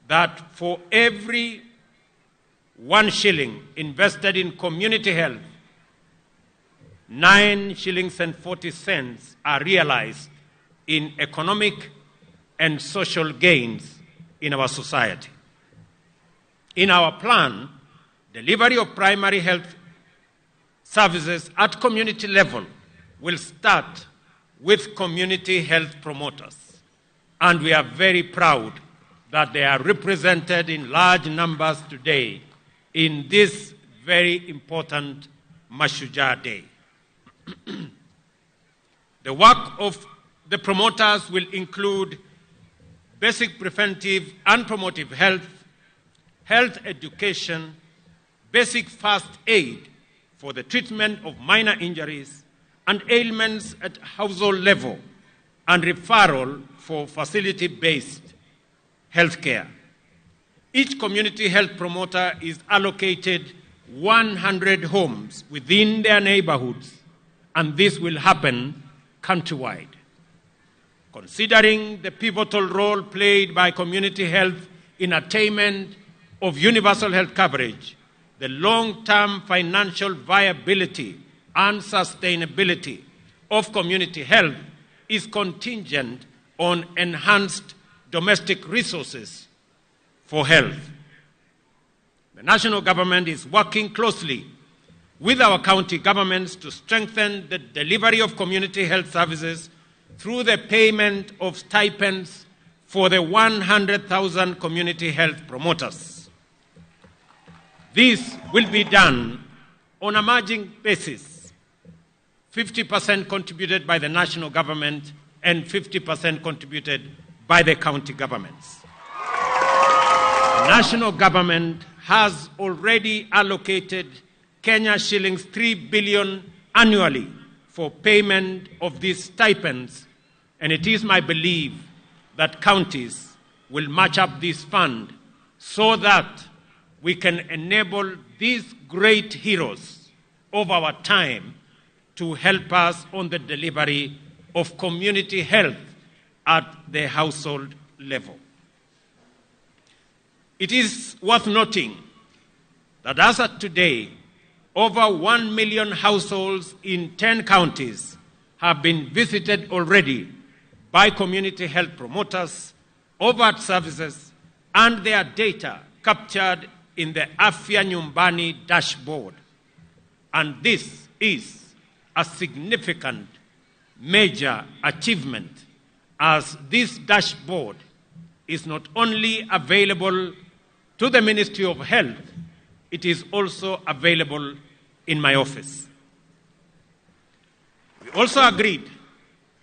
that for every 1 shilling invested in community health, 9 shillings and 40 cents are realized in economic and social gains in our society. In our plan, delivery of primary health services at community level will start with community health promoters, and we are very proud that they are represented in large numbers today in this very important Mashujaa Day. The work of the promoters will include basic preventive and promotive health, health education, basic first aid for the treatment of minor injuries and ailments at household level, and referral for facility-based health care. Each community health promoter is allocated 100 homes within their neighborhoods, and this will happen countrywide. Considering the pivotal role played by community health in attainment of universal health coverage, the long-term financial viability and sustainability of community health is contingent on enhanced domestic resources for health. The national government is working closely with our county governments to strengthen the delivery of community health services through the payment of stipends for the 100,000 community health promoters. This will be done on a margin basis, 50% contributed by the national government and 50% contributed by the county governments. The national government has already allocated Kenya shillings 3 billion annually for payment of these stipends, and it is my belief that counties will match up this fund so that we can enable these great heroes of our time to help us on the delivery of community health at the household level. It is worth noting that as of today, over 1 million households in 10 counties have been visited already by community health promoters, overt services, and their data captured in the Afya Nyumbani dashboard. And this is a significant major achievement, as this dashboard is not only available to the Ministry of Health, it is also available in my office. We also agreed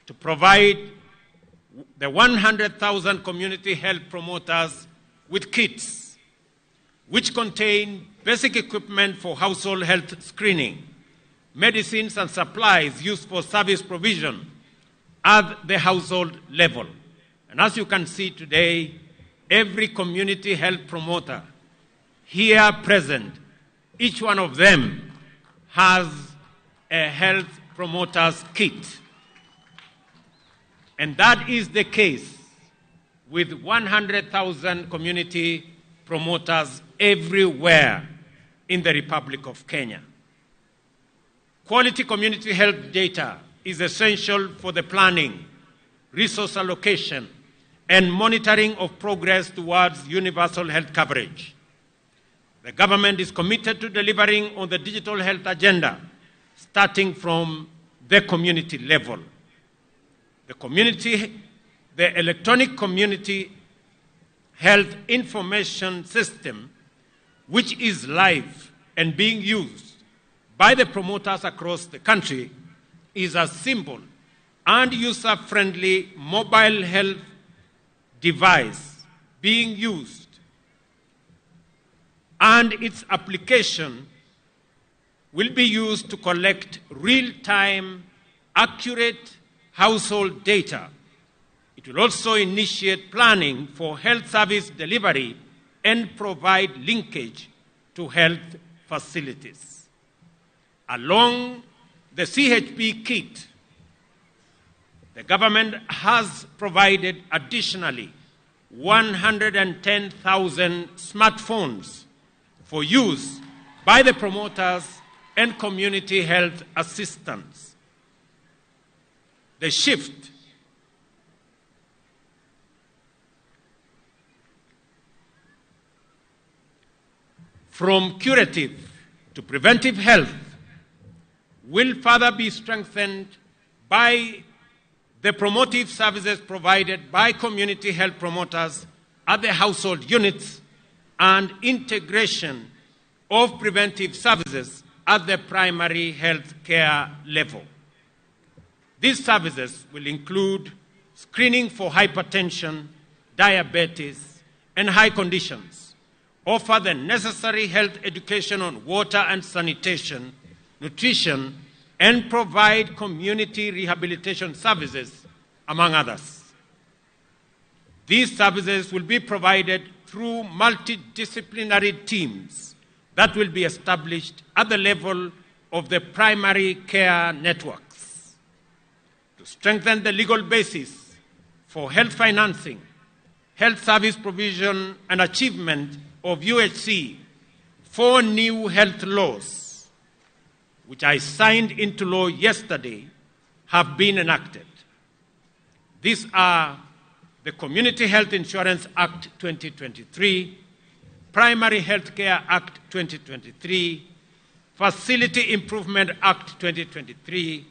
to provide the 100,000 community health promoters with kits, which contain basic equipment for household health screening, medicines and supplies used for service provision at the household level. And as you can see today, every community health promoter here present, each one of them has a health promoter's kit. And that is the case with 100,000 community promoters everywhere in the Republic of Kenya. Quality community health data is essential for the planning, resource allocation, and monitoring of progress towards universal health coverage. The government is committed to delivering on the digital health agenda, starting from the community level. The electronic community health information system, which is live and being used by the promoters across the country is a simple and user-friendly mobile health device being used, and its application will be used to collect real-time, accurate household data. It will also initiate planning for health service delivery and provide linkage to health facilities. Along the CHP kit, the government has provided additionally 110,000 smartphones for use by the promoters and community health assistants. The shift from curative to preventive health will further be strengthened by the promotive services provided by community health promoters at the household units and integration of preventive services at the primary health care level. These services will include screening for hypertension, diabetes, and high conditions, offer the necessary health education on water and sanitation, nutrition, and provide community rehabilitation services, among others. These services will be provided through multidisciplinary teams that will be established at the level of the primary care networks. To strengthen the legal basis for health financing, health service provision, and achievement of UHC, 4 new health laws, which I signed into law yesterday, have been enacted. These are the Community Health Insurance Act 2023, Primary Health Care Act 2023, Facility Improvement Act 2023,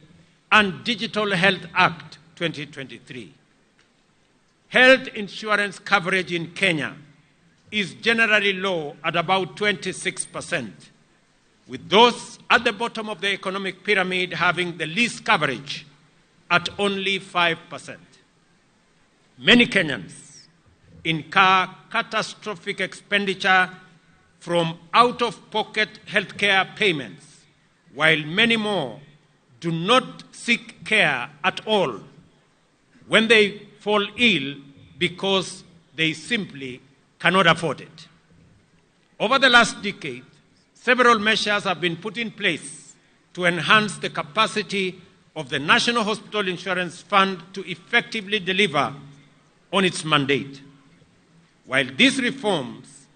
and Digital Health Act 2023. Health insurance coverage in Kenya is generally low at about 26%, with those at the bottom of the economic pyramid having the least coverage at only 5%. Many Kenyans incur catastrophic expenditure from out-of-pocket healthcare payments, while many more do not seek care at all when they fall ill because they simply cannot afford it. Over the last decade, several measures have been put in place to enhance the capacity of the National Hospital Insurance Fund to effectively deliver on its mandate. While these reforms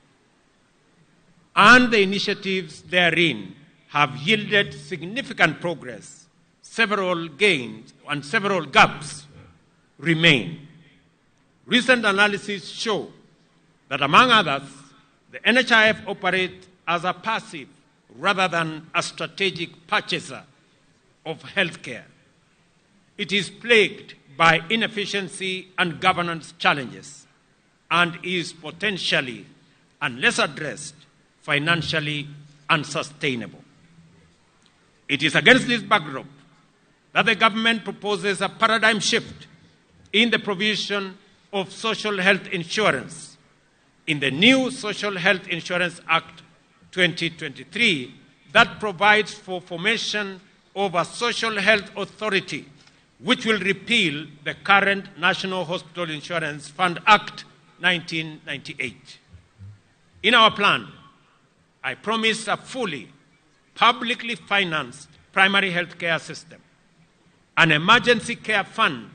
and the initiatives therein have yielded significant progress, several gains and several gaps remain. Recent analyses show that, among others, the NHIF operates as a passive rather than a strategic purchaser of healthcare. It is plagued by inefficiency and governance challenges and is potentially, unless addressed, financially unsustainable. It is against this backdrop that the government proposes a paradigm shift in the provision of social health insurance in the new Social Health Insurance Act 2023 that provides for formation of a social health authority which will repeal the current National Hospital Insurance Fund Act 1998. In our plan, I promise a fully publicly financed primary health care system, an emergency care fund,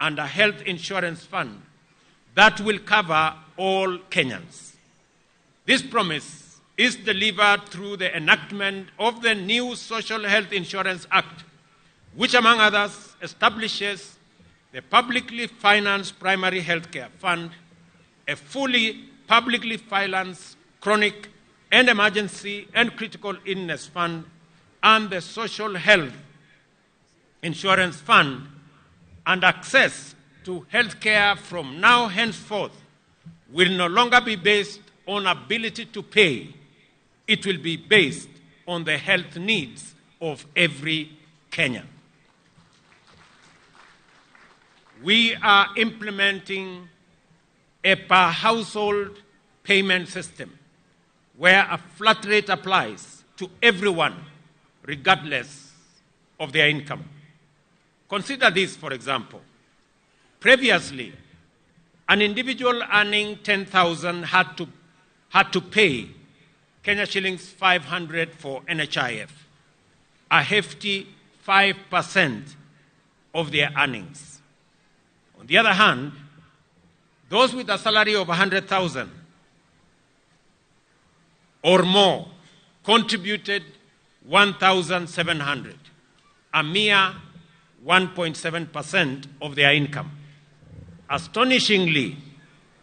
and a health insurance fund that will cover all Kenyans. This promise is delivered through the enactment of the new Social Health Insurance Act, which, among others, establishes the publicly financed Primary Health Care Fund, a fully publicly financed chronic and emergency and critical illness fund, and the Social Health Insurance Fund, and access to health care from now henceforth will no longer be based on ability to pay, It will be based on the health needs of every Kenyan. We are implementing a per household payment system where a flat rate applies to everyone, regardless of their income. Consider this, for example. Previously, an individual earning 10,000 had to pay Kenya shillings 500 for NHIF, a hefty 5% of their earnings. On the other hand, those with a salary of 100,000 or more contributed 1,700, a mere 1.7% of their income. Astonishingly,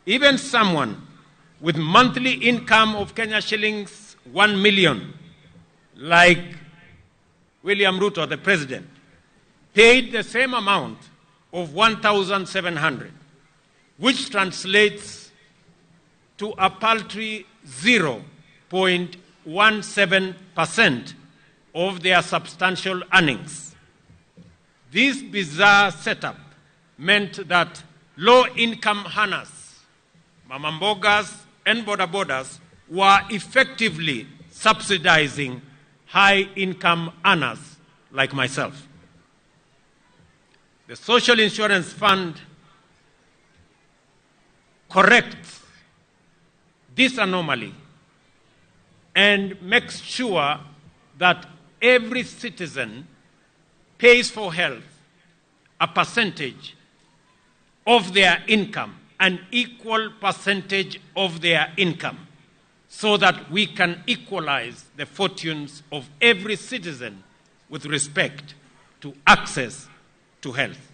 even someone with monthly income of Kenya shillings 1 million, like William Ruto, the president, paid the same amount of 1,700, which translates to a paltry 0.17% of their substantial earnings. This bizarre setup meant that low-income earners, mamambogas and boda bodas, were effectively subsidizing high-income earners like myself. The Social Insurance Fund corrects this anomaly and makes sure that every citizen pays for health a percentage of their income, an equal percentage of their income, so that we can equalize the fortunes of every citizen with respect to access to health.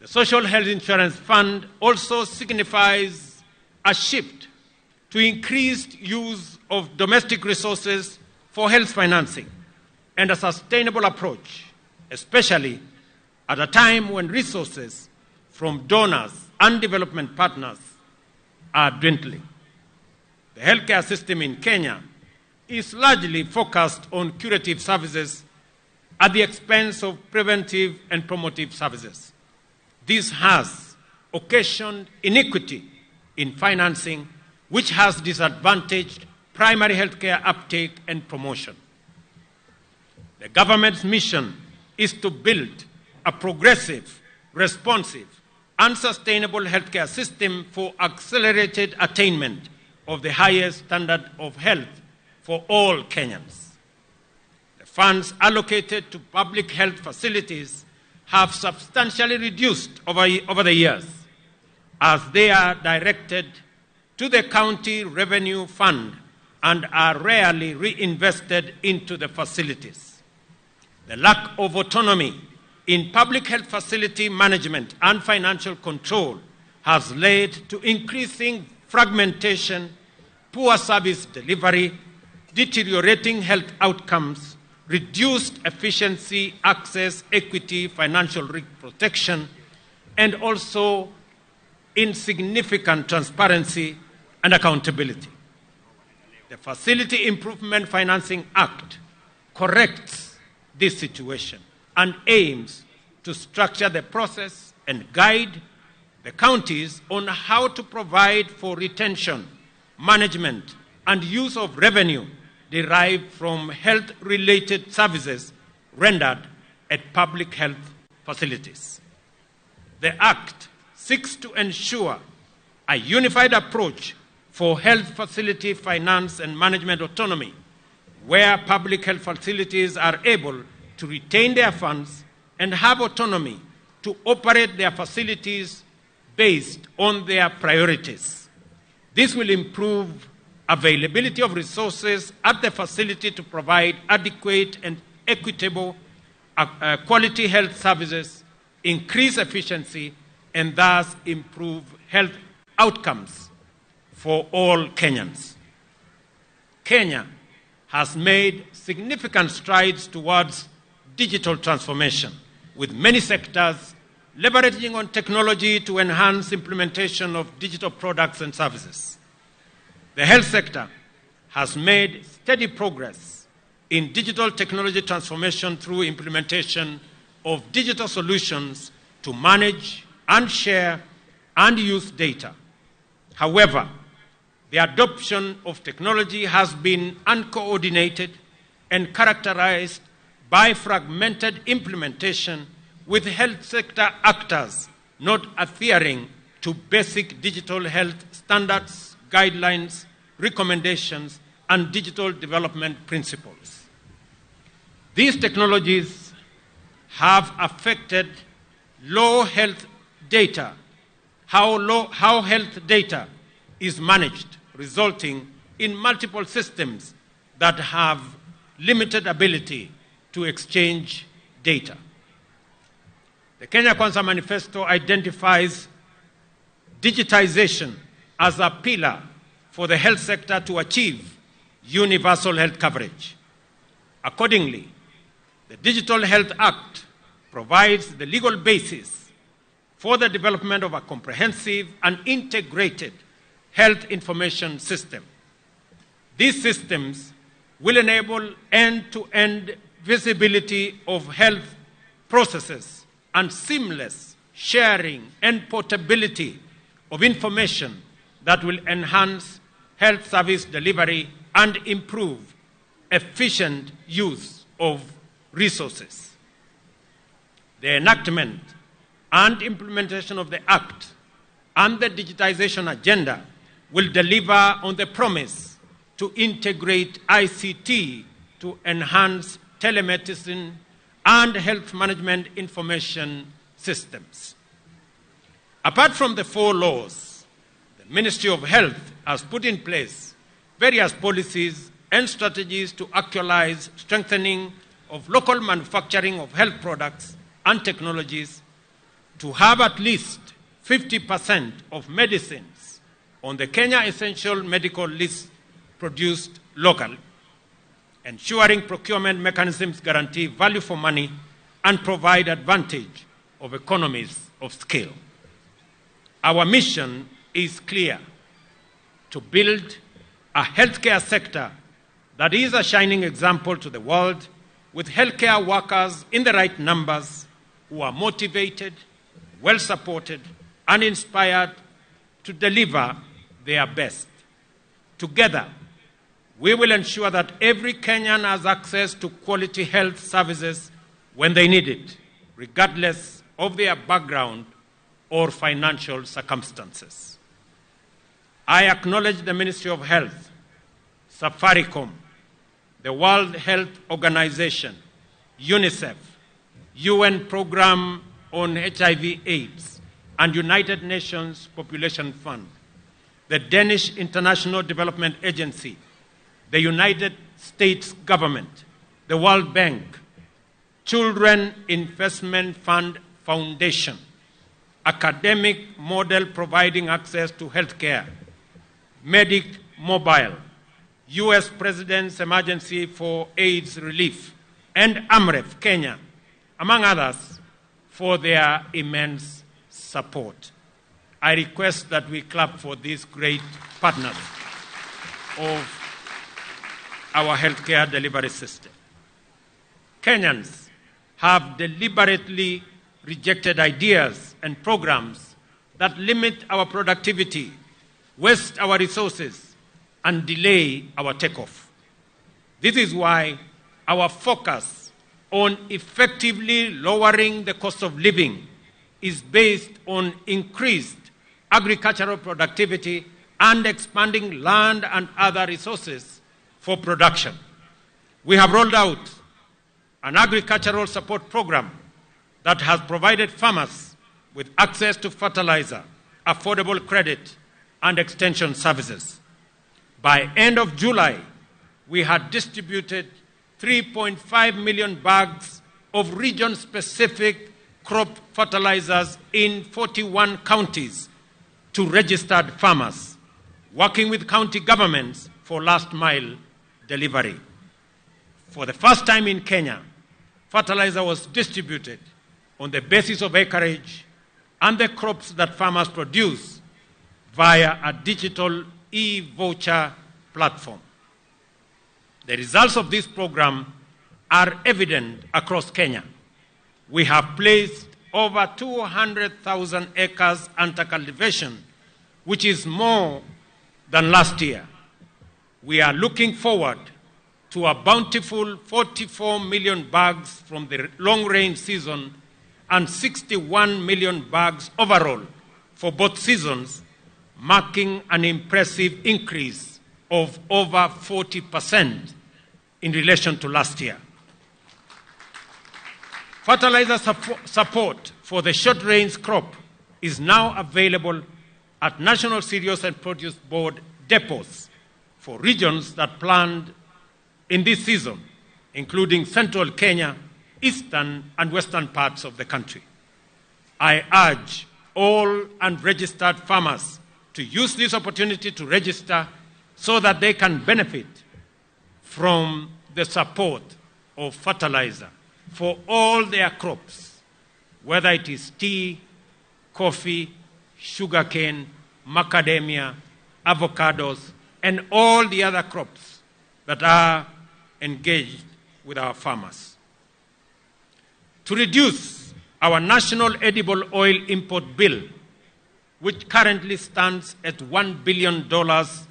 The Social Health Insurance Fund also signifies a shift to increased use of domestic resources for health financing and a sustainable approach, especially at a time when resources from donors and development partners are dwindling. The healthcare system in Kenya is largely focused on curative services at the expense of preventive and promotive services. This has occasioned inequity in financing, which has disadvantaged primary healthcare uptake and promotion. The government's mission is to build a progressive, responsive, and sustainable healthcare system for accelerated attainment of the highest standard of health for all Kenyans. The funds allocated to public health facilities have substantially reduced over the years, as they are directed to the county revenue fund and are rarely reinvested into the facilities. The lack of autonomy in public health facility management and financial control has led to increasing fragmentation, poor service delivery, deteriorating health outcomes, reduced efficiency, access, equity, financial risk protection, and also insignificant transparency and accountability. The Facility Improvement Financing Act corrects this situation and aims to structure the process and guide the counties on how to provide for retention, management, and use of revenue derived from health-related services rendered at public health facilities. The Act seeks to ensure a unified approach for health facility finance and management autonomy, where public health facilities are able to retain their funds and have autonomy to operate their facilities based on their priorities. This will improve availability of resources at the facility to provide adequate and equitable quality health services, increase efficiency, and thus improve health outcomes for all Kenyans. Kenya has made significant strides towards digital transformation, with many sectors leveraging on technology to enhance implementation of digital products and services. The health sector has made steady progress in digital technology transformation through implementation of digital solutions to manage and share and use data. However, the adoption of technology has been uncoordinated and characterized by fragmented implementation, with health sector actors not adhering to basic digital health standards, guidelines, recommendations, and digital development principles. These technologies have affected low health data, how health data is managed, resulting in multiple systems that have limited ability to exchange data. The Kenya Kwanza Manifesto identifies digitization as a pillar for the health sector to achieve universal health coverage. Accordingly, the Digital Health Act provides the legal basis for the development of a comprehensive and integrated health information system. These systems will enable end-to-end visibility of health processes and seamless sharing and portability of information that will enhance health service delivery and improve efficient use of resources. The enactment and implementation of the Act and the digitization agenda will deliver on the promise to integrate ICT to enhance telemedicine and health management information systems. Apart from the four laws, the Ministry of Health has put in place various policies and strategies to actualize strengthening of local manufacturing of health products and technologies to have at least 50% of medicines on the Kenya Essential Medical List produced locally, ensuring procurement mechanisms guarantee value for money and provide advantage of economies of scale. Our mission is clear: to build a healthcare sector that is a shining example to the world, with healthcare workers in the right numbers who are motivated, well-supported, and inspired to deliver their best. Together, we will ensure that every Kenyan has access to quality health services when they need it, regardless of their background or financial circumstances. I acknowledge the Ministry of Health, Safaricom, the World Health Organization, UNICEF, UN Program on HIV/AIDS, and United Nations Population Fund, the Danish International Development Agency, the United States Government, the World Bank, Children Investment Fund Foundation, Academic Model Providing Access to Healthcare, Medic Mobile, U.S. President's Emergency for AIDS Relief, and AMREF Kenya, among others, for their immense support. I request that we clap for these great partners of our healthcare delivery system. Kenyans have deliberately rejected ideas and programs that limit our productivity, waste our resources, and delay our takeoff. This is why our focus on effectively lowering the cost of living is based on increased agricultural productivity and expanding land and other resources for production. We have rolled out an agricultural support program that has provided farmers with access to fertilizer, affordable credit, and extension services. By end of July, we had distributed 3.5 million bags of region-specific crop fertilizers in 41 counties to registered farmers, working with county governments for last mile delivery. For the first time in Kenya, fertilizer was distributed on the basis of acreage and the crops that farmers produce via a digital e-voucher platform. The results of this program are evident across Kenya. We have placed over 200,000 acres under cultivation, which is more than last year. We are looking forward to a bountiful 44 million bags from the long rain season and 61 million bags overall for both seasons, marking an impressive increase of over 40% in relation to last year. Fertilizer support for the short rains crop is now available at National Cereals and Produce Board depots for regions that planned in this season, including central Kenya, eastern and western parts of the country. I urge all unregistered farmers to use this opportunity to register so that they can benefit from the support of fertilizer for all their crops, whether it is tea, coffee, sugarcane, macadamia, avocados, and all the other crops that are engaged with our farmers. To reduce our national edible oil import bill, which currently stands at $1 billion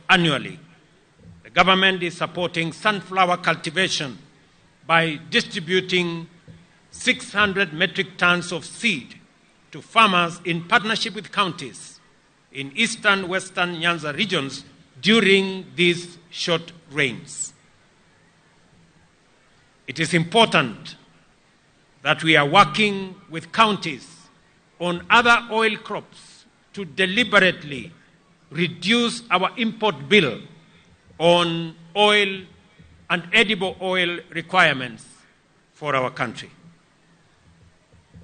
annually, the government is supporting sunflower cultivation by distributing 600 metric tons of seed to farmers in partnership with counties in eastern, western Nyanza regions during these short rains. It is important that we are working with counties on other oil crops to deliberately reduce our import bill on oil and edible oil requirements for our country.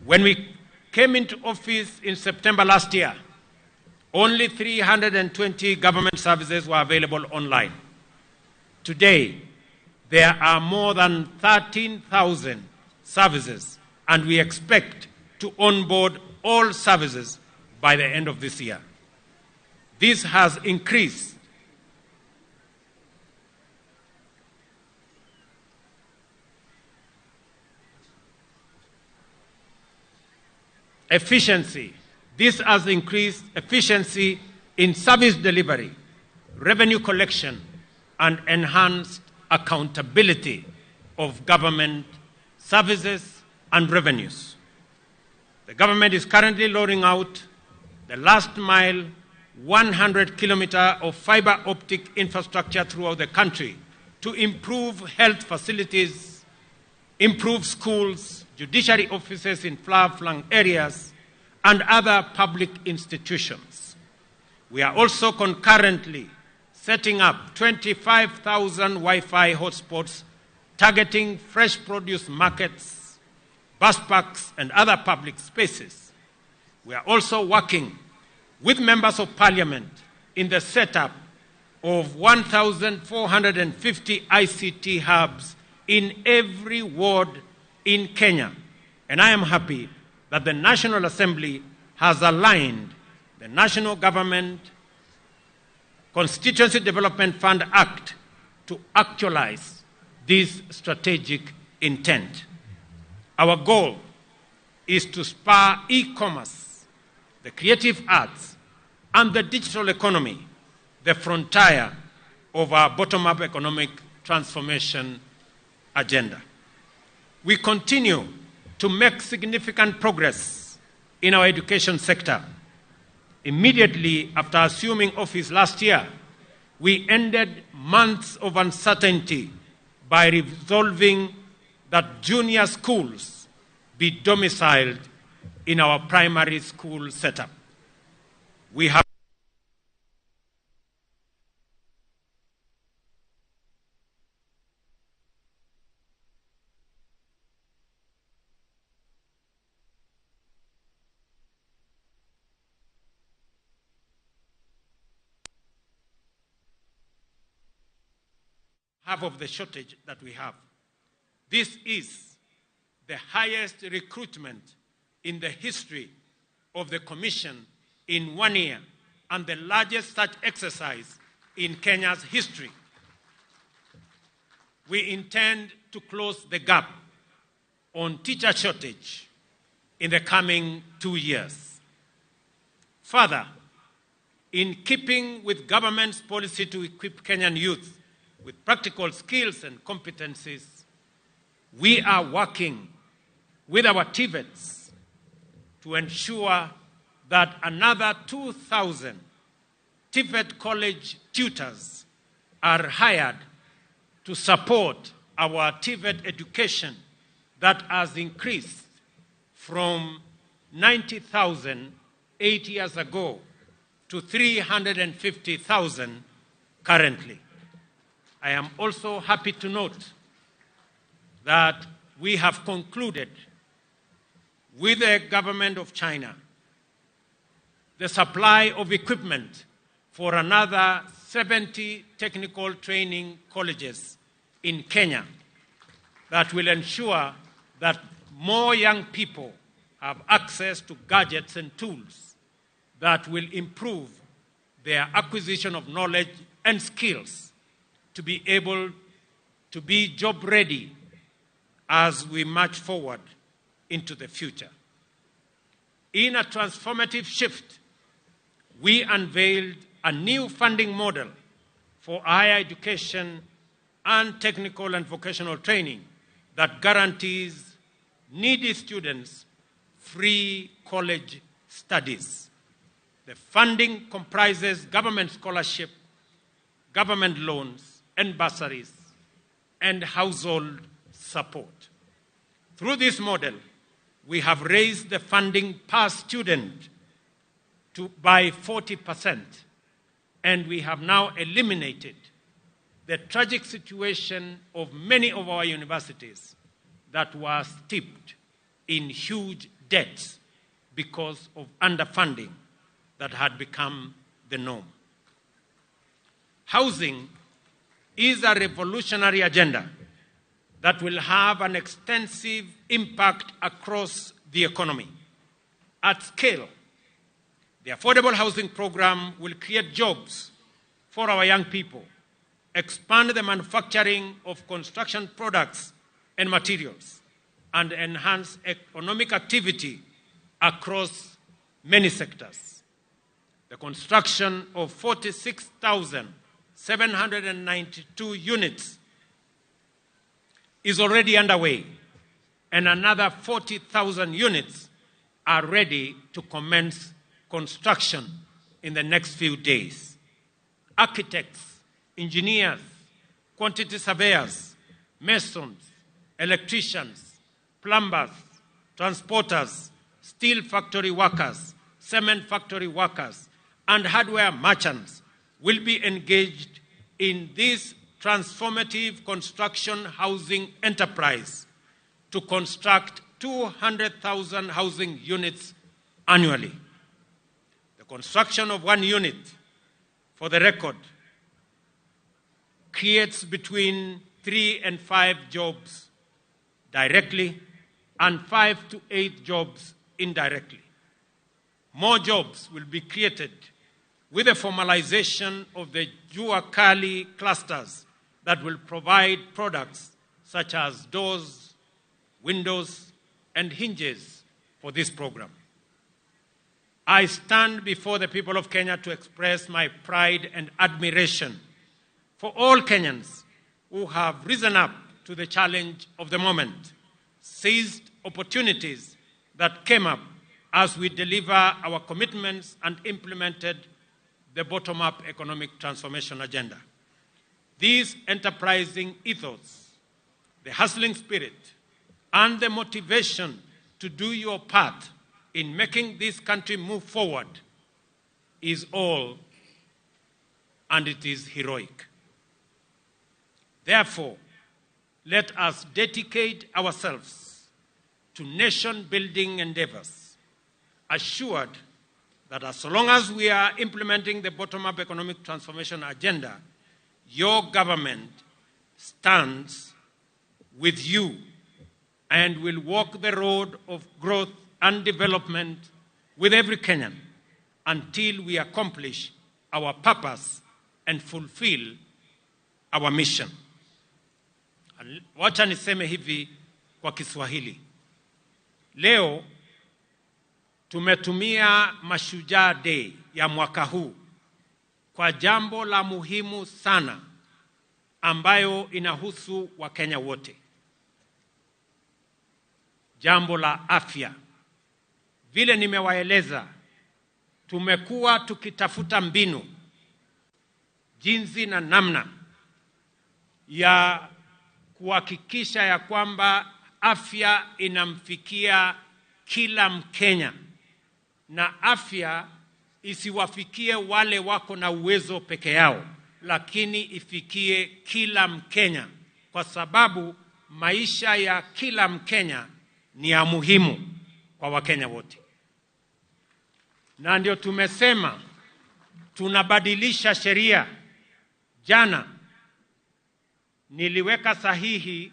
When we came into office in September last year, only 320 government services were available online. Today, there are more than 13,000 services, and we expect to onboard all services by the end of this year. This has increased efficiency. This has increased efficiency in service delivery, revenue collection, and enhanced accountability of government services and revenues. The government is currently rolling out the last mile 100 kilometer of fiber optic infrastructure throughout the country to improve health facilities, improve schools, judiciary offices in far-flung areas, and other public institutions. We are also concurrently setting up 25,000 Wi-Fi hotspots targeting fresh produce markets, bus parks, and other public spaces. We are also working with members of parliament in the setup of 1,450 ICT hubs in every ward in Kenya. And I am happy that the National Assembly has aligned the National Government Constituency Development Fund Act to actualize this strategic intent. Our goal is to spur e-commerce, the creative arts, and the digital economy, the frontier of our bottom-up economic transformation agenda. We continue to make significant progress in our education sector. Immediately after assuming office last year, we ended months of uncertainty by resolving that junior schools be domiciled in our primary school setup. We have half of the shortage that we have. This is the highest recruitment in the history of the Commission in 1 year and the largest such exercise in Kenya's history. We intend to close the gap on teacher shortage in the coming 2 years. Further, in keeping with government's policy to equip Kenyan youth with practical skills and competencies, we are working with our TVETs to ensure that another 2,000 TVET college tutors are hired to support our TVET education that has increased from 90,000 8 years ago to 350,000 currently. I am also happy to note that we have concluded with the government of China the supply of equipment for another 70 technical training colleges in Kenya that will ensure that more young people have access to gadgets and tools that will improve their acquisition of knowledge and skills to be able to be job ready as we march forward into the future. In a transformative shift, we unveiled a new funding model for higher education and technical and vocational training that guarantees needy students free college studies. The funding comprises government scholarship, government loans and bursaries, and household support. Through this model, we have raised the funding per student by 40%, and we have now eliminated the tragic situation of many of our universities that were steeped in huge debts because of underfunding that had become the norm. Housing is a revolutionary agenda that will have an extensive impact across the economy. At scale, the Affordable Housing Program will create jobs for our young people, expand the manufacturing of construction products and materials, and enhance economic activity across many sectors. The construction of 46,792 units is already underway, and another 40,000 units are ready to commence construction in the next few days. Architects, engineers, quantity surveyors, masons, electricians, plumbers, transporters, steel factory workers, cement factory workers, and hardware merchants will be engaged in this transformative construction housing enterprise to construct 200,000 housing units annually. The construction of one unit, for the record, creates between 3 and 5 jobs directly and 5 to 8 jobs indirectly. More jobs will be created with the formalization of the Jua Kali clusters that will provide products such as doors, windows, and hinges for this program. I stand before the people of Kenya to express my pride and admiration for all Kenyans who have risen up to the challenge of the moment, seized opportunities that came up as we deliver our commitments and implemented the bottom-up economic transformation agenda. These enterprising ethos, the hustling spirit, and the motivation to do your part in making this country move forward is all, and it is heroic. Therefore, let us dedicate ourselves to nation-building endeavors, assured that as long as we are implementing the bottom-up economic transformation agenda, your government stands with you and will walk the road of growth and development with every Kenyan until we accomplish our purpose and fulfill our mission. Wacha niseme hivi kwa Kiswahili. Leo tumetumia Mashujaa Day ya mwaka huu kwa jambo la muhimu sana ambayo inahusu Wakenya wote. Jambo la afya. Vile nimewaeleza, tumekuwa tukitafuta mbinu, jinsi na namna ya kuhakikisha ya kwamba afya inamfikia kila Mkenya na afya isiwafikie wale wako na uwezo peke yao, lakini ifikie kila Mkenya, kwa sababu maisha ya kila Mkenya ni ya muhimu kwa Wakenya wote. Na ndio tumesema tunabadilisha sheria. Jana niliweka sahihi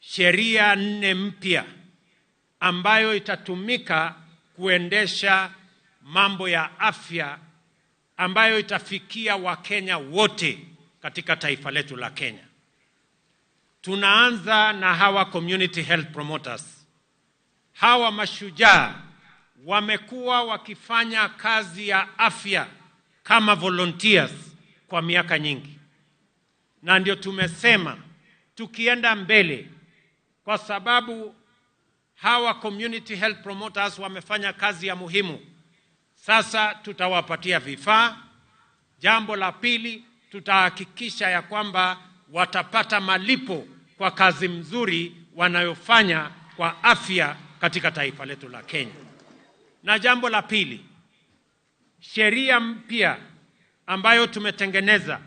sheria 4 mpya ambayo itatumika kuendesha mambo ya afya ambayo itafikia Wakenya wote katika taifa letu la Kenya. Tunaanza na hawa community health promoters. Hawa mashujaa wamekuwa wakifanya kazi ya afya kama volunteers kwa miaka nyingi. Na ndio tumesema tukienda mbele, kwa sababu hawa community health promoters wamefanya kazi ya muhimu, sasa tutawapatia vifaa. Jambo la pili, tutahakikisha ya kwamba watapata malipo kwa kazi mzuri wanayofanya kwa afya katika taifa letu la Kenya. Na jambo la pili, sheria mpya ambayo tumetengeneza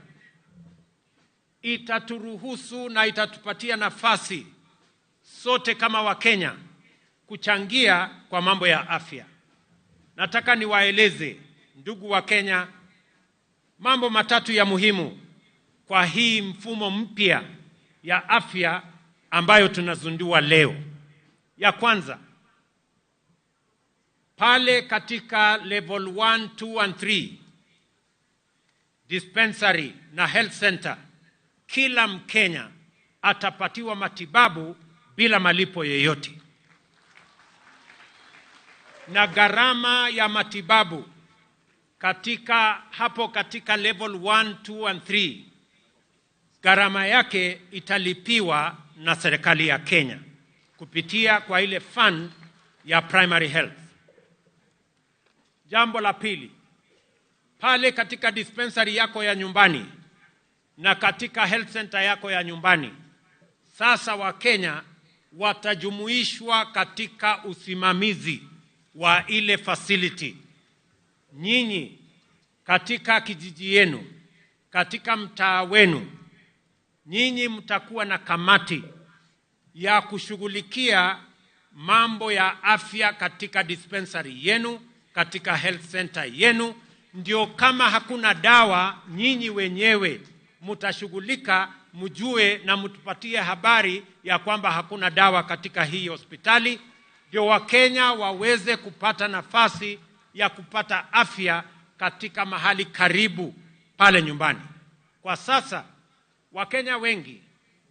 itaturuhusu na itatupatia nafasi sote kama Wakenya kuchangia kwa mambo ya afya. Nataka niwaeleze ndugu wa Kenya mambo matatu ya muhimu kwa hii mfumo mpya ya afya ambayo tunazindua leo. Ya kwanza, pale katika level 1, 2 and 3 dispensary na health center, kila Mkenya atapatiwa matibabu bila malipo yeyote. Na gharama ya matibabu katika hapo katika level 1, 2 and 3, gharama yake italipiwa na serikali ya Kenya kupitia kwa ile fund ya primary health. Jambo la pili, pale katika dispensary yako ya nyumbani na katika health center yako ya nyumbani, sasa Wakenya watajumuishwa katika usimamizi wa ile facility. Nyinyi katika kijiji yenu, katika mtaa wenu, nyinyi mtakuwa na kamati ya kushughulikia mambo ya afya katika dispensary yenu, katika health center yenu. Ndio kama hakuna dawa, nyinyi wenyewe mtashughulika, mjue na mtupatie habari ya kwamba hakuna dawa katika hii hospitali, ndio Wakenya waweze kupata nafasi ya kupata afya katika mahali karibu pale nyumbani. Kwa sasa Wakenya wengi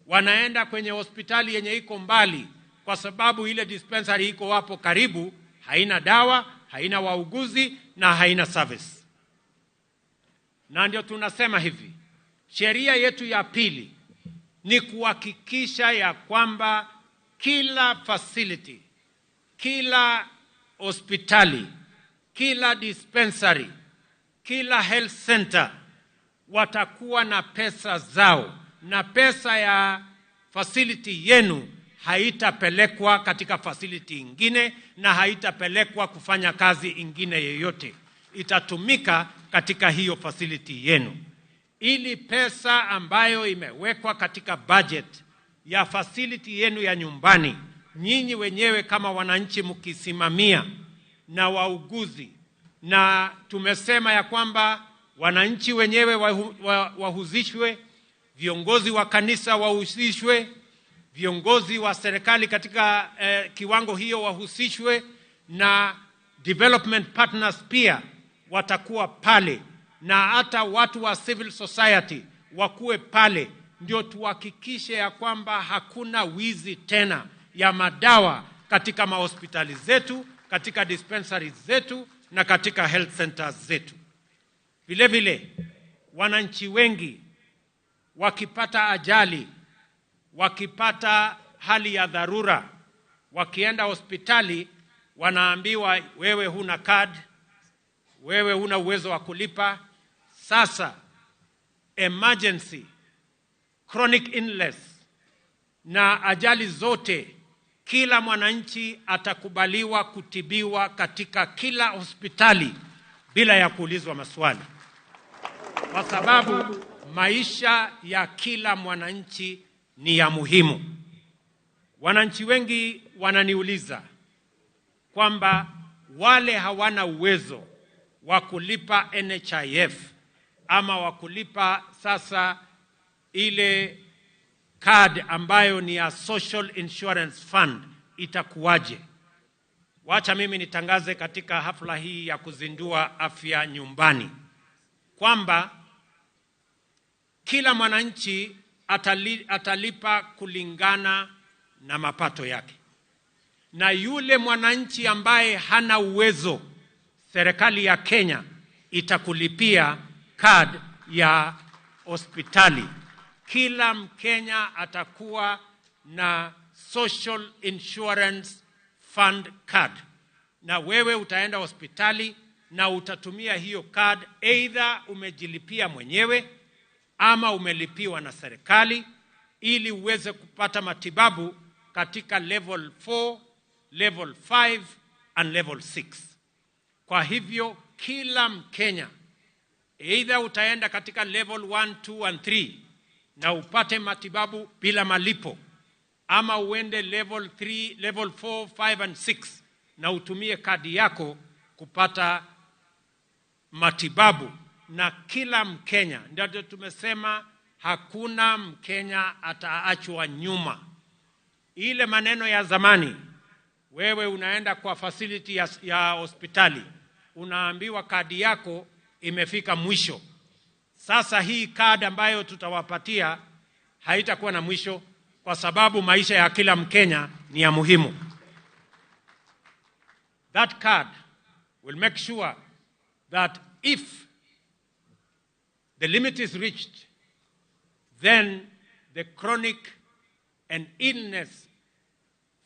wanaenda kwenye hospitali yenye iko mbali kwa sababu ile dispensary iko hapo karibu haina dawa, haina wauguzi na haina service. Na ndio tunasema hivi, sheria yetu ya pili ni kuhakikisha ya kwamba kila facility, kila hospitali, kila dispensary, kila health center watakuwa na pesa zao, na pesa ya facility yenu haitapelekwa katika facility ingine na haitapelekwa kufanya kazi ingine yoyote. Itatumika katika hiyo facility yenu, ili pesa ambayo imewekwa katika budget ya facility yenu ya nyumbani, nyinyi wenyewe kama wananchi mkisimamia na wauguzi, na tumesema ya kwamba wananchi wenyewe wahusishwe, viongozi wa kanisa wahusishwe, viongozi wa serikali katika kiwango hiyo wahusishwe, na development partners pia watakuwa pale, na hata watu wa civil society wakuwe pale, ndio tuhakikishe ya kwamba hakuna wizi tena ya madawa katika mahospitali zetu, katika dispensaries zetu na katika health centers zetu. Vile vile wananchi wengi wakipata ajali, wakipata hali ya dharura, wakienda hospitali wanaambiwa wewe huna card, wewe huna uwezo wa kulipa. Sasa emergency, chronic illness na ajali zote, kila mwananchi atakubaliwa kutibiwa katika kila hospitali bila ya kuulizwa maswali, kwa sababu maisha ya kila mwananchi ni ya muhimu. Wananchi wengi wananiuliza kwamba wale hawana uwezo wa kulipa NHIF ama wa kulipa sasa ile card ambayo ni ya Social Insurance Fund itakuwaje? Wacha mimi nitangaze katika hafla hii ya kuzindua afya nyumbani kwamba kila mwananchi atalipa kulingana na mapato yake. Na yule mwananchi ambaye hana uwezo, serikali ya Kenya itakulipia card ya hospitali. Kila Mkenya atakuwa na Social Insurance Fund card, na wewe utaenda hospitali na utatumia hiyo card, either umejilipia mwenyewe ama umelipiwa na serikali, ili uweze kupata matibabu katika level 4, level 5 and level 6. Kwa hivyo kila Mkenya, either utaenda katika level 1, 2 and 3 na upate matibabu bila malipo, ama uende level 3, level 4, 5 and 6 na utumie kadi yako kupata matibabu. Na kila Mkenya, ndio tumesema hakuna Mkenya ataachwa nyuma. Ile maneno ya zamani, wewe unaenda kwa facility ya hospitali, unaambiwa kadi yako imefika mwisho. Sasa hii kadi ambayo tutawapatia haitakuwa na mwisho, kwa sababu maisha ya kila Mkenya ni ya muhimu. That card will make sure that if the limit is reached, then the chronic and illness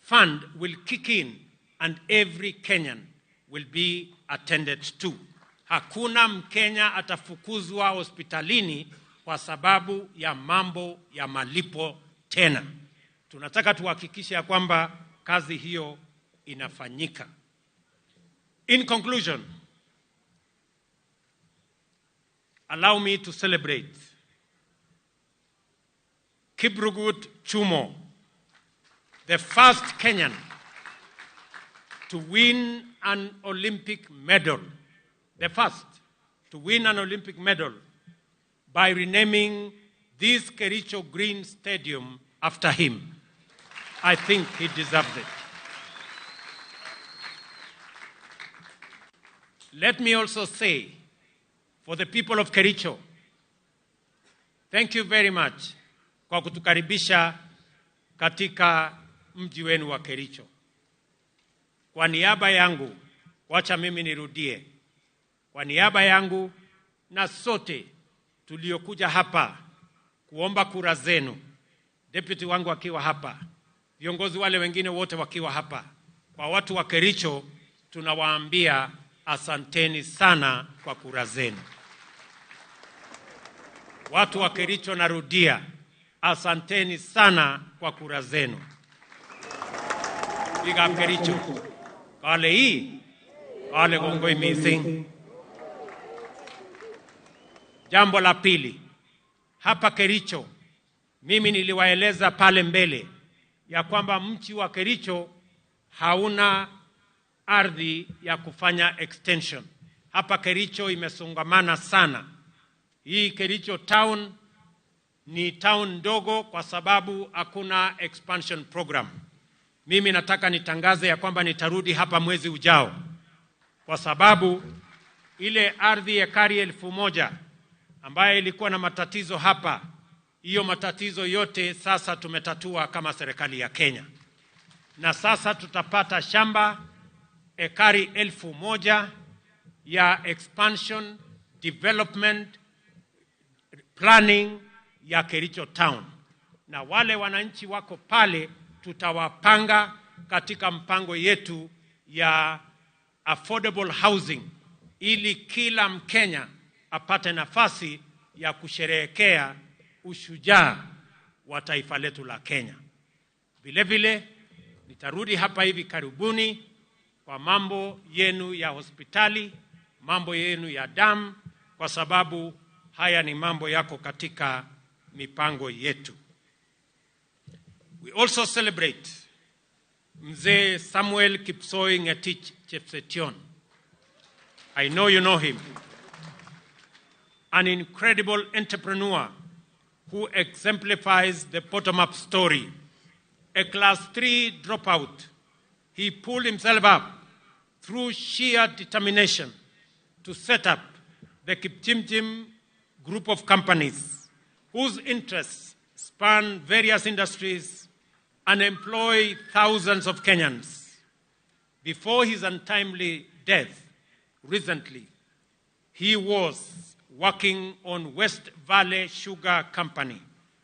fund will kick in and every Kenyan will be attended to. Hakuna Mkenya atafukuzwa hospitalini kwa sababu ya mambo ya malipo tena. Tunataka tuhakikishe ya kwamba kazi hiyo inafanyika. In conclusion, allow me to celebrate Kiprugut Chumo, the first Kenyan to win an Olympic medal, the first to win an Olympic medal by renaming this Kericho Green Stadium after him. I think he deserves it. Let me also say, for the people of Kericho, thank you very much kwa kutukaribisha katika mji wenu wa Kericho. Kwa niaba yangu, wacha mimi nirudie, kwa niaba yangu na sote tuliokuja hapa kuomba kura zenu, deputy wangu akiwa hapa, viongozi wale wengine wote wakiwa hapa, kwa watu wa Kericho tunawaambia asanteni sana kwa kura zenu. Watu wa Kericho, narudia, asanteni sana kwa kura zenu. Big up Kericho. Kale hii, kale kongoi missing. Jambo la pili, hapa Kericho, mimi niliwaeleza pale mbele ya kwamba mji wa Kericho hauna ardhi ya kufanya extension. Hapa Kericho imesongamana sana. Hii Kericho town ni town ndogo kwa sababu hakuna expansion program. Mimi nataka nitangaze ya kwamba nitarudi hapa mwezi ujao, kwa sababu ile ardhi ekari 1000 ambayo ilikuwa na matatizo hapa Hiyo matatizo yote sasa tumetatua kama serikali ya Kenya, na sasa tutapata shamba ekari 1,000 ya expansion development planning ya Kericho Town, na wale wananchi wako pale tutawapanga katika mpango yetu ya affordable housing, ili kila Mkenya apate nafasi ya kusherehekea ushujaa wa taifa letu la Kenya. Vile vile nitarudi hapa hivi karibuni kwa mambo yenu ya hospitali, mambo yenu ya damu, kwa sababu haya ni mambo yako katika mipango yetu. We also celebrate Mzee Samuel Kipsoi Ngetich Chepsetion. I know you know him. An incredible entrepreneur who exemplifies the bottom-up story. A class 3 dropout, he pulled himself up through sheer determination to set up the Kipchimchim group of companies, whose interests span various industries and employ thousands of Kenyans. Before his untimely death recently, he was working on West Valley Sugar Company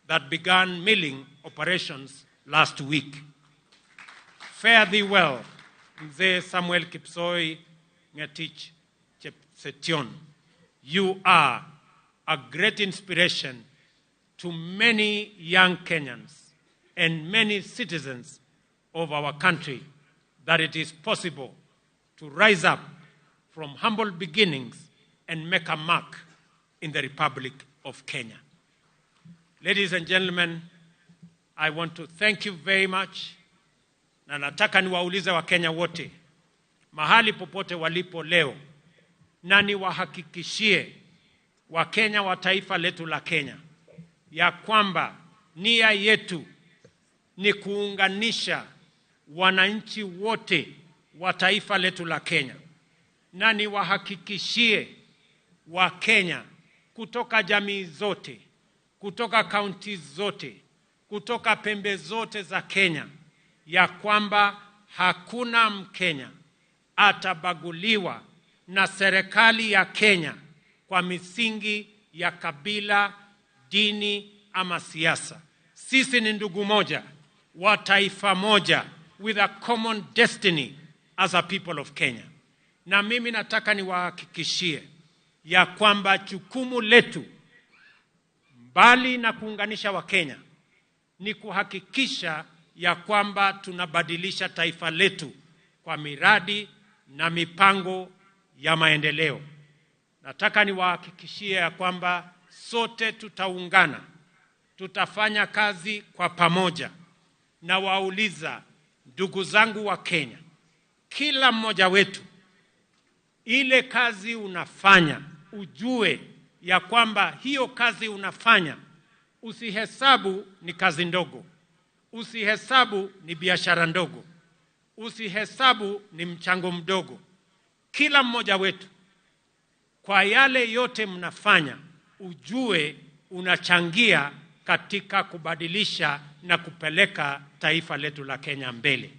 that began milling operations last week. Fare thee well, Mzee Samuel Kipsoi Ngetich Chepsetion. You are a great inspiration to many young Kenyans and many citizens of our country that it is possible to rise up from humble beginnings and make a mark in the Republic of Kenya. Ladies and gentlemen, I want to thank you very much, na nataka niwaulize Wakenya wote mahali popote walipo leo, na niwahakikishie Wakenya wa taifa letu la Kenya ya kwamba nia yetu ni kuunganisha wananchi wote wa taifa letu la Kenya, na niwahakikishie Wakenya kutoka jamii zote, kutoka kaunti zote, kutoka pembe zote za Kenya ya kwamba hakuna Mkenya atabaguliwa na serikali ya Kenya kwa misingi ya kabila, dini ama siasa. Sisi ni ndugu moja wa taifa moja, with a common destiny as a people of Kenya. Na mimi nataka niwahakikishie ya kwamba jukumu letu, mbali na kuunganisha Wakenya, ni kuhakikisha ya kwamba tunabadilisha taifa letu kwa miradi na mipango ya maendeleo. Nataka niwahakikishie ya kwamba sote tutaungana, tutafanya kazi kwa pamoja. Na wauliza ndugu zangu wa Kenya, kila mmoja wetu, ile kazi unafanya ujue ya kwamba hiyo kazi unafanya usihesabu ni kazi ndogo, usihesabu ni biashara ndogo, usihesabu ni mchango mdogo. Kila mmoja wetu kwa yale yote mnafanya ujue unachangia katika kubadilisha na kupeleka taifa letu la Kenya mbele.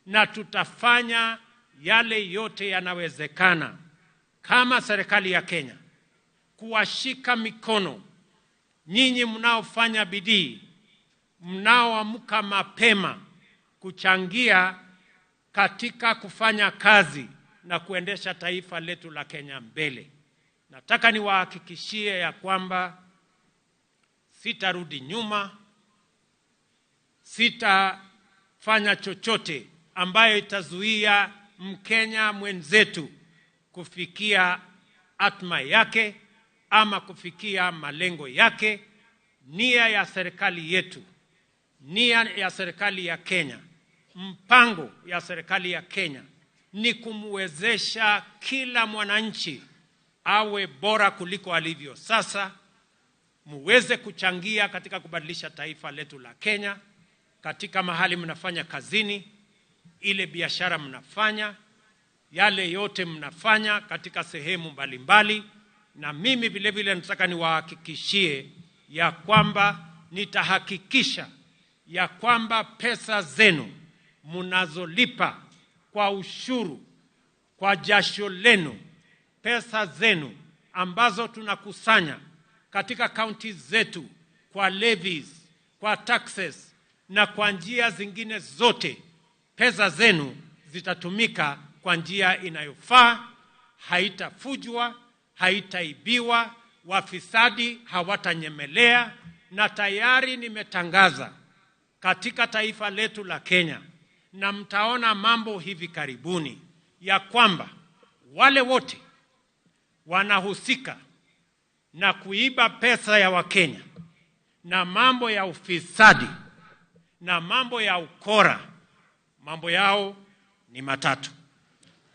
Na tutafanya yale yote yanawezekana kama serikali ya Kenya kuwashika mikono nyinyi mnaofanya bidii, mnaoamka mapema kuchangia katika kufanya kazi na kuendesha taifa letu la Kenya mbele. Nataka niwahakikishie ya kwamba sitarudi nyuma, sitafanya chochote ambayo itazuia Mkenya mwenzetu kufikia atma yake ama kufikia malengo yake. Nia ya serikali yetu, nia ya serikali ya Kenya, mpango ya serikali ya Kenya ni kumwezesha kila mwananchi awe bora kuliko alivyo sasa, muweze kuchangia katika kubadilisha taifa letu la Kenya, katika mahali mnafanya kazini, ile biashara mnafanya, yale yote mnafanya katika sehemu mbalimbali. Na mimi vile vile nataka niwahakikishie ya kwamba nitahakikisha ya kwamba pesa zenu mnazolipa kwa ushuru, kwa jasho lenu, pesa zenu ambazo tunakusanya katika kaunti zetu kwa levies, kwa taxes na kwa njia zingine zote, pesa zenu zitatumika kwa njia inayofaa, haitafujwa, haitaibiwa, wafisadi hawatanyemelea. Na tayari nimetangaza katika taifa letu la Kenya, na mtaona mambo hivi karibuni, ya kwamba wale wote wanahusika na kuiba pesa ya Wakenya na mambo ya ufisadi na mambo ya ukora, mambo yao ni matatu.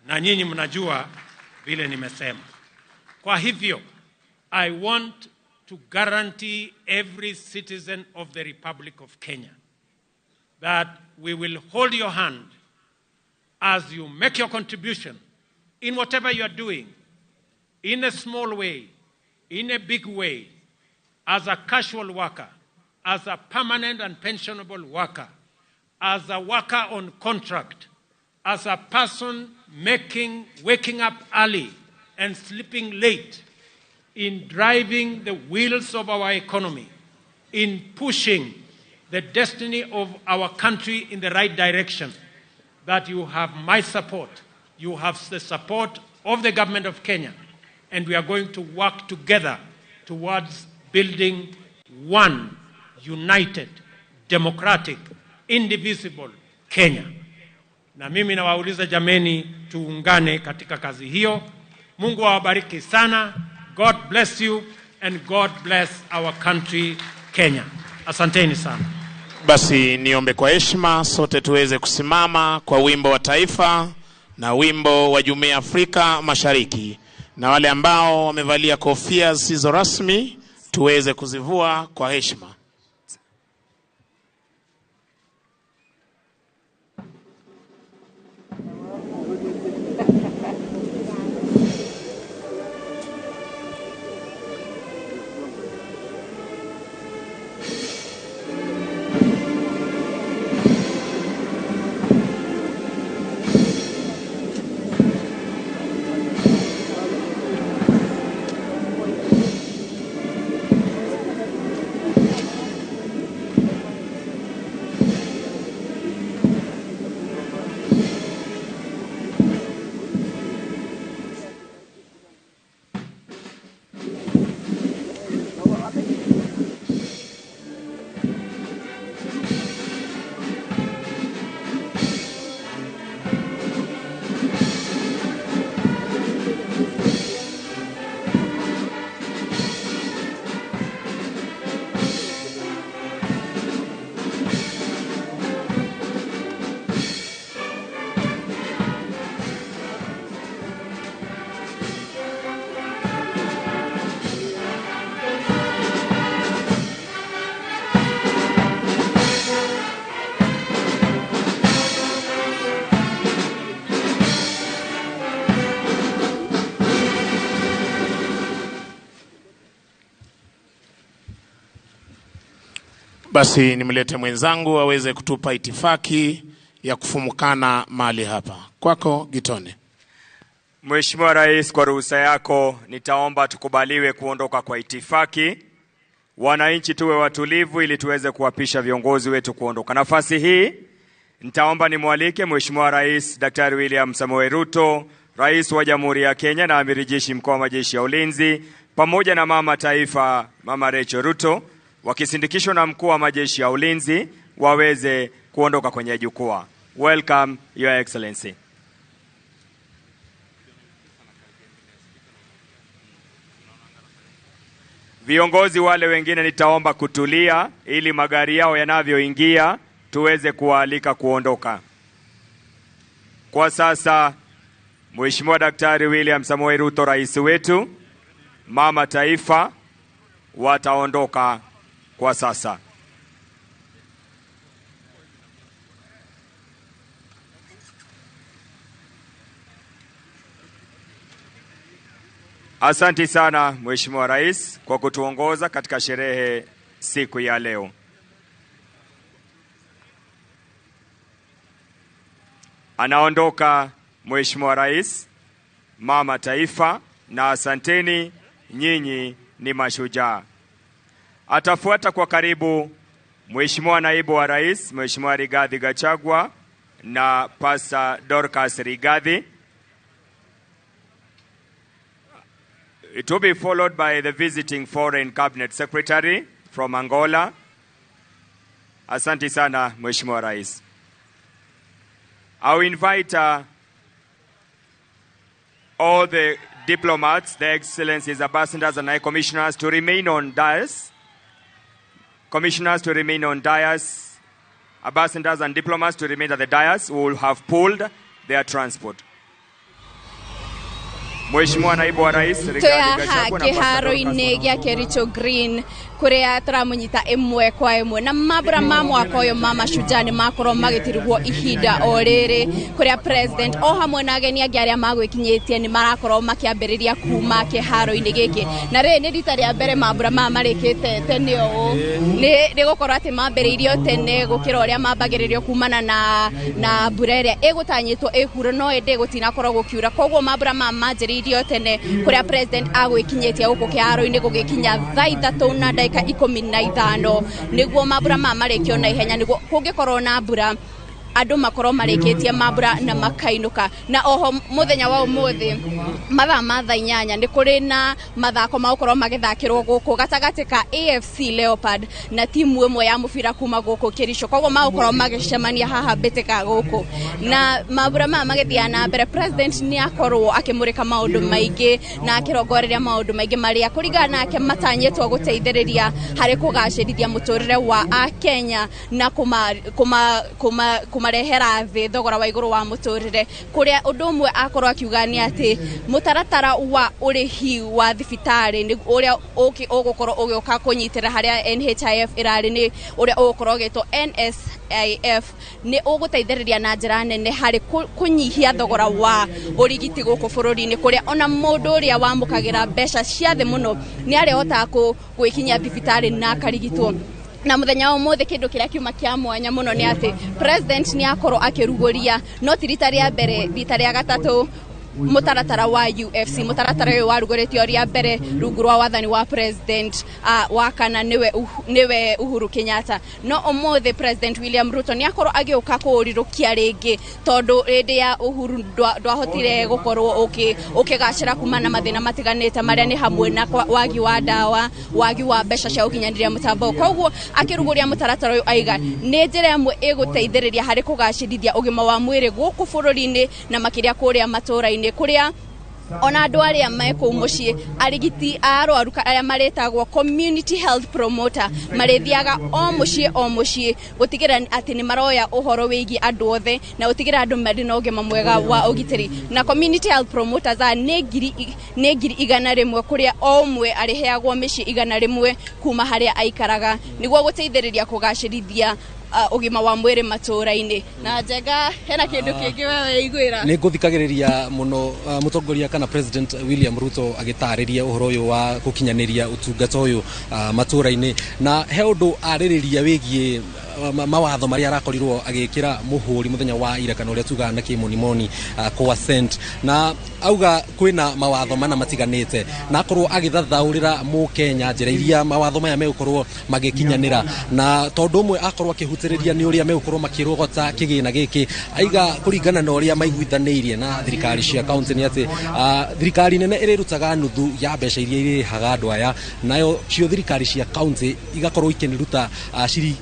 Na nyinyi mnajua vile nimesema. Kwa hivyo, I want to guarantee every citizen of the Republic of Kenya that we will hold your hand as you make your contribution in whatever you are doing, in a small way, in a big way, as a casual worker, as a permanent and pensionable worker, as a worker on contract, as a person waking up early and sleeping late, in driving the wheels of our economy, in pushing the destiny of our country in the right direction, that you have my support, you have the support of the government of Kenya, and we are going to work together towards building one united, democratic, indivisible Kenya. Na mimi nawauliza jameni, tuungane katika kazi hiyo. Mungu awabariki sana. God bless you and God bless our country Kenya. Asanteni sana. Basi niombe kwa heshima sote tuweze kusimama kwa wimbo wa taifa na wimbo wa Jumuiya ya Afrika Mashariki. Na wale ambao wamevalia kofia zisizo rasmi tuweze kuzivua kwa heshima. Basi nimlete mwenzangu aweze kutupa itifaki ya kufumukana mali hapa. Kwako Gitone. Mheshimiwa Rais, kwa ruhusa yako nitaomba tukubaliwe kuondoka kwa itifaki. Wananchi tuwe watulivu ili tuweze kuwapisha viongozi wetu kuondoka. Nafasi hii nitaomba nimwalike Mheshimiwa Rais Daktari William Samoei Ruto, Rais wa Jamhuri ya Kenya na Amiri Jeshi Mkuu wa Majeshi ya Ulinzi, pamoja na Mama Taifa Mama Rachel Ruto, wakisindikishwa na Mkuu wa Majeshi ya Ulinzi, waweze kuondoka kwenye jukwaa. Welcome, Your Excellency. Viongozi wale wengine nitaomba kutulia ili magari yao yanavyoingia tuweze kuwaalika kuondoka. Kwa sasa Mheshimiwa Daktari William Samoei Ruto, rais wetu, Mama Taifa, wataondoka kwa sasa. Asante sana Mheshimiwa Rais kwa kutuongoza katika sherehe siku ya leo. Anaondoka Mheshimiwa Rais, Mama Taifa, na asanteni, nyinyi ni mashujaa. Atafuata kwa karibu Mheshimiwa Naibu wa Rais, Mheshimiwa Rigathi Gachagua na Pastor Dorcas Rigathi. It will be followed by the visiting Foreign Cabinet Secretary from Angola. Asante sana Mheshimiwa Rais. I will invite all the diplomats, their excellencies, ambassadors and high commissioners to remain on dais. Commissioners to remain on dais, ambassadors and diplomats to remain at the dais who will have pulled their transport. Mheshimiwa Naibu wa Rais Rigathi Gachagua na kiharo-inĩ gĩa Kericho Green kũrĩa tũramũnyita ĩmwe kwa ĩmwe na mambura ma mwaka ũyũ ma Mashujaa nĩ makorwo magĩtirwo ihinda o rĩrĩ kũrĩa president o hamwe na ageni angĩ arĩa magwĩkinyĩtie nĩ marakorwo makĩambĩrĩria kuma kĩharo-inĩ gĩkĩ na rĩrĩ nĩ rita rĩa mbere mambura maya marĩkĩte tene ũũ nĩ gũkorwo atĩ mambĩrĩirio tene gũkĩra ũrĩa mambagĩrĩrio kumana na mbura ĩrĩa ĩgũtanyĩtwo ĩkura no ĩndĩ gũtinakorwo gũkiura koguo mambura maya manjĩrĩirio tene kũrĩa president agwĩkinyĩtie gũkũ kĩharo-inĩ gũgĩkinya thaa 3 na ndagĩka 15 nĩguo mambura maya marĩkio na ihenya nĩguo kũngĩkorwo na mbura andũ makorwo marĩkĩtie mambura na makainũka na oho mũthenya wa ũmũthĩ mathaa ma thaa 8 nĩ kũrĩ na mathako magũkorwo magĩthakĩrwo gũkũ gatagatĩ ka AFC Leopard na timu ĩmwe ya mũbira kuma gũkũ Kericho koguo magũkorwo magĩcemania haha mbĩtĩka gũkũ na mambura maya magĩthiaga na mbere president nĩ akorwo akĩmũrĩka maũndũ maingĩ na akĩrongoreria maũndũ maingĩ marĩa kũringana nake matanyĩtwo gũteithĩrĩria harĩ kũgacĩrithia mũtũrĩre wa Akenya na kũmarehera thĩ thogora wa igũrũ wa mũtũrĩre kũrĩa ũndũ ũmwe akorwo akiuga nĩ atĩ mũtaratara wa ũrĩhi wa thibitarĩ nĩ ũrĩa ũgũkorwo ũgĩũka kũnyitĩra harĩa NHIF ĩrarĩ nĩ ũrĩa ũgũkorwo ũgĩtwo NSIF nĩ ũgũteithĩrĩria na njĩra nene harĩ kũnyihia thogora wa ũrigiti gũkũ bũrũri-inĩ kũrĩa ona mũndũ ũrĩa wamũkagĩra mbeca cia thĩ mũno nĩ arĩhotaga gwĩkinyia thibitarĩ na akarigitwo na muthenya wa umuthi kindu kiria kiuma kia mwanya muno ni ati president ni akorwo akiruguria no ti rita ria mbere rita ria gatatu mutaratara wa UFC mutaratara uyu waruguritio ria mbere rungu rwa wathani wa president wa kana niwe Uhuru Kenyatta no umuthi president William Ruto ni akorwo agiuka kuurirukia ringi tondu rindi ya Uhuru ndwahotire gukorwo ukigacira kuma na mathina matiganite maria ni hamwe na wagi wa ndawa wagi wa mbeca cia gukinyaniria mutambo koguo akiruguria mutaratara uyu aiga ni njira imwe iguteithiriria hari kugacirithia ugima wa mwiri guku bururi-ini na makiria kuria matura-ini kuria ona andu aria me kuu mucii arigiti a arwaru aria maretagwo community health promoter marithiaga o mucii gutigira ati ni maroya uhoro wigi andu othe na gutigira andu mari na ugima mwega wa ugitiri na community health promoters a ni ngiri 100 kuria o umwe ariheagwo micii 100 kuma haria aikaraga niguo guteithiriria kugacirithia ugima wa mwiri matura-ini na njega hena kindu kingi wewe iguira ni nguthikagiriria muno mutongoria kana president William Ruto agitariria uhoro uyu wa gukinyaniria utungata uyu matura-ini na he undu aririria wigie mawatho maria arakorirwo agikira muhuri muthenya wa ira kana uria tugaga na kimonimoni kwa cent na auga kwina mawatho mana matiganite na akorwo agithathaurira mu Kenya njira iria mawatho maya megukorwo magikinyanira na tondu umwe akorwo akihutiriria ni uria megukorwo makirogota kigina giki aiga kuringana na uria maiguithaniirie na thirikari cia county ni ati thirikari nene irirutaga nuthu ya mbeca iria irihaga andu aya nayo cio thirikari cia county igakorwo ikiniruta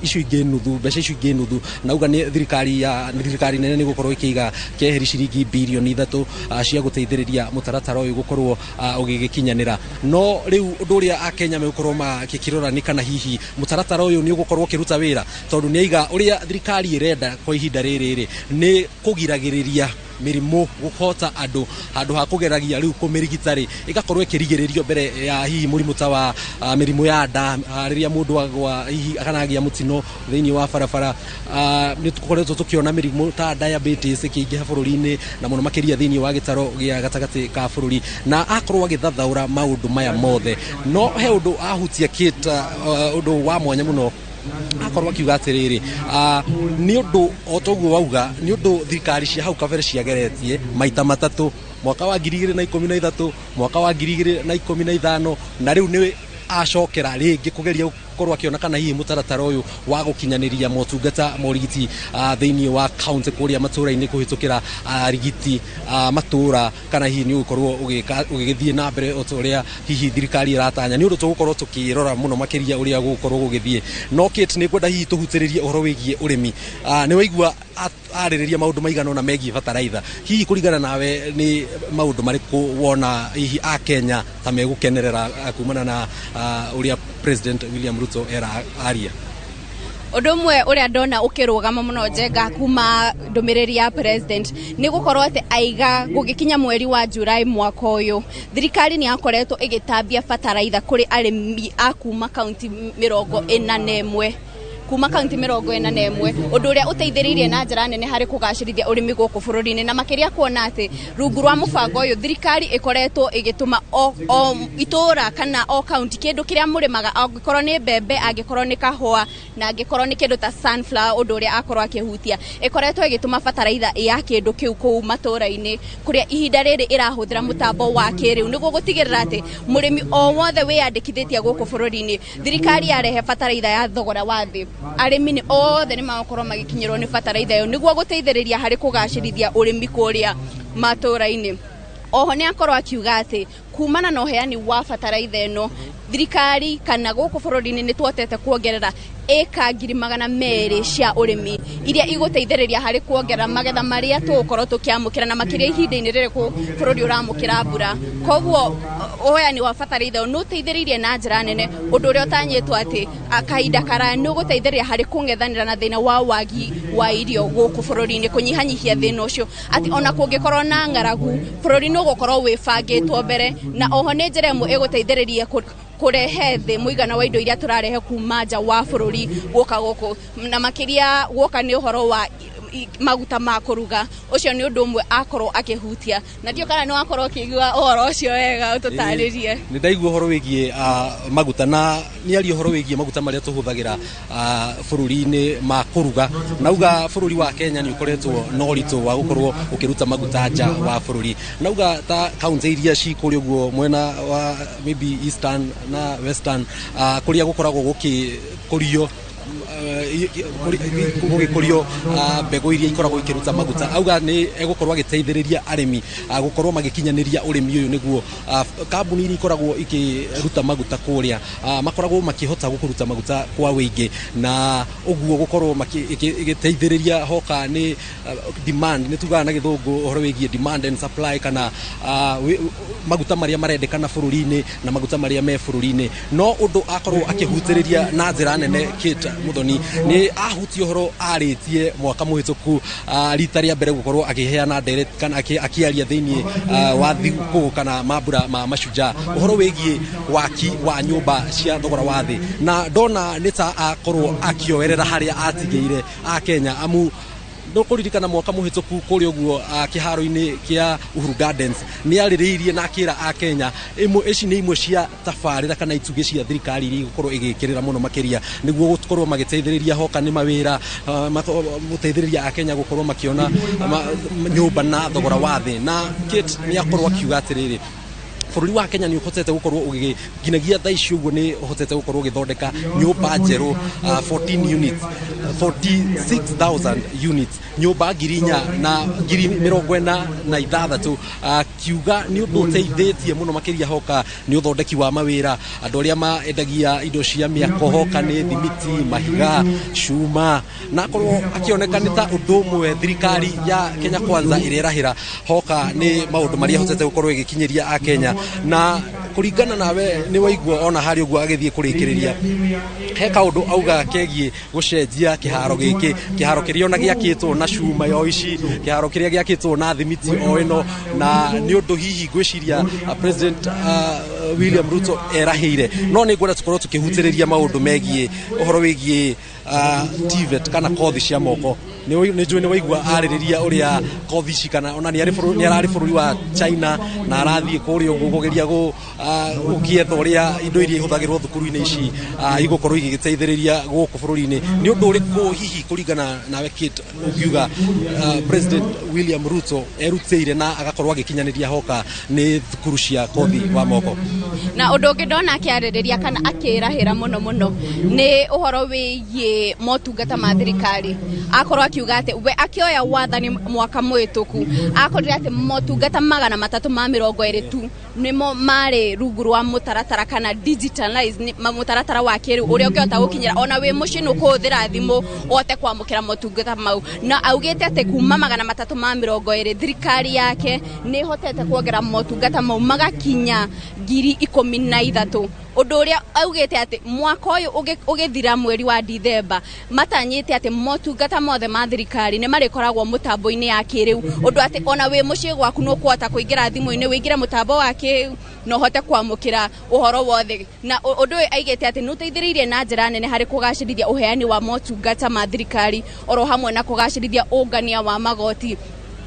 icio ingi nuthu mbeca icio ingĩ nuthu na uga ni thirikari nene ni gukorwo ikiiga keheri ciringi bilioni 3 cia guteithiriria mutaratara uyu gukorwo ugigikinyanira no riu undu uria akenya megukorwo makikirora ni kana hihi mutaratara uyu ni ugukorwo ukiruta wira tondu ni aiga uria thirikari irenda kwa ihinda riri ni kugiragiriria mĩrimũ gũkota andũ handũ ha kũgeragia rĩu kũmĩrigita rĩ ĩgakorwo ĩkĩrigĩrĩrio mbere ya hihi mũrimũ ta wa mĩrimũ ya nda rĩrĩa mũndũ agwa hihi kana agĩa mũtino thĩinĩ wa barabara. Nĩ tũkoretwo tũkĩona mĩrimũ ta diabetes ĩkĩingĩha bũrũri-inĩ na mũno makĩria thĩinĩ wa gĩtaro gĩa gatagatĩ ka bũrũri, na akorwo agĩthathaũra maũndũ maya mothe. No he ũndũ ahutia Kate, ũndũ wa mwanya mũno akorwo akiuga atĩrĩrĩ, nĩ ũndũ o toguo wauga, nĩ ũndũ thirikari cia hau kabere ciageretie maita matatũ, mwaka wa 2013, mwaka wa 2015, na rĩu nĩ acokera rĩngĩ kũgeria gũkorwo akĩona kana hihi mũtaratara ũyũ wa gũkinyanĩria motungata ma ũrigiti thĩinĩ wa kaunti kũrĩa matũra-inĩ kũhĩtũkĩra arigiti matũra kana hihi nĩ ũgũkorwo ũgĩgĩthiĩ na mbere o ta ũrĩa hihi thirikari ĩratanya. Nĩ ũndũ tũgũkorwo tũkĩrora mũno makĩria ũrĩa gũgũkorwo gũgĩthiĩ. No Kate, nĩ ngwenda hihi tũhutĩrĩrie ũhoro wĩgiĩ ũrĩmi. Nĩ waigua arĩrĩria maũndũ maigana ũna megiĩ bataraitha, hihi kũringana nawe nĩ maũndũ marĩkũ wona hihi a Kenya ta megũkenerera kumana na ũrĩa President William Ruto era aria? Ũndũ ũmwe ũrĩa ndona ũkĩrũgama mũno Njenga kuma ndũmĩrĩri ya president nĩ gũkorwo atĩ aiga gũgĩkinya mweri wa July mwaka ũyũ, thirikari nĩ yakoretwo ĩgĩtambia bataraitha kũrĩ arĩmi a kuma kaunti 41, kuma kaunti 41, ũndũ ũrĩa ũteithĩrĩirie na njĩra nene harĩ kũgacĩrithia ũrĩmi gũkũ bũrũri-inĩ, na makĩria kuona atĩ rungu rwa mũbango ũyũ thirikari ĩkoretwo ĩgĩtũma o itũra kana o kaunti kĩndũ kĩrĩa mũrĩmaga, angĩkorwo nĩ mbembe, angĩkorwo nĩ kahũa, na angĩkorwo nĩ kĩndũ ta sunflower, ũndũ ũrĩa akorwo akĩhutia, ĩkoretwo ĩgĩtũma bataraitha ya kĩndũ kĩu kũu matũra-inĩ, kũrĩa ihinda rĩrĩ ĩrahũthĩra mũtambo wa kĩrĩu nĩguo gũtigĩrĩra atĩ mũrĩmi o wothe wĩyandĩkithĩtie gũkũ bũrũri-inĩ, thirikari yarehe bataraitha ya thogora wa thĩ, arĩmi nĩ othe nĩ magũkorwo magĩkinyĩrwo nĩ bataraitha ĩyo nĩguo gũteithĩrĩria harĩ kũgacĩrithia ũrĩmi kũrĩa matũra-inĩ. Oho nĩ akorwo akiuga atĩ kumana na ũheani wa bataraitha ĩno, thirikari kana gũkũ bũrũri-inĩ nĩ tuotete kuongerera ĩka 200,000 cia ũrĩmi iria igũteithĩrĩria harĩ kuongerera magetha marĩa tũgũkorwo tũkĩamũkĩra, na makĩria ihinda-inĩ rĩrĩ bũrũri ũramũkĩra mbura. Koguo ũheani wa bataraitha nĩ ũteithĩrĩirie na njĩra nene, ũndũ ũrĩa ũtanyĩtwo atĩ kahinda karaya nĩ ũgũteithĩrĩria harĩ kũng'ethanĩra na thĩna wa wagi wa irio gũkũ bũrũri-inĩ, kũnyihanyihia thĩna ũcio, atĩ ona kũngĩkorwo na ng'aragu bũrũri nĩ ũgũkorwo wĩbangĩtwo mbere, na oho nĩ njĩra ĩmwe ĩgũteithĩrĩria kũrehe thĩ mũigana wa indo iria tũrarehe kuma nja wa bũrũri gũka gũkũ, na makĩria guoka nĩ ũhoro wa maguta ma kũruga. Ũcio nĩ ũndũ ũmwe akorwo akĩhutia, na ndiũ kana nĩ wakorwo ũkĩigua ũhoro ũcio wega ũtũtarĩrie. Nĩ ndaigua ũhoro wĩgiĩ maguta, na nĩ aria ũhoro wĩgiĩ maguta marĩa tũhũthagĩra bũrũri-inĩ ma kũruga, nauga bũrũri wa Kenya nĩ ũkoretwo na ũritũ wa gũkorwo ũkĩruta maguta nja wa bũrũri, nauga ta kaunti iria ci kũrĩa ũguo mwena wa maybe eastern na western, kũrĩa gũkoragwo gũkĩkũrio gũgĩkũrio mbegũ iria ikoragwo ikĩruta maguta, auga nĩ egũkorwo agĩteithĩrĩria arĩmi gũkorwo magĩkinyanĩria ũrĩmi ũyũ nĩguo kambuni iria ikoragwo ikĩruta maguta kũrĩa makoragwo makĩhota gũkũruta maguta kwa wĩingĩ, na ũguo gũkorwo ĩgĩteithĩrĩria hoka nĩ demand, nĩ tugaga na gĩthũngũ ũhoro wĩgiĩ demand and supply, kana maguta marĩa marendekana bũrũri-inĩ na maguta marĩa me bũrũri-inĩ. No ũndũ akorwo akĩhutĩrĩria na njĩra nene Kate Muthoni nĩ ahutie ũhoro arĩtie mwaka mũhĩtũku rita rĩa mbere gũkorwo akĩheana ndereti kana akĩaria thĩinĩ wa thigũkũ kana mambura ma Mashujaa ũhoro wĩgiĩ waki wa nyũmba cia thogora wa thĩ, na ndona nĩ ta akorwo akĩoerera harĩa atigĩire a Kenya, amu nũkũririkana mwaka mũhĩtũku kũrĩa ũguo kĩharo-inĩ kĩa Uhuru Gardens nĩ arĩrĩirie na akĩra a Kenya ici nĩ imwe cia tabarĩra kana itugĩ cia thirikari iria igũkorwo ĩgĩkĩrĩra mũno makĩria nĩguo gũkorwo magĩteithĩrĩria hoka nĩ mawĩra, gũteithĩrĩria a Kenya gũkorwo makĩona nyũmba na thogora wa thĩ. Na Kate nĩ akorwo akiuga atĩrĩrĩ, bũrũri wa Kenya nĩ ũhotete gũkorwo nginyagia thaa ici ũguo nĩ ũhotete gũkorwo ũgĩthondeka nyũmba njerũ 14 units, 46,000 units, nyũmba 4,046, kiuga nĩ ũndũ ũteithĩtie mũno makĩria hoka nĩ ũthondeki wa mawĩra, andũ arĩa mendagia indo cia mĩako hoka nĩ thimiti, mahiga, cuma, na akorwo akĩoneka nĩ ta ũndũ ũmwe thirikari ya Kenya Kwanza ĩrerahĩra hoka nĩ maũndũ marĩa ĩhotete gũkorwo ĩgĩkinyĩria a Kenya. Na Kũringana nawe nĩ waigua ona harĩ ũguo agĩthiĩ kũrĩkĩrĩria he kaũndũ auga kegiĩ gũcenjia kĩharo gĩkĩ, kĩharo kĩrĩa ona gĩakĩtwo na cuma yo ici, kĩharo kĩrĩa gĩakĩtwo na thimiti o ĩno, na nĩ ũndũ hihi ngwĩciria President William Ruto erahĩire. No nĩ ngwenda tũkorwo tũkĩhutĩrĩria maũndũ megiĩ ũhoro wĩgiĩ TVET kana kothi cia moko. Nĩ njũĩ nĩ waigua arĩrĩria ũrĩa kothi ici, kana ona nĩ ararĩ bũrũri wa China na arathiĩ kũrĩa ũguo kũgeria gũkĩetha ũrĩa indo iria ihũthagĩrwo thukuru-inĩ ici igũkorwo igĩgĩteithĩrĩria gũkũ bũrũri-inĩ. Nĩ ũndũ ũrĩkũ hihi kũringana nawe Kate ũngiuga President William Ruto erutĩire na agakorwo agĩkinyanĩria hoka nĩ thukuru cia kothi wa moko? Na ũndũ ũngĩ ndona akĩarĩrĩria kana akĩrahĩra mũno mũno nĩ ũhoro wĩgiĩ motungata ma thirikari. Akorwo akiuga atĩ we akĩoya wathani mwaka mũhĩtũku akorire atĩ motungata 320 tu nĩmo marĩ rungu rwa mũtaratara kana digitalize mũtaratara wa kĩrĩu ũrĩa ũngĩhota gũkinyĩra ona wĩ mũciĩ nĩ ũkũhũthĩra thimũ ũhote kwamũkĩra motungata mau. Na augĩte atĩ kuma 320 thirikari yake nĩ ĩhotete kuongerera motungata mau magakinya 13,000. Ũndũ ũrĩa augĩte atĩ mwaka ũyũ ũgĩthira mweri wa Dithemba matanyĩte atĩ motungata mothe ma thirikari nĩ marĩkoragwo mũtambo-inĩ ya kĩrĩu, ũndũ atĩ ona wĩ mũciĩ gwaku nĩ ũkũhota kũingĩra thimũ-inĩ wĩingĩre mũtambo wa kĩrĩu na ũhote kwamũkĩra ũhoro wothe. Na ũndũ ũyũ aigĩte atĩ nĩ ũteithĩrĩirie na njĩra nene harĩ kũgacĩrithia ũheani wa motungata ma thirikari oro hamwe na kũgacĩrithia ũngania wa magoti.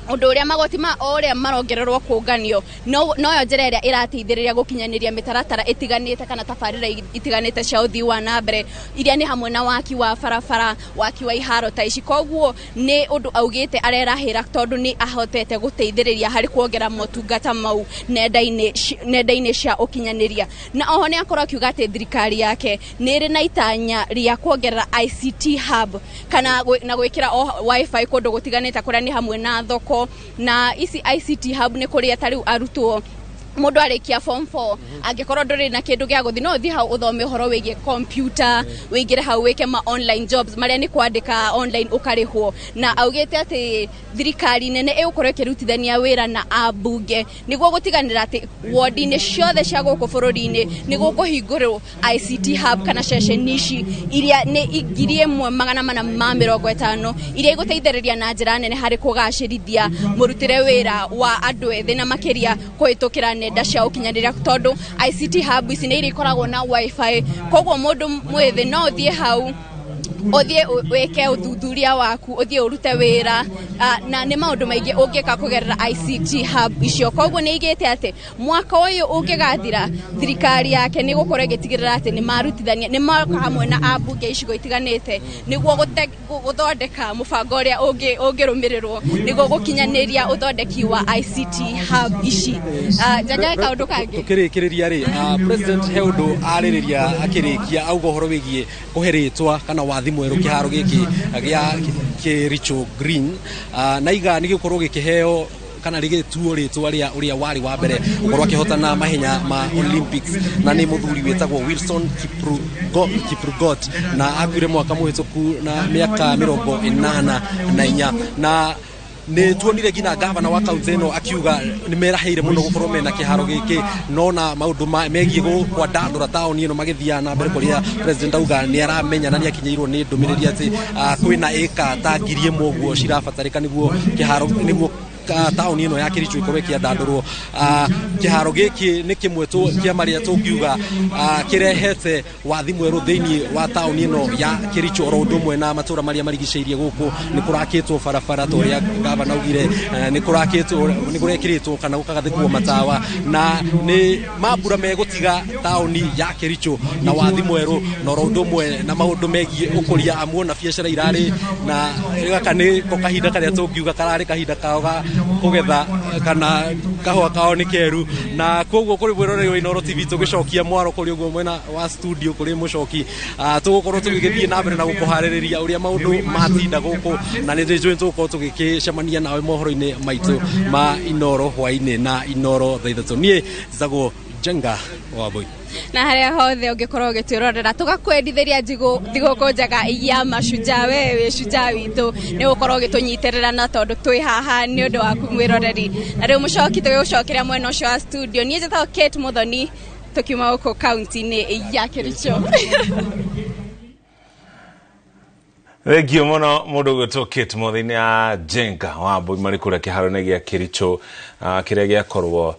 Ũndũ ũrĩa magoti ma o ũrĩa marongererwo kũnganio noyo njĩra ĩrĩa ĩrateithĩrĩria gũkinyanĩria mĩtaratara ĩtiganĩte kana tabarĩra itiganĩte cia ũthii wa na mbere iria nĩ hamwe na waki wa barabara, waki wa iharo ta ici. Koguo nĩ ũndũ augĩte arerahĩra tondũ nĩ ahotete gũteithĩrĩria harĩ kuongerera motungata mau nenda-inĩ cia ũkinyanĩria. Na oho nĩ akorwo akiuga atĩ thirikari yake nĩ ĩrĩ na itanya rĩa kuongerera ICT hub kana na gwĩkĩra wifi kũndũ gũtiganĩte kũrĩa nĩ hamwe na thoko. Na ici ICT hub nĩ kũrĩa ta rĩu arutwo mũndũ arĩkia form 4 angĩkorwo ndũrĩ na kĩndũ gĩa gũthiĩ no ũthiĩ hau ũthome ũhoro wĩgiĩ computer, wĩingĩre hau wĩke ma online jobs marĩa nĩ kwandĩka online ũkarĩhwo. Na augĩte atĩ thirikari nene ĩgũkorwo ĩkĩrutithania wĩra na ambunge nĩguo gũtiganĩra atĩ ward-inĩ ciothe cia gũkũ bũrũri-inĩ nĩ gũkũhingũrwo ICT hub kana ceceni ici iria nĩ 1450 iria igũteithĩrĩria na njĩra nene harĩ kũgacĩrithia mũrutĩre wĩra wa andũ ethĩ na makĩria kũhĩtũkĩra nenda cia ũkinyanĩria, tondũ ICT hub ici nĩ iria ikoragwo na wifi, koguo mũndũ mwĩthĩ no ũthiĩ hau ũthiĩ wĩke ũthuthuria waku, ũthiĩ ũrute wĩra, na nĩ maũndũ maingĩ ũngĩka kũgerera ICT hub icio. Koguo nĩ aigĩte atĩ mwaka ũyũ ũngĩgathira thirikari yake nĩ gũkorwo ĩgĩtigĩrĩra atĩ nĩ marutithania nĩ moka hamwe na ambunge icigo itiganĩte nĩguo gũthondeka mũbango ũrĩa ũngĩrũmĩrĩrwo nĩguo gũkinyanĩria ũthondeki wa ICT hub ici. Njaga kaũndũ kangĩ tũkĩrĩkĩrĩria rĩ, President he ũndũ arĩrĩria akĩrĩkia auga ũhoro wĩgiĩ kũhe rĩtwa kana wathi mwerũ kĩharo gĩkĩ gĩa Kericho Green, na iga nĩ gĩgũkorwo gĩkĩheo kana rĩgĩtuo rĩtwa rĩa ũrĩa warĩ wa mbere gũkorwo akĩhotana mahenya ma Olympics, na nĩ mũthuri wĩtagwo Wilson Kiprugot, na akuire mwaka mũhĩtũku na mĩaka 84. Na nĩ tuonire nginya gavana wa kaunti ĩno akiuga nĩ merahĩire mũno gũkorwo mena kĩharo gĩkĩ, no na maũndũ megiĩ kwandandũra taũni ĩno magĩthiaga na mbere kũrĩa President auga nĩ aramenya na nĩ akinyĩirwo nĩ ndũmĩrĩri atĩ kwĩna ĩka ta 1000 ũguo cirabatarĩka nĩguo kĩharo nĩguo taũni ĩno ya Kericho ĩkorwo ĩkĩandandũrwo. Kĩharo gĩkĩ nĩ kĩmwe kĩa marĩa tũngiuga kĩrehete wathi mwerũ thĩinĩ wa taũni ĩno ya Kericho, oro ũndũ ũmwe na matũra marĩa marigicĩirie gũkũ. Nĩ kũrakĩtwo barabara ta ũrĩa gavana augire, nĩ kũrakĩtwo nĩ kũrekĩrĩtwo kana gũkagathĩkwo matawa, na nĩ mambura megũtiga taũni ya Kericho na wathi mwerũ, na oro ũndũ ũmwe na maũndũ megiĩ ũkũria amuona biacara irarĩ na gaka nĩ ko kahinda karĩa tũngiuga kararĩ kahinda kao ga kũgetha kana kahũa kao nĩ keru. Na koguo kũrĩ mwĩroreri wa Inooro TV tũgĩcokia mwaro kũrĩ ũguo mwena wa studio kũrĩ mũcoki, tũgũkorwo tũgĩgĩthiĩ na mbere na gũkũharĩrĩria ũrĩa maũndũ matinda gũkũ, na nĩ njũĩ tũgũkorwo tũgĩkĩcemania nawe mohoro-inĩ maitũ ma Inooro hwaĩ-inĩ na Inooro thaa 3. Niĩ njĩtagwo Njenga wa Mbui. Na harĩa hothe ũngĩkorwo ũgĩtwĩrorera tũgakwendithĩria thigũkũ njega ya mashujaa. We wĩ shujaa witũ nĩ gũkorwo ũgĩtũnyitĩrĩra, na tondũ twĩ haha nĩ ũndũ waku mwĩroreri. Na rĩu mũcoki tũgĩgũcokeria mwena ũcio wa studio, niĩ njĩtagwo Kate Muthoni. Tukiuma gũkũ kaunti-inĩ ya Kericho. Thengio mũno mũndũ ũgwĩtwo Kate Muthini ya Jenga wa Mbui marĩ kũrĩa kĩharo-inĩ gĩa Kericho, kĩrĩa gĩakorwo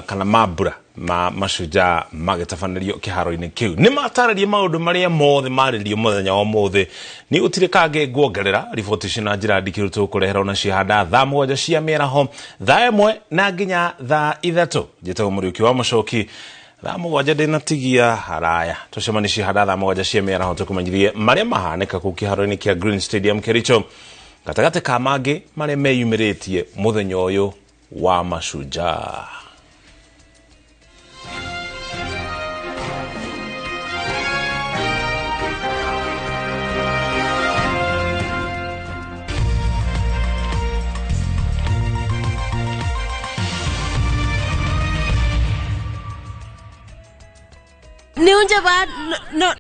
kana mambura ma mashujaa magĩtabanĩrio kĩharo-inĩ kĩu. Nĩ matarĩrie maũndũ marĩa mothe marĩrio mũthenya wa ũmũthĩ. Nĩ gũtirĩ kangĩ nguongerera riboti ici na njĩra ndikĩru tũkũrehera ona cihanda thaa 7 cia mĩaraho, thaa 1 na nginya thaa 3. Njĩtagwo Mũriũki wa Mũcoki. Thaa 7 ndĩnatigia haraya tũcemanie cihanda thaa 7 cia mĩaraho tũkũmenyithie marĩa mahanĩka kũu kĩharo-inĩ kĩa Green Stadium Kericho, gatagatĩ ka mangĩ marĩa meyumĩrĩtie mũthenya ũyũ wa mashujaa. Niunje ba no.